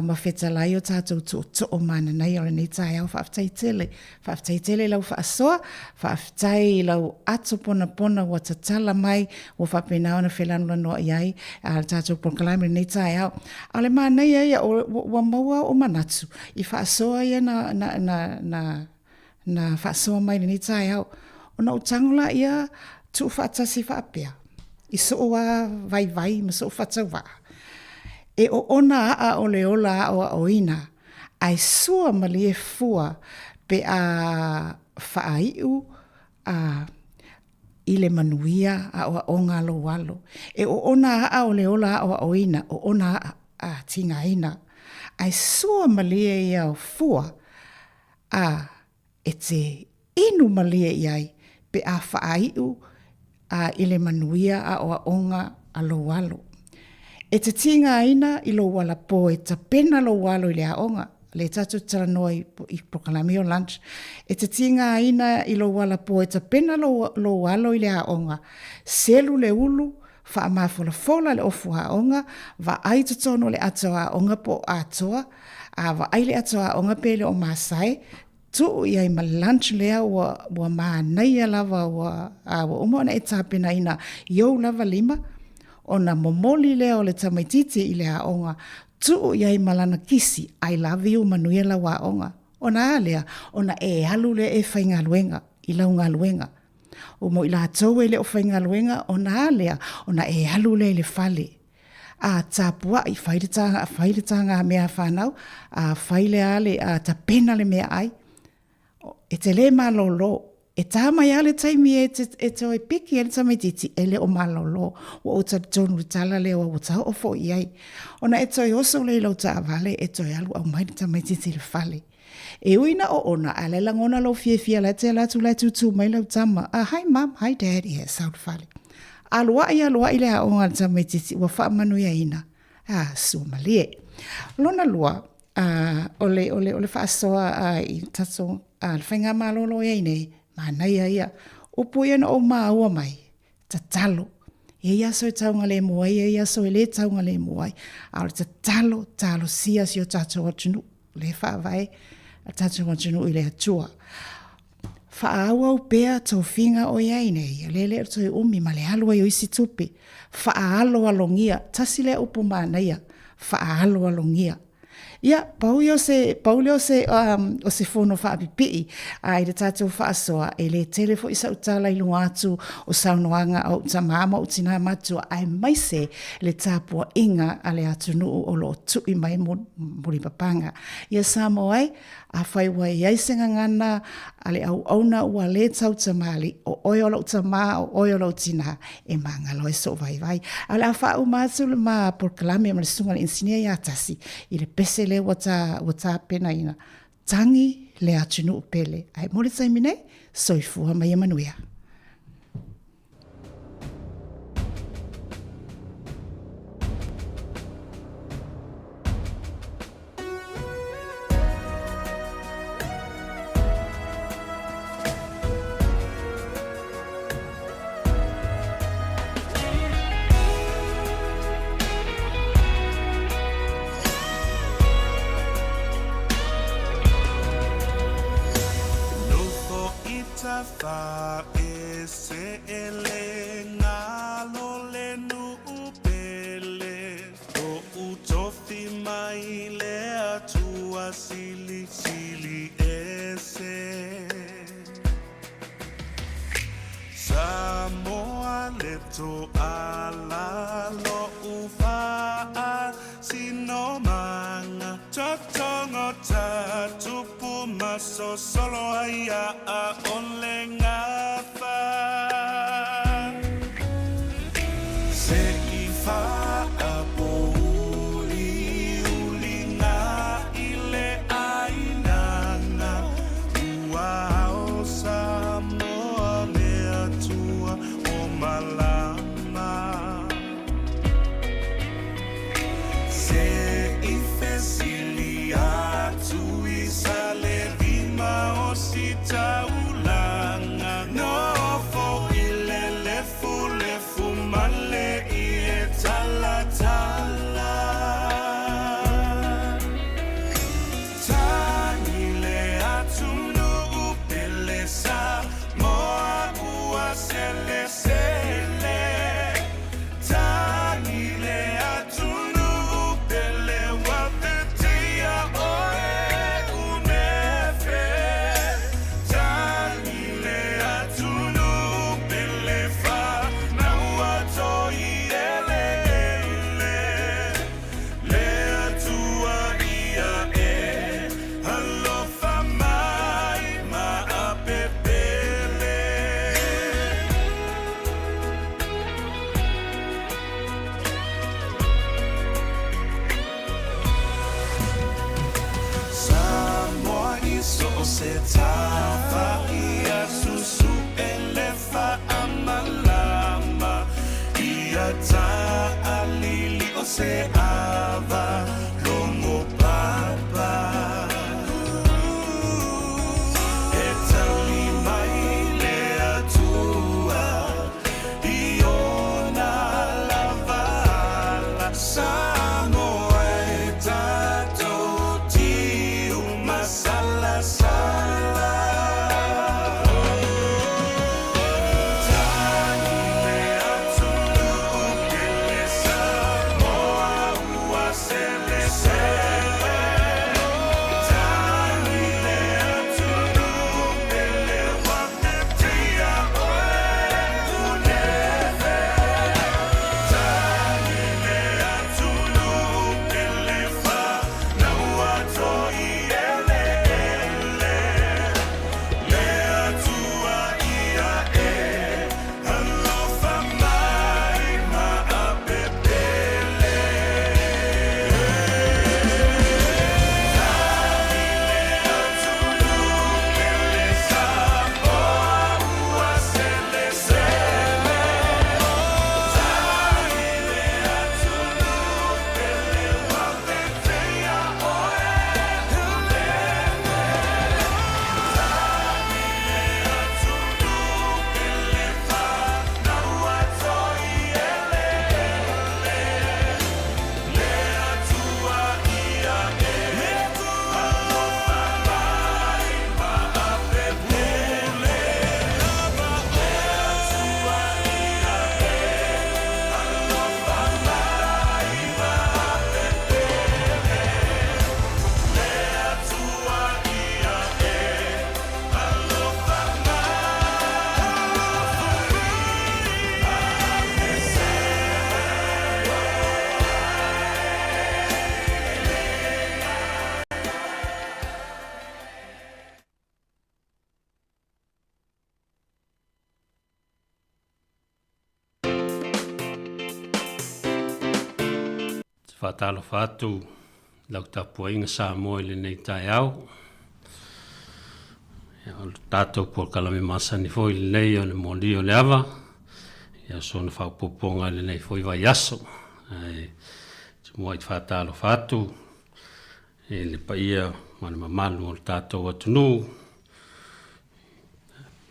ma fetalai o tatou tootoo mananaia o lenei taeao. Faafetai tele. Faafetai tele i lau faasoa, faafetai i lau ato ponapona ua tatala mai, ua faapena ona felanolanoai ai le tatou polokalame i lenei taeao. A o le manaia ia, ua maua ou manatu i faasoa ia na, na, na, na na faasoa mai lenei taeao. Ona ou tago laia tuufaatasi faapea, i sou lava vaivai ma sou faatauvaa, e oona aa o le ola aoaoina, ae sua malie fua pe a faaiu a i le manuia aoaoga a lou alo. E oona aa o le ola aoaoina, oona aa a tigaina, ae sua malie ia o fua a e te inu malie i ai pe a faaiu a i le manuia aoaoga a lou alo. E te tigaina i lou alapō e tapena lou alo i le aoga, lea tatou te talanoa i, i polokalame o lunch, e te tigaina i lou alapō e tapena lou, lou alo i le aoga, selu le ulu, faamafolafola le ofu aoga, vaai i totonu o le ato aoga po o atoa, a vaai le ato aoga pe le o masae, tuu i ai ma lunch lea ua, ua manaia lava ua, a, ua uma ona e tapenaina i ou lava lima, ona momoli lea o le tamaitiiti i le aoga, tuu i ai ma lana kisi, I love you, manuia lau aoga. Ona a lea? Ona e alu lea e faigaluega i lau galuega. O mo i latou e le o faigaluega, ona a lea? Ona e alu lea i le fale. A tapuai, fai le taga, fai le taga mea a fanau, a fai le a le, a tapena le meaai. E te lē malōlō. E tā mai lava le taimi e te, e toe piki ai le tamaitiiti, e le o malōlō. Ua ou talitonu i le tala lea ua taoo foi i ai. Ona e toe oso lea i lau taavale e toe alu aumai le tamaitiiti i le fale. E ui ina oona, ae la e lagona lou fiafia la e te ala atu la e tūtū mai lau tama, ah, hi mum, hi dad, ia, sau i le fale. Aluai, aluai le aoga a le tamaitiiti ua faamanuiaina, ah, sua malie. Lona lua, ah, o le, o le, o le faasoa ah, i tatou, ah, le faigamalo o lo o i ai nei, manaia ia. Upu ia na ou maua mai, tatalo. E i ai aso e taugalemu ai, e i ai aso e le taugalemu ai. A o le tatalo, talosia si o tatou atunuu, lea e faavae a tatou atunuu i le Atua. Faaauau pea tofiga o i ai nei, lea e le o toe umi ma le alu ai o isi tupe. Faaaloalogia, tasi lea upu manaia, faaaloalogia. Ia, pau ia o se, pau lea o se, um, o se fono faapipii a i le tatou faasoa, e le tele foi sau tala i luga atu o saunoaga a ou tamā ma ou tinā matua, aemaise le tapuaiga a le atunuu o lo o tui mai mulipapaga. Ia Samoa e, Afai ua i ai se gagana a le auauna ua lē tautamalii, o oe o lou tamā, o oe o lou tinā, e magalo ai sou vaivai. A o le a faauma atu le ma polokalame ma le Susuga i le Inisinia ia Tasi i le pese lea ua ta, ua tapenaina, Tagi le atunuu pele. Ae mo le taimi nei, soifua ma ia manuia. Faatalofa atu lau tapuaiga Samoa i lenei taeao. Ia, o le tatou polokalame masani foi lenei o le moli o le ava, ia o sona faaopoopoga i lenei foi vaiaso. Ae muai faatalofa atu i le paia ma le mamalu o le tatou atunuu,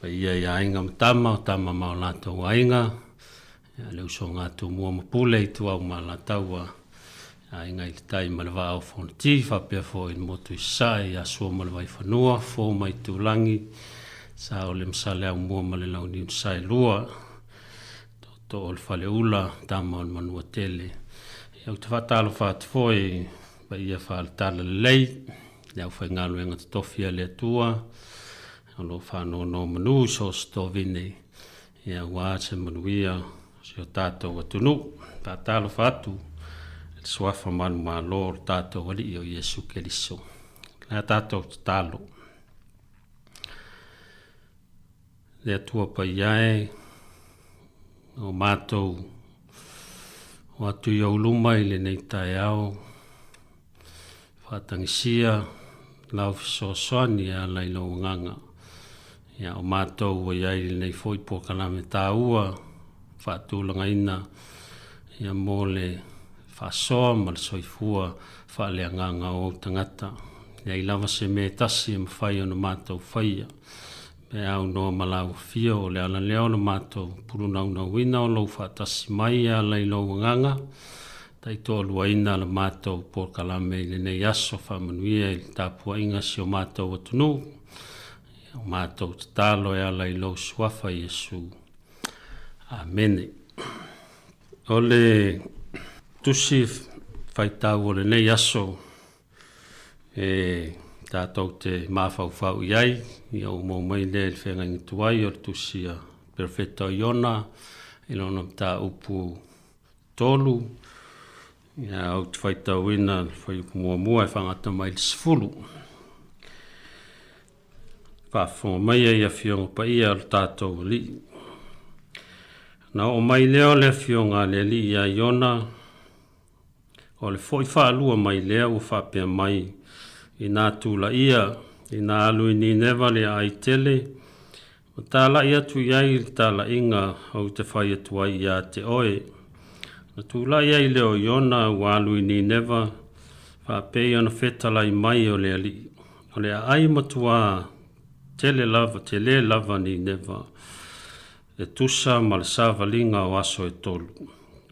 paia i aiga ma tama, o tama ma o latou aiga, ia, le usoga a Tumua ma Pule, Ituau ma Alataua, Aiga i le Tai ma le Vaa o Fonoti, faapea foi i le motu i Sasae ia Sua ma le Vaifanua, Fofo ma Itulagi, Saole ma Saleaaumua ma le Launiu na Saelua, Tootoo o le Faleula, Tama o le Manuatele. Ia, ou te faatalofa atu foi i paia faale-talalelei, le aufaigaluega totofi a le Atua, o lo o faanonomanu i so o se tovine, ia aua se manuia o si o tatou atunuu. Faatalofa atu i le suafa manumalo o le tatou Alii o Iesu Keriso. Le a tatou tatalo. Le Atua Paia e, o matou o atu i ou luma i lenei taeao, Faatagisia lau fesoasoani e ala i lou agaga. Ia, o matou ua i ai i lenei foi polokalame taua faatulagaina ia mo le faasoa ma le soifua faaleagaga o ou tagata. E leai lava se mea e tasi e mafai ona matou faia pe a aunoa ma lau afio. O le ala lea o le matou pulunaunauina o lou faatasi mai e ala i lou agaga taitoaluaina la matou polokalame i lenei aso faamanuia i le tapuaiga a si o matou atunuu. O matou tatalo e ala i lou suafa Iesu. Amene. O le tusi faitau o lenei aso e tatou te mafaufau i ai, ia ua maua mai lea i le feagaiga tuai o le tusi a Perofeta o Iona i lona mataupu 3, ia, ou te faitauina le fuaiupu muamua e faagata mai i le 10. Faafofoga mai ai Afioga Paia o le tatou Alii. Na oo mai lea o le Afioga a le Alii ia Iona, o le foi faalua mai lea ua faapea mai, Inā tulaia, inā alu i Nineva le aai tele, Ma talai atu i ai le talaiga ou te fai atu ai ia te oe. Na tulai ai lea o Iona ua alu i Nineva, faapei ona fetalai mai o le Alii. O le aai matuā tele lava, tele lava Nineva, e tusa ma le savaliga o aso e tolu.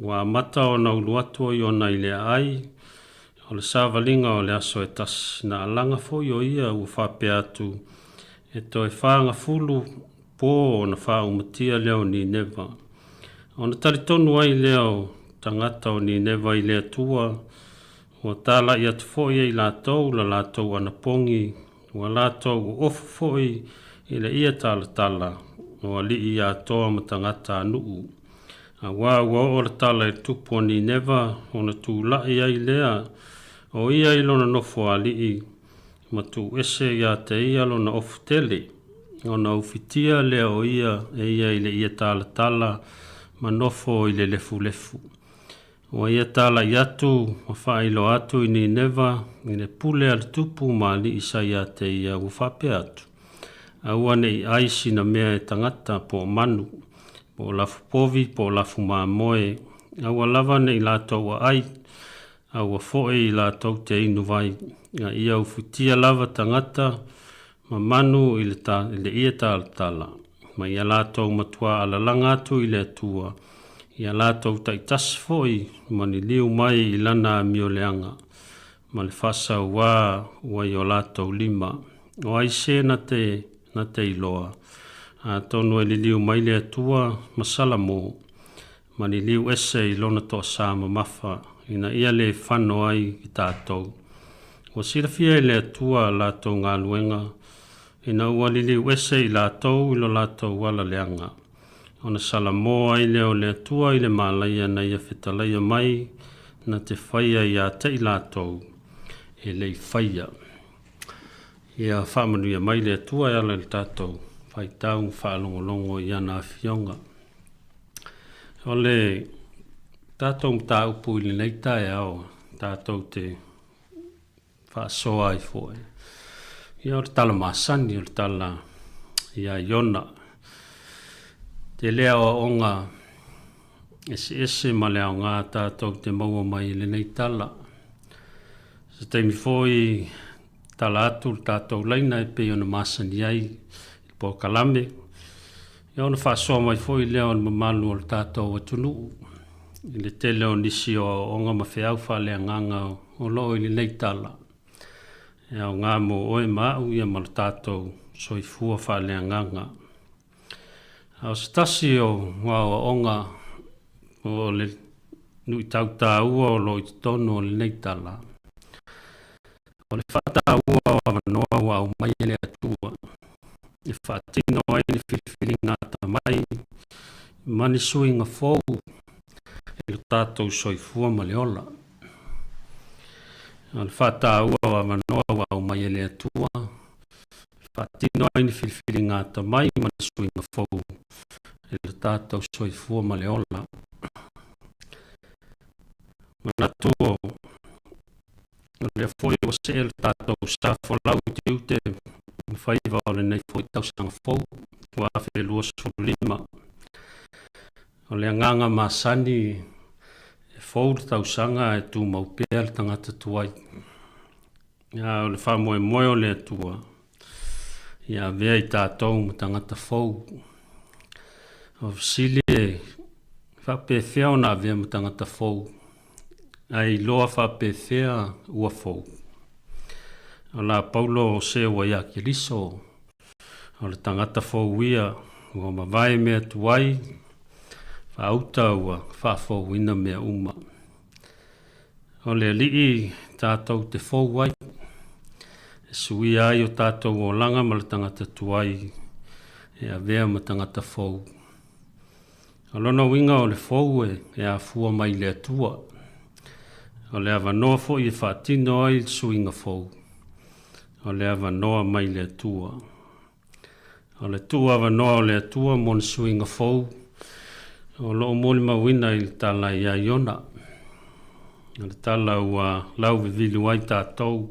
Ua amata ona ulu atu o Iona i le aai, o le savaliga o le aso e tasi. Na alaga foi o ia ua faapea atu, E toe fagafulu po ona faaumatia lea o Nineva. Ona talitonu ai lea o tagata o Nineva i le Atua, ua talai atu foi e i latou la latou anapogi, ua latou oofo foi i le ia talatala o alii atoa ma tagata a nuu. Aua ua oo le tala i le tupu o Nineva, ona tulai ai lea o ia i lona nofo alii, ma tuu ese ia te ia lona ofu tele, ona ufitia lea o ia e ia i le ia talatala ma nofo i le lefulefu. Ua ia tala'i atu ma faailoa atu i Nineva i le pule a le tupu ma alii sa ia te ia ua faapea atu, Aua ne i ai sina mea e tagata po o manu, po o lafu povi po o lafu mamoe, aua lava ne i latou aai, A ua foi i latou te inu vai, a ia ufitia lava tagata ma manu i le, ta, i le ia talatala, ma ia latou matua alalaga atu i le Atua, ia latou taitasi foi ma liliu mai i lana amioleaga, ma le faasauā ua i o latou lima. O ai se na te, na te iloa? Atonu e liliu mai le Atua ma Salamo, ma liliu ese i lona toasā mamafa, ina ia le fano ai i tatou. Ua silafia e le Atua a latou galuega, ina ua liliu ese i latou i lo latou ala leaga, ona salamo ai lea o le Atua i le malaia na ia fetalaia mai na te faia ia te i latou e le i faia. Ia faamanuia mai le Atua e ala i le tatou faitau ma faalogologo i ana Afioga. O le tatou mataupu i lenei taeao tatou te faasoa ai foi, ia o le tala masani, o le tala Iā Iona. Tele aoaoga eseese ma le aoga tatou te maua mai i lenei tala. Se taimi foi tala atu le tatou laina e pei ona masani ai i le polokalame, ia ona faasoa mai foi lea o le mamalu o le tatou atunuu i le tele o nisi o aoaoga ma feau faaleagaga o lo o i lenei tala. E aoga mo oe ma au ia ma lo tatou soifua faaleagaga. A o se tasi o aoaoga o le luitau taua o lo o i totonu o lenei tala, o le faataua o avanoa ua aumai e le Atua e faatino ai ni filifiliga atamai ma ni suiga fou i lo tatou soifua ma le ola. O le faataua o avanoa ua aumai e le Atua e faatino ai ni filifiliga atamai ma ni suiga fou i lo tatou soifua ma le ola. Manatu o lea foi ua see le tatou sa folau i tiute ma faiva o lenei foi tausaga fou 2025. O le agaga masani e fou le tausaga ae tumau pea le tagata tuai. A o le faamoemoe o le Atua, ia avea i tatou ma tagata fou. O fesili e faapefea ona avea ma tagata fou, ae iloa faapefea ua fou. O la Paulo o se ua ia Keriso, o le tagata fou ia, ua mavae mea tuai, faauta ua faafouina mea uma. O le Alii tatou te fou ai, e suia ai o tatou olaga ma le tagata tuai e avea ma tagata fou. O lona uiga o le fou e afua mai i le Atua. O le avanoa foi e faatino ai le suiga fou, o le avanoa mai le Atua. O le tuuavanoa o le Atua mo ni suiga fou o lo o molimauina i le tala iā Iona. O le tala ua lauvivilu ai tatou,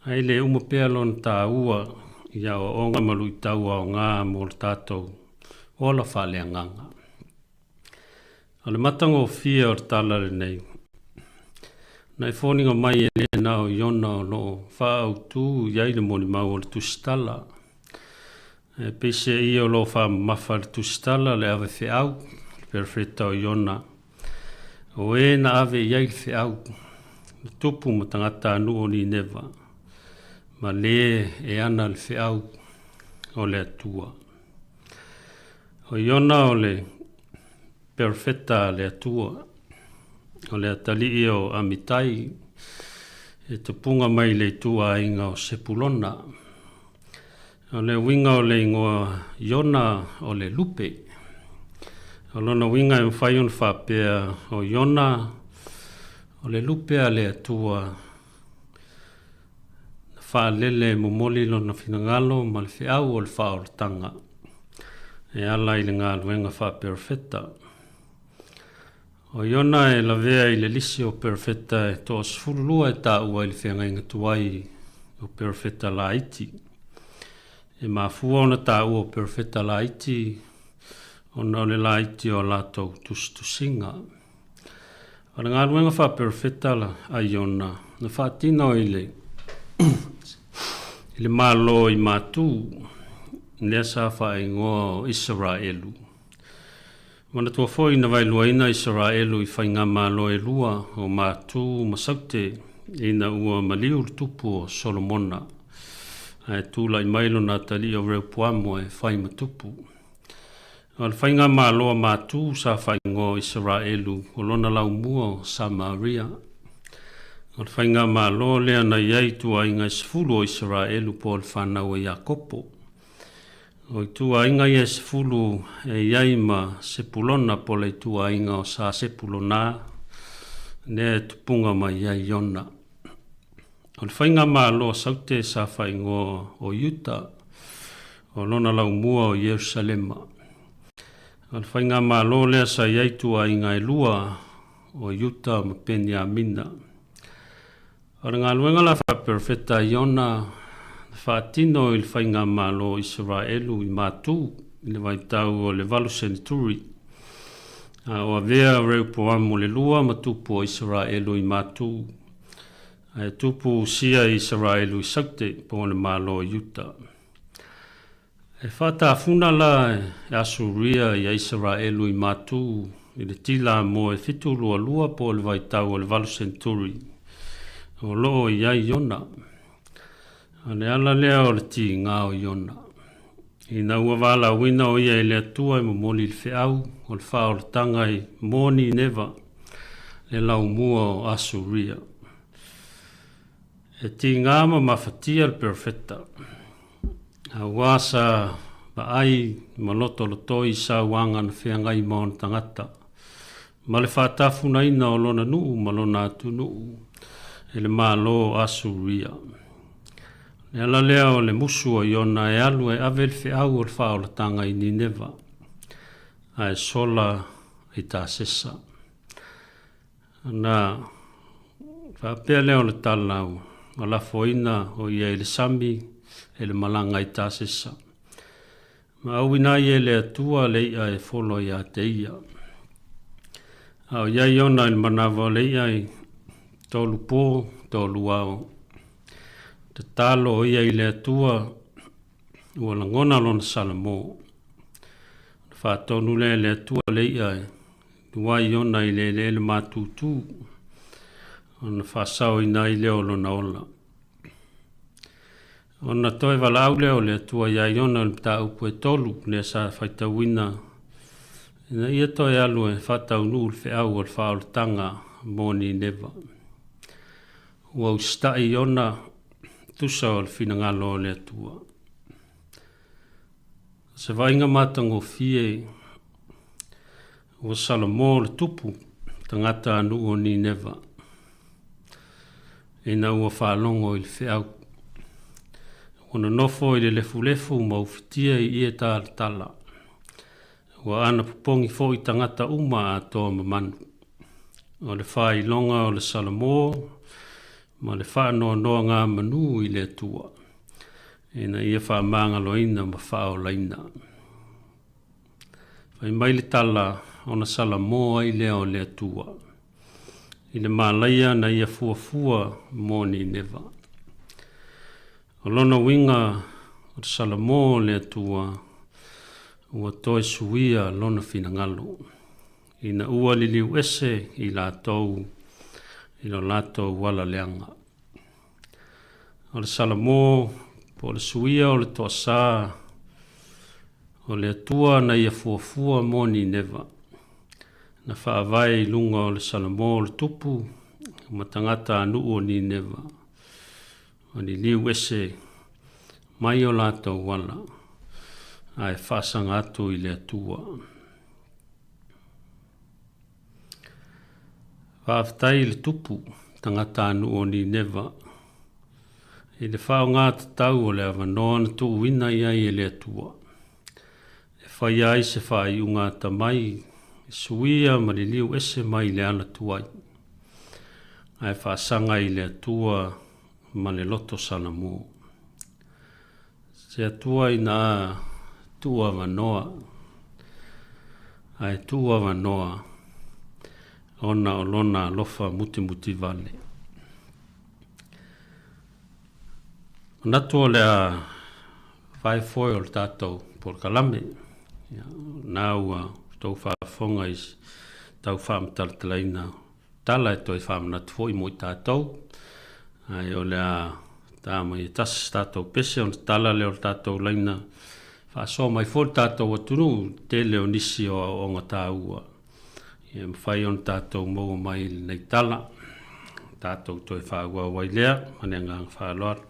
ae le uma pea lona taua i aoaoga ma luitau aoga mo le tatou ola faaleagaga. O le matagofie o le tala lenei, na e foliga mai e le na o Iona o lo o faaautu i ai le molimau o le tusitala. E peiseai o lo o faamamafa le tusitala le ave feau, le perofeta o Iona, o e na ave i ai le feau, le tupu ma tagatanuu o Nineva, ma le e ana le feau o le Atua. O Iona o le perofeta a le Atua, o le atalii o Amitai, e tupuga mai le ituaiga o Sepulona. O le uiga o le igoa Iona o le lupe. O lona uiga e mafai ona faapea o Iona o le lupe a le Atua na faalele e momoli lona finagalo ma le feau o le faaolataga e ala i le galuega faaperofeta. O Iona e lavea i le lisi o perofeta e toa-12 e taua i le feagaiga tuai o perofeta laiti. E mafua ona taua o perofeta laiti ona o le laiti o a latou tusitusiga. O le galuega faaperofeta a Iona na faatino i le i le Malo i Matu, lea sa faaigoa o Isaraelu. Manatua foi na vaeluaina Isaraelu i faigamalo e lua o Matu ma Saute ina ua maliu le tupu o Solomona, ae tulai mai lona atalii o Reopoamo e fai ma tupu. O le faigamalo a Matu sa faaigoa o Isaraelu o lona laumua o Samaria. O le faigamalo lea na i ai ituaiga e 10 o Isaraelu po o le fanau a Iakopo. O ituaiga ia e 10 e i ai ma Sepulona po o le ituaiga o Sa Sepulona, lea e tupuga mai ai Iona. O le faigamalo a Saute sa faaigoa o Iuta, o lona laumua o Ierusalema. O le faigamalo lea sa i ai ituaiga e lua, o Iuta ma Peniamina. O le galuega la faaperofeta a Iona, Na faatino i le faigamalo o Isaraelu i Matu i le vaitau o le valu seneturi, a o avea Reupoamu le lua ma tupu o Isaraelu i Matu, ae tupu Usia i Isaraelu i Saute po o le malo o Iuta. E faatafuna la e Asuria ia Isaraelu i Matu i le tila moe 722 po o le vaitau o le valu seneturi o loo i ai Iona. A le ala lea o le tiga o Iona. Ina ua valaauina o ia e le Atua e momoli le feau o le faaolataga i mo Nineva, le laumua o Asuria. E tiga ma mafatia le perofeta, auā sa vaai ma lotolotoi i sauaga na feagai ma ona tagata, ma le faatafunaina o lona nuu ma lona atunuu e le malo o Asuria. O le ala lea o le musu o Iona e alu e ave le feau o le faaolataga i Nineva, ae sola i Tasesa. Ona faapea lea o le tala ua lafoina o ia i le sami e le malaga i Tasesa. Ma auina ai e le Atua le i'a e folo ia te ia. A o iai ona i le manava o le i'a i tolu po, tolu ao. Tatalo o ia i le Atua ua lagona lona salamo. Ona faatonu lea e le Atua le i'a e luai ona i le eleele matutu, ona faasaoina ai lea o lona ola. Ona toe valaau lea o le Atua iā Iona i le mataupu e tolu lea sa faitauina ina ia toe alu e faataunuu le feau o le faaolataga mo Nineva. Ua usitai Iona tusa o le finagalo o le Atua. O se vaaiga matagofie ua salamo le tupu tagata a nuu o Nineva ina ua faalogo i le feau. Ua nonofo i le lefulefu ma ufitia i ie talatala. Ua anapopogi foi tagata uma atoa ma manu. O le faailoga o le salamo ma le faanoanoagamanu i le Atua, ina ia faamagaloina ma faaolaina. Fai mai le tala ona salamo ai lea o le Atua i le malaia na ia fuafua mo Nineva. O lona uiga o le salamo o le Atua ua toe suia lona finagalo ina ua liliu ese i latou i lo latou ala leaga. O le Salamo po o le suia o le toasā o le Atua na ia fuafua mo Nineva, na faavae i luga o le Salamo o le tupu ma tagata a nuu o Nineva, o liliu ese mai o latou ala, ae faasaga atu i le Atua. Faafetai i le Tupu, tagatanuu o Nineva, i le faaaoga tatau o le avanoa na tuuina i ai e le Atua, e faia ai se faaiuga atamai e suia ma liliu ese mai le ala tuai, ae faasaga i le Atua ma le loto salamo. Se Atua ina tuu avanoa, ae tuu avanoa ona o Lona alofa mutimutivale. Manatu o le a vae foe o le tatou polokalame. Ia, na ua tou faafofoga i tau faamatalatalaina tala e toe faamanatu foi mo i tatou. Ae o le a ta mai e tasi se tatou pese ona tala lea o le tatou laina faasoa mai foi le tatou atunuu tele o nisi o aoaoga taua e mafai ona tatou maua mai i lenei tala. Tatou toe faaauau ai lea ma le agaga faaaloalo.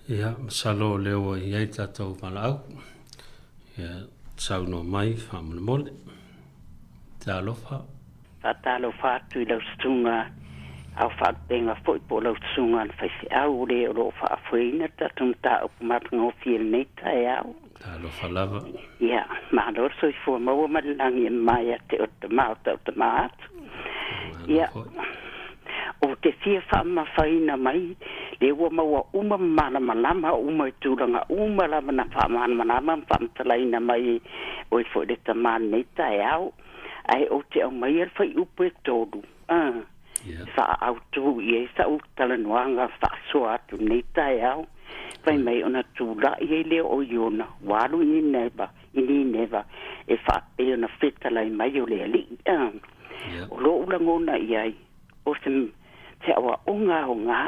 Ia, masalo o lea ua i ai tatou valaau. Ia, saunoa mai faamolemole. Talofa. Faatalofa atu i lau susuga ao faalupega foi po o lau susuga le faifeau o le o lo o faafoeina le tatou mataupu matagofie i lenei taeao. Talofa lava. Ia, malo le soifua maua ma le lagi e mama ia te oe le tama o tau tama atu. Ia, ou te fia faamamafaina mai le ua maua uma ma malamalama uma i tulaga uma lava na faamalamalama ma faamatalaina mai e oe foi le tama i lenei taeao. Ae ou te aumaia le fuaiupu e tolu, ā, e faaautu i ai sa'u talanoaga faasoa atu i lenei taeao, fai mai ona tula'i ai lea o Iona ua alu i Nineva, i Nineva e faapea ona fetalai mai o le Alii, ā, o lo'u lagona i ai, o se, se aoaoga aoga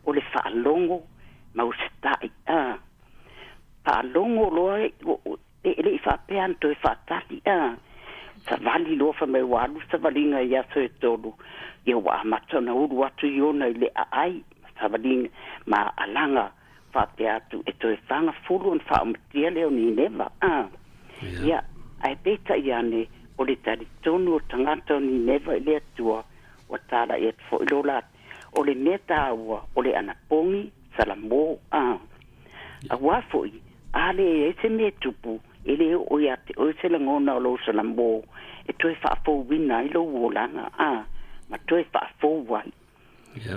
o le faalogo ma usita'i, ā, faalogo loa E le i faapea ana toe faatali, a. Savali loa fai mai ua alu savaliga i aso e tolu, ia ua amata ona ulu atu Iona i le aai ma savaliga ma alaga faapea atu e toe fagafulu ona faaumatia lea o Nineva, a. Ia, ae peitai ane, o le talitonu o tagata o Nineva i le Atua, ua talai atu foi lo la, o le mea taua o le anapogi, Salamo, a. Auā foi, a le i ai se mea e tupu, e le oo iā te oe se lagona o lou Salamo e toe faafouina ai lou olaga, a, ma toe faafou ai.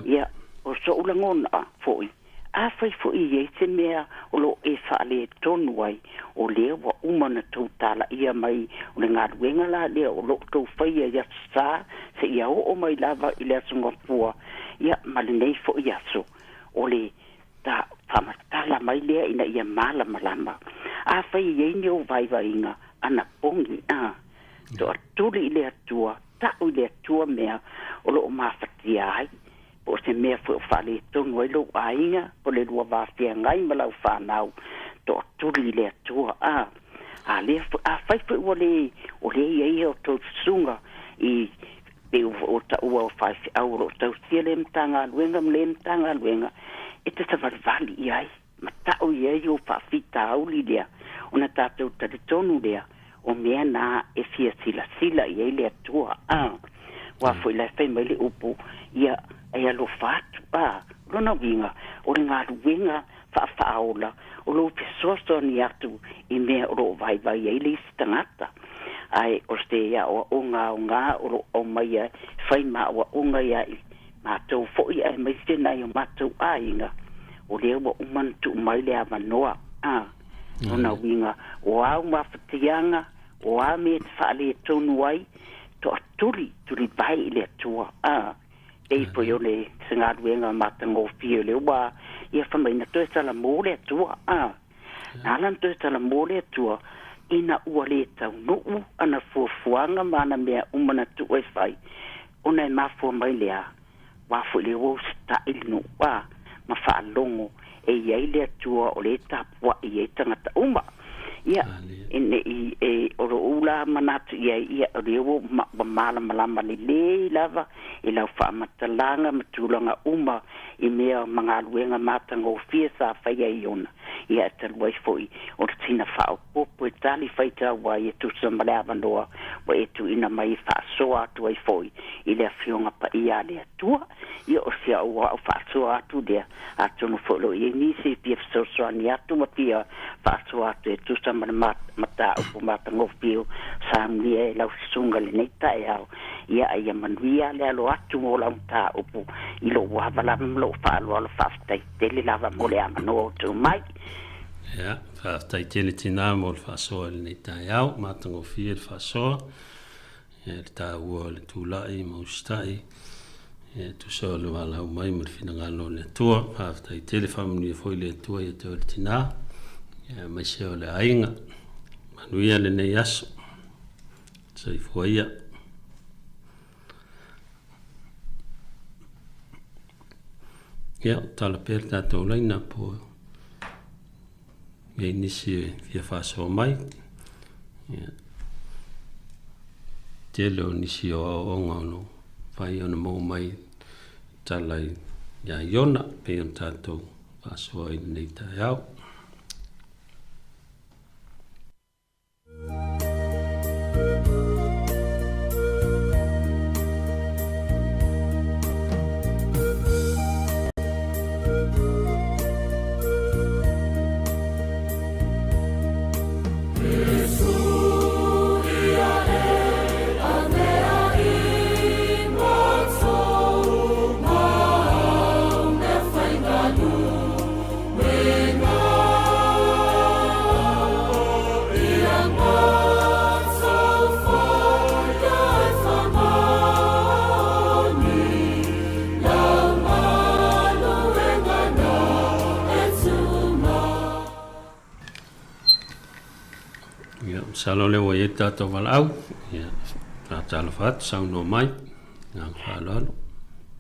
Ia, o soʻu lagona foi, afai foi e i ai se mea o lo o e faaletonu ai, o lea ua uma ona tou talaia mai o le galuega la lea o lo o tou faia i Aso Sa seia oo mai lava i le Aso Gafua, ia, ma lenei foi aso, o le ta faamatala mai lea ina ia malamalama. Afai e i ai ni ou vaivaiga, anapogi, a, toatuli i le Atua, ta'u i le Atua mea o lo o mafatia ai, po o se mea foi o faaletonu ai lou aiga, po o le lua va feagai ma lau fanau, toatuli i le Atua, a. A lea foi, afai foi ua le, o lea e i ai a outou susuga i pei ua taua o faifeau o lo o tausia lea Matagaluega ma lea Matagaluega, e te savalivali i ai ma ta'u i ai ou faafitauli lea, ona tatou talitonu lea, o mea na e fia silasila i ai le Atua. A, aua foi la e fai mai le upu, ia, e alofa atu. A, o lona uiga, o le galuega faafaaola o lou fesoasoani atu i mea o lo o vaivai ai le isi tagata. Ae o se aoaoga aoga o lo o aumaia e fai ma aoaoga ia i matou foi aemaise nai o matou aiga, o lea ua uma ona tuu mai le avanoa. A, lona uiga, o āu mafatiaga, o a mea e te faaletonu ai, toatuli, tulivae i le Atua. A. Pei foi o le se galuega matagofie o le ua ia fai mai na toe salamo le Atua, a. Na ala ona toe salamo le Atua, ina ua le taunuu ana fuafuaga ma ana mea uma na tuu e fai, ona e mafua mai le a, ua foi le ua usitaʻi le nuu, a, ma faalogo e i ai le Atua o lea e tapuaʻi ai tagata uma. Ia, e ne i e, o lo'u la manatu i ai, ia, o lea ua ua malamalama lelei lava i lau faamatalaga ma tulaga uma i mea ma galuega matagofie sa faia e Iona. Ia, e talu ai foi o le sina faaopoopo e tali faitau ai e tusa ma le avanoa ua e tuuina mai e faasoa atu ai foi i le Afioga Paia a le Atua. Ia, o si au a'u faasoa atu lea, atonu foi o lo o i ai nisi e fia fesoasoani atu ma fia faasoa atu e tusa ma le mataupu matagofie o saunia e lau susuga i lenei taeao. Ia, a ia manuia le alo atu o lau mataupu i lou ava lava ma lou faaaloalo. Faafetai tele lava mo le avanoa o tuu mai. Ia, faafetai tele tinā mo le faasoa i lenei taeao. Matagofie le faasoa. Ia, le taua o le tulai ma usitai, ia, e tusa o le valaau mai ma le finagalo o le Atua. Faafetai tele, faamanuia foi le Atua ia te oe le tinā, ia, aemaise o le aiga. Manuia lenei aso. Soifua ia. Ia, tala pea le tatou laina po i ai nisi e fia faasoa mai. Ia, tele o nisi o aoaoga o lo fai ona maua mai tala iā Iona pei ona tatou faasoa i lenei taeao. Ia, masalo lea ua i ai le tatou valaau. Ia, faatalofa atu, saunoa mai. Agaga faaaloalo.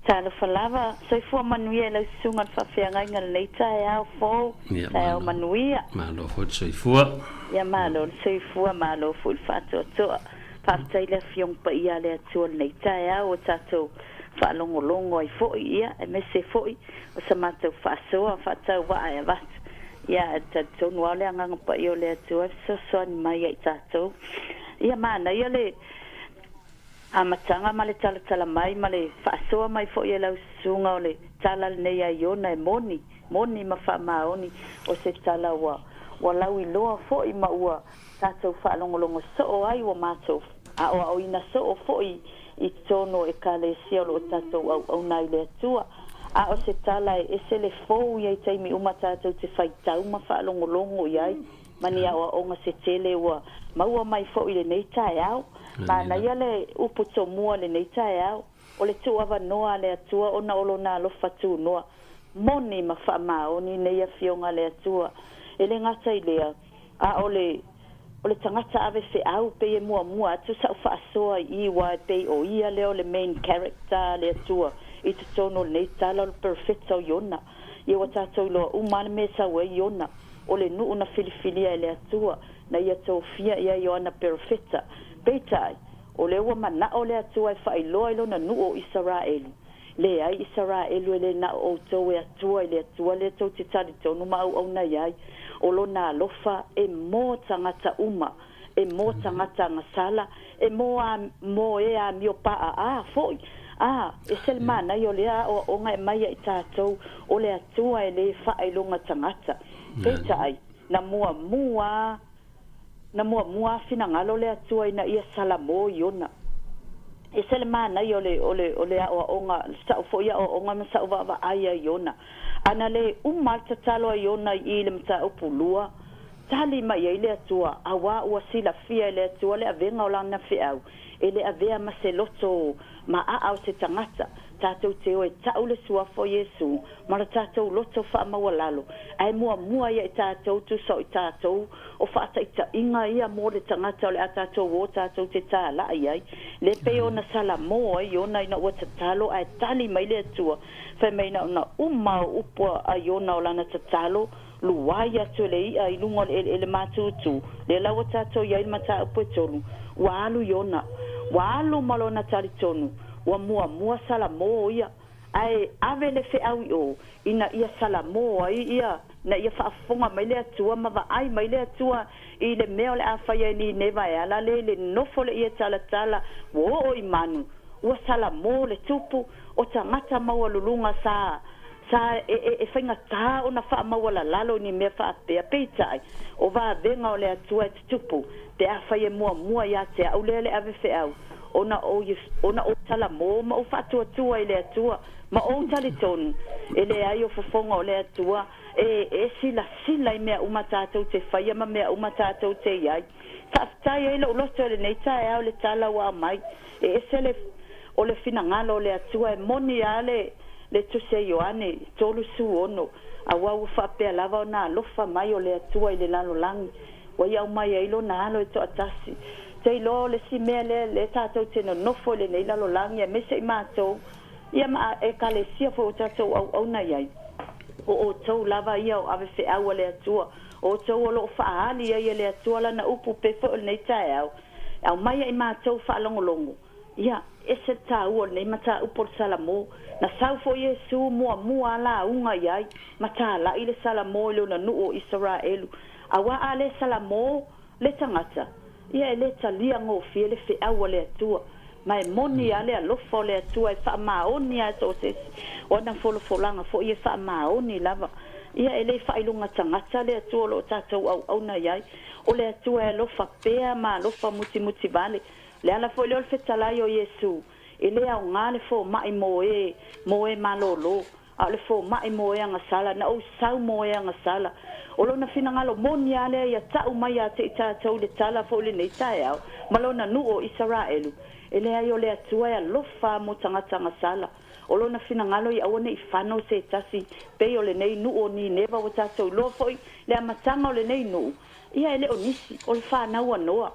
Talofa lava, soifua manuia i lau susuga le faafeagaiga lenei taeao fou, taeao manuia. Malo foi le soifua. Ia malo le soifua, malo foi le faatoatoa. Faafetai le Afioga Paia a le Atua lenei taeao ua tatou faalogologo ai foi, ia, aemaise foi o sa matou faasoa faatauvaa e avatu. Ia, e talitonu lava o le Agaga Paia o le Atua e fesoasoani mai ia i tatou. Ia, manaia le amataga ma le talatala mai ma le faasoa mai foi e lau susuga o le tala lenei a Iona e moni, moni ma faamaoni, o se tala ua, ua lauiloa foi ma ua tatou faalogologo soo ai, ua matou aoaoina soo foi i totonu o Ekalesia o lo o tatou auauna ai i le Atua. A o se tala e ese le fou ia i taimi uma tatou te faitau ma faalogologo i ai ma ni aoaoga se tele ua maua mai foi i lenei taeao. Manaia le upu tomua i lenei taeao, o le tuuavanoa a le Atua ona o Lona alofa tunoa moni ma faamaoni nei Afioga a le Atua. E le gata i lea, a o le o le tagata ave feau pei e muamua atu sa'u faasoa i i uae pei o ia lea o le main character a le Atua i totonu o lenei tala o le perofeta o Iona. Ia ua tatou iloa uma a le mea e sau ai Iona, o le nuu na filifilia e le Atua na ia tofia i ai o ana perofeta. Peitai, o lea ua mana'o le Atua e faailoa i lona nuu o Isaraelu, Leai, Isaraelu, e le na o outou e Atua i le Atua lea tou te talitonu ma auauna i ai, o lona alofa e mo tagata uma, e mo tagata agasala, e mo a mo e amio paʻaʻā foi. A, ese le manaia o lea aoaoga e aumai ia i tatou, o le Atua e le faailoga tagata. Peitai, na muamua na muamua finagalo le Atua ina ia salamo Iona. Ese le manaia o le, o le, o le aoaoga, sa'u foi aoaoga ma sa'u vaavaai a Iona. A na le uma le tatalo a Iona i i le mataupu lua, tali mai ai le Atua, auā ua silafia e le Atua le avega o lana feau, e le avea ma se loto maaa o se tagata. Tatou te o e ta'u le Suafa o Iesu ma lo tatou loto faamaualalo, ae muamua ia i tatou tusa o i tatou o faataitaiga ia mo le tagata o le a tatou o tatou te tāla'i ai. Le pei ona salamo ai Iona ina ua tatalo ae tali mai le Atua, fai mai na ona uma o upu a Iona o lana tatalo, luai atu e le i'a i luga o le eleele matutu, lea la ua tatou i ai le mataupu e tolu, ua alu Iona, ua alu ma lona talitonu, ua muamua salamo ia, ae ave le feau i o, ina ia salamo ai ia, ina ia faafofoga mai le Atua ma vaai mai le Atua i le mea o le a faia e Nineva e ala lea i le nofo le ie talatala ua oo i manu, ua salamo le tupu o tagata maualuluga sa sa e, e, e faigata ona faamaualalalo i ni mea faapea. Peitai, o vavega o le Atua e tutupu, pe afai e muamua ia te au lea le ave feau, ona ou, ona ou talamo ma ou faatuatua i le Atua, ma ou talitonu, e leai o fofoga o le Atua e, e silasila i mea uma tatou te faia ma mea uma tatou te i ai. Faafetai ai lou loto i lenei taeao i le tala ua aumai. E ese le, o le finagalo o le Atua e moni a le, le Tusi a Ioane 36, auā ua faapea lava ona alofa mai o le Atua i le lalolagi, ua ia aumai ai Lona Alo e toatasi. Te iloa o le isi mea lea, lea tatou te nonofo i lenei lalolagi aemaise i matou, ia ma Ekalesia foi ua tatou auauna i ai, o outou lava ia o ave feau a le Atua, o outou o lo o faaali ai e le Atua Lana upu pei foi o lenei taeao, e aumai ai matou faalogologo. Ia, ese le taua o lenei mataupu o le Salamo. Na sau foi Iesu muamua a lauga i ai, ma tāla'i le Salamo i lona nuu o Isaraelu. Auā a le Salamo le tagata, ia e le talia gofie le feau a le Atua. Ma e moni a le alofa o le Atua e faamaoni a so o se isi. O ana folafolaga foi e faamaoni lava. Ia e le faailoga tagata le Atua o lo o tatou auauna i ai. O le Atua e alofa pea ma alofa mutimuti vale. Le ala foi lea o le fetalai o Iesu, e le aoga le fomaʻi mo e, mo e malōlō, a o le fomaʻi mo e agasala, na ou sau mo e agasala. O lona finagalo moni a lea ia taʻu mai ia te i tatou i le tala foi o lenei taeao, ma lona nuu o Isaraelu, e leai o le Atua e alofa mo tagata agasala. O lona finagalo ia aua ne i fano se tasi pei o lenei nuu o Nineva ua tatou iloa foi le amataga o lenei nuu, ia e le o nisi, o le fanau a Noa.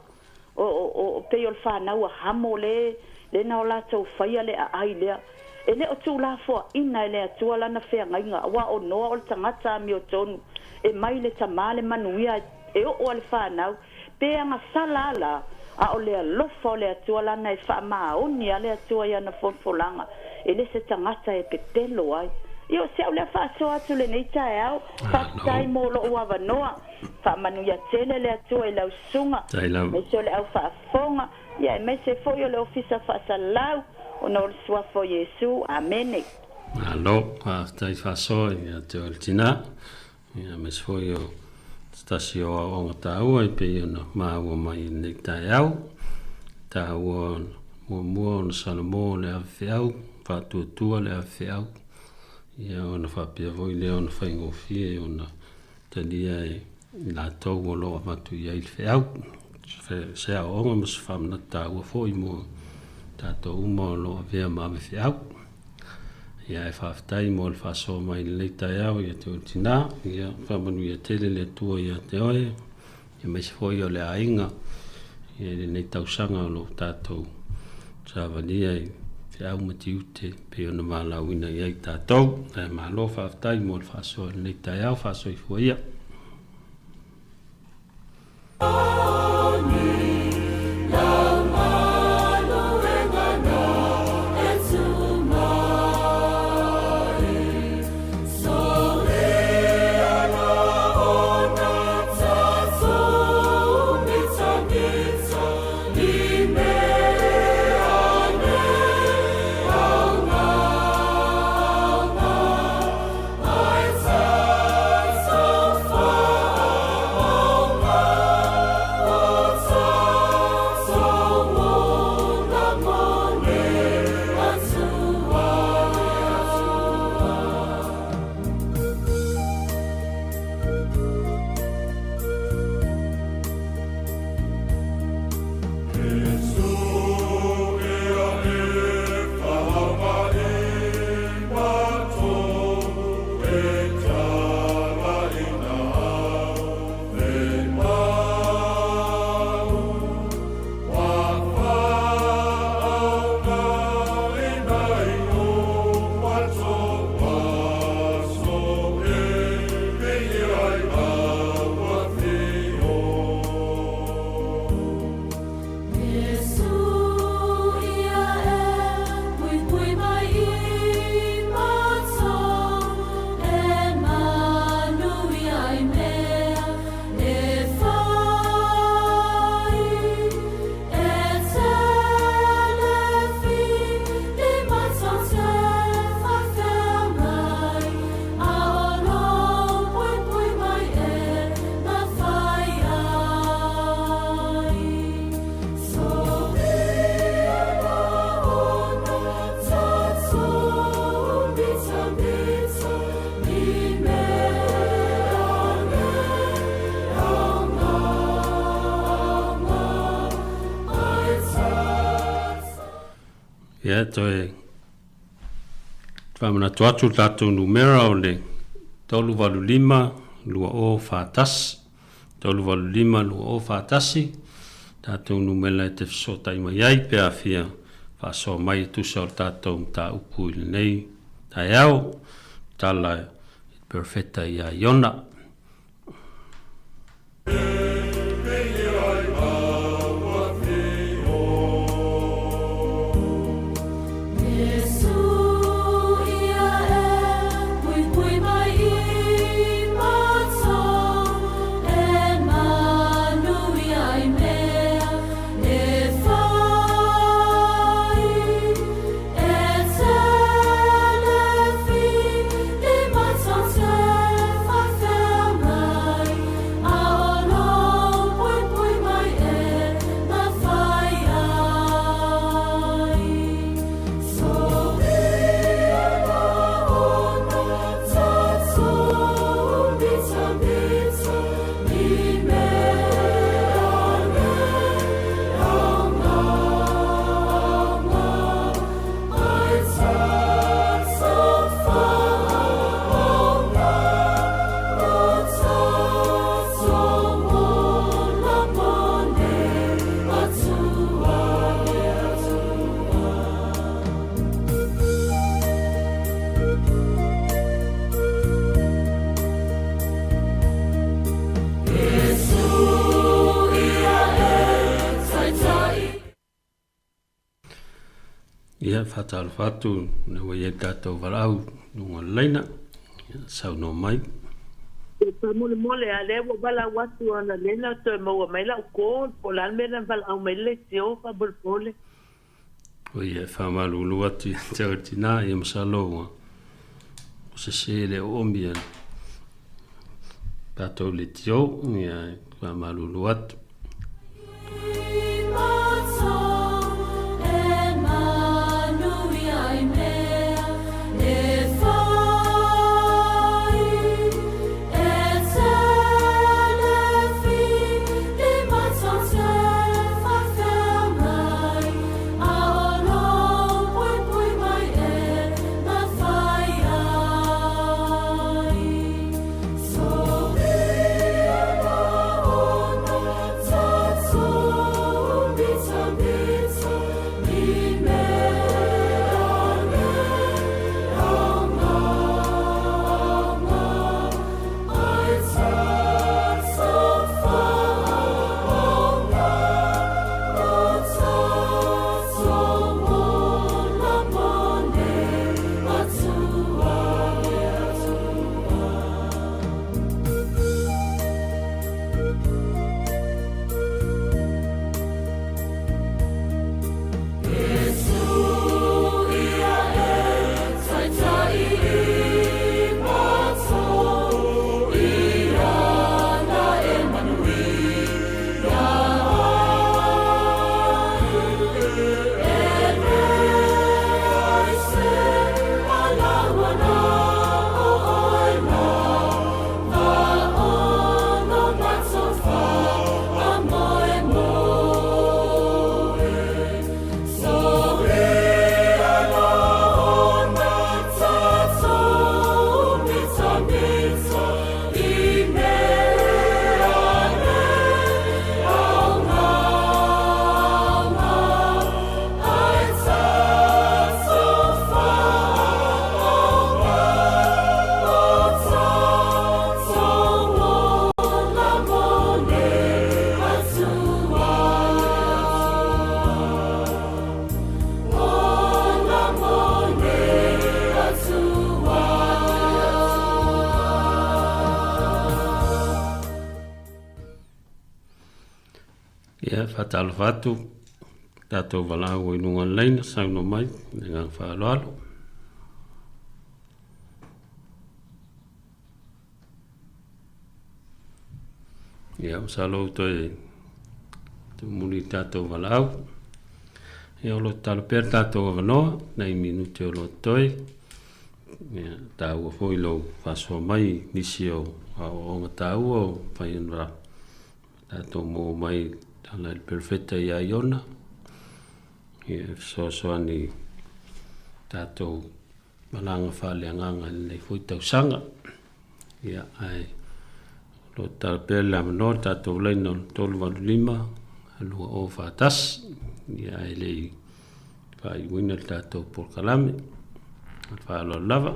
O, o, o, pei o le fanau a Hamo le, le na o latou faia le aai lea. E le o tuulafoaina e le Atua lana feagaiga, auā o Noa o le tagata amiotonu, e mai le tamā le manuia e oo a le fanau, pe agasala a la, a o le alofa o le Atua lana e faamaoni a le Atua i ana folafolaga, e le se tagata e pepelo ai. Ia o si au lea faasoa atu lenei taeao, faafetai mo lou avanoa. Faamanuia tele le Atua i lau susuga, aemaise o le au faafofoga, ia aemaise foi o le Ofisa Faasalau, ona o le Suafa o Iesu. Amene. Malo, faafetai faasoa ia te oe le tina, ia aemaise foi o se tasi o aoaoga taua e pei ona maua mai i lenei taeao. Taua muamua ona salamo le ave feau, faatuatua le ave feau, ia ona faapea foi lea ona faigofie ona Talia e i latou o lo o avatu i ai le feau, se aoaoga ma se faamanatu taua foi mo tatou uma o lo o avea ma ave feau. Ia e faafetai mo le faasoa mai i lenei taeao ia te oe tinā, ia faamanuia tele le Atua ia te oe, aemaise foi o le aiga i lenei tausaga o lo o tatou savalia i feau ma tiute pei ona valaauina i ai tatou. Ae malo faafetai mo le faasoa i lenei taeao, faasoifua ia. Ia, toe faamanatu atu le tatou numera o le 385 2041, 385 2041, tatou numera e te fesootai mai ai pe a fia faasoa mai e tusa o le tatou mataupu i lenei taeao, tala i le Perofeta ia Iona. Ia, faatalofa atu ina ua i ai le tatou valaau i luga o le laina. Ia, saunoa mai. E faamolemole a lea ua valaau atu ana lena toe maua mai lau call po o le a le mea na valaau mai le leitio faamolemole. Oi, e faamalulu atu ia te oe le tinā, ia masalo ua sese le oomi a tatou leitio, ia e faamalulu atu. Ia, faatalofa atu tatou valaau i luga o le laina, saunoa mai le agaga faaaloalo. Ia, masalo ua toe tumuli i tatou valaau. Ia, o lo o tatalo pea le tatou avanoa, nai minute o lo o totoe. Ia, taua foi lou faasoa mai i nisi o aoaoga taua o mafai ona tatou maua mai i tala i le Perofeta ia Iona. Ia, e fesoasoani tatou malaga faaleagaga i lenei foi tausaga. Ia, ae o lo o tatala pea le avanoa i le tatou laina o le 385 2041, ia ae le i faaiuina le tatou polokalame. Ma le faaaloalo lava.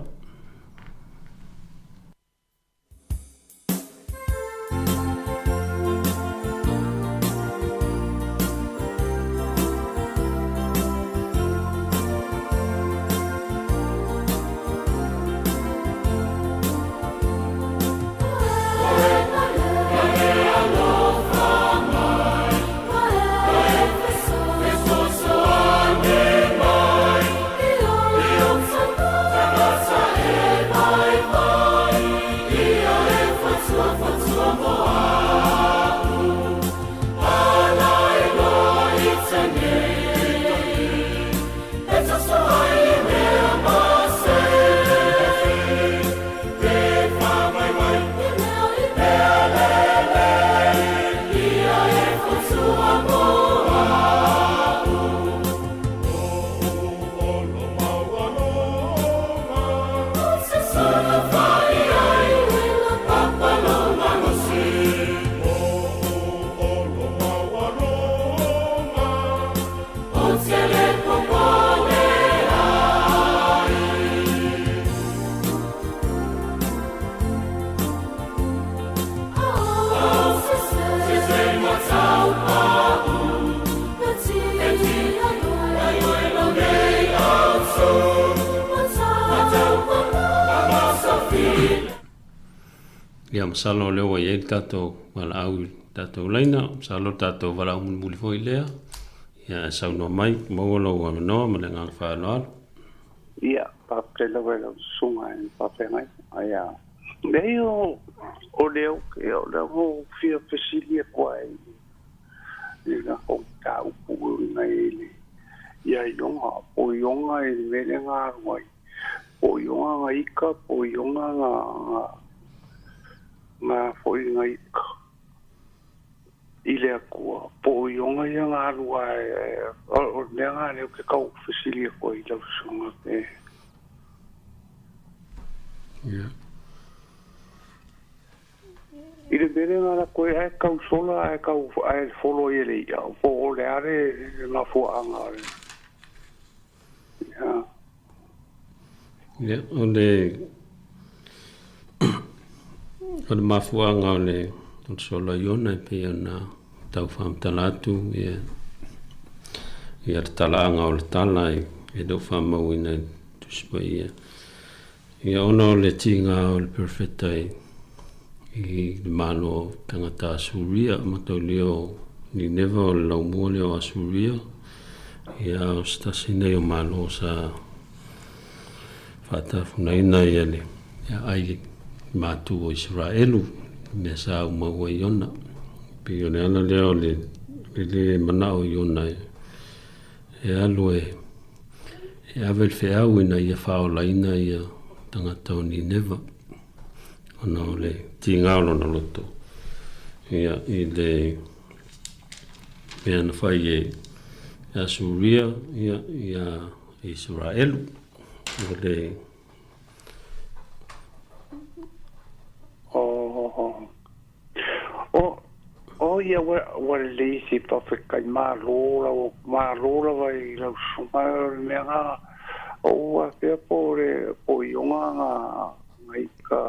Ia, masalo o lea ua i ai le tatou valaau i le tatou laina, masalo le tatou valaau mulimuli foi lea. Ia, ae saunoa mai, maua lou avanoa ma le agaga faaaloalo. Ia, faafetai lava i lau susuga i le faafeagai. Ae leai o o lea ou te o lea ua ou fia fesili atu ai i le latou mataupu e uiga i le ia Iona, po o Iona i le mea lea na alu ai, po o Iona na ika, po o Iona na na foi na ika. I le Atua, po o Iona ia na alu ae, o le mea na lea ou te tau fesili atu ai i lau susuga pe. Ia. I le mea lea na alu atu ai, ae tau sola ae tau ae folo ai e le i'a, po o le a le mafuaaga o le. Ia. Ia, o le o le mafuaaga o le o le sola Iona e pei ona tau faamatala atu ia ia le talaaga o le tala e e le o faamauina i le Tusi Paia. Ia ona o le tiga o le perofeta i i le malo o tagata Asuria, mataulia o Nineva o le laumua lea o Asuria, ia o se tasi nei o malo sa faatafunaina ia le ai matu o Isaraelu, mea sa aumau ai Iona. Pei o le ala lea o le le manao Iona e alu e e ave le feau ina ia faaolaina ia tagata o Nineva. Ona o le tiga o lona loto ia i le mea na fai e Asuria ia ia Isaraelu. O le O o ia ua ua lelei se faafetai malo lau malo lava i lau susuga o le mea na o ou afea po o le po o Iona na na ika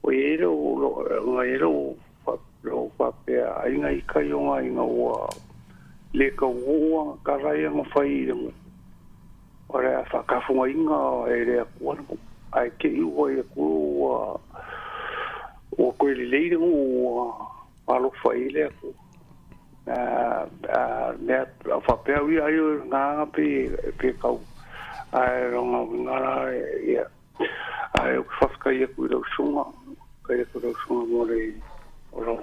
o i ai lou na i ai lou lou faapea ai na ika Iona ina ua le tau oo ana tala ia na fai i le nuu o le a faatafugaina e le Atua le nuu ae te i ua i atu ua ua toe lelei le nuu ua alofa i ai le Atua. A mea faapea au ia ai o ngā pe pe kau ae lona uiga la ia ae ou te faafetai atu i lau susuga faafetai atu i lau susuga mo le o lou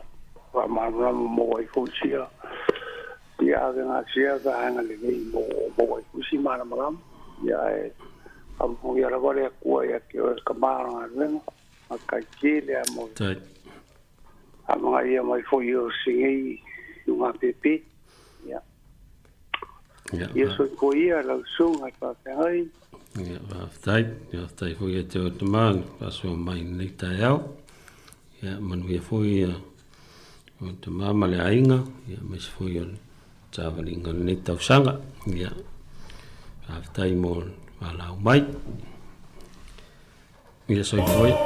faamalamalama mo ai foi sia ia avega sia vaega lelei mo mo ai foi si malamalama ia ae faamanuia lava le Atua ia te oe le tama o le galuega faafetai tele lava mo le Faamagaia mai foi o Singei i uga pepe. Ia. Ia soifua ia lau susuga i le faafeagai. Ia, faafetai. Faafetai foi ia te oe tama le faasoa mai i lenei taeao. Ia, manuia foi ia oe tama ma le aiga, ia aemaise foi o le savaliga o lenei tausaga. Ia, faafetai mo le valaau mai. Ia soifua ia.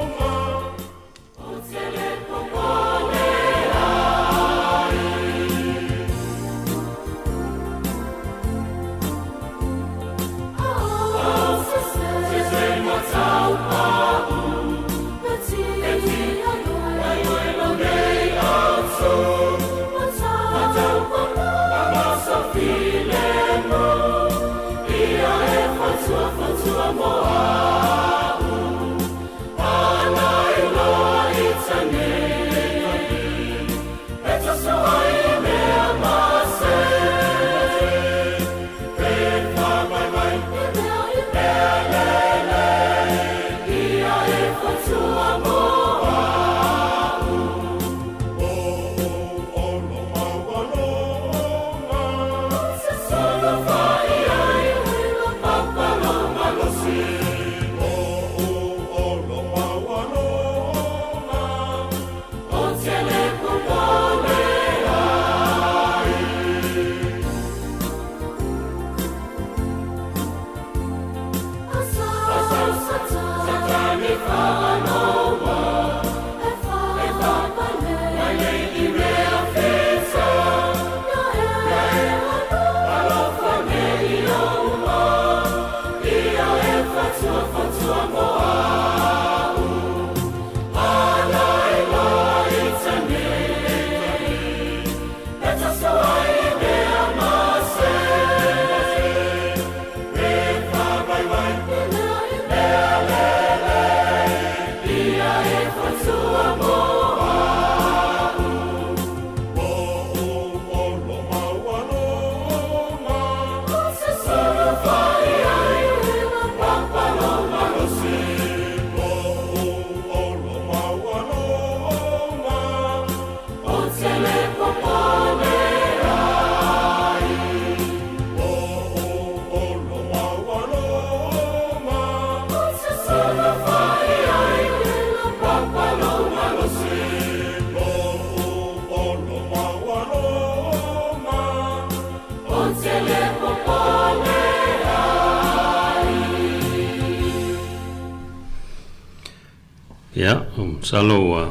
Ia, masalo ua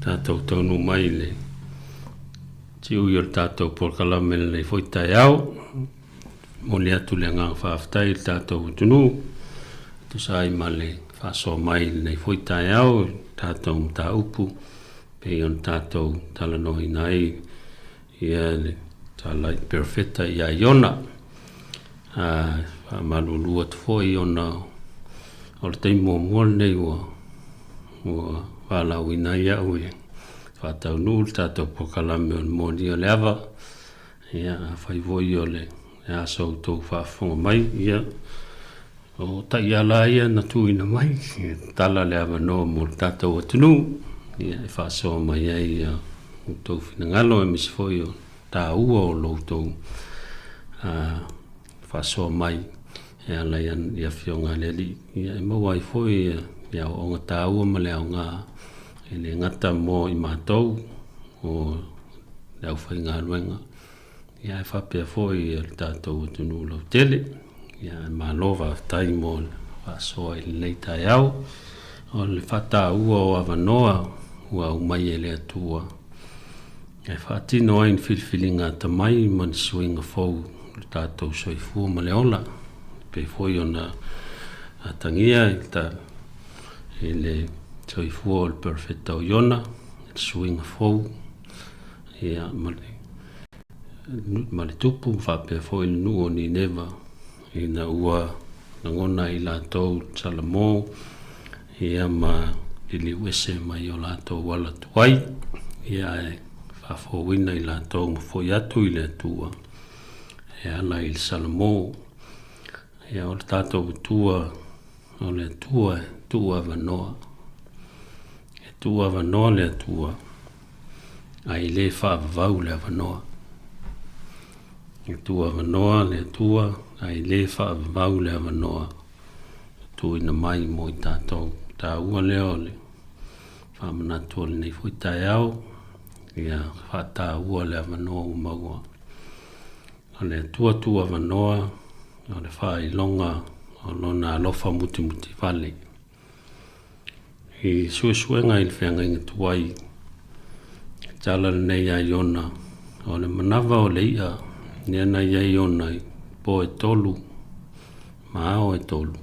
tatou taunuu mai i le tiui o le tatou polokalame i lenei foi taeao. Momoli atu le agaga faafetai i le tatou atunuu e tusa ai ma le faasoa mai i lenei foi taeao i le tatou mataupu pei ona tatou talanoaina ai ia le tala i Perofeta ia Iona. A faamalulu atu foi ona o le taimi muamua lenei ua ua valaauina ai au e faataunuu le tatou polokalame o le molia o le ava. Ia, afai foi o le aso o outou faafofoga mai, ia, o taiala ia na tuuina mai, e tatala le avanoa mo le tatou atunuu, ia, e faasoa mai ai ia outou finagalo, aemaise foi o taua o lo outou faasoa mai e ala i Afioga a le Alii, ia, e maua ai foi le aoaoga taua ma le aoga e le gata mo i matou o le aufaigaluega, ia ae faapea foi le tatou atunuu lautele. Ia ae malo faafetai mo le faasoa i lenei taeao. O le faataua o avanoa ua aumai e le Atua e faatino ai ni filifiliga atamai ma ni suiga fou o le tatou soifua ma le ola, e pei foi ona atagia i le soifua o le Perofeta o Iona, le suiga fou ia, ma le, ma le tupu faapea foi le nuu o Nineva ina ua lagona i latou Salamo ia ma liliu ese mai o latou ala tuai ia ae faafouina i latou ma foi atu i le Atua e ala i le Salamo. Ia o le tatou Atua O le Atua e tuu avanoa. E tuu avanoa le Atua, ae le faavavau le avanoa. E tuu avanoa le Atua, ae le faavavau le avanoa. tuuina mai mo i tatou. Taua lea o le faamanatu o lenei foi taeao, ia faataua le avanoa ua maua. O le Atua tuu avanoa o le faailoga o Lona alofa mutimutivale. I suesuega i le feagaiga tuai, e tala lenei ia Iona, o le manava o le i'a lea na i ai Iona i po e tolu ma ao e tolu,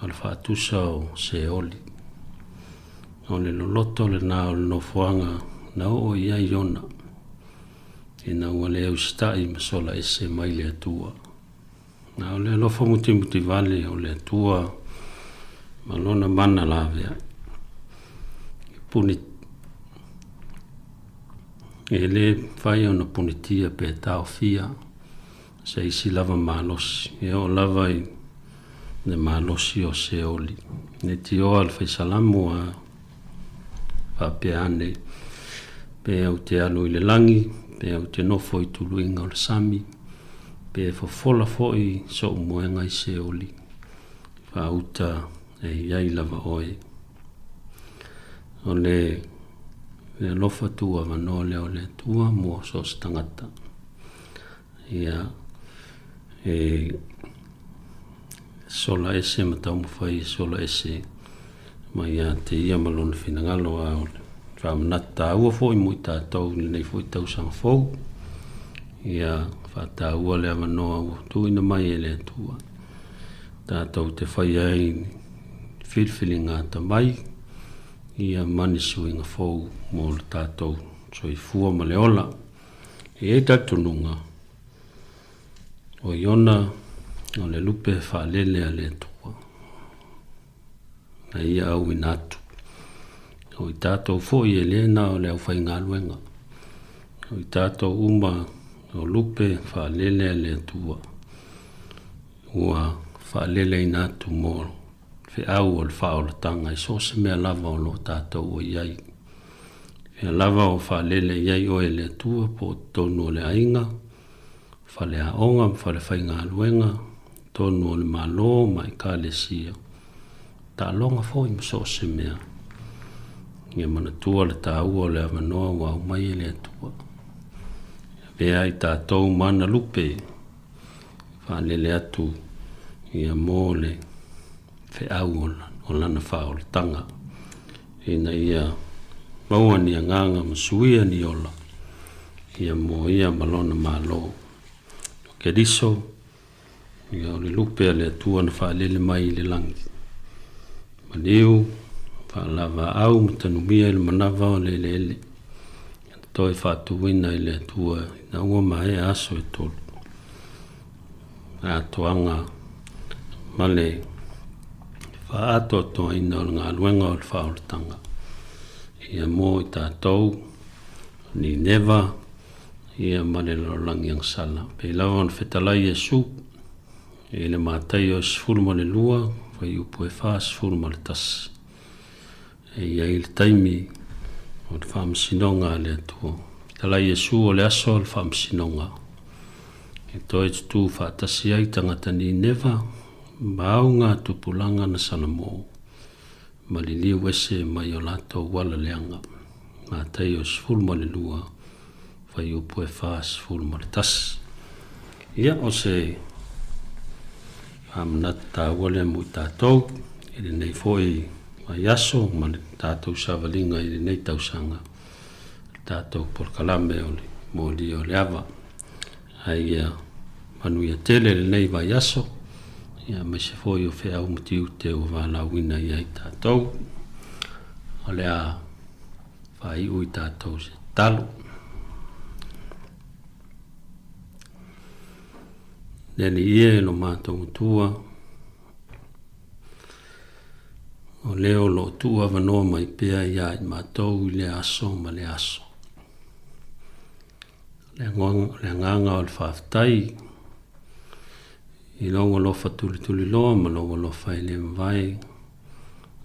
o le faatusa o Seoli. O le loloto lena o le nofoaga na oo i ai Iona, ina ua le usitai ma sola ese mai le Atua. Na o le alofa mutimutivale o le Atua ma Lona mana laveai. E puni, e le mafai ona punitia pe taofia se isi lava malosi, e oo lava i le malosi o Seoli. E tioa le Fai Salamo a faapea ane, Pe ou te alu i le lagi, pe ou te nofo i tuluiga o le sami, pe fofola foi so'u moega i Seoli, faauta e i ai lava oe. O le le alofa tuuavanoa lea o le Atua mo so o se tagata. Ia, e sola ese ma taumafai e sola ese mai ia te ia ma lona finagalo, a o le faamanatu taua foi mo i tatou i lenei foi tausaga fou, ia faataua le avanoa ua tuuina mai e le Atua tatou te faia ai ni filifiliga atamai, ia ma ni suiga fou mo le tatou soifua ma le ola. E i ai talitonuga, o Iona o le lupe faalele a le Atua, na ia auina atu. O i tatou foi e le na o le aufaigaluega, o i tatou uma o lupe faalele a le Atua, ua faaleleina atu mo feau o le faaolataga i so o se mea lava o lo o tatou o i ai. Fea lava o faalele i ai oe e le Atua po o totonu o le aiga, faleaoga ma falefaigaluega, totonu o le Malo ma Ekalesia, taaloga foi ma so o se mea. Ia manatua le taua o le avanoa ua aumai e le Atua. Avea ai tatou ma ana lupe, faalele atu ia mo le feau o lana faaolataga, ina ia maua ni agaga ma suia ni ola ia mo ia ma lona Malo. O Keriso, ia o le lupe a le Atua na faalele mai i le lagi. Maliu, faalavaau ma tanumia i le manava o le eleele, na toe faatuina i le Atua ina ua maea aso e tolu. Atoaga ma le faaatoatoaina o le galuega o le faaolataga ia mo i tatou Nineva ia ma le lalolagi agasala. Pei lava ona fetalai Iesu i le Mataio 12, fuaiupu e 41. E i ai le taimi o le faamasinoga a le Atua. Fetalai Iesu o le aso o le faamasinoga. E toe tutū faatasi ai tagata Nineva ma auga tupulaga na Salamo ma liliu ese mai o latou ala leaga. Mataio 12, fuaiupu e 41. Ia, o se faamanatu taua lea mo i tatou i lenei foi vaiaso ma le tatou savaliga i lenei tausaga, le tatou polokalame o le molia o le ava. Ae ia manuia tele lenei vaiaso, ia aemaise foi o feau ma tiute ua valaauina i ai tatou. O le a faaiu i tatou se tatalo. Le Alii e, lo matou Matua, o lea o lo o tuu avanoa mai pea iā i matou i lea aso ma lea aso. Le agaga o le faafetai i lou alofa tulituliloa ma lou alofa e le mavae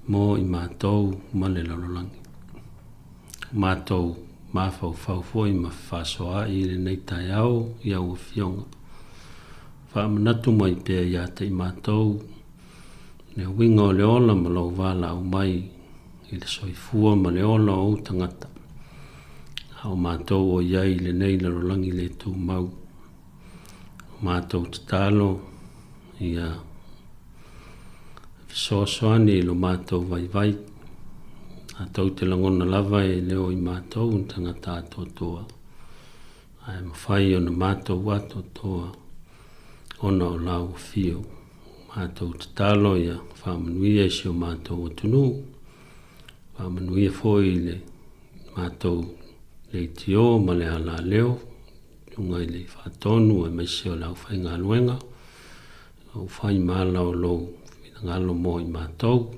mo i matou ma le lalolagi. O matou mafaufau foi ma fefaasoaai i lenei taeao i au afioga. Faamanatu mai pea ia te i matou. Le uiga o le ola ma lou valaau mai i le soifua ma le ola o ou tagata, a o matou o i ai i lenei lalolagi le tumau. O matou tatalo ia fesoasoani i lo matou vaivai. Matou te lagona lava e le o i matou ni tagata atoatoa, ae mafai ona matou atoatoa ona o lau afio. Matou tatalo ia faamanuia i si o matou atunuu, faamanuia foi i le matou leitio ma le alaleo, luga i le faatonu aemaise o le aufaigaluega, o fai ma ala o lou finagalo mo i matou,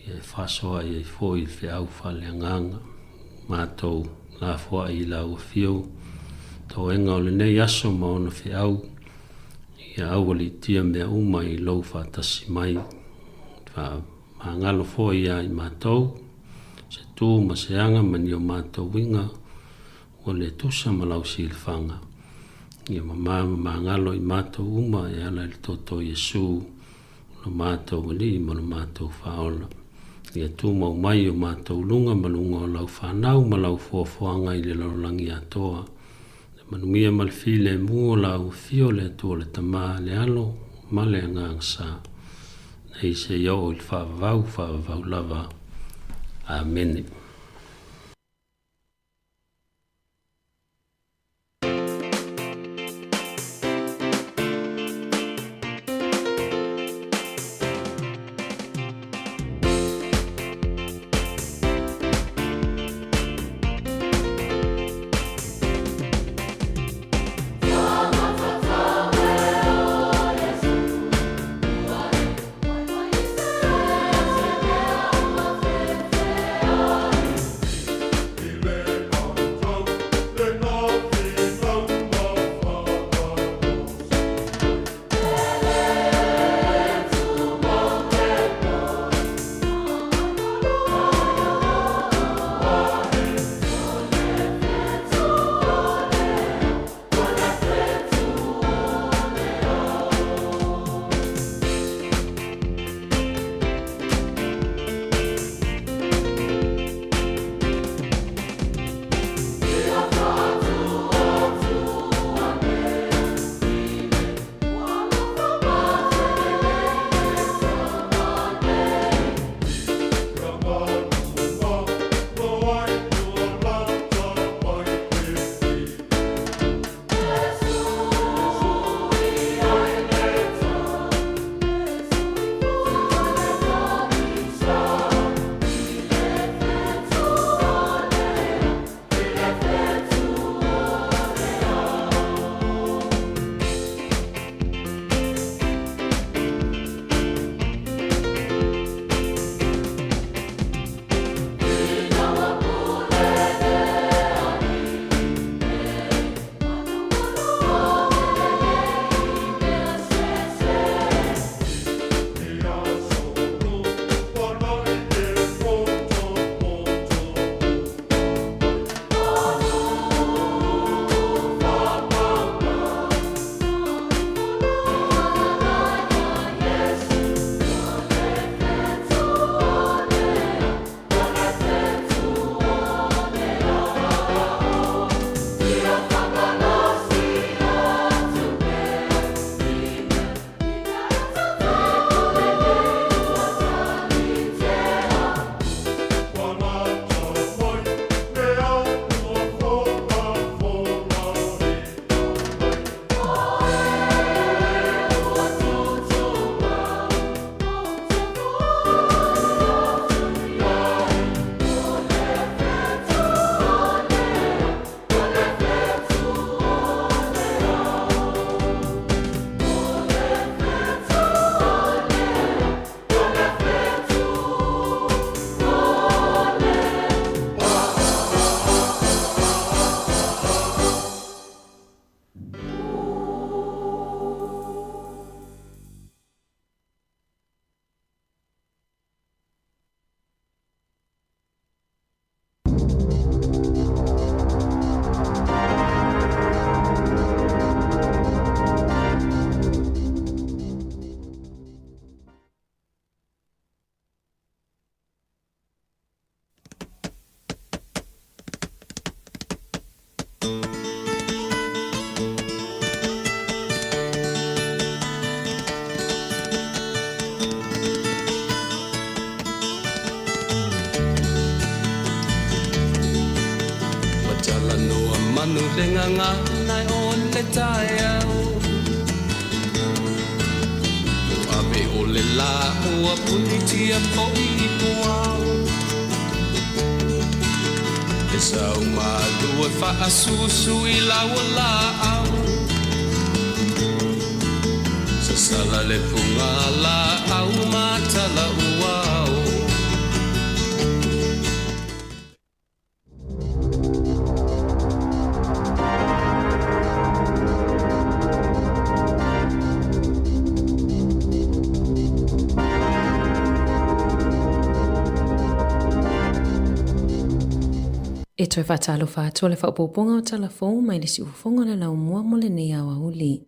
ia e faasoa'i ai foi i le feau faaleagaga. Matou lafoai i lau afio toega o lenei aso ma ona feau, Ia aualiitia mea uma i lou faatasi mai. Faamagalo foi ia i matou, se tu ma se aga ma ni o matou uiga, ua le tusa ma lau silafaga. Ia mama ma magalo i matou uma e ala i le Toto o Iesu, lo matou Alii ma lo matou Faaola. Ia tumau mai o matou luga ma luga o lau fanau ma lau foafoaga i le lalolagi atoa. Le manuia ma le filemu o lau Afio le Atua le Tama, le Alo ma le Agaga Sa, nei seia oo i le faavavau, faavavau lava. Amene. manu le gagana o le taeao. Ua ave o le lā ua punitia foi i puao. Le sau malu e faasusu i lau laau. Sasala le fuga laau ma tala uao. E toe faatalofa atu o le faaopoopoga o tala fou mai le siufofoga o le laumua mo lenei aoauli.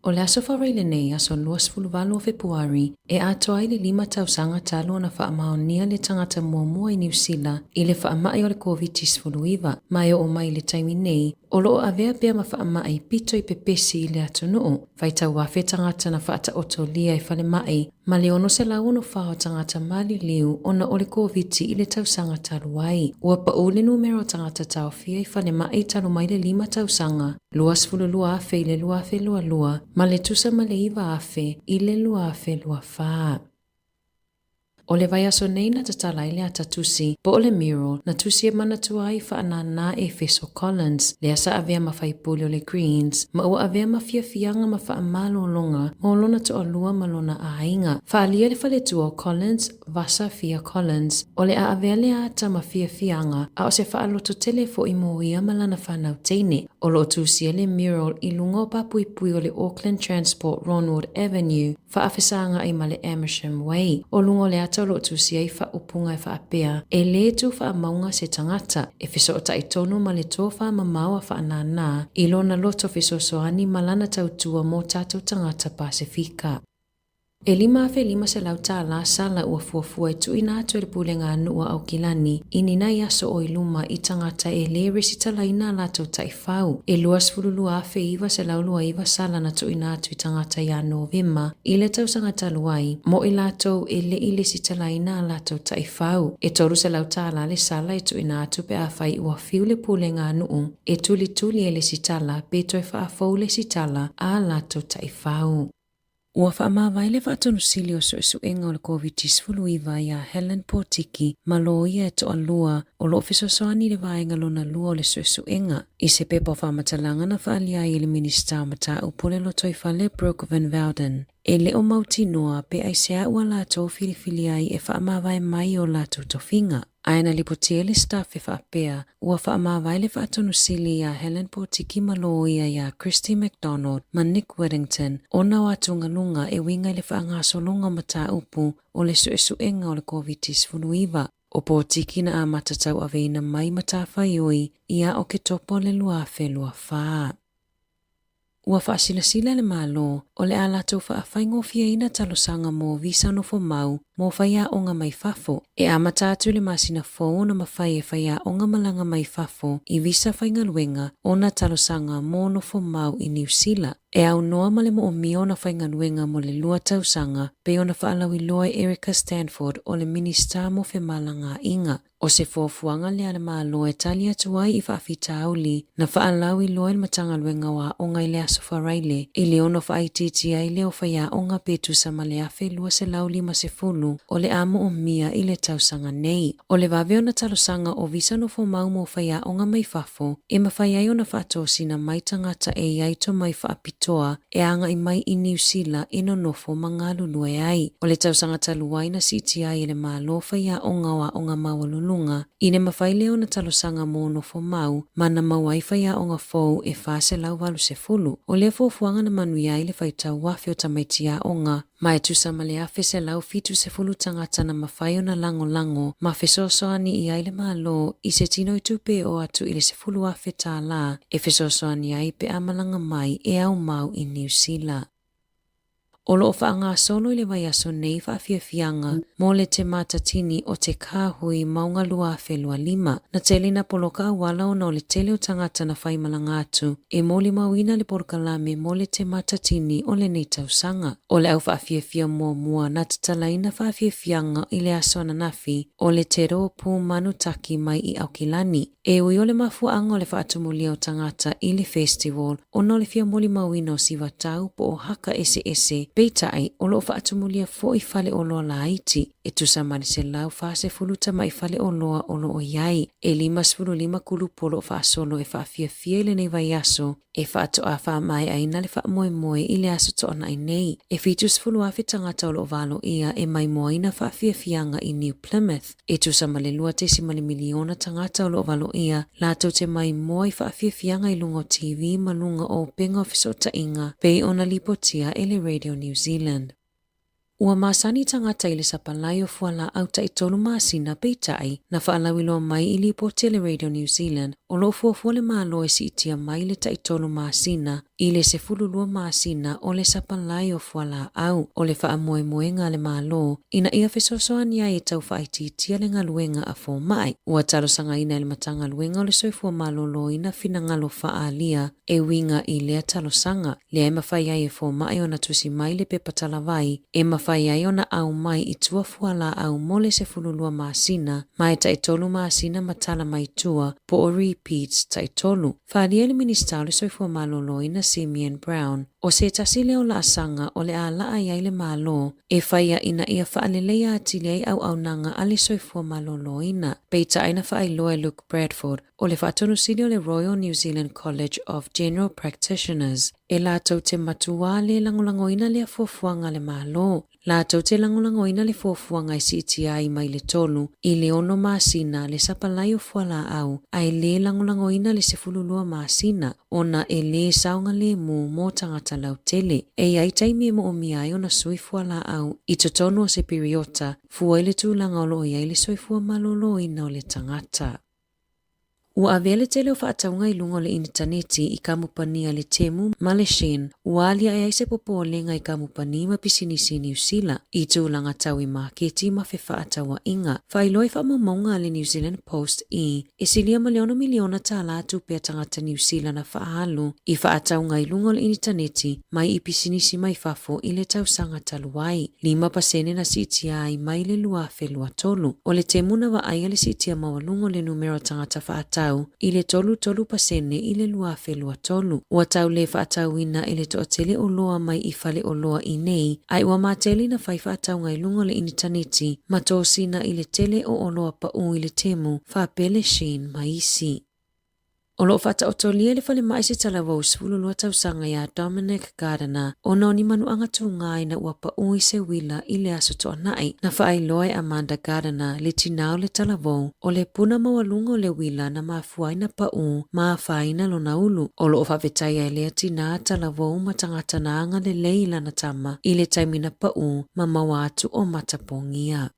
O le Aso Faraile lenei, aso 28 o Fepuari, e atoa ai le lima tausaga talu ona faamaonia le tagata muamua i Niu Sila i le faamai o le Koviti-19, ma e oo mai i le taimi nei, o lo o avea pea ma faamai pito i pepesi i le atunuu. Faitau afe tagata na faataotolia i falemai ma le 664 o tagata maliliu ona o le Koviti i le tausaga talu ai. Ua pau le numera o tagata taofia i falemai talu mai le lima tausaga, 22,000 i le 2022 ma le tusa ma le 9,000 i le 2024. O le vaiaso nei na tatala ai le ata tusi, po o le mural, na tusi e manatua ai faanānā Efeso Collins, lea sa avea ma faipule o le Greens, ma ua avea ma fiafiaga ma faamalologa mo lona toalua ma lona aiga. Faaalia le faletua o Collins, Vasa Fia Collins, o le a avea lea ata ma fiafiaga, a o se faalototele foi mo ia ma lana fanau teine. O lo o tusia le mural i luga o papuipui o le Auckland Transport Ronward Avenue, faafesagaai ma le Amersham Way. O luga o le ata o lo o tusia ai faaupuga e faapea, E lē tu faamauga se tagata, e fesootai tonu ma le tofa mamao a faanānā i lona loto fesoasoani ma lana tautua mō tātou tagata Pasefika. E $5,500 tālā sala ua fuafua e tuuina atu e le Pulega a Nuu a Aukilani i ni nai aso o i luma i tagata e lē resitalaina a latou taifau. E 22,929 sala na tuuina atu i tagata iā Novema i le tausaga talu ai, mo i latou e le i lesitalaina a latou taifau. E $300 tālā le sala e tuuina atu pe afai ua fiu le Pulega a Nuu e tulituli e lesitala pe toe faafou lesitala a latou taifau. Ua faamavae le Faatonusili o Suesuega o le Koviti-19 iā Helen Potiki ma loia e toalua o lo o fesoasoani i le vaega lona lua o le suesuega. I se pepa o faamatalaga na faaalia ai e le Minisita o Mataupu o le Lotoifale Brooke Van Velden, e le o mautinoa pe aisea ua latou filifili ai e faamavae mai i o latou tofiga. Ae na lipotia le staff e faapea, ua faamavae le Faatonusili iā Helen Potiki ma loia iā Christy McDonald ma Nick Whittington ona o atugaluga e uiga i le faagasologa o mataupu o le suesuega o le Koviti-19. O Potiki na amata tauaveina mai matafaioi ia Oketopa o le 2024. Ua faasilasila le Malo o le a latou faafaigofieina talosaga mo visa nofo mau mo faiaoga mai fafo. E amata atu i le masina fou ona mafai e faiaoga malaga mai fafo i visa faigaluega ona talosaga mo nofo mau i Niu Sila. E aunoa ma le moomia ona faigaluega mo le lua tausaga pei ona faalauiloa e Erica Stanford o le Minisita mo Femalagaaiga. O se fuafuaga lea a le Malo e tali atu ai i faafitauli na faalauiloa e le Matagaluega o Aoga i le Aso Faraile i le ono faaitiitia ai lea o faiaoga pe tusa ma le 1,250 o le a moomia i le tausaga nei. O le vave ona talosaga o visa nofomau mo faiaoga mai fafo e mafai ai ona faatosina mai tagata e i ai tomai faapitoa e agai mai i Niu Sila e nonofo ma galulue ai. O le tausaga talu ai na siitia ai e le Malo faiaoga o aoga maualuluga i le mafai lea ona talosaga mo nofo mau ma na maua ai faiaoga fou e 480. O lea fuafuaga na manuia ai le faitau afe o tamaiti aoga ma e tusa ma le 1,170 tagata na mafai ona lagolago ma fesoasoani i ai le Malo i se tino i tupe e oo atu i le $10,000 e fesoasoani ai pe a malaga mai e aumau i Niu Sila. O lo o faagasolo i le vaiaso nei faafiafiaga mo le Te Matatini o Te Kāhui Maunga 2025. Na tele ina poloka auala ona o le tele o tagata na faimalaga atu e molimauina le polokalame mo le Te Matatini o lenei tausaga. O le au faafiafia muamua na tatalaina faafiafiaga i le aso ananafi o le Te Rōpū Manutaki mai i Aukilani. E ui o le mafuaaga o le faatumulia o tagata i le festival ona o le fia molimauina o sivatau po o haka eseese, peitai o lo o faatumulia foi faleoloa laiti e tusa ma le 140 tamai faleoloa o lo o i ai. E 55 kulupu o lo o faasolo e faafiafia i lenei vaiaso e faatoa faamaeaina le faamoemoe i le Aso Toonai nei. E 70,000 tagata o lo o valoia e maimoaina faafiafiaga i New Plymouth, e tusa ma le 2.1 miliona tagata o lo o valoia latou te maimoa i faafiafiaga i luga o TV ma luga o upega o fesootaiga pei ona lipotia e le Radio New Zealand. Ua masani tagata i le sapalai o fualaau taitolu masina peitai na faalauiloa mai i lipoti a le Radio New Zealand o lo o fuafua le Malo e siitia mai le taitolu masina i le 12 masina o le sapalai o fualaau. O le faamoemoega a le Malo ina ia fesoasoani ai e tau faaitiitia le galuega a fomai. Ua talosagaina e le Matagaluega o le Soifua Maloloina finagalo faaalia e uiga i lea talosaga, lea e mafai ai e fomai ona tusi mai le pepa talavai e mafai ai ona aumai i tua fualaau mo le 12 masina ma e taitolu masina ma tala mai tua po o repeats taitolu. Faaalia e le Minisita o le Soifua Maloloina Simeon Brown, o se tasi lea o laasaga o le a laa i ai le Malo e faia ina ia faaleleia atili ai auaunaga a le soifua maloloina. Peitai na faailoa e Luke Bradford, o le faatonusili o le Royal New Zealand College of General Practitioners, e latou te matuā le lagolagoina lea fuafuaga a le Malo, latou te lagolagoina le fuafuaga e siitia ai mai le tolu i le ono masina le sapalai o fualaau ae le lagolagoina le 12 masina ona e lē saogalemu mo tagata lautele. E i ai taimi e moomia ai ona sui fualaau i totonu o se piriota fua i le tulaga o lo o i ai le soifua maloloina o le tagata. Ua avea le tele o faatauga i luga o le initaneti i kamupani a le Temu ma le Shein, ua aliae ai se popolega i kamupani ma pisinisi i Niu Sila i tulaga tau i maketi ma fefaatauaiga. Faailoa i faamaumauga a le New Zealand Post i e silia ma le ono miliona tālā tupe a tagata Niu Sila na faaalu i faatauga i luga o le initaneti mai i pisinisi mai fafo i le tausaga talu ai. 5% na siitia ai mai le 2023. O le temu na vaaia le siitia maualuga o le numera o tagata faatau i le 33% i le 2023. Ua tau le faatauina e le toatele oloa mai i faleoloa i nei, ae ua mateli na fai faatauga i luga o le initaneti ma tosina i le tele o oloa paū i le temu, faapea le Shein ma isi. O lo o faataotolia i le falemai se talavou 12 tausaga iā Dominic Gardiner ona o ni manuaga tūgā ina ua paū i se uila i le Aso Toonai. Na faailoa e Amanda Gardiner le tinā o le talavou, o le puna maualuga o le uila na mafua ai na paū ma afaina lona ulu. O lo o faafetaia e lea tinā talavou ma tagata na agalelei i lana tama i le taimi na paū ma maua atu o matapogia.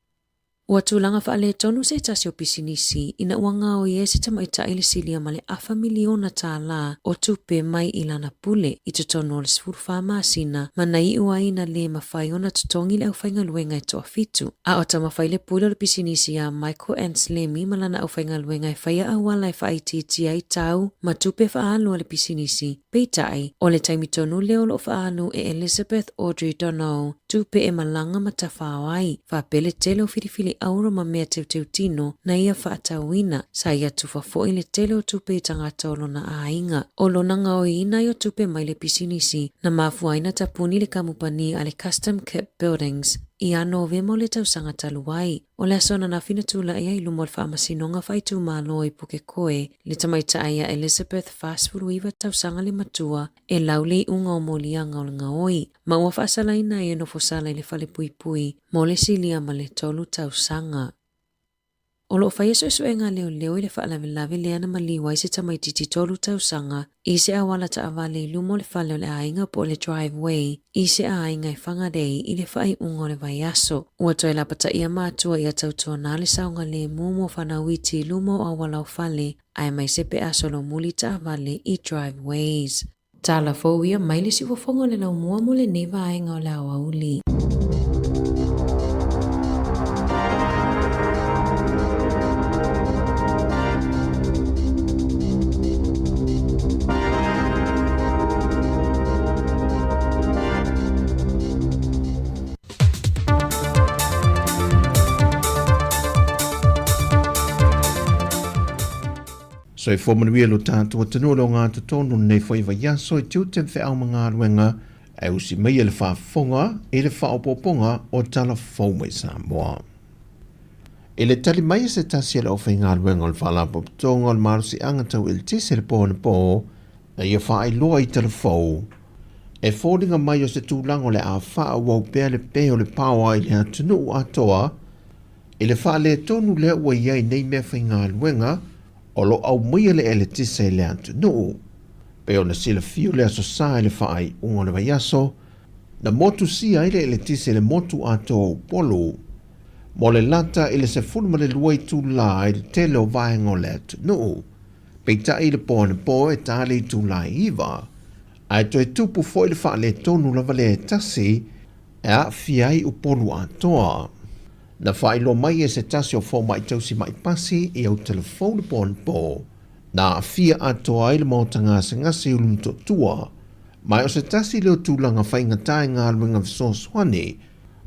Ua tulaga faaletonu se tasi o pisinisi ina ua gaoi ai se tamaitai le silia ma le afa miliona tālā o tupe mai i lana pule i totonu o le 14 masina ma na iu ai ina lē mafai ona totogi le aufaigaluega e toafitu. A o taumafai le pule o le pisinisi iā Michael Anslemi ma lana aufaigaluega e faia auala e faaitiitia ai tau ma tupe faaalu a le pisinisi. Peitai, o le taimi tonu lea o lo o faaalu e Elizabeth Audrey Donohoe tupe e malaga ma tafao ai, faapea le tele o filifili auro ma mea teuteu tino na ia faatauina. Sa ia tufa foi le tele o tupe i tagata o lona aiga. O lona gaoiina ai o tupe mai le pisinisi, na mafua ai na tapuni le kamupani a le Custom Kit Buildings ia Novema o le tausaga talu ai. O le aso ananafi na tula'i ai i luma o le Faamasinoga Faaitumalo i Pukekohe le tamaitai ia Elizabeth 49 tausaga le matua e lau le iuga o moliaga o le gaoi, ma ua faasalaina ai e nofosala i le falepuipui mo le silia ma le tolu tausaga. O lo o faia suesuega a leoleo i le faalavelave lea na maliu ai se tamaitiiti tolu tausaga i se auala taavale i luma o le fale o le aiga po o le drive way i se aiga i Whangarei i le faaiuga o le vaiaso. Ua toe lapataia matua ia tautuana le saogalemu mo fanau iti i luma o auala o fale aemaise pe a solomuli taavale i drive ways. Tala fou ia mai le siufofoga o le laumua mo lenei vaega o le aoauli. Soifua manuia lo tātou atunuu le ogatotonu lenei foi vaiaso i tiute ma feau ma galuega e usi maia le faafofoga i le faaopoopoga o Tala Fou mai Samoa. I le tali mai a se tasi a le aufaigaluega o le Faalapotopotoga o le Malosiaga Tau Eletise i le po anapo, na ia faailoa i Tala Fou, e foliga mai o se tulaga o le a faaauau pea le pē o le paoa i le atunuu atoa i le faaletonu lea ua i ai nei meafaigaluega o lo o aumaia le eletise i le atunuu. Pei ona silafia o le Aso Sa i le faaiuga o le vaiaso, na motusia ai le eletise i le motu atoa o Upolu mo le lata i le 12 itulā i le tele o vaega o le atunuu. Peitai i le po anapo e ta le itulā e 9, ae toe tupu foi le faaletonu lava lea e tasi e aafia ai Upolu atoa. Na faailoa mai e se tasi o fomai tausi ma'i pasi i Aotelefou le po anapo, na aafia atoa ai le maota gasegase i Ulumotootua, ma o se tasi lea o tulaga faigata i galuega fesoasoani,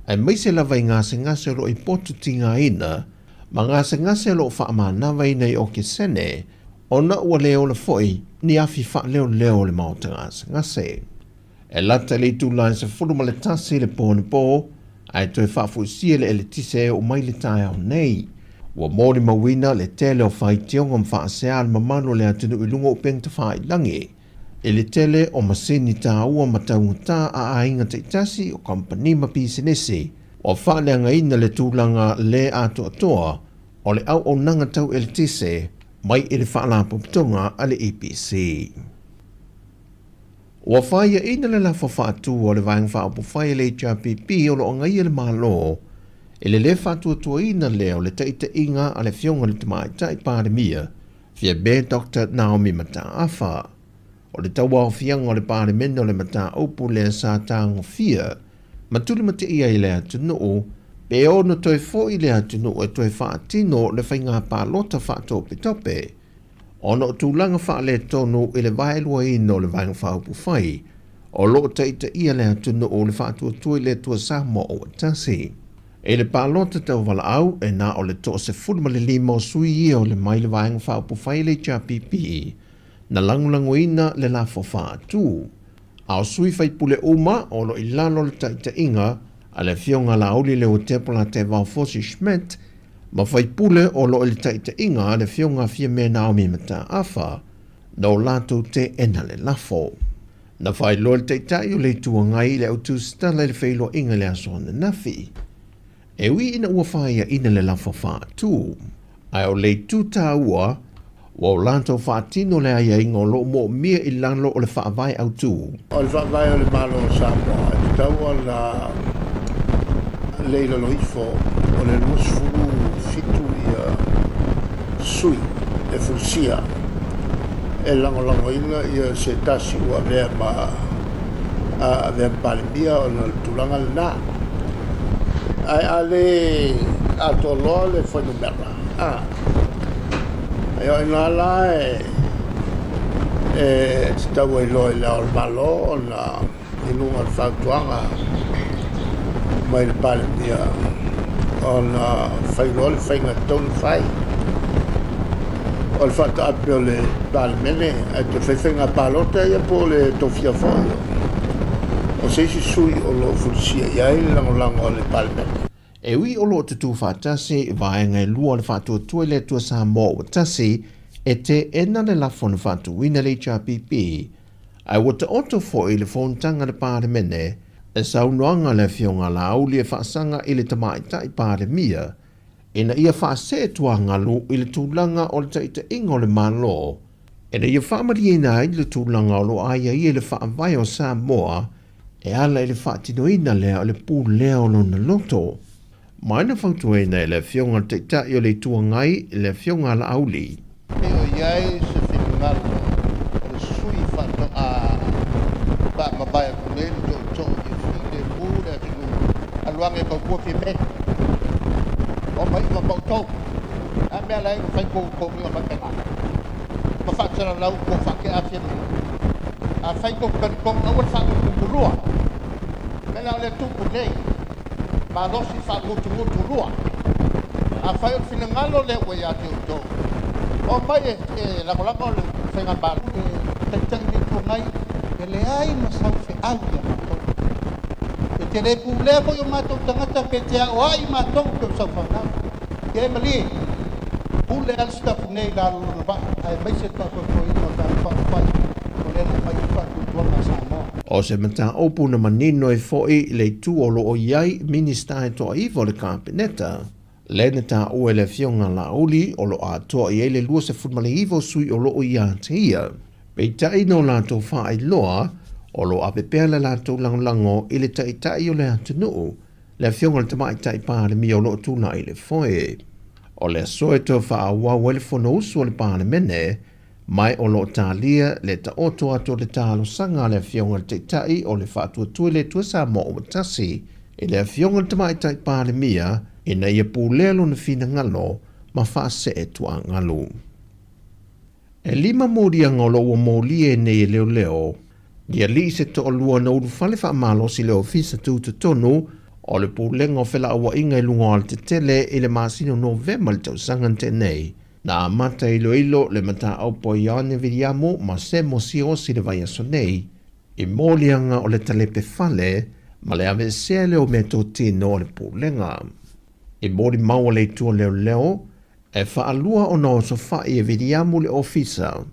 aemaise lava i gasegase o lo o i potu tigaina ma gasegase o lo o faamanavaina i okesene, ona ua le ola foi ni afi faaleoleo o le maota gasegase. E lata i le itula e 11 i le po anapo, ae toe faafoisia le eletise e oo mai le taeao nei. Ua molimauina le tele o faitioga ma faasea a le mamalu o le atunuu i luga o upega tafailagi, i le tele o masini taua ma taugata a aiga taitasi, o kamupani ma pisinisi, ua faaleagaina le tulaga le atoatoa o le auaunaga tau eletise mai i le Faalapotopotoga a le EPC. Ua faiaina le lafo faatu a le Vaega Faaupufai a le HRPP o lo o agaia le Malo i le lē faatuatuaina lea o le taitaiga a le Afioga i le Tamaitai Palemia, Fiame Doctor Naomi Mataafa. O le tauaofiaga o le Palemene o le mataupu lea sa tagofia ma tulimateia i le atunuu pe ono toe foi le atunuu e toe faatino le faiga palota faatopetope ona o tulaga faaletonu i le vaeluaina o le Vaega Faaupufai o lo o taitaia le atunuu le Faatuatua i le Atua Samoa ua Tasi. I le palota tauvalaau, e na o le toa-15 o sui ia o le mai le Vaega Faaupufai a le HRPP na lagolagoina le lafo faatu. A o sui faipule uma o lo o i lalo o le taitaiga a le Afioga Laauli Leuatepo Latevao Fosi Schmidt ma faipule o lo o i le taitaiga a le Afioga Fiame Naomi Mataafa, na o latou teena le lafo. Na faailoa le Taitai o le Itu Agai i le autusitala i le feiloaiga i le aso ananafi. E ui ina ua faiaina le lafo faatu, ae o le itu taua, ua o latou faatino le aiaiga o lo o moomia i lalo o le Faavae Autu. O le Faavae o le Malo o Samoa e tatau ona le i lalo ifo o le 27 ia sui e fulisia e lagolagoina ia se tasi ua avea ma avea ma Palemia ona o le tulaga lena. Ae a le atoa loa le fuainumera, a, e o ina la e, e tatau ai loa i le Ao o le Malo ona i luga o le fautuaga mai le Palemia ona fai loa le faiga e tatau ona fai. O le faataape o le Palemene ae toe fai faiga palota ia po o le tofia foi o se isi sui o lo o fulisia i ai le lagolago a le Palemene. E ui o lo o tutū faatasi vaega e lua o le Faatuatua i le Atua Samoa ua tasi, e teena le lafo na faatuina e le HRPP, ae ua taoto foi le fonotaga a le Palemene e saunoaga a le Afioga a Laauli e faasaga i le Tamaitai Palemia ina ia faasee tuagalu i le tulaga o le taitaiga o le Malo ina ia faamalieina ai le tulaga o lo o aiaia i le Faavae o Samoa e ala i le faatinoina lea o le pulea o lona loto. Mai na fautuaina e le Afioga i le Taitai o le Itu Agai, le Afioga a Laauli. Pe o i ai se finagalo o le sui faatoa. Alu age e tautua Fiame. Omai uma ma outou. Le a mea la e ua fai kou kou niu amataga? Ma faasalalau po o faatea Fiame. Afai tou te talitonu aua le faagutugutulua. Mea la o lea tupu nei, malosi faagutugutulua. Afai o le finagalo lea ua ia te outou, omai e lagolago le Faigamalo. Le Taitai o le Itu Agai, e leai ma sau feau ia matou. E te le pulea foi o matou tagata pe te aoai matou pe o sau fanau. Ia e malie, pule lava le sitafu nei i lalo o lona vaa, aemaise le faafoefoeina o le Vaega Faaupufai o lea na aumai ai le faatuatuaga a Samoa. O se mataupu na manino ai foi le itu o lo o i ai Minisita e toaiva o le Kapeneta, lea na taua e le Afioga Laauli o lo o atoa i ai le 29 o sui o lo o ia te ia. Peitai no latou faailoa, o lo o ave pea le latou lagolago i le Taitai o le atunuu, le Afioga i le Tamaitai Palemia o lo o tulai i le foe. O le aso e toe faaauau ai le Fonousu a le Palemene, ma o lo o talia le taoto atu o le talosaga a le Afioga i le Taitai o le Faatuatua i le Atua Samoa ua Tasi i le Afioga i le Tamaitai Palemia ina ia pulea lona finagalo ma faasee tuaagalu. E lima moliaga o lo o ua molia nei e leoleo i alii se toalua na ulufale faamalosi i le Ofisa Tutotonu o le Pulega o Felauaiga i luga o Alatetele i le masina o Novema i le tausaga na tea nei. Na amata iloilo le mataupu a Ioane Viliamu ma Semo Siaosi i le vaiaso nei, i moliaga o le talepe fale ma le aveesea lea o meatotino a le Pulega. I molimau a le Itu o Leoleo, e faalua ona osofai e Viliamu le ofisa,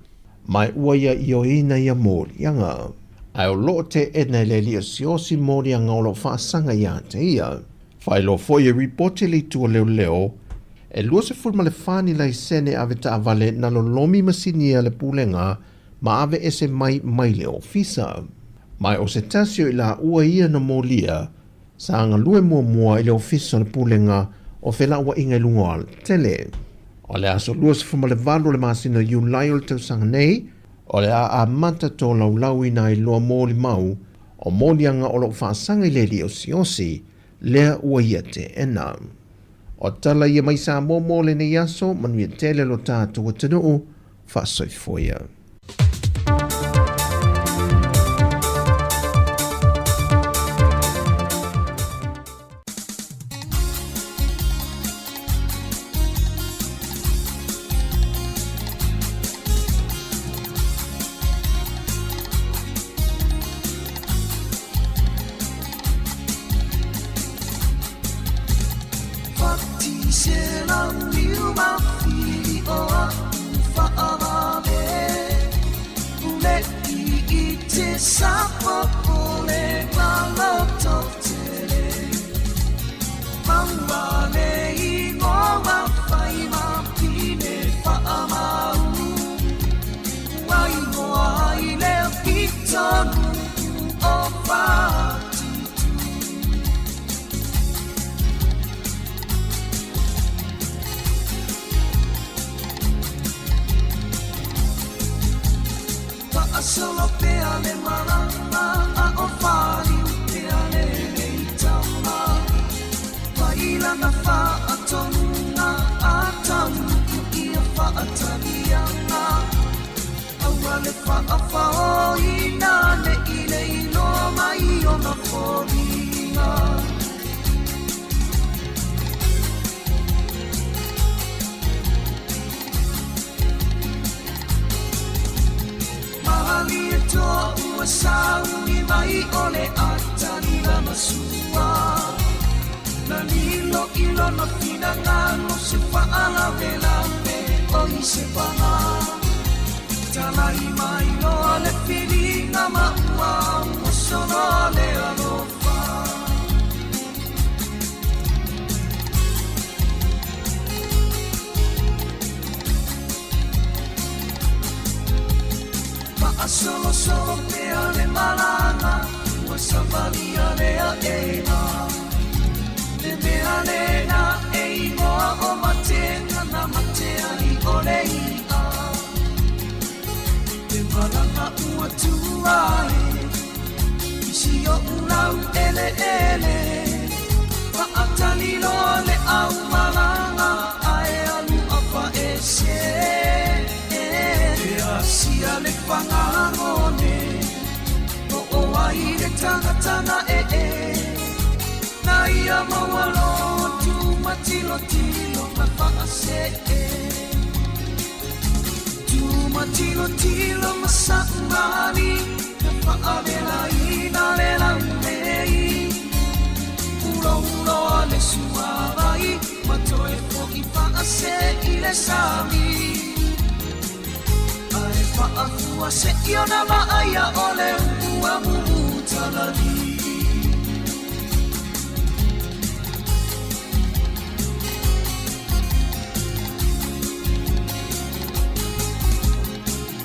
ma e ua ia ioeina ia moliaga. Ae o lo o teena e le alii o Siaosi moliaga o lo o faasaga ia te ia. Faailoa foi e ripoti le Itu o Leoleo, e 24 ni laisene ave taavale na lolomi masini a le Pulega ma ave ese mai mai le ofisa. Ma o se tasi o i laua ia na molia, sa galue muamua i le Ofisa o le Pulega o Felauaiga i luga o Alatele. O le aso 28 o le masina o Iulai o le tausaga nei, o le a amata tolaulauina ai loa molimau o moliaga o lo o faasaga i le alii osiosi lea ua ia teena. O tala ia mai Samoa mo lenei aso, manuia tele lo tatou atunuu, faasoifua ia. pagagone O ai le tagata na ee Na ia maualotu matilotilo ma faasee Tumatilotilo ma saumani Na faavelaina le laulei Ulouloa le suavai Ma toe fo'i faasee i le sami Ae faafua se'i ona vaaia o le ua mumutalali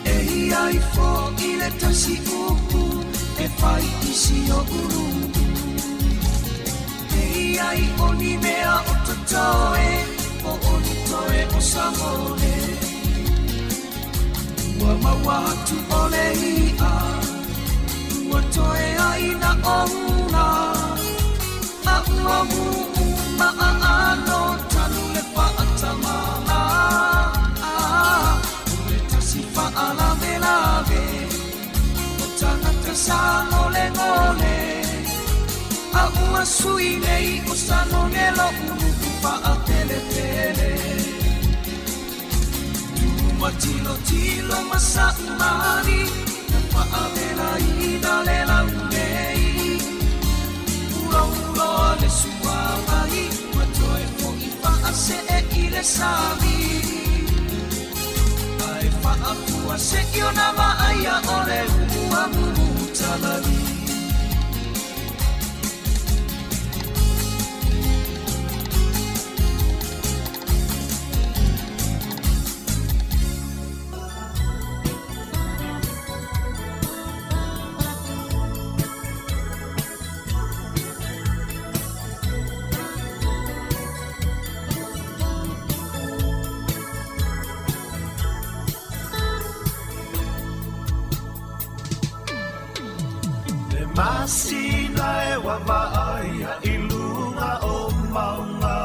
E i ai fo'i le tasi upu e fai i si o'u nu'u E i ai o ni mea o totoe po o ni toe o Samone Ua maua atu o le i'a ua toe ai na ona A ua mumu ma aano talu le faatamala O le tasi faalavelave o tagata sagolegole A ua sui nei o Sanone lo'u nu'u faapelepele Tumatilotilo ma saumani Na faavelaina le laulei Ulouloa le suavai Ma toe fo'i faasee i le sami Ae faafua se'i ona vaaia o le ua mumutalali Le masina e vaavaaia i luga o mauga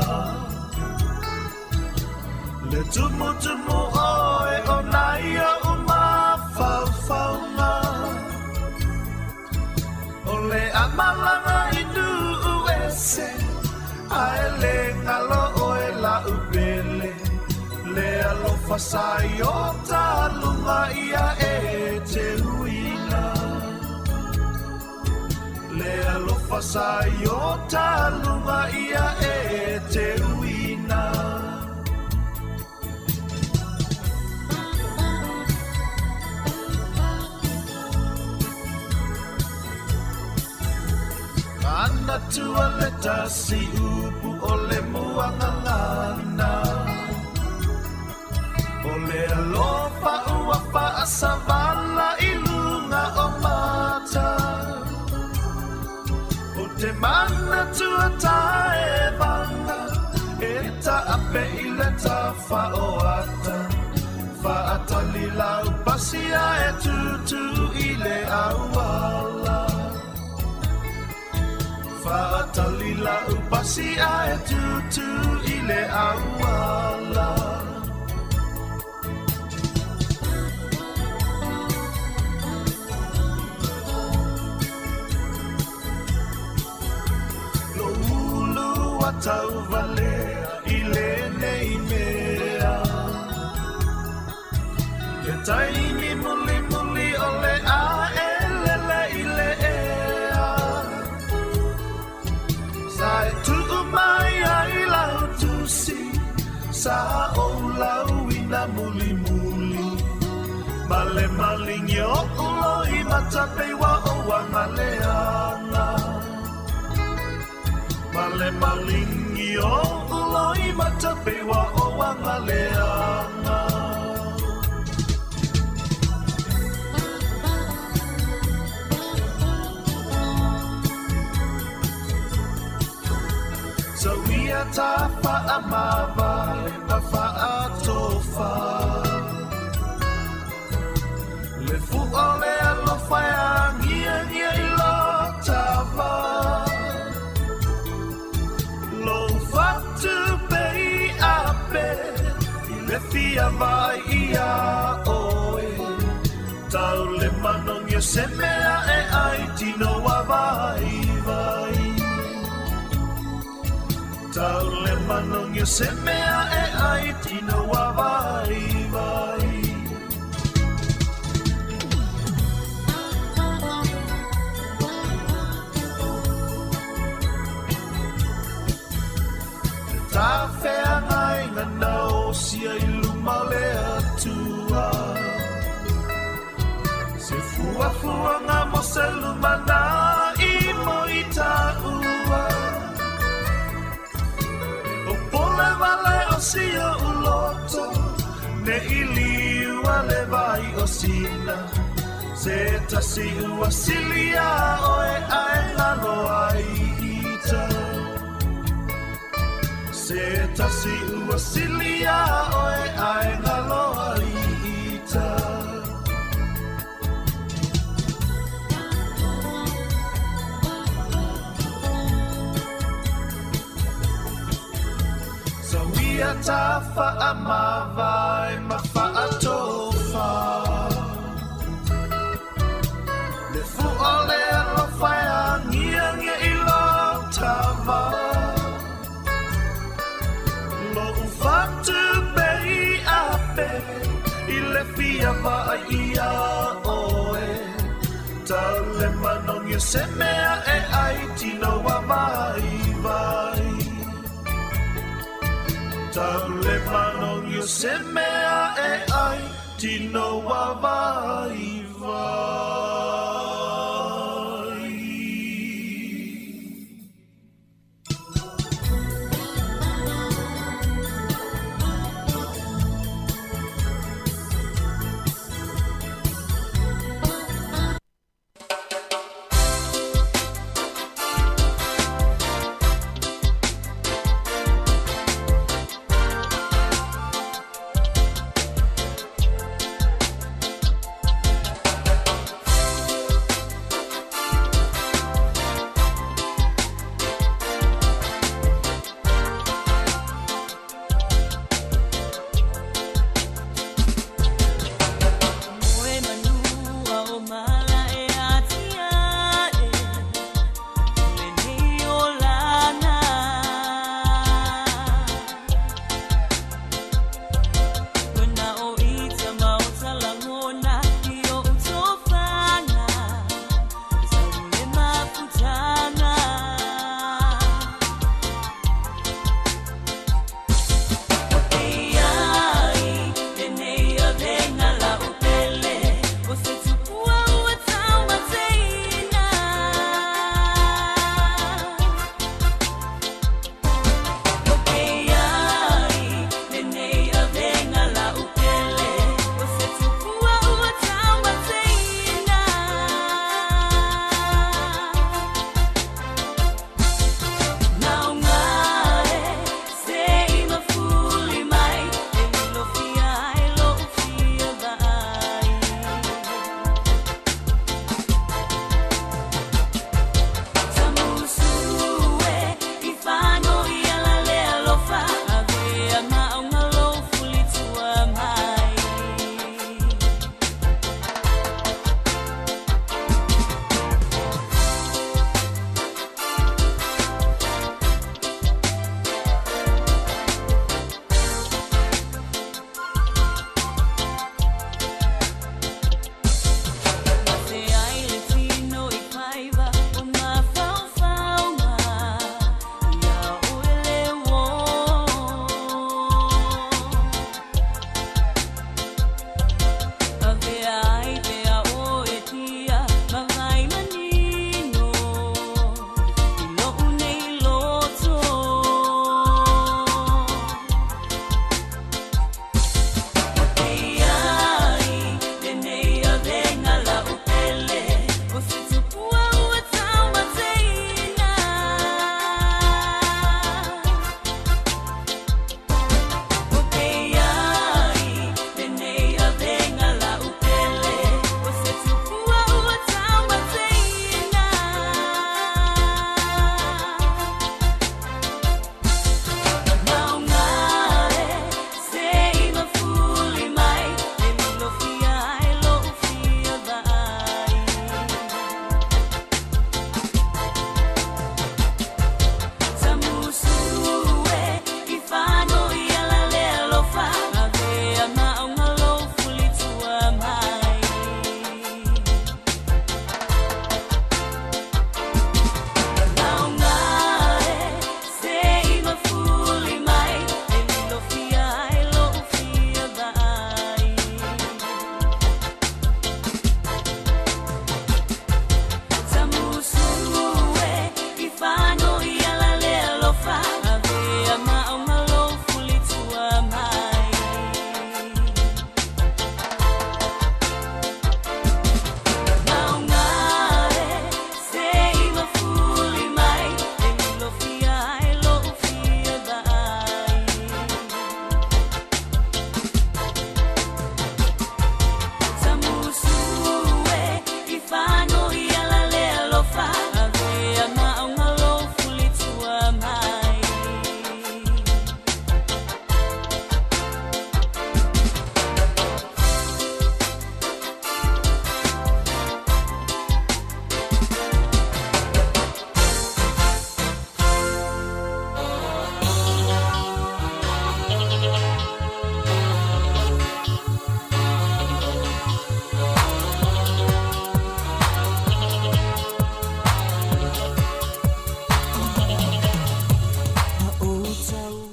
Le tumutumu oe o nai o'u mafaufauga O le a malaga i nuu ese Ae le galo oe la'u pele Le alofa sa i o ta luga ia e te uina Le alofa sa i o ta luga ia e te uina Manatua le tasi upu o le muagagana O le alofa ua faasavala i luga o mata O te manatua taevaga E taape i le tafa o ata Faatali lau pasi ae tutu i le auala Faatali lau pasi ae tutu i le auala Lou ulu ua tauvalea i lenei mea He taimi mulimuli o le a e lele i le ea Sa e tuu mai ai lau tusi Sa ou lauina mulimuli Ma le malingi oʻu loimata pei ua ou agaleaga Ma le malingi oʻu loimata pei ua ou agaleaga Sau ia ta faamavae ma faatofa Le fua o le alofa e agiagia i lo ta va Lou fatu pei ape i le fia vaai ia oe Tau manogi se mea e ai tino wa vai vai. Tau le manogi se mea e ai tino wa vai vai. Ta feagaiga na osia i luma o le Atua. Se fuafuaga mo se lumanai mo i taua. O pole vale o si oʻu loto, ne i liua le vai o sina. Se tasi ua sili iā oe ae galo ai ita. Se tasi ua sili iā oe ae galo ai ita. Sauia ta faamavae ma faatofa. Le fua o le alofa e agiagi i lou tama. Lou fatu pei ape i le fia vaai ia oe. Tau le manogi o se mea e ai tino wa vaivai. Tau le manogi o se mea e ai tino wa vaivai.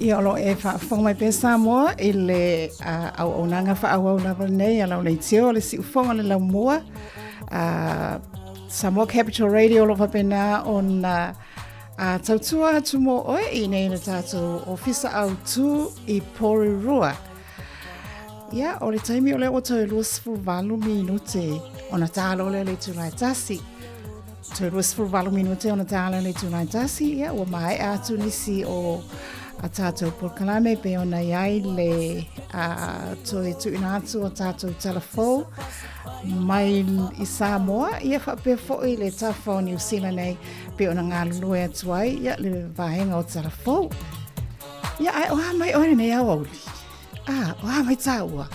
Ia, o lo o e faafofoga mai pea Samoa i le auaunaga faaauau lava lenei a lau leitio o le siufofoga o le laumua Samoa Capital Radio o lo o faapena ona tautua atu mo oe i nei le tatou ofisa autu i Porirua. Ia, o le taimi o lea ua toe 28 minute ona tālo lea le itula e tasi. Toe 28 minute ona tālo le itula e tasi, ia, ua maea atu nisi o a tātou polokalame pe ona i ai le a, toe tuuina atu o tātou tala fou mai i Samoa, ia faapea foi le tafa o Niu Sila nei pe ona galulue atu ai ia le vaega o tala fou. Ia, ae o a mai oe lenei aoauli? Ah, o a mai tāua?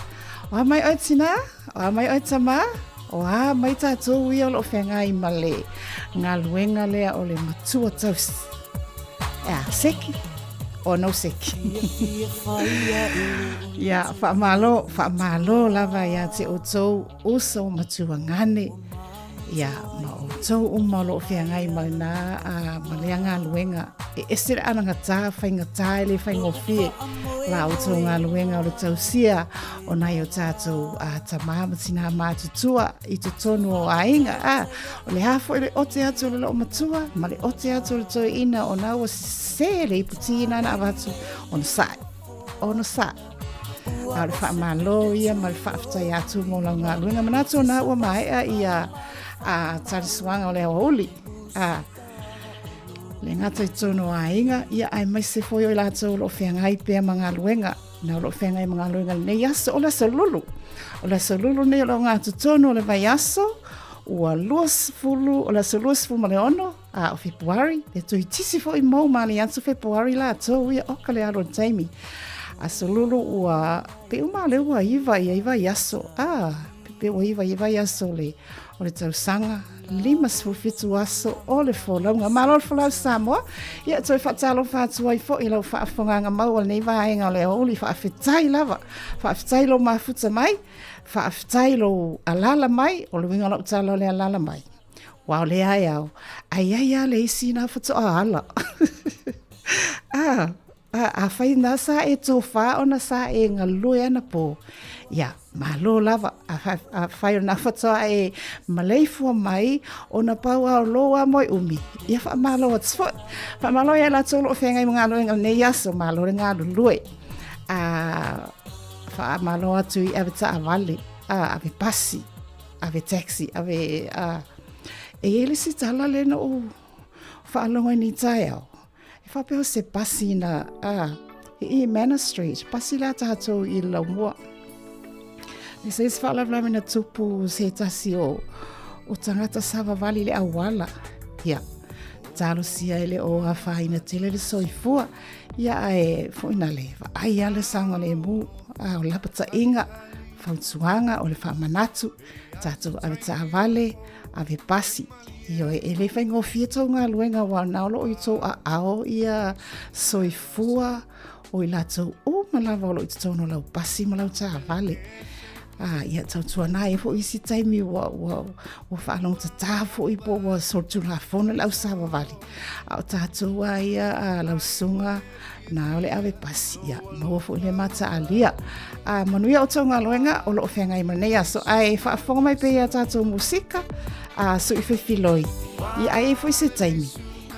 O a mai oe tinā? O a mai oe tamā? O a mai tātou ia o loo whengai ma le galuega lea o le matua tausi? Ea, seki? O no seki. Ia, whaamalo, whaamalo lava ia te outou uso matua ngane. Ia, ma outou uma o lo o feagai ma lena ma lea galuega. E ese le anagatā, faigata e le faigofie la outou galuega o le tausia o nai o tātou tamā ma tinā matutua i totonu o aiga. A, o le a foi le ote atu o le loomatua ma le ote atu o le toeaina o na ua sesē le iputī na na avatu onosai, onosai. A o le faamalo ia ma le faafetai atu mo lau galuega. Manatu o na ua maea ia a talisuaga o le aoauli. A le gata i totonu o aiga, ia aemaise foi o i latou o lo o feagai pea ma galuega. Na o lo o feagai ma galuega i lenei aso, o le aso lulu. O le aso lulu nei o le ogatotonu o le vaiaso, ua 20, o le aso 26, A o Fepuari, e toeitisi foi mau ma le aso Fepuari latou ia oka le alo o le taimi. Aso lulu ua pe uma le ua iva ia iva i aso. A, pe ua iva iva i aso le o le tausaga 57 aso o le folauga. Malo le folau Samoa. Ia toe faatalofa atu ai foi i lau faafofogaaga mau o lenei vaega o le aoauli. Faafetai lava. Faafetai lou mafuta mai. Faafetai lou alala mai. O le uiga o lau tala o le alala mai. Ua o lea e ao, a i ai a le isi nā whatoa ala. A, a, a whai nā sa e tōwhā ona sa e ngalue ana pō. Ia, malo lava, a, a, a whai o nā whatoa e maleifua mai ona pau ao lō a moe umi. Ia wha malo atu foi. Wha malo ia la tōlo o whengai mo ngā loenga nei aso, malo le ngā lulue. A, wha malo atu i ave taavale, a, ave pasi. Ave taxi, ave, a, e i ai le isi tala lea na ou faalogo ai nei taeao, e faapea o se pasi na, a, i i Manor Street, pasi la tātou i Laumua. Le se isi faalavelave na tupu se tasi o, o tagata savavali i le auala. Ia, talosia e le o afaina tele le soifua. Ia, ae foi na le vaai a le saogalemu, a o lapataiga, fautuaga, o le faamanatu, tatou ave taavale, ave pasi. Ioe, e le faigofie tou galuega aua o na o lo o i tou aao ia soifua o i latou uma lava o lo o i totonu o lau pasi ma lau taavale. A, ia tautuana ai foi isi taimi ua, ua, ua faalogotatā foi po ua solitulafono le au savavali. A o tatou a ia a lau susuga na o le ave pasi, ia maua foi le mataalia. A manuia o tou galuega o lo o feagai ma lenei aso. Ae faafofoga mai pea ia tatou musika a sui fefiloi. Ia ai ai foi se taimi.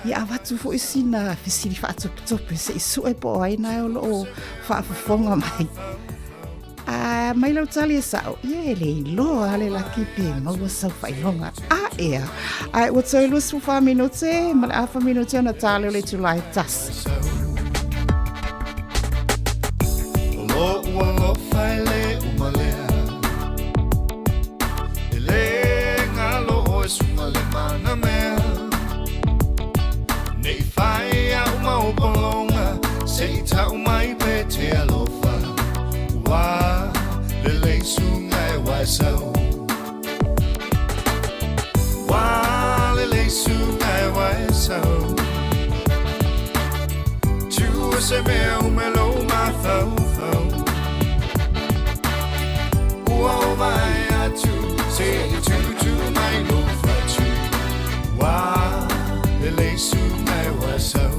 Ia avatu foi sina fesili faatopetope se i sue po o ai na o lo o faafofoga mai. A mai lau tali e sao, ia e le iloa a le laki pe maua sau faailoga. A ea, ae ua toe 24 minute ma le afa minute ona tā lea o le itula e tasi. O lo'u alofa e le uma lea E le galo oe suga le manamea Nei fai a'u mau pologa Se i ta'u mai pe te alofa Ua lelei suga e waesau Ua lelei suga e waesau Tua se mea ume lou mafaufau Ua ova e atu Se i tutu mai lou fatu Ua lelei suga e waesau.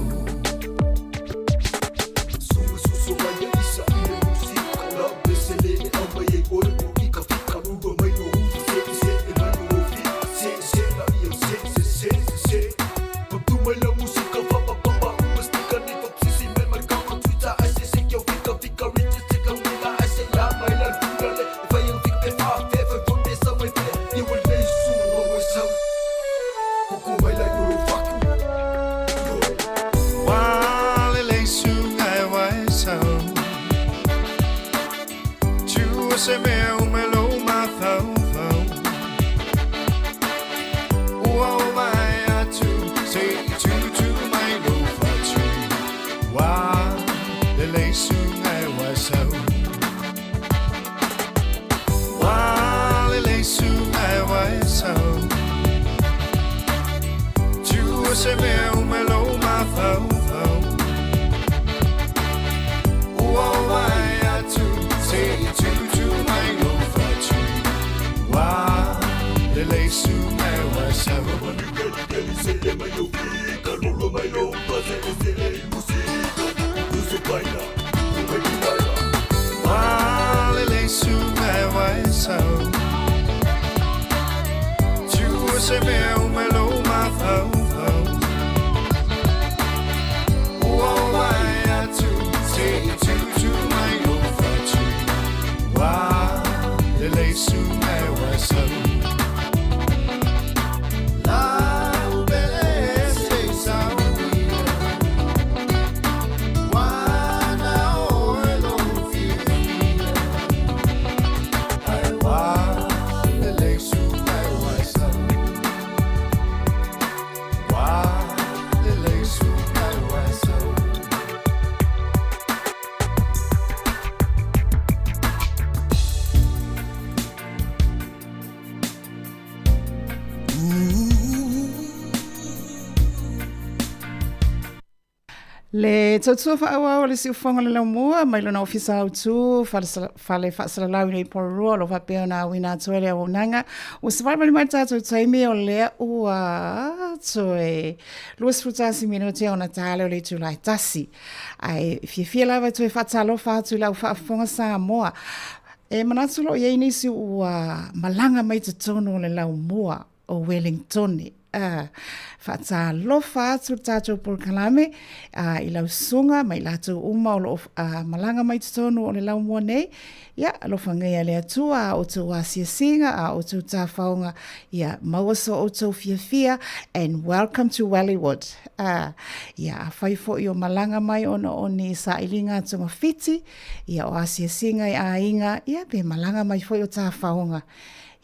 Le tautua faaauau a le siufofoga o le laumua mai lona ofisa autu fale faasalalau i nei Porirua o lo o faapea ona auina atu ai le auaunaga. Ua savalivali mai le tatou taimi o lea ua toe 21 minute ona ta lea o le itula e tasi. Ae fiafia lava e toe faatalofa atu i lau faafofoga Samoa. E manatu lo o i ai nisi ua malaga mai totonu o le laumua o Wellingtone. Faatalofa atu le tatou polokalame i lau susuga ma i latou uma o lo o malaga mai totonu o le laumua nei. Ia, alofagia e le Atua a outou asiasiga, a outou tafaoga, ia maua so outou fiafia, and welcome to Wellywood. Ia, afai foi o malaga mai ona o ni sailiga togafiti, ia o asiasiga i aiga, ia pe malaga mai foi o tafaoga,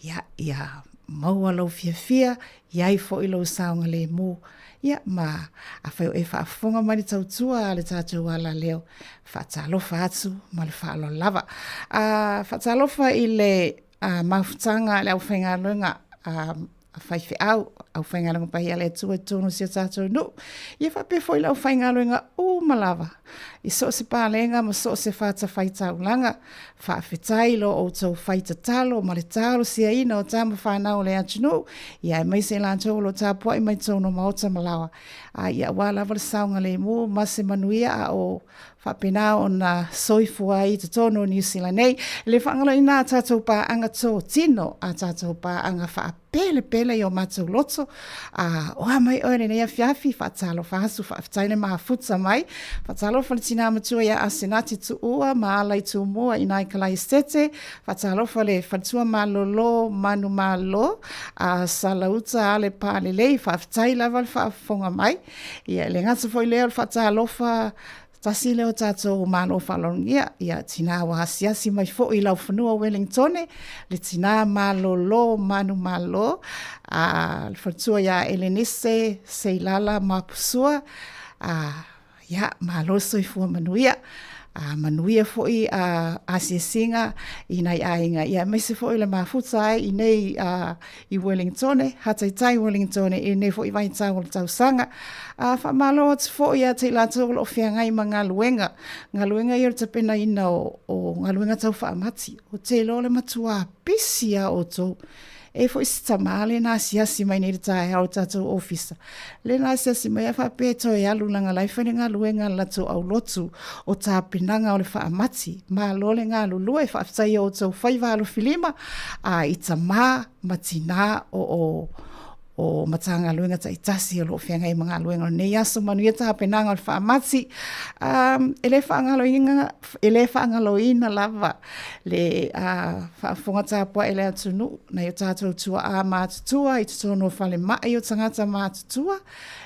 ia, ia maua lou fiafia, i ai foi lou saogalemu. Ia, ma afai o e faafofoga mai le tautua a le tatou alaleo, faatalofa atu ma le faaaloalo lava. A, faatalofa i le a, mafutaga a le aufaigaluega a, a faifeau, aufaigaluega paia a le Atua i totonu o si o tatou nuu. Ia faapea foi le aufaigaluega uma lava i so o se palega ma so o se fatafaitaulaga. Faafetai lo outou fai tatalo ma le talosiaina o tama fanau o le atunuu, ia aemaise i latou o lo o tapuai mai totonu o maota ma laoa. A ia aua lava le saogalemu ma se manuia a o faapena ona soifua ai i totonu o Niu Sila nei. E le faagaloina a tatou paaga totino, a tatou paaga faapelepele i o matou loto. A o a mai oe lenei afiafi, faatalofa atu, faafetai le mafuta mai. Faatalofa le tinā matua ia Asenati Tuua ma ala i Tumua i nai Kalaisete. Faatalofa le faletua malolo Manumalo a Salauta Ale Palelei. Faafetai lava le faafofoga mai. Ia, e le gata foi lea o le faatalofa tasi lea o tatou Malo Faaaloalogia, ia, tinā ua asiasi mai foi i laufanua o Welingtone, le tinā malolo manumalo, a le faletua ia Elenise Seilala Mapusua, a, ia, malo le soifua manuia. A manuia foi a asiasiga i nai aiga, ia, aemaise foi o le mafuta ai i nei a, i Wellingtone, hataitai Wellingtone i lenei foi vaitau o le tausaga. A faamalo atu foi ia te i latou o lo o feagai ma galuega, galuega ia o le tapenaina o, o galuega tau faamati. Ou te iloa o le matuā pisi lava outou. E i ai foi si tamā lea na asiasi mai nei i le taeao i le tatou ofisa, lea na asiasi mai ae faapea e toe alu leaga la e fai le galuega a le latou aulotu o tapenaga o le faamati. Malo le galulue, faafetai i o outou faiva alofilima, a i tamā ma tinā o o o Matagaluega taitasi o lo o feagai ma galuega o lenei aso. Manuia tapenaga o le faamati. Um, e le faagaloina, e le faagaloina lava le uh, faafofoga tapuai a le atunuu, nai o tatou tuaa matutua i totonu o falemai o tagata matutua,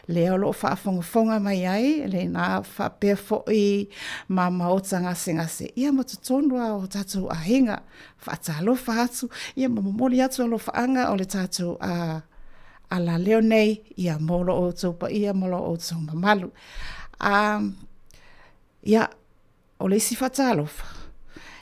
lea o lo o faafogafoga mai ai, lena faapea foi ma maota gasegase, ia ma totonu lava o tatou aiga. Faatalofa atu, ia ma momoli atu alofaaga o le tatou uh, alaleo nei, ia mo lo outou paia ma lo outou mamalu. Um, ia, O le isi faatalofa,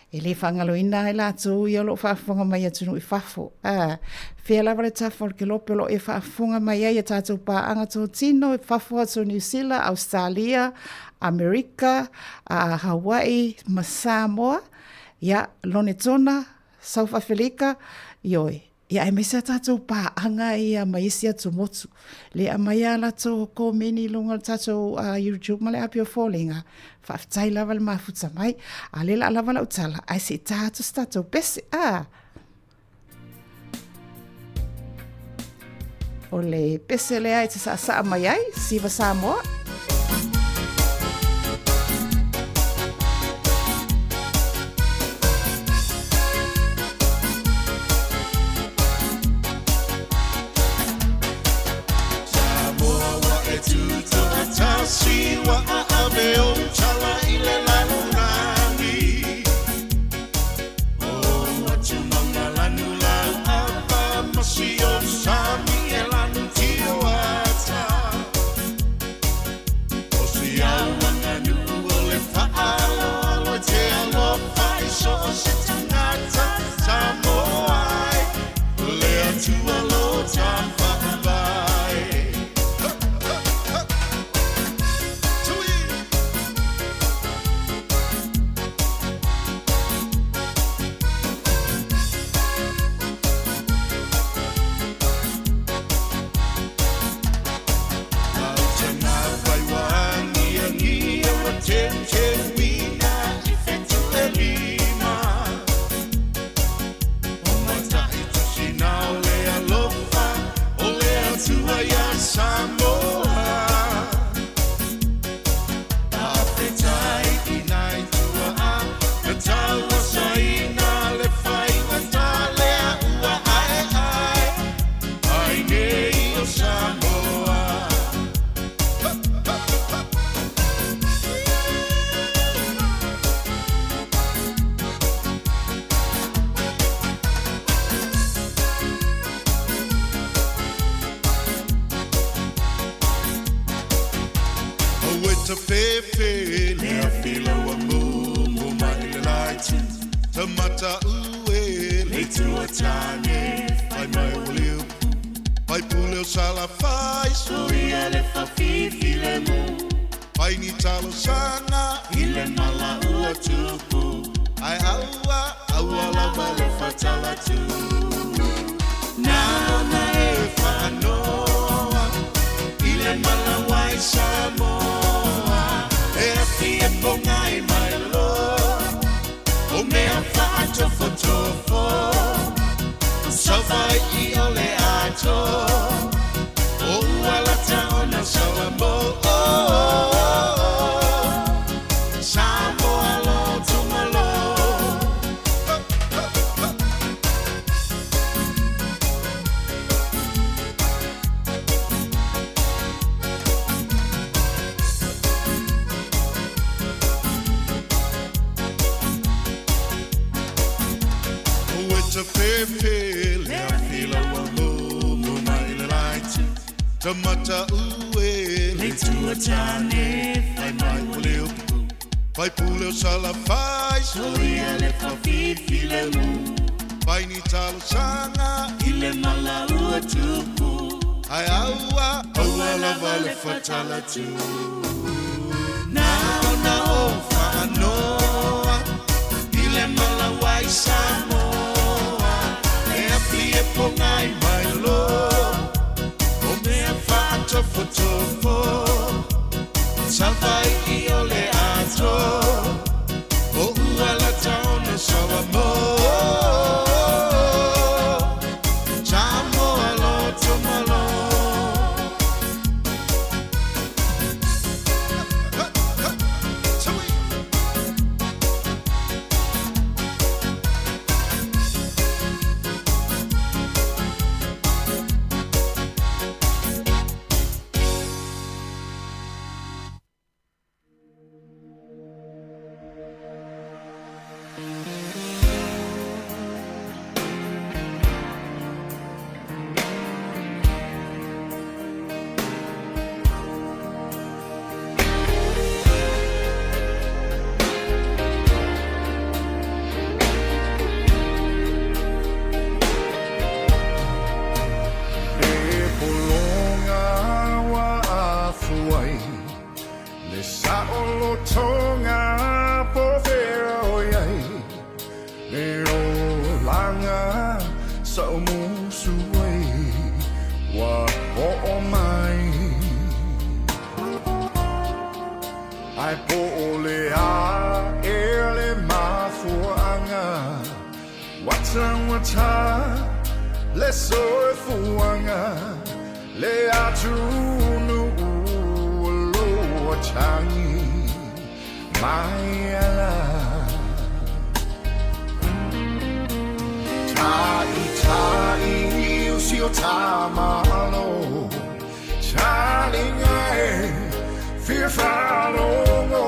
e le faagaloina ai latou ia o lo o faafofoga mai i atunuu i fafo. A, fea lava le tafa o le kelope o lo o e faafofoga mai ai a tatou paaga totino i fafo atu o Niu Sila, Ausetalia, Amerika, a, Hawaii ma Samoa, ia, Lonetona, South Afelika, ioe. Ia aemaise a tatou paaga ia ma isi atumotu lea aumai a latou komeni i luga o le tatou YouTube ma le api o Foliga, faafetai lava le mafuta mai. A lea la lava lau tala, ae se i ta atu se tatou pese, a. O le pese lea e te saasaa mai ai, Siva Samoa. atu ai ua oo mai. Ae po o le a ea le mafuaaga ua taugata le soifuaga le atunuu o lo o tagi mai ala. Ta'ita'i o si o tamalo Talinga e fia faalogo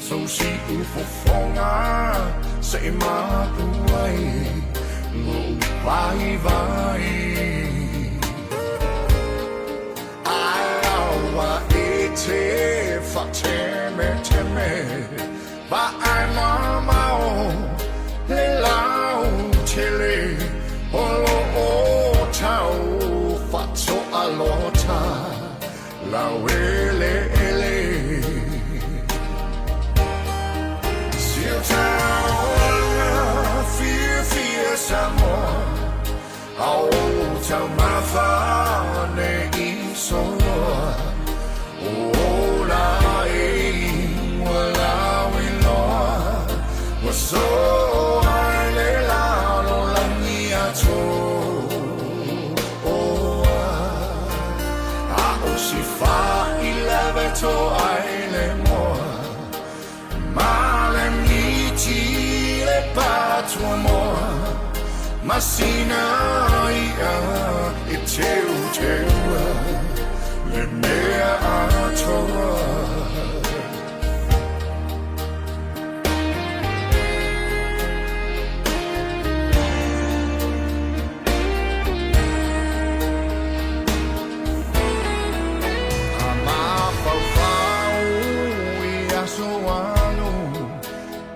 So si'u fofoga se'i mapu ai Lo'u vaivai. Ae aua e te fa'atemeteme Vaai mamao le lautele O lo'o tau fa'ato'alota laueleele. Si o taulaga fiafia Samoa A o taumafa nei soloa Ola e ua lauiloa Ua soa i le lalolagi atoa. A o si fa'ilave to'a i le moa Ma le miti le patuamoa Ma sina i'a e teuteua Le mea atoa. A mafaufau i aso alu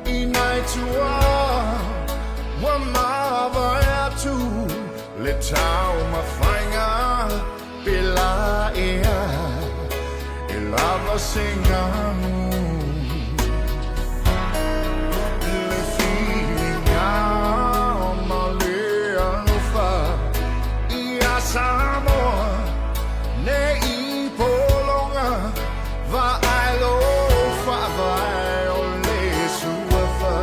i nai tua ua mavae atu le taumafaiga pe la ea e lava se gamu. Le filiga ma le alofa ia Samoa nei pologa vaai lo fa'avae o le suafa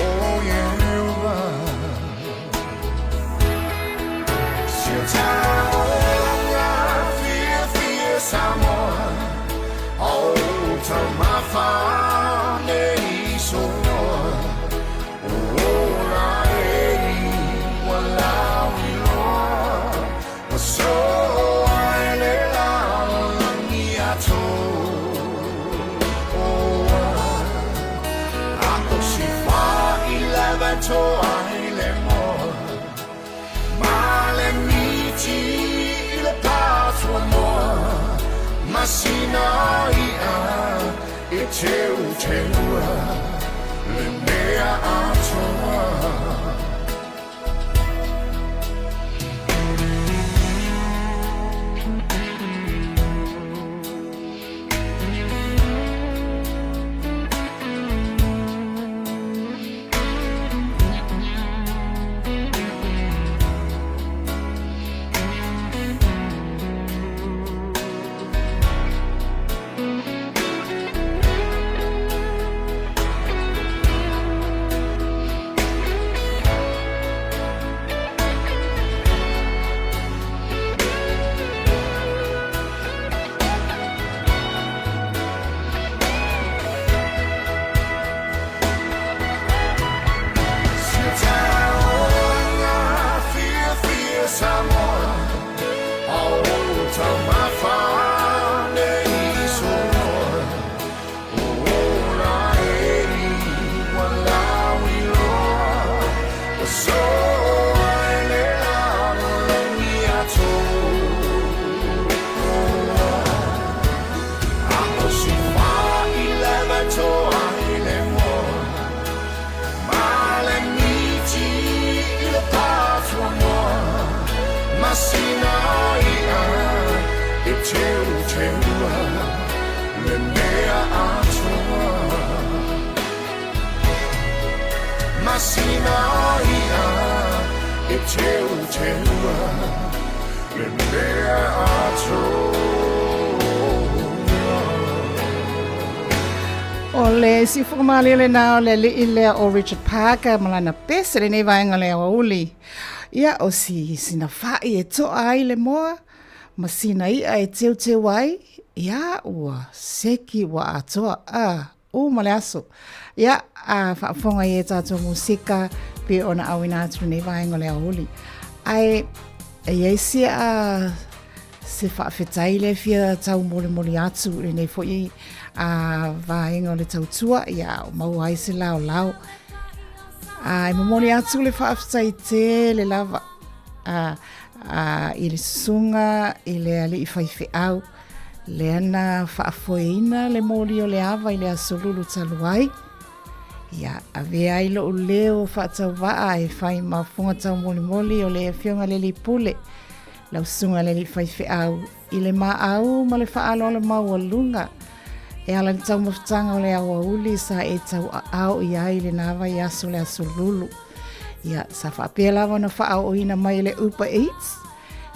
o Ieova. Si o taulaga fiafia Samoa A o taumafa nei soloa Ola e ua lauiloa Ua soa i le lalolagi atoa. A o si fa'ilave to'a i le moa Ma le miti i le patuamoa Ma sina i'a e teuteua Le mea atoa. Si o taulaga fiafia Samoa A o taumafa nei soloa Ola e ua lauiloa Ua soa i le lalolagi atoa. A o si fa'ilave to'a i le moa Ma le miti i le patuamoa Ma sina i'a e teuteua Le mea atoa. Ma sina i'a E teuteua le mea atoa. O le siufogo malie lena o le alii lea o Richard Parker ma lana pese lenei vaega o le aoauli. Ia, o si sina fa'i e to'a ai le moa ma sina i'a e teuteu ai, ia, ua seki ua atoa. Ah, uma le aso. Ia, a faafofoga i e tātou musika pe ona auina atu lenei vaega o le aoauli. Ae, e i ai se a se faafetai le fia taumolimoli atu i lenei foi a vaega o le tautua, ia, o maua ai se laolao. A e momoli atu le faafetai tele lava a, a, i le susuga i le alii faifeau, Lea na faafoeina le moli o le ava i le aso lulu talu ai. Ia, avea ai lou leo faatauvaa e fai ma fofoga taumolimoli o le Afioga i le Alii Pule, lau Susuga i le Alii Faifeau, i le maau ma le faaaloalo maualuga e ala i le taumafataga o le aoauli sa e tauaao i ai i lena vaiaso le aso lulu. Ia, sa faapea lava ona faaooina mai e le Uber Eats,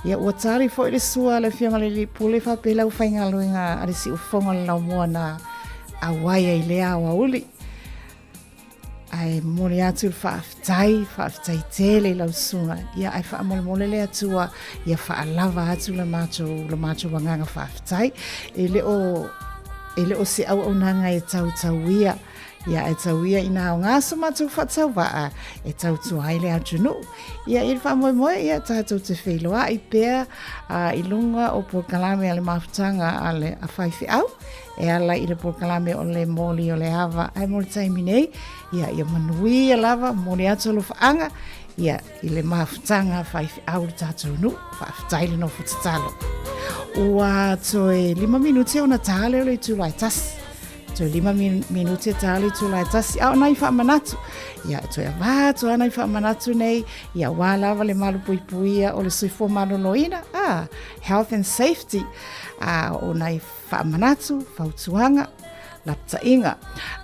Ia, ua tali foi le sua a le Afioga i le Alii Pule faapea le aufaigaluega a le Siufofoga o le Laumua na auai ai lea aoauli. Ae momoli atu le faafetai, faafetai tele i lau susuga. Ia, ae faamolemole le Atua ia faalava atu le matou, le matou agaga faafetai. E le o, e le o se auaunaga e tautauia. Ia, ae tau ia ina aoga so matou faatauvaa e tautua ai le atunuu. Ia, i le faamoemoe, ia, tatou te feiloai pea a, i luga o polokalame a le mafutaga a le a faifeau e ala i le polokalame o le moli o le ava. Ae mo le taimi nei, ia, ia manuia lava, momoli atu alofaaga, ia, i le mafutaga a faifeau le tatou nuu. Faafetai le nofo tatalo. Ua toe 5 minute ona tā lea o le itula e tasi. Toe 5 minute tā le itula e tasi. A o nai faamanatu. Ia, toe avatu lava nai faamanatu nei, ia aua lava le malupuipuia o le soifua maloloina, ah, health and safety. Ah, o nai faamanatu, fautuaga, lapataiga.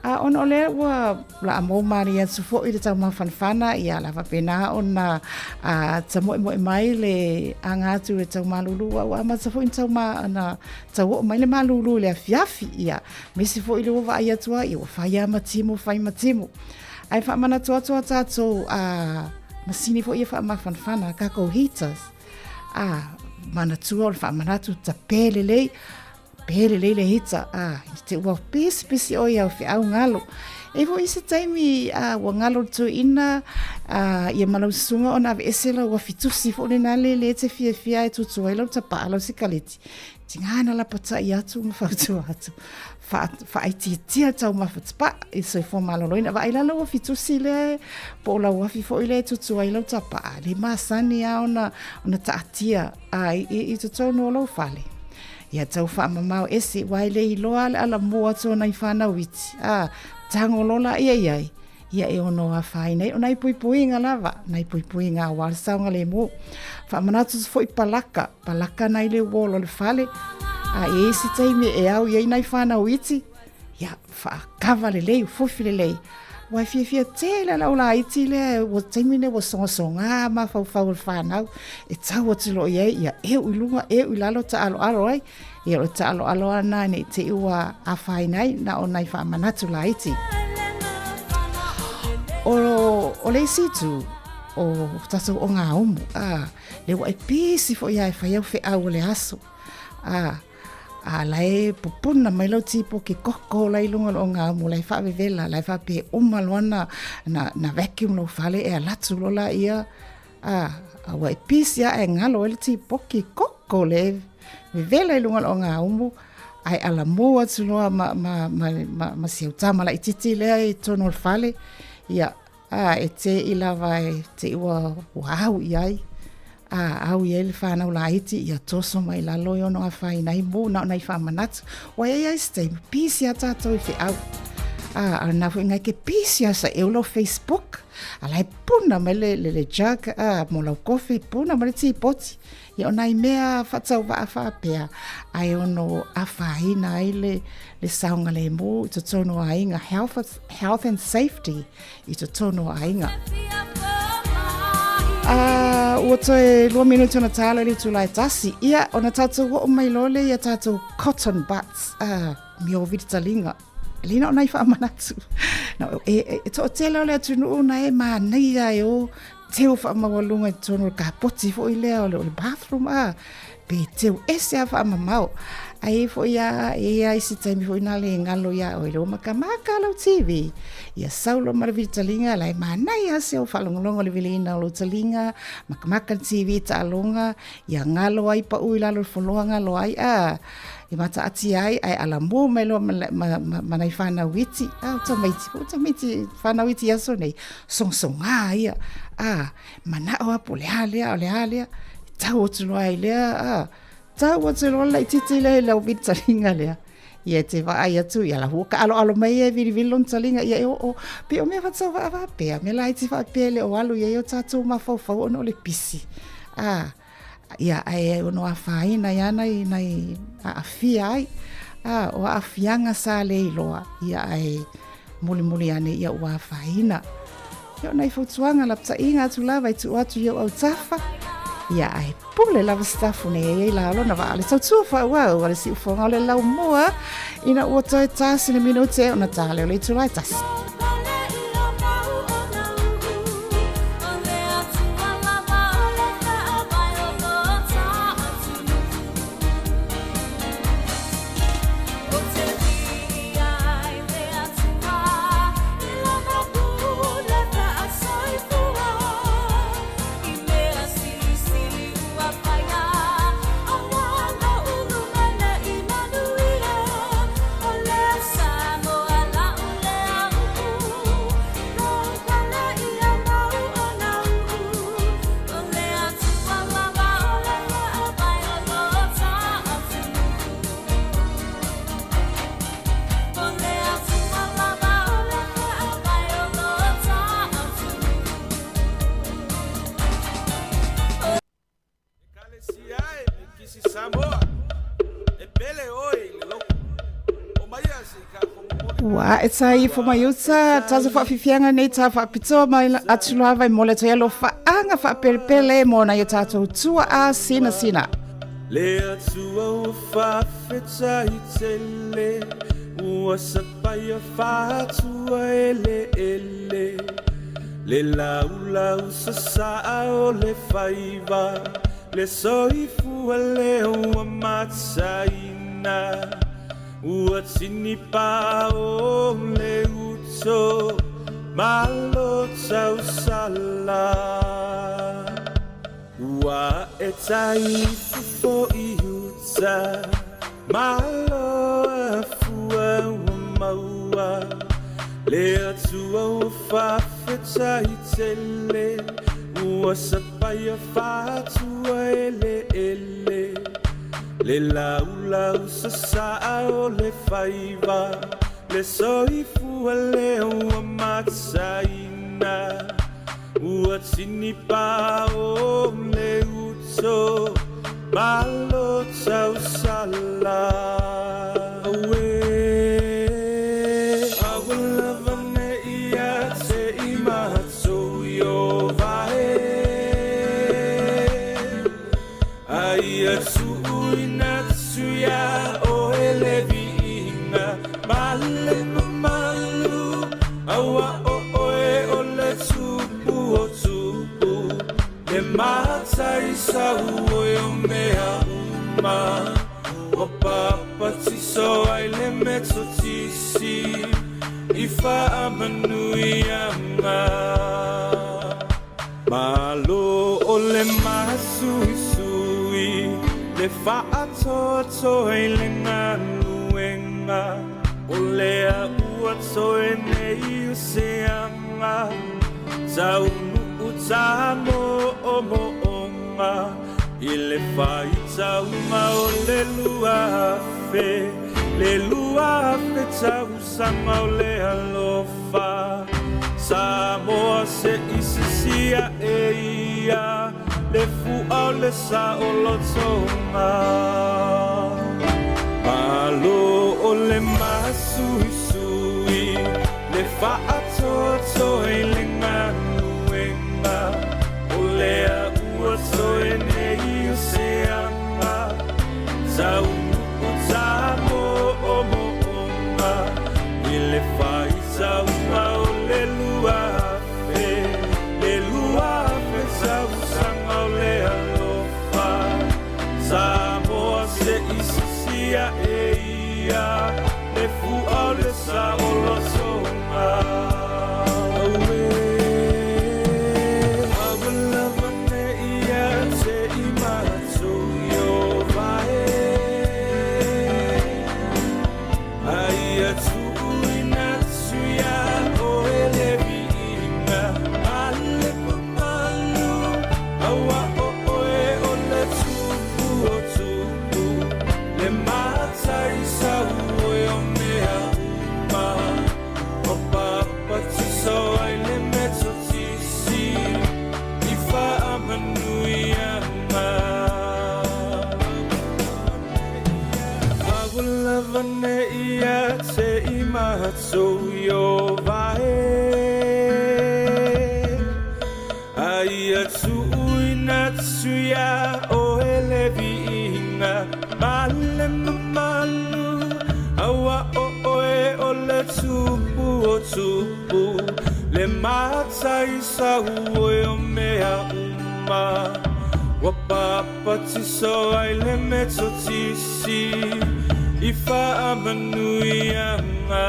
A ona o lea ua laa mou malie atu foi le taumafanafana, ia la faapena ona a, tamoemoe mai le aga atu i le taumalulu, ua amata foi ona na tauoo mai le malulu i le afiafi, ia, aemaise foi le ua vaai atu ai, ia ua fai lava ma timu, fai ma timu. Ae faamanatu atu a tatou a, masini foi ia faamafanafana, a takou heaters, a, manatua o le faamanatu tape lelei, pe lelei le heater, a, i te ua pisipisi oe i au feau galo. E foi se taimi a, ua galo le toeaina a, ia ma lau susuga ona aveese lau afi tusi foi lena le le te fiafia e tutu ai lau tapaa lau sikaleti. Tiga na lapatai atu ma fautua atu. Faaitiitia taumafa tapaa i le soifua maloloina. Vaai la lau afi tusi lea po o lau afi foi lea e tutu ai lau tapaa, le masani lava ona, ona taatia a, i, i totonu o lou fale. Ia tau faamamao ese, aua e le iloa le alamua atu o nai fanau iti, a, tago loa laia i ai, ia e ono afaina ai. O nai puipuiga lava, nai puipuiga aua le saogalemu. Faamanatu foi palaka, palaka nai le wall o le fale, a i ai isi taimi e au i ai nai fanau iti, ia faakava lelei, fufi lelei. Ua e fiafia tele lau laiti lea, ua taimi nei ua sogasoga mafaufau o le fanau, e tau atu loa i ai, ia eu i luga, eu i lalo, taaloalo ai. Ia o le taaloalo lava lena ne i te i ua afaina ai, na o nai faamanatu laiti. O, o le isi itu, o tatou ogaumu, a, le ua e pisi foi lava e fai au feau o le aso. A, a la e pupuna mai lau tipoki koko la i luga o le ogaumu, la e faavevela, la e faapea e uma loa na, na, na vacuum lou fale e alu atu loa laia, a, a ua e pisi lava ae galo ai le tipoki koko le vevela i luga o le ogaumu, ae alamu atu loa ma, ma, ma, ma, ma si au tama laitiiti lea i totonu o le fale, ia, A, e tei lava e te i ua, ua au i ai. A, au i ai le whanau laiti, ia toso mai lalo i ono afaina ai mō, na ona i whaamanatu. Ua e ai se taimi, pisi a tātou i wheau. A, a nā foi ngai ke pisi a sa eu lau Facebook. A lai puna mai le, le, le jug, a, mō lau kofe, puna mai le tīpoti. Ia o nai mea whatauvaa whaapea, ae ono afaina ai le, le saogalemu i totonu o aiga, health, health and safety i totonu o aiga. Ua toe lua minuti ona tāla i le itula e tasi. Ia, ona tātou oo mai loa lea ia tātou cotton buds, miovi le taliga. Lina o nai faamanatu. No, e, e, e toatele o le atunuu na e manaia e o teu faamaualuga i totonu o le kapoti foi lea o le, o le bathroom a pe teu ese a faamamao. Ai foi a e ia isi taimi foi na le ngalo ia oe le makamaka lau TV. Ia saulo ma le vilitaliga la e manaia se o faalogologo le viliina o lou taliga makamaka le TV taaloga ia galo ai pau i lalo le foloa galo ai a i mataatia ai ae alamu mai loa ma, ma, ma, ma nai whanau iti a o tamaiti po tamaiti whanau iti aso nei sogasoga ia a manao a po le a lea o le a lea tau atu loa ai lea a tau atu loa laitiiti lea i lau vilitaliga lea ia te vaai atu ia la hua ka aloalo mai e vilivili lona taliga ia e oo pe o mea fatau vaavaapea mea laiti faapea le o alu ia i o tatou mafaufau ona o le pisi a Ia, ae ono afaina ai ana i nai aafia ai. A, o aafiaga sa le iloa, ia ae mulimuli ane ia ua afaina. Ia o nai fautuaga lapataiga atu lava i tuu atu i ou autafa. Ia ae pule lava sitafu nei ai ai la lona vaa le tautua faaauau a le siufoga o le laumua ina ua toe tasi le minute ona tā lea o le itula e tasi. Ua ae sa ifo mai uta, taso whaafifianga nei tā whaapitoa mai atu lava i mole toi alofa anga whaapelepele mō nai o tātou tua a sina sina. Le atua ua faafetai tele, ua sapaia faatua eleele. Le laulau sasaa o le faiva, le soifua lea ua mataina. Ua tinipa o le uto, malo tausala. Ua ae tai fofo i uta, malo afua ua maua. Le Atua ua faafetai tele, ua sapaia faatua eleele. Le laulau sasaa o le faiva, le soifua lea ua mataina. Ua tinipa o le uto, malo tausala. Auē, aua lava ne i ia te i matou Ieova e. A ia tuuina atu iā oe le viiga ma le mamalu, aua o oe o le Tupu o tupu, le Matai sauoi o mea uma. Ua papatiso ai le Metotisi i faamanuiaga. Malo o le masuisui, le faatoatoa i le galuega, o lea ua toe nei o se aga, taunuu tamoomooga, i le faitauga o le 2000, le 2000 tausaga o le alofa. Samoa se i sisi aʻe ia le fua o le saolotoga. Malo o le masuisui, le faatoatoa i le galuega, o lea. Ia e ia le fua o le saolotoga. Auē, lava lava ne ia te i matou Ieova e. A ia tuuina atu iā oe le viiga ma le mamalu, aua o oe o le Tupu o tupu, le matai sauoe o mea uma. Ua papatiso ai le Metotisi i faamanuiaga. Aua lava ne ia te i matou Ieova e. A ia tuuina atu iā oe le viiga ma le mamalu, aua o oe o le Tupu o tupu, le matai sauoe o mea uma. Ua papatiso ai le Metotisi i faamanuiaga.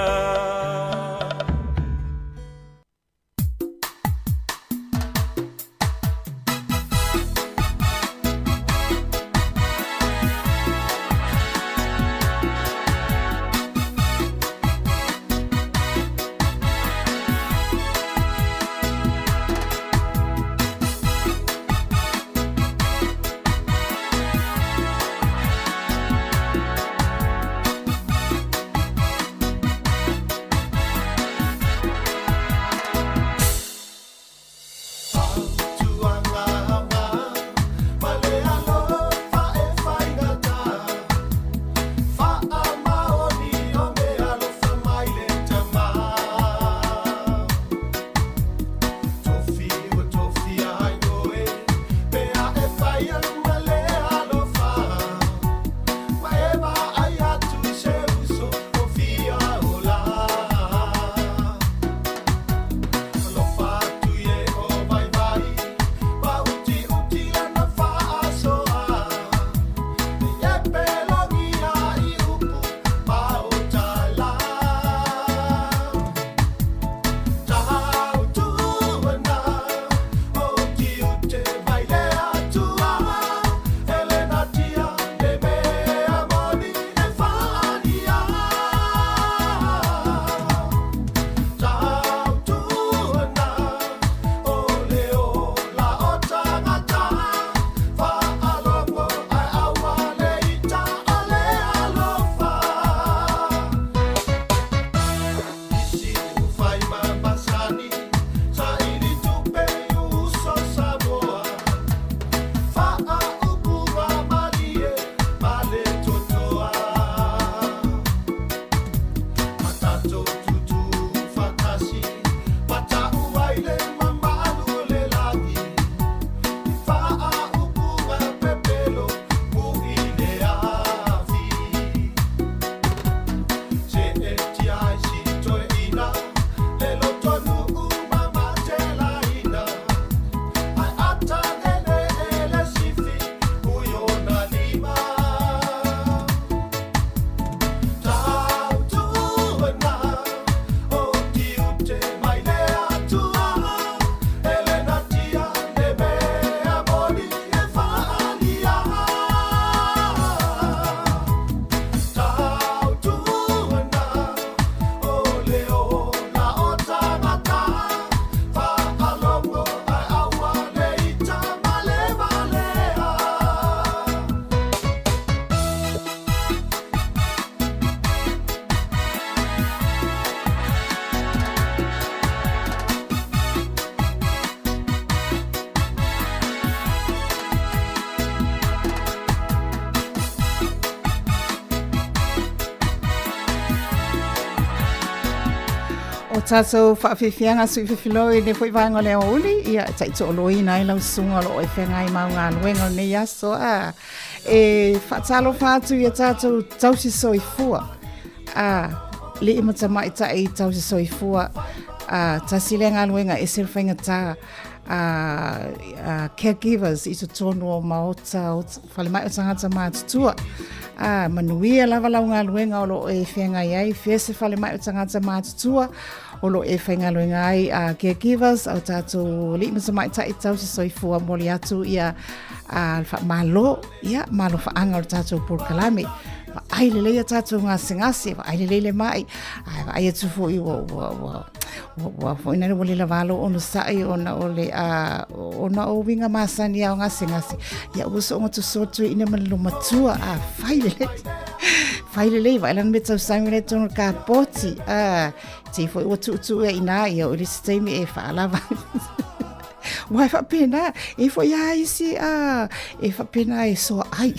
O tātou whawhiwhianga sui whiwhiloi i le foi vaenga o le aoauli, ia e taitooloina ai lau susuga o lo o e whengai mau galuega o lenei aso a e whaatalofa atu i a tātou tausi soifua a li'i ma tamaitai tausi soifua a tasi lea galuega ese le faigata a, a caregivers i totonu o maota o falemai o tagata matutua. A, manuia lava lau galuega o lo o e feagai ai, fea se falemai o tagata matutua o lo o e faigaluega ai, a caregivers, o tatou alii ma tamaitai tausi soifua, momoli atu ia a, le faamalo, ia, malofaaga o le tatou polokalame. Vaai lelei a tatou gasegase, vaai lelei le mai, ae vaai atu foi ua, ua, ua, ua, ua foi nale ua le lava lou onosai ona o le, a, ona o uiga masani a o gasegase, ia ua soonga tosoa ina ma le lomatua, a, fai lelei. Fai lelei, vaai lana me tausaga le tonu ka poti, a, te foi ua tuutuu e ina, ia o le isi taimi e whaalava. Ua e faapena, e foi a isi a, e faapena e soa ai.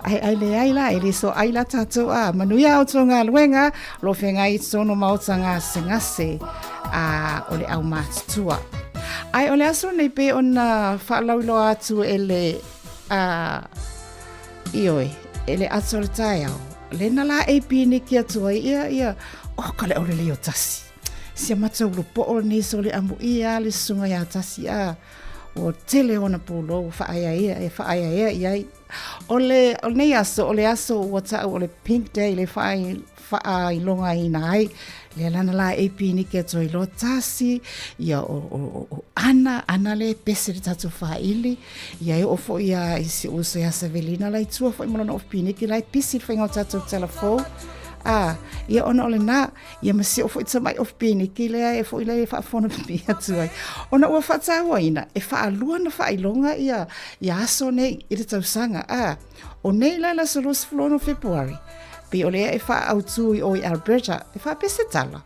Ai, ai le ai la, e le soa ai la tātou a, manuia au tō galuega, lo whengai i tōno maota gasegase a o le au mātutua. Ai, o le aso nei pe ona whaalauiloa atu e le, a, ioe, e le ato le taeao. Lena la e pīniki atu ai, ia, ia, oh, ka le ole leo tasi. Si a matou lopoo lenei so le amuia a le susuga iā Tasi a ua tele ona pulou ua faaeaea e faaeaea i ai. O le o lenei aso o le aso ua ta'u o le Pink Day le faailogaina ai lea lana la e piniki atu ai loa Tasi ia o, o, o, o Ana Ana le pese le tatou faaili ia e oo foi ia i si uso ia Savelina la i tua foi ma lona ofu piniki la e pisi le faiga o tatou telefou a ia ona o lena Ia ma si ou foi tamai ofu piniki lea e foi lea e faafono pipii atu ai. Ona ua faatauaina, e faalua na faailoga ia, ia aso nei i le tausaga. A, o nei la le aso 26 Fepuari, pei o lea e faaautu i o i Alberta, e faapea se tala.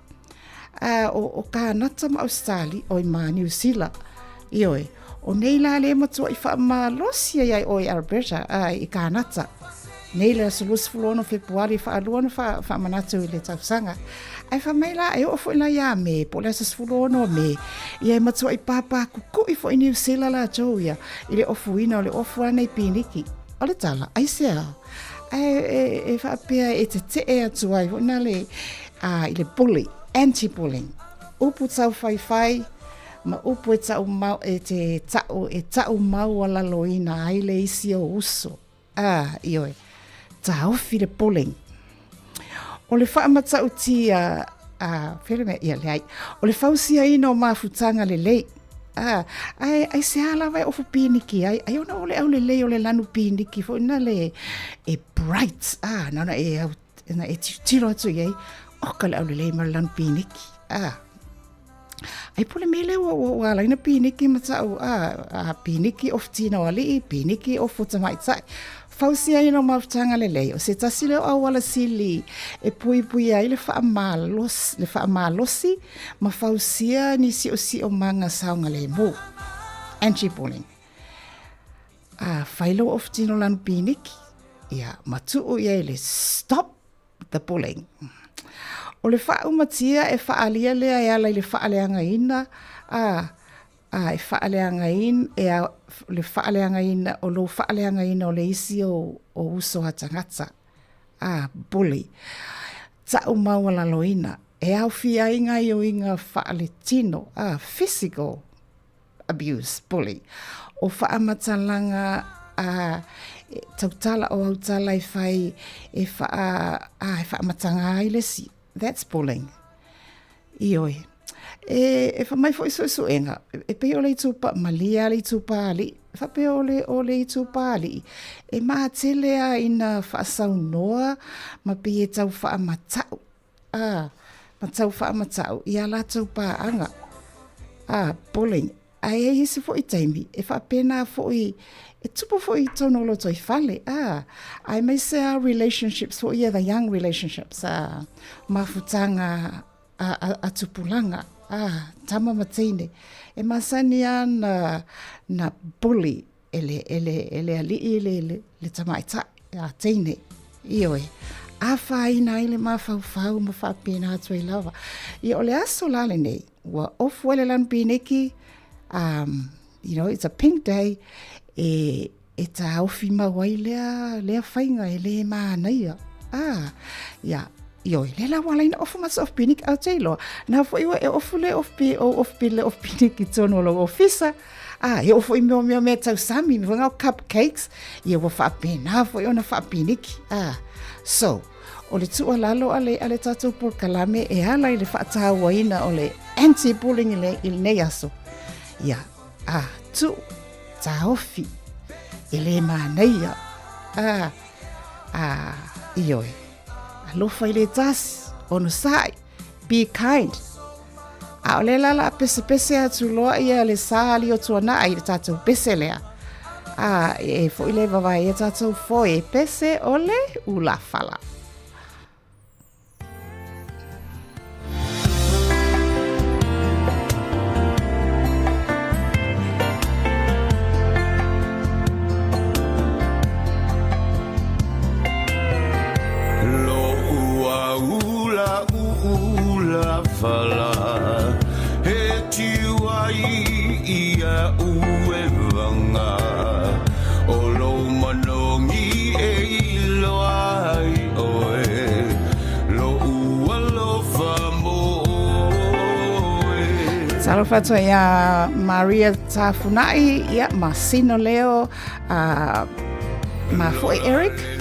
A, o, o Kānata ma Ausitali, oi ma Niu Sila, ioe, o nei la lea e matuai faamalosi ai ai o i Alberta, a, i Kānata. Nei le aso 26 Fepuari faalua ona faamanatu i le tausaga. Ae fai mai la, e oo foi la ia Me, po o le aso 16 Me, ia e matuai pāpā kukuʻi foi Niu Sila latou ia i le ofuina o le ofu a nei piniki. O le tala, aisea? Ae e, e faapea e tetee atu ai foi na le, a, i le bully, anti-bullying. Upu taufaifai ma upu e tau mau, e te tau, e tau maualaloina ai le isi o uso. Ā, ioe, taofi le bullying. O le faamatautia, ā, fea le mea, ia, leai, o le fausiaina o mafutaga lelei, ā, ae aisea lava e ofu piniki ai, ai ona o le aulelei o le lanu piniki foi na le, e bright, ā, na ona e au, na e tilotilo atu i ai, oka le aulelei ma le lanu piniki, ā. Ai po le mea lea ua, ua, ua ala ai na piniki ma ta'u, a, a piniki ofu tino ali'i, piniki ofu tamaitai. Fausiaina o mafutaga lelei, o se tasi lea o auala sili e puipui ai le faamalosi, le faamalosi ma fausia ni siosiomaga saogalemu. Anti-bullying. A fai lou ofu tino lanu piniki, ia, ma tuu i ai le stop the bullying. O le faaumatia e faaalia lea e ala i le faaleagaina, a, a e faaleagaina, e a, le faaleagaina, o lou faaleagaina o le isi o, o uso a tagata, a, bully. Ta'u maualaloina, e aofia ai gaioiga faaletino, a, physical abuse, bully. O faamatalaga a tautala o autala e fai e whaa, a, e faamatanga ai le isi. That's bullying. Ioe. E, e whamai foi suesuega, e pei o le itupa, malia le itupa ali'i, whapea o le, o le itupa ali'i, e mātele a ina whaasaunoa ma pei e tau whaamatau ā, ma tau whaamatau i ā lātou pāanga, ā, bullying. A e ai isi foi taimi, e whaapēnā foi, e tupu foi i tonu o roto i whale, ā, aemaise a relationships foi ia, the young relationships, ā, mafutanga a, a, a tupulanga, ā, tama ma teine. E masani ana na bully E le, e le, e le aliʻi le, le, le tamaitai, a teine, ioe, afaina ai le mafaufau ma faapena atu ai lava. Ia, o le aso la lenei, ua ofu ai le lanu piniki, um, you know, it's a pink day, e, e tāofi mau ai lea, lea faiga e lē manaia. Ah, ia, ioe, lea la ua ala ai na ofu ma se ofu piniki, a ou te iloa, na foi ua e ofu le ofu, pi, o ofu, le ofu piniki i totonu o lou ofisa, A, e oo foi i mea o mea o mea tausami, mea foi o cupcakes, ia ua faapena foi ona faapiniki. A, so, o le tuualalo a le, a le tatou polokalame e ala i le faatauaina o le anti-bullying i, le, i lenei aso. Ia, a, tuu, taofi, e le manaia. A, a, ioe, alofa i le tasi, onosai, be kind. ʻAʻole la la pesepese atu loa ia le sa ali o Tuanaa i le tatou pese lea. A e foi le vavae ia tatou foe e pese o le ulafala. Talofa atu iā Maria Tafunai, ia, ma Sino Leo, a ma foi Eric.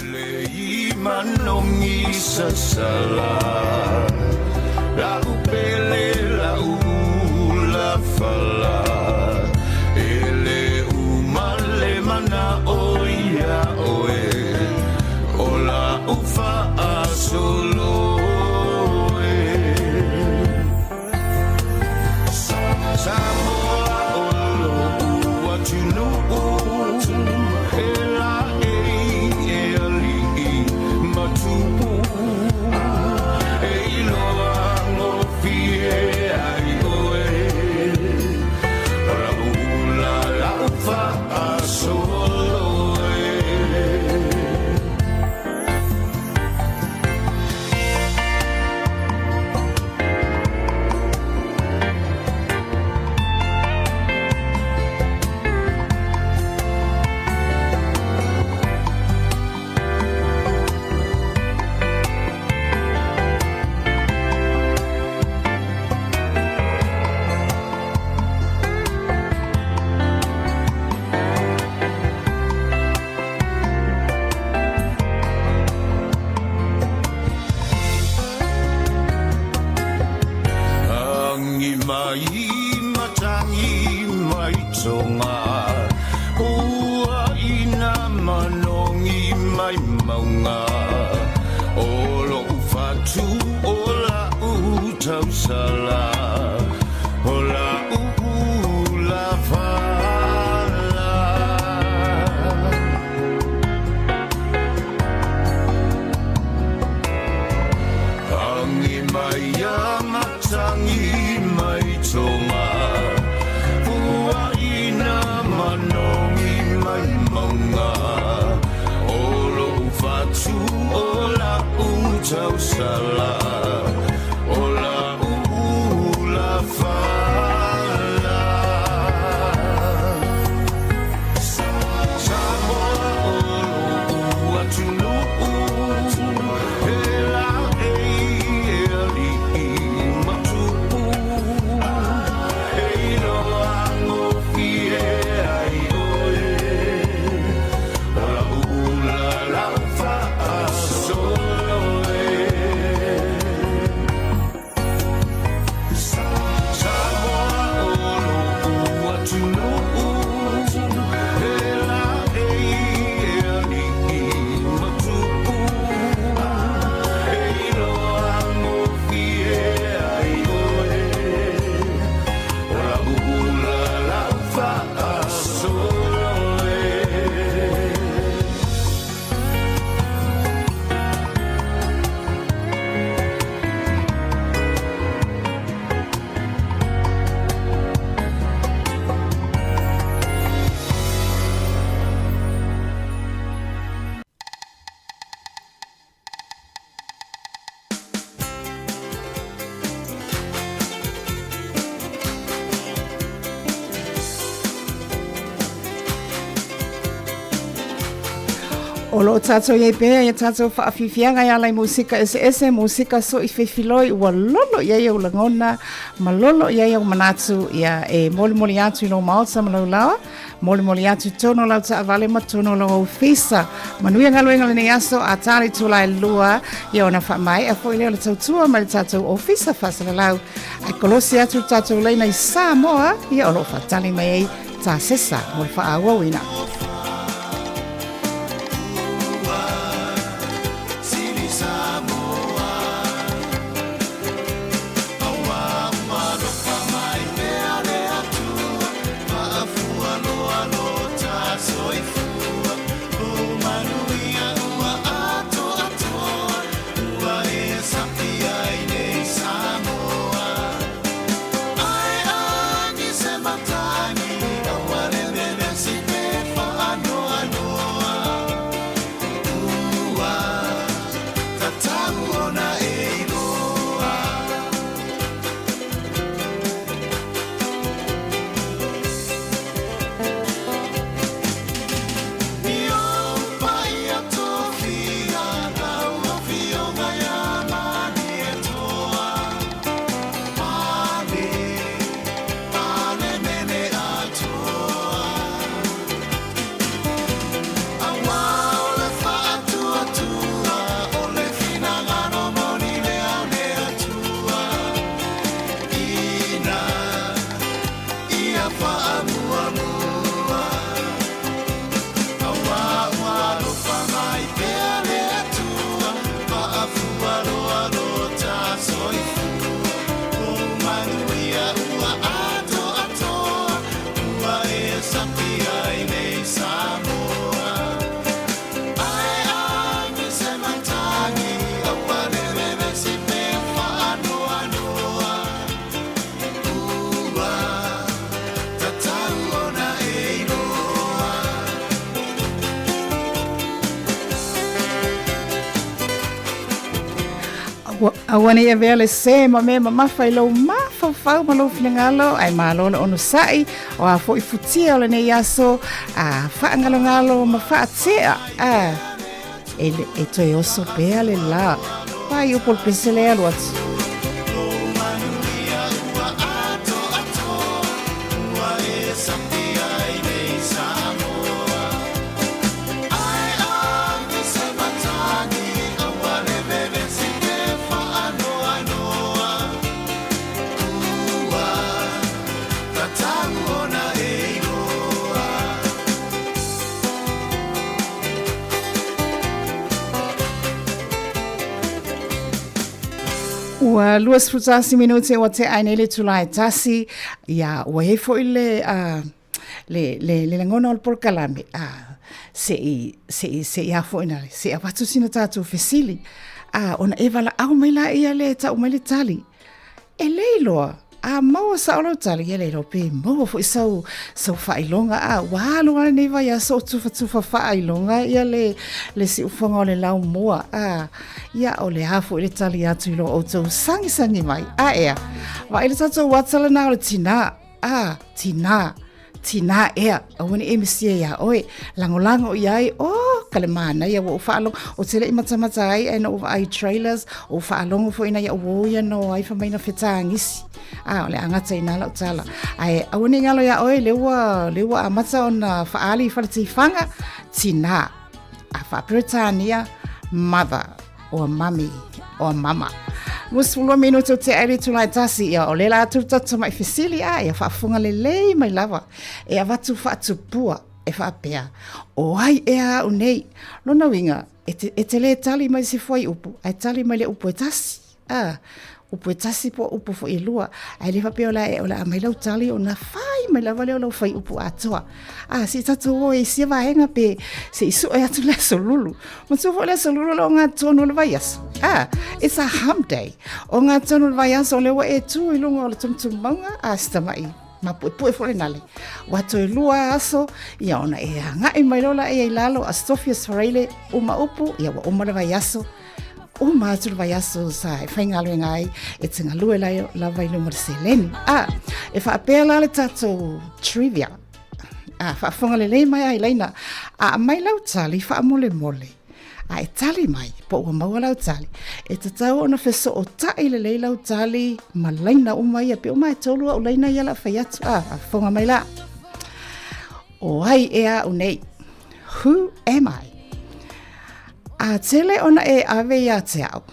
O lo o tātou i ai pea i a tātou whaafifianga i ala i musika eseese, musika so i whiwhiloi, ua lolo i ai au lagona, ma lolo i ai au manatu, ia e molimoli atu i lo maota ma lau lawa, molimoli atu tono lau taavale ma tono lau ofisa. Manuia galuega o lenei aso, a tā le itula e lua, ia ona faamaea foi lea o le tautua mai le tātou ofisa faasalalau. Ae kolosi atu le tātou laina i Samoa, ia o lo o faatali mai ai Tasesa mo le faaauauina. Aua ne i avea le sē ma mea mamafa i lou mafaufau ma lou finagalo, ae malo le onosai, o a foi futia o lenei aso, a faagalogalo ma faatea, a e, e toe oso pea le la. Pai upu o le pese le alu atu. Ua 21 minute ua tea ai nei le itula e tasi, ia ua i ai foi le, uh, le, le, le lagona o le polokalame, uh, se i, se i, se i a foi na, se i avatu sina tātou fesili, uh, ona e valaau mai la ia le tau mai le tali. E le iloa, a maua sao lau tali, ia le iloa pe maua foi sau, sau faailoga, a ua alu lava lenei vaiaso o tufatufa faailoga ia le, le siufoga o le laumua, a ia o le a foi le tali atu i lo outou sagisagi mai. A ea, vaai le tatou ata lena o le tinā, a, tinā, Tinā ea, aua ne i e misia iā oe, lagolago i ai, oh, ka le mānaia ua ou faalogo, ou te le i matamata ai ae na ou vaai i trailers, ou faalogo foi ina ia uō ia no ai fai mai na fetagisi. A, o le a gata inā lau tala. Ae aua ne i galo iā oe, le ua, le ua amata ona faaali i Faletifaga, tinā. A faa-Peretania, mother, or mummy, or mama. 22 minute o te aile itula e tasi, ia o le la atu le tatou tamai fesili, a ia faafofoga lelei mai lava, e avatu faatupua, e faapea, o ai ea au nei? Lona uiga, e te, e te lē tali mai se fuaiupu, ae tali mai le upu e tasi. A, upu e tasi po o upu foi e lua. Ae le faapea o le a, o le a aumai lau tali ona fai mai lava lea o lau fuaiupu atoa. A, se i tatou o i sia vaega pe se i sue atu le aso lulu. Manatua foi le aso lulu o le ogatotonu o le vaiaso. A, it's a hump day. Ogatotonu o le vaiaso o lea ua e tu i luga o le tumutumu mauga, a, si tamai mapuepue foi le nale. Ua toe lua aso, ia ona e agai mai loa laia i lalo, a Sofia's Faraile, uma upu, ia ua uma le vaiaso. Uma atu le vaiaso sa e faigaluega ai e te galue lava i luma o le seleni. A, e faapea la le tatou trivia. A, faafofoga lelei mai a i laina. A aumai lau tali faamolemole, a e tali mai po ua maua lau tali, e tatau ona fesootai lelei lau tali ma laina uma ia, pe uma e tolu au laina ia la fai atu. A, faafofoga mai la. O ai ea au nei? Who am I? A tele ona e ave ia te au.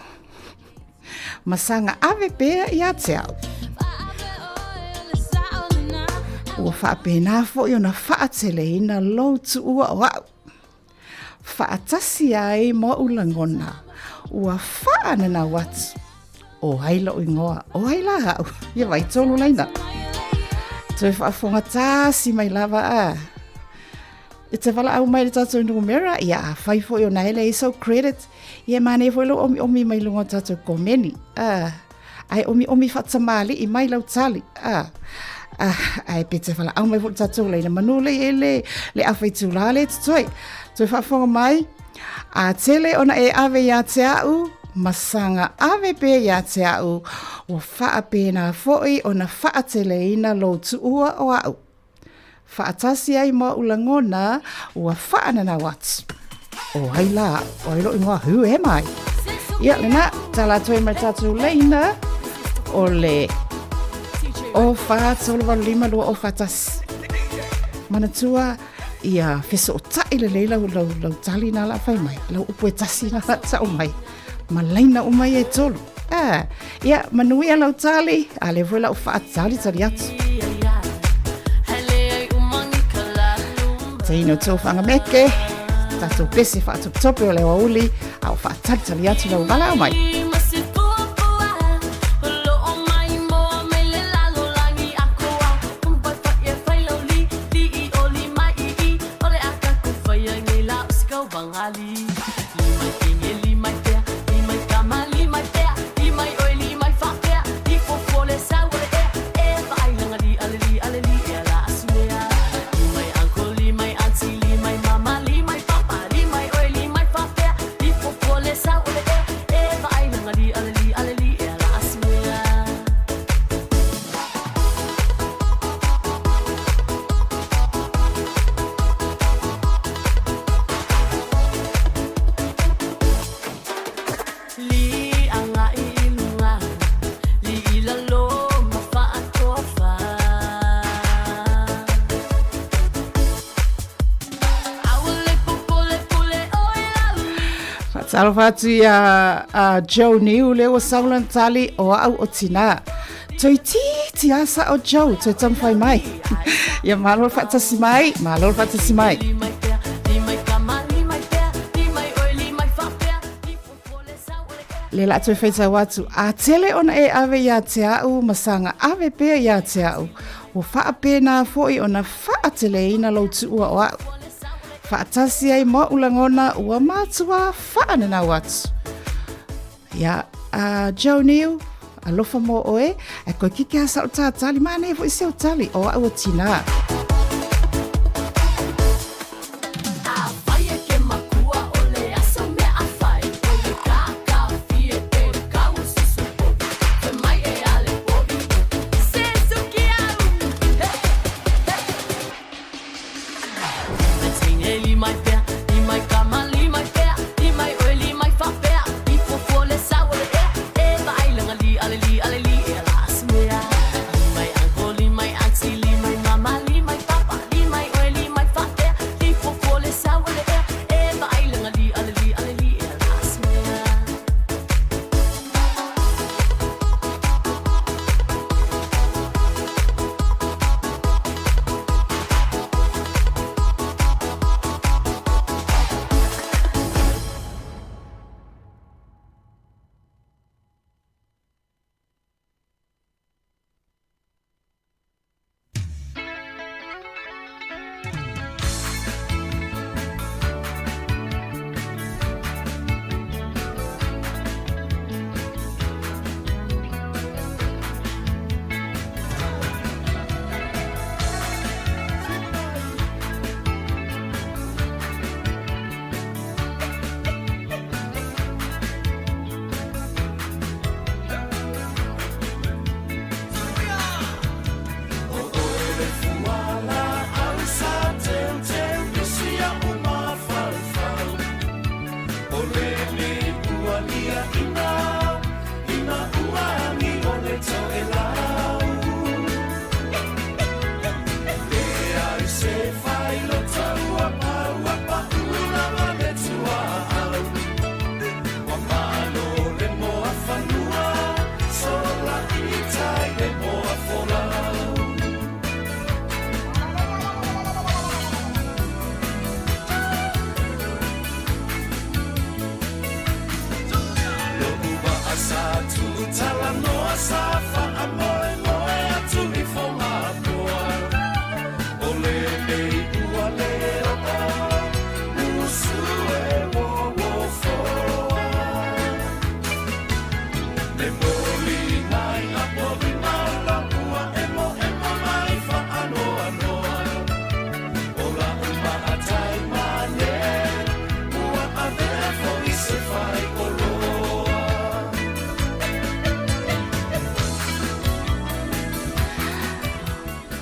Ma saga ave pea ia te au. Ua faapena foi ona faateleina lou tuua o au. Faatasi ai ma oʻu lagona, ua faananau atu. O ai loʻu igoa, o ai la au, ia vai tolu laina. Toe faafofoga tasi mai lava a. E te valaau mai le tatou numera, ia afai foi ona e leai sau credit, ia e manaia foi lou omiomi mai luga o tatou komeni. Ah, ae omiomi faatamalii mai lau tali. Ah, ah, ae pe te valaau mai foi le tatou laina manu le e le, le afa itulā le totoe. Toe faafofoga mai, a tele ona e ave ia te au, ma saga ave pea ia te au, ua faapena foi ona faateleina lou tuua o au. Faatasi ai ma oʻu lagona ua faananau atu. O ai la, o ai loʻu igoa, who am I? Ia, lena, tala atu ai ma le tatou laina o le o 4 3 8 5 2 o 4 1. Manatua, ia fesootai lelei lau, lau, lau tali na la fai mai, lau upu e tasi na la tau mai. Ma laina uma ia e tolu. Ah, ia, manuia lau tali, a lea foi lau faatalitali atu. Teina o tō whangameke, tātou pese whaatotope o le aoauli, a o faatalitali atu lau valaau mai. Faatalofa atu ia a Joe Niu lea ua sau lana tali o au o Tina. Toeitiiti lava sao Joe, toe taumafai mai. Ia malo le faatasi mai, malo le faatasi mai. Le la toe faitau atu, a tele ona e ave ia te au ma saga ave pea ia te au, ua faapena foi ona faateleina lou tuua o au. Faatasi ai ma oʻu lagona ua matua faananau atu. Ia, a Joe Niu, alofa mo oe, ae koe kike a sao tātali, manaia foi seu tali, o au o Tina.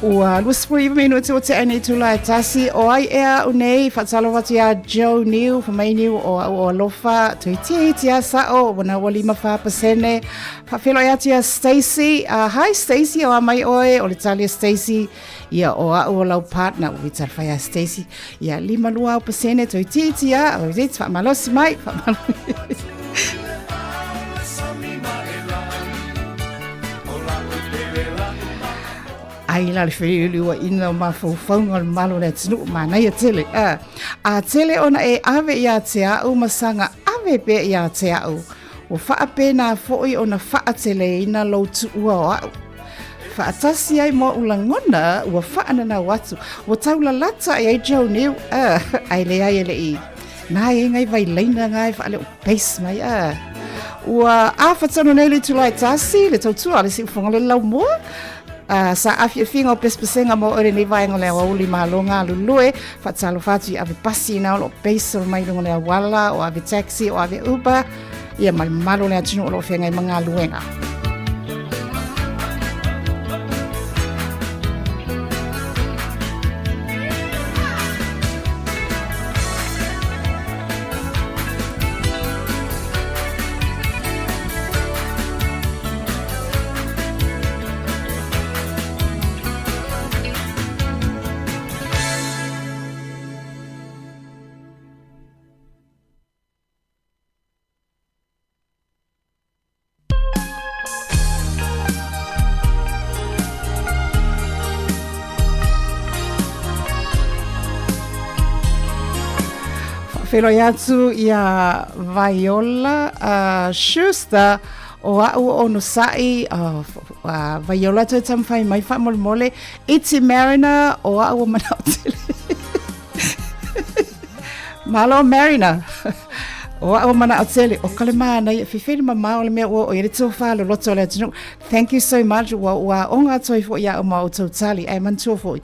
Ua 29 minute ua tea nei tula e tasi o ai ea au nei whaatalo atu ia Joe Niu whamai Niu o au o alofa tuiti iti a sao wana ua lima wha pasene whawhelo e atu ia Stacy hi Stacy o a mai oe o le tali a Stacy ia o au o lau partner ua tali whai a Stacy ia lima lua au pasene tuiti iti a o iti whamalosi mai whamalosi Ai la le feliuliuaʻina o mafaufauga o le mamalu o le atunuu, manaia tele. A, a tele ona e ave iā te a'u ma saga ave pea iā te a'u, ua faapena foʻi ona faateleina lou tuua o a'u. Faatasi ai ma oʻu lagona ua faananau atu, ua taulalata i ai Joe Niu, a, ae leai e leʻi Nā e ngai vai laina ngai whaale o base mai a. Ua afa tonu nei le itula e tasi, le tautua le siufonga le lau mua. Sa afiafiga o pesepesega mo oe lenei vaega o le aoauli malo galulue, faatalofa atu i ave pasi ina o lo o base mai luga o le auala, o ave taxi, o ave Uber, ia ma le mamalu o le atunuu o lo o feagai ma galuega. Faafeiloai atu iā Vaiola Schuster o a'u onosa'i Vaiola toe taumafai mai faamolemole Iti Mariner o a'u ua mana'o tele Malo Mariner o a'u ua mana'o tele o ka le manaia fefeli mamao o le mea ua oo i ai le tofa loloto o le atunuu Thank you so much ua ua aoga atu ai fo'i iaʻu ma outou tali ae manatua fo'i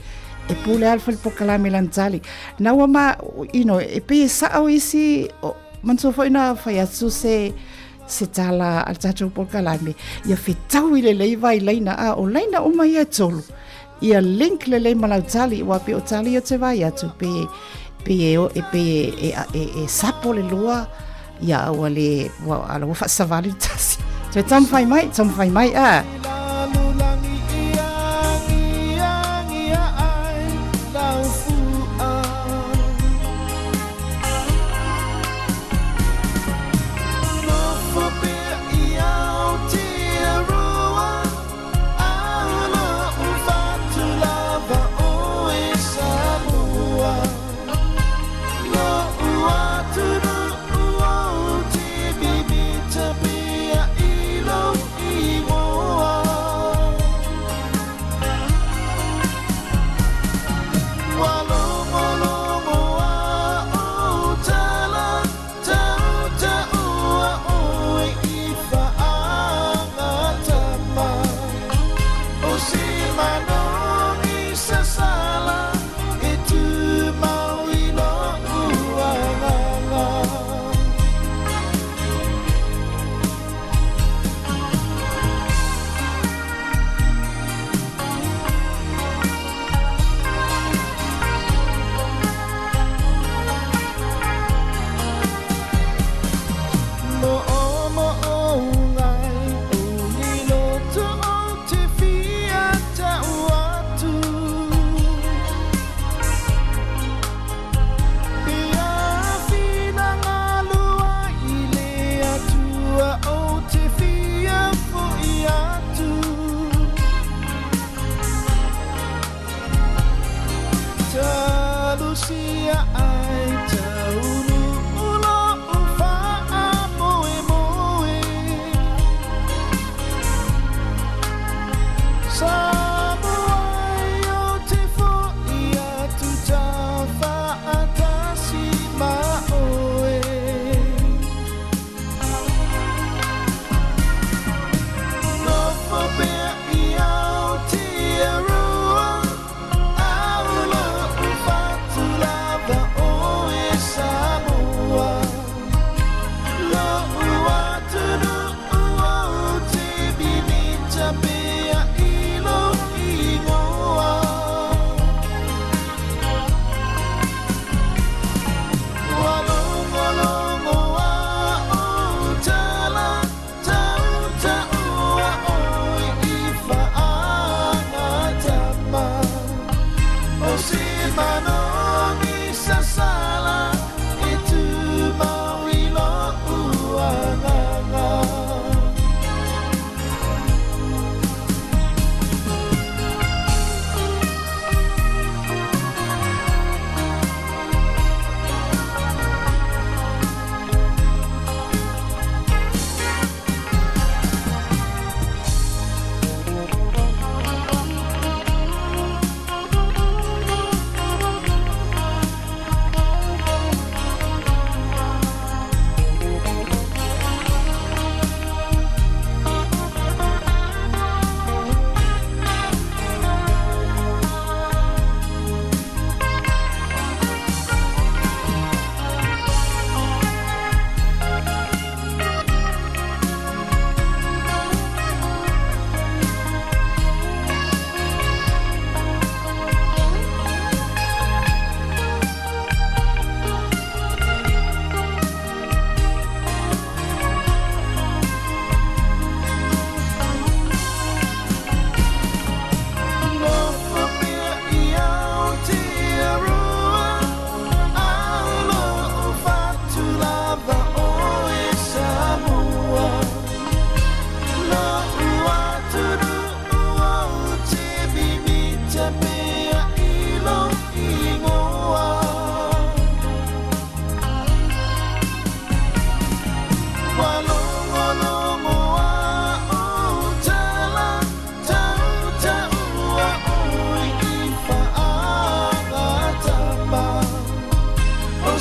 e pule lava le fale polokalame i lana tali na ua ma you know e pei e sa'o isi manatua fo'i na fai atu se se tala a le tatou polokalame ia fetaui lelei vai laina a o laina uma ia e tolu ia link lelei ma lau tali ua pei o tali ia te vai atu pe pe e e pe e e, e, e sapo le lua ia ua le ua ala ua faasavali le tasi toe taumafai mai taumafai mai a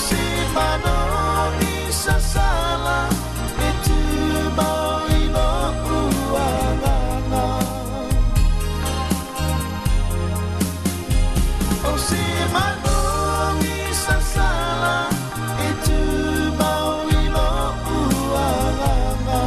se manogi sasala e tumau i lo'u agaga. O se manogi sasala e tumau i lo'u agaga.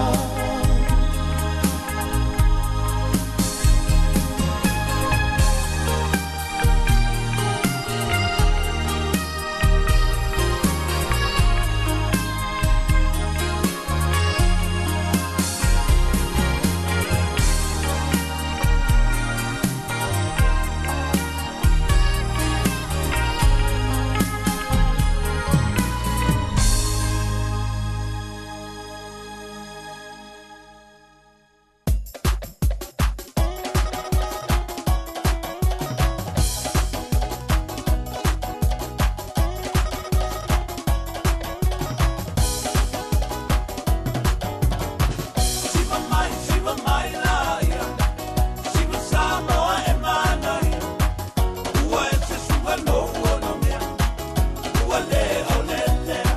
Siva mai, siva mai la ia. Siva Samoa e manaia. Ua e se suga lou ona mea. Ua le o le lea.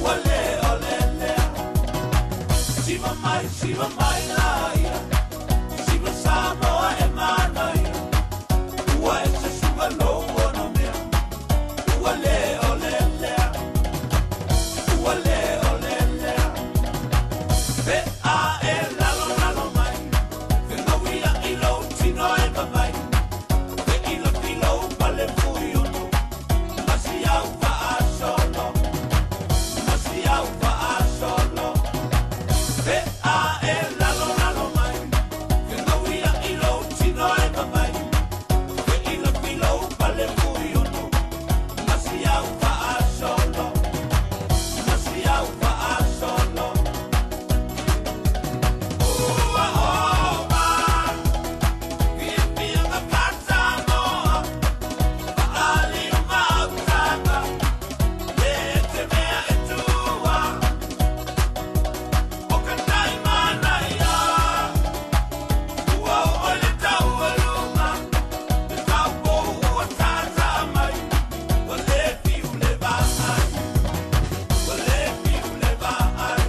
Ua le o le lea. Siva mai, siva mai la ia. Siva Samoa e manaia. Ua e se suga lou ona mea. Ua le o le lea. Ua le o le lea. Pe a e lalo lalo mai. Fegauia i lou tino e vavai. Fe ilo tilo pale fui ono. Masi au faasolo. Masi au faasolo. Pe a e lalo lalo mai. Fegauia i lou tino e vavai. Fe ilo tilo pale fui ono. Masi au faasolo. Masi au faasolo. Ua oma, fiafiaga faa-Samoa, faaali o mautaga, le te mea e tua, o ka tai manaia. Ua oo le taualuga, le taupou ua taataa mai, ua le fiu le vaai, ua le fiu le vaai.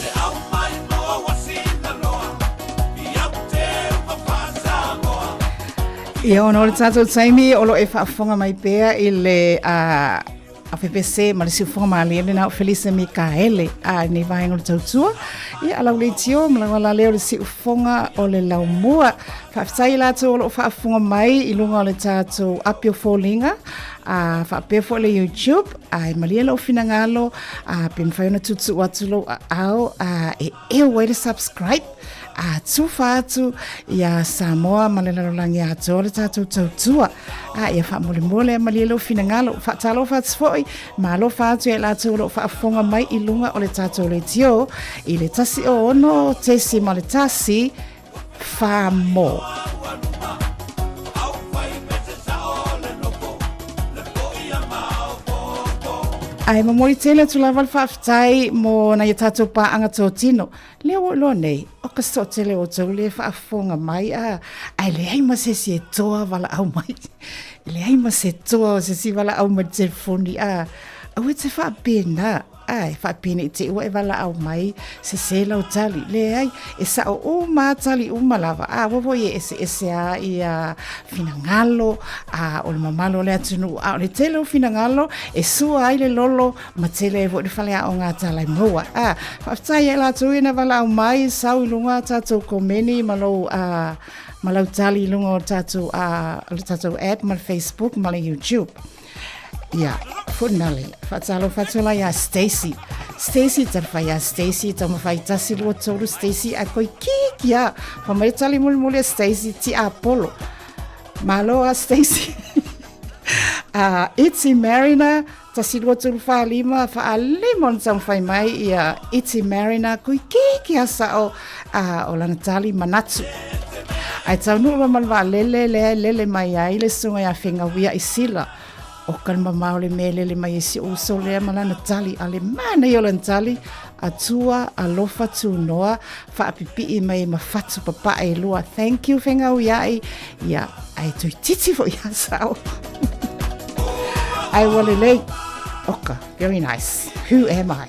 Le au mai moa ua sina loa, i au te upa faa-Samoa. Ia ona o le tatou taimi o lo e faafofoga mai pea i le APPC ma le siufofoga malie lena o Felisa Mikaele a nei vaega o le tautua. Ia a lau leitio ma lau alaleo le siufofoga o le laumua. Faafetai i latou o lo o faafofoga mai i luga o le tatou api o foliga a faapea foi le YouTube a e malie lou finagalo a pe mafai ona tuutuu atu lou aao a e eu ai le subscribe a tufa atu ia Samoa ma le lalolagi atoa le tatou tautua. A ia faamolemole malie lou finagalo. Faatalofa atu foi, ma alofa atu ia i latou o lo o faafofoga mai i luga o le tatou leitio i le 106.1 Whamo. Ae momoli tele atu lava le faafetai mo nai o tatou paaga totino. Lea ua iloa nei, o ka toatele o outou lea e faafofoga mai, a, ae leai ma se isi e toa valaau mai. E leai ma se toa o se isi valaau mai i le telefoni, a, aua e te faapena. A, e faapena i te i ua e valaau mai, sese lau tali. Leai, e sao uma lava tali uma lava. A, aua foi e eseese lava ia finagalo, a, o le mamalu o le atunuu. A o le tele o finagalo e sua ai le lolo ma tele ai foi le faleaoga a Talaimaua. A, faafetai ia i latou ia na valaau mai, sau i luga a tatou komeni ma lou, a, ma lau tali i luga o le tatou, a, o le tatou app ma le Facebook ma le YouTube. Ia, finale, faatalofa atu la iā Stacy. Stacy, talofa iā Stacy, taumafai tasi lua tolu Stacy, a koi kiki a. Fa mai tali mulimuli a Stacy, ti Apollo. Malo a Stacy. Iti Mariner, tasi lua tolu wha lima, wha lima ona taumafai mai ia Iti Mariner, koi kiki a sao o lana tali manatu. Ae taunuu loa ma le vaalele lea e lele mai ai le susuga ia Fegauia i Sila. ʻO ka mamao le mea e lele mai ai si oʻu uso lea ma lana tali, a le manaia o lana tali, Atua alofa tunoa faapipiʻi mai ma fatu papaʻe e lua. Thank you Fegauiaʻi. Ia, ae toeitiiti foi ia sao. Ae ua lelei. Oka, very nice. Who am I?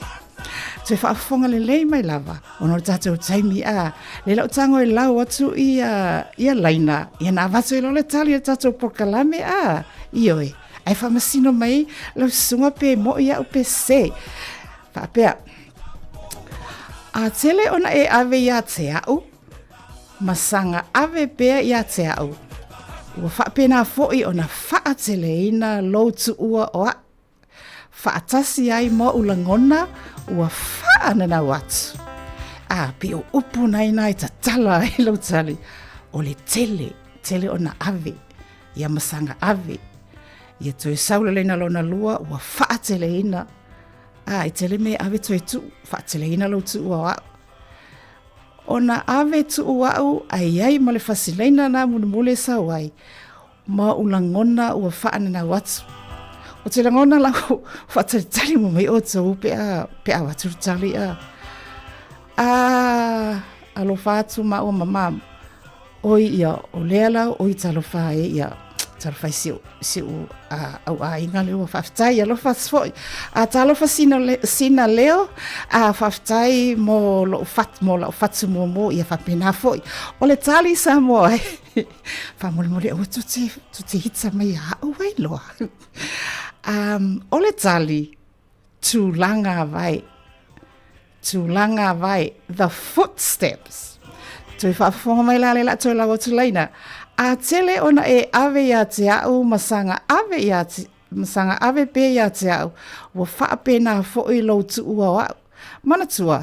Toe faafofoga lelei mai lava ona o le tatou taimi a le lau tago e lau atu ia ia laina ia na avatu ai loa le tali o le tatou polokalame a ioe ae faamasino mai lau susuga pe moʻi au pe sē Faapea, A tele ona e ave iā te aʻu, ma saga ave pea iā te aʻu, ua faapena foʻi ona faateleina lou tuʻua o aʻu, faatasi ai ma oʻu lagona ua faananau atu. A pei o upu na inā e tatala ai lou tali, o le tele, tele ona ave, ia ma saga ave. Ia toe sauleleina lona lua ua faateleina A, e tele mea e ave toe tuu, faateleina lou tuua o au. Ona ave tuu au a i ai ma le fasilaina na mulimuli e sau ai, ma oʻu lagona ua faananau atu. O te lagona la ua faatalitali uma mai outou pe a, pe a avatu le tali a. A, alofa atu maua ma mama. Oi ia, o lea la oi talofa e ia, talofa i si si u a au aiga lea ua faafetai alofa atu foi. A talofa sina, le, sina leo, a faafetai mo lou fat, mo lau fatu muamua ia faapena foi. O le tali Samoa e, faamolemole aua tou te, tou te hita mai ia au ai loa. Um, o le tali, Tūlanga vai. Tūlanga vai. The footsteps. Toe faafofoga mai la le la toe lau atu laina. A tele ona e ave iā te au ma saga ave iā te, ma saga ave pea iā te au, ua faapena foʻi lou tuʻua o aʻu. Manatua,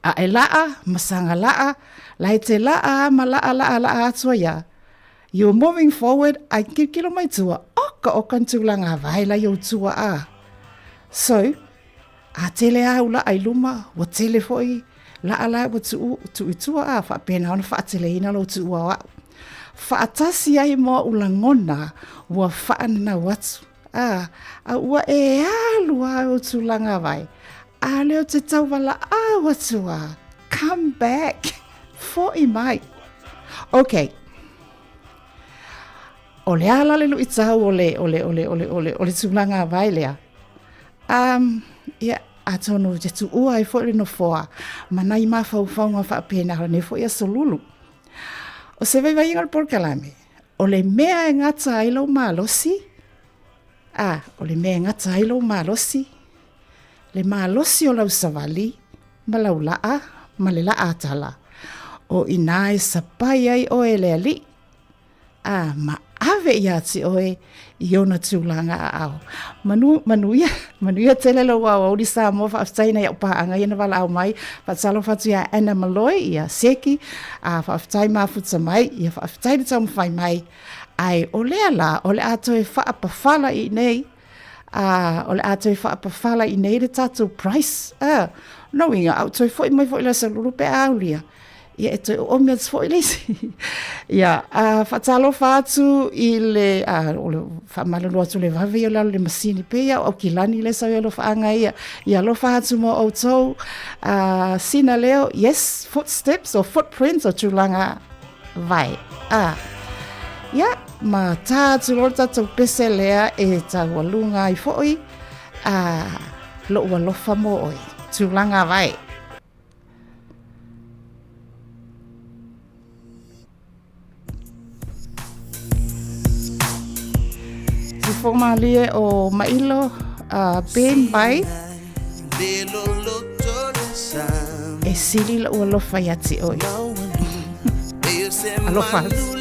aʻe laʻa ma saga laʻa, la e te laʻa a ma laʻa laʻa laʻa atu ai a. You're moving forward, ai kilokilo mai tua, oka oka ni tulaga vae la i ou tua a. So, a tele au laʻa i luma, ua tele foʻi laʻa la ua tuu, tuu i tua a, faapena ona faateleina lou tuua o aʻu. Faatasi ai ma oʻu lagona, ua faananau atu. A, a ua e alu a ou tulaga vae, a leo te tauwalaau atu a, come back, foʻi mai. Ok. O le a la le luʻitau o le, o le, o le, o le, o le, o le tulaga vae lea? Um, ia, atonu te tuua ai foʻi le nofoa ma nai mafaufauga faapena o lenei foʻi aso lulu. O se vaivaiga o le polokalame, o le mea e gata ai lou malosi, a, o le mea e gata ai lou malosi, le malosi o lau savali ma lau laʻa ma le laʻa tala, o inā e sapai ai ʻoe e le Alii, a ma ave iā te ʻoe i ona tulaga aao. Manu, manuia, manuia tele lou aoauli Samoa, faafetai nai au paaga ia na valaau mai, faatalofa atu iā Anna Maloi, ia Seki, a faafetai mafuta mai, ia faafetai le taumafai mai, ae o lea la, o le a toe faapafala i nei, a o le a toe faapafala i nei le tatou price, a, lona uiga, a ou toe foi mai foi i le aso lulu pe a aulia, ia e toe oomi atu foi le isi. Ia, a faatalofa atu i le, a, o le faamalulu atu le vave ia o le alo i le masini, pei lava o Aukilani lea e sau ai alofaaga ia. Ia alofa atu mo outou, a, sina leo, yes, footsteps or footprints o tulaga vae. A, ia, ma tā atu loa le tatou pese lea e taualuga ai foi, a, loʻu alofa mo oe. Tulaga vae. Sifomalie o Mailo uh, Ben Vai e sili lou alofa iā te oe. Alofa atu.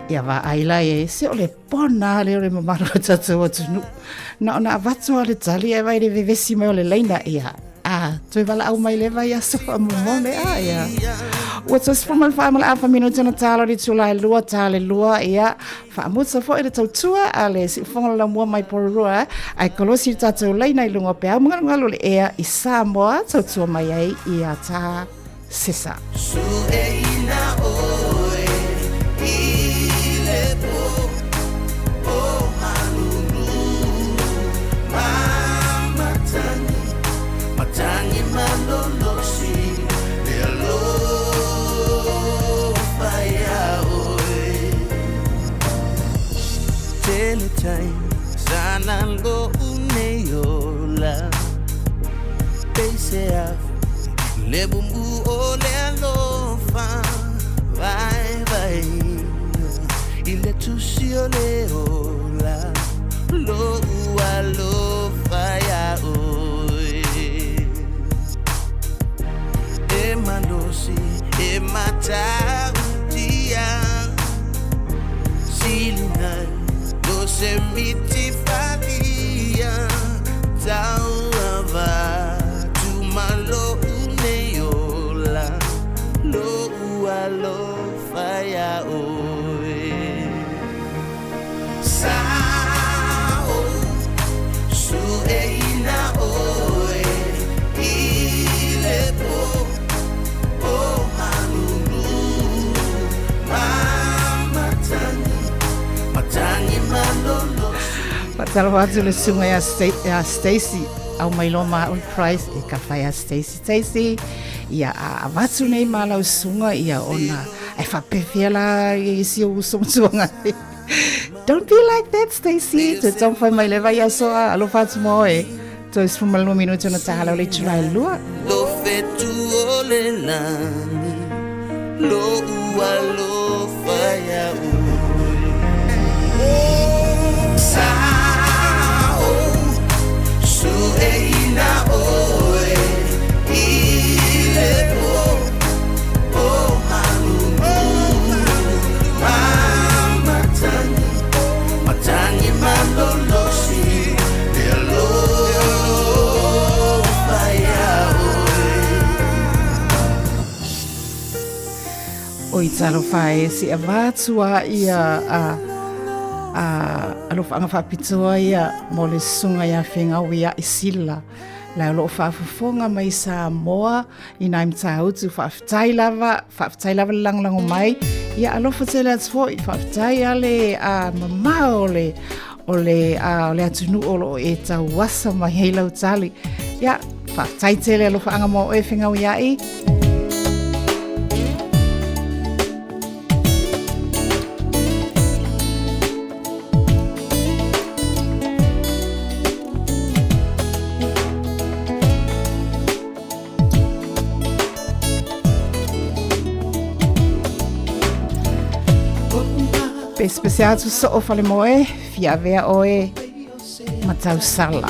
Ia vaai la e se o le pona lea o le mamalu o tatou atunuu. Na ona avatu lava le tali ae vaai i le vevesi mai o le laina ia. A. a toe valaau mai le vaiaso faamolemole a ia. Ua toe 14 ma le afa minute ona talo i le itula e 2 ta le 2 ia faamuta foi le tautua a le siufofoga o le laumua mai Porirua ae kolosi le tatou laina i luga o peau magalugalu o le ea i Samoa tautua mai ai ia ta Sesa. Faatalofa atu le susuga ia ia Stacy au mai loa ma au Price e ka whai a Stacy Stacy ia a avatu nei ma lau susuga ia ona ai whapewhea la i si o uso matuanga. Don't be like that, Stacy. Toe taumafai mai le vaiaso a alofa atu mo oe. Toe 12 minute ona tahala o le itula e lua. Lo fetu o le lani, lo ua alofa ia oe. Sa o sueina oe i le po. Oi talofa e se avatu a ia a a alofaga faapitoa ia mo le susuga ia Fegaui Sila la o loo faafofoga mai Samoa i nai matautu faafetai lava faafetai lava le lagolago mai ia alofa tele atu foi faafetai a le a mamao o le o le a o le atunuu o loo e tauasa mai ai lau tali ia faafetai tele alofaaga mo oe Fegauiai. Pesepese atu soo falemoe, fia avea oe ma tausala.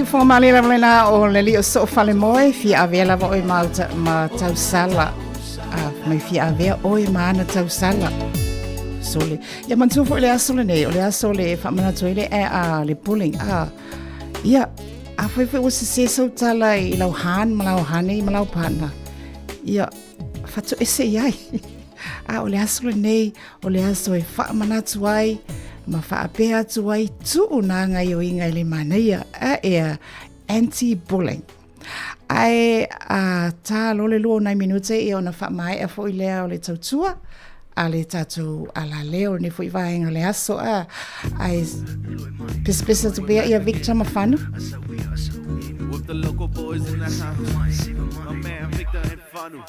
Siufoga malie lava lena o le alii o Soo Falemoe, fia avea lava oe ma, ma tausala. A, mai fia avea oe ma ana tausala. Sole. Ia manatua foi le aso lenei, o le aso le faamanatu ai le e a le bullying. A, ia, afai foi ua sese sau tala i lau han ma lau honey ma lau partner. Ia, fatoese i ai. A o le aso lenei, o le aso e faamanatu ai ma faapea atu ai tuu nā gaioiga e le manaia a ea anti-bullying. Ae a tā loa le lua o nai minute ia ona faamaea foi lea o le tautua a le tatou alaleo lenei foi vaega o le aso a ae pesepese atu pea ia Victor Mafanu. With the local boys in the house. My man Victor and Fanu.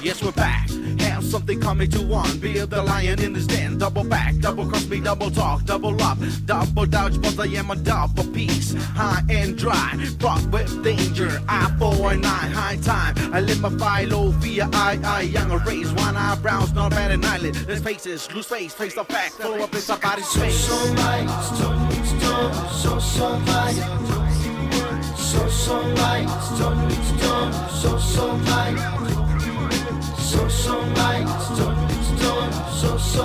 Yes, we're back. Have something coming to one. Be the lion in this den. Double back, double cross me, double talk, double up, double dodge, but I am a double piece. High and dry, fraught with danger. I for an eye, high time. I live my philo via I, young raise one eyebrows, not bad an eyelid. Let's face it, lose face, face the fact, follow up in somebody's face. So so so so so so so so so so so so so so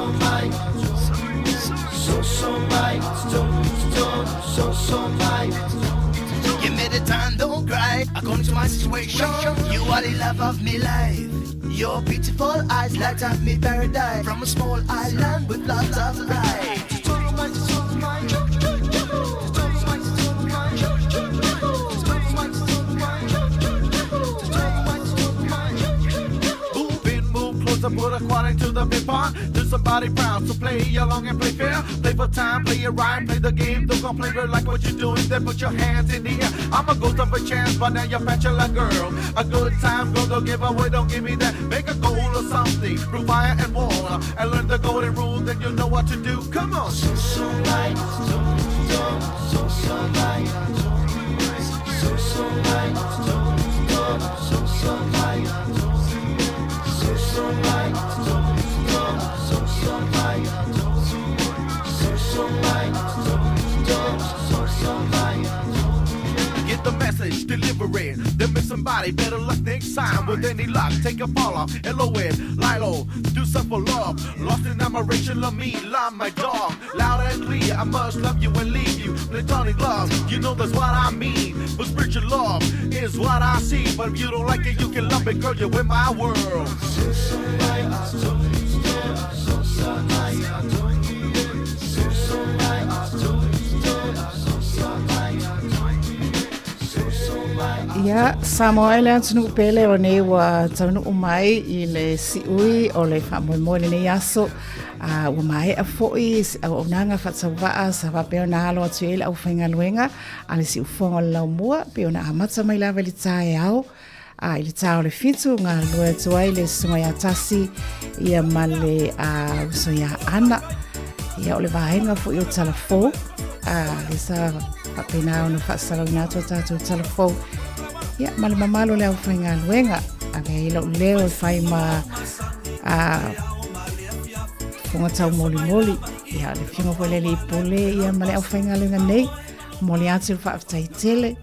Give me the time, don't cry. According to my situation, you are the love of me life. Your beautiful eyes light up me paradise. From a small island with lots of pride. Move in, move closer, put a quad into the ping pong. Do somebody proud, so play along and play fair. Play for time, play it right, play the game. Don't complain, but like what you're doing, then put your hands in the air. I'm a ghost of a chance, but now you're bachelor girl. A good time, girl, don't give away, don't give me that. Make a goal or something, through fire and water. And learn the golden rule, then you'll know what to do. Come on. So so light, so so so light, so so light, so so so light, so so light, so so so light, so so light, so so light. Get the message, deliver it. Then miss somebody, better luck next time. With any luck, take a fall off. L-O-N, Lilo, do something for love. Lost in admiration, love me, love my dog. Loud and clear, I must love you and leave you. Platonic love, you know that's what I mean. But spiritual love is what I see. But if you don't like it, you can love it, girl, you're in my world. So so light, so so so light, so so light, so so light, so so light. Ia, Samoa e le atunuu pele o nei ua taunuu mai i le siui o le faamoemoe lenei aso. A, ua maea foi se auaunaga faatauvaa sa faapea ona alo atu i ai le aufaigaluega a le siufoga o le laumua pei ona amata mai lava i le taeao a i le tā o le fitu galulue atu ai le susuga ia Tasi ia ma le uso ia Ana ia o le vaega foi o Talafou a le sa faapena ona faasalauina atu a tatou Talafou ia ma le mamalu o le aufaigaluega ave ai lou leo e fai ma a fofoga taumolimoli ia le afioga foi le alii pule ia ma le aufaigaluega nei momoli atu le faafetai tele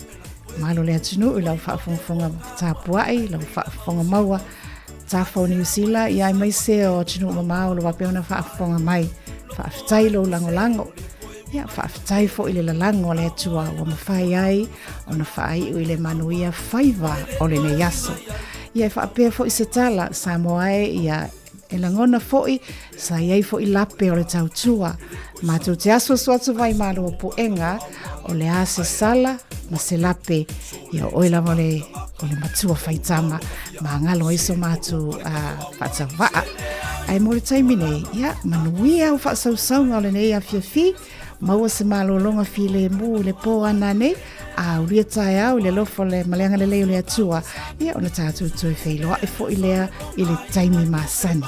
Malo le atunuu i lau faafogafoga tapuai, lau faafofoga maua, tafa o Niu Sila, ia aemaise o atunuu mamao o lo o faapea ona faafofoga mai. Faafetai lou lagolago. Ia, faafetai foi le lalago a le Atua ua mafai ai ona faaiu i le manuia faiva o lenei aso. Ia, e faapea foi se tala, Samoa e, ia, E lagona foi, sa i ai foi lape o le tautua. Matou te asuasu atu vai malo o puega, o le a se sala ma se lape, ia o oe lava o le, o le matua faitama, magalo ai so matou faatauva'a. Ae mo le taimi nei, ia, manuia au faasausauga o lenei afiafi, Maua se malologa filemu i le pō ana nei, a ulia taeao i le alofa le ma le agalelei o le Atua, ia ona tatou toe feiloai foi lea i le taimi masani.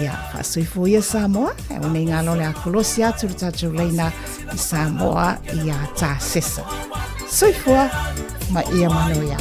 Ia, faasoifua ia Samoa, e o nei ngalo le a kolosi atu le tatou leina i Samoa ia Tasesa. Soifua ma ia manuia.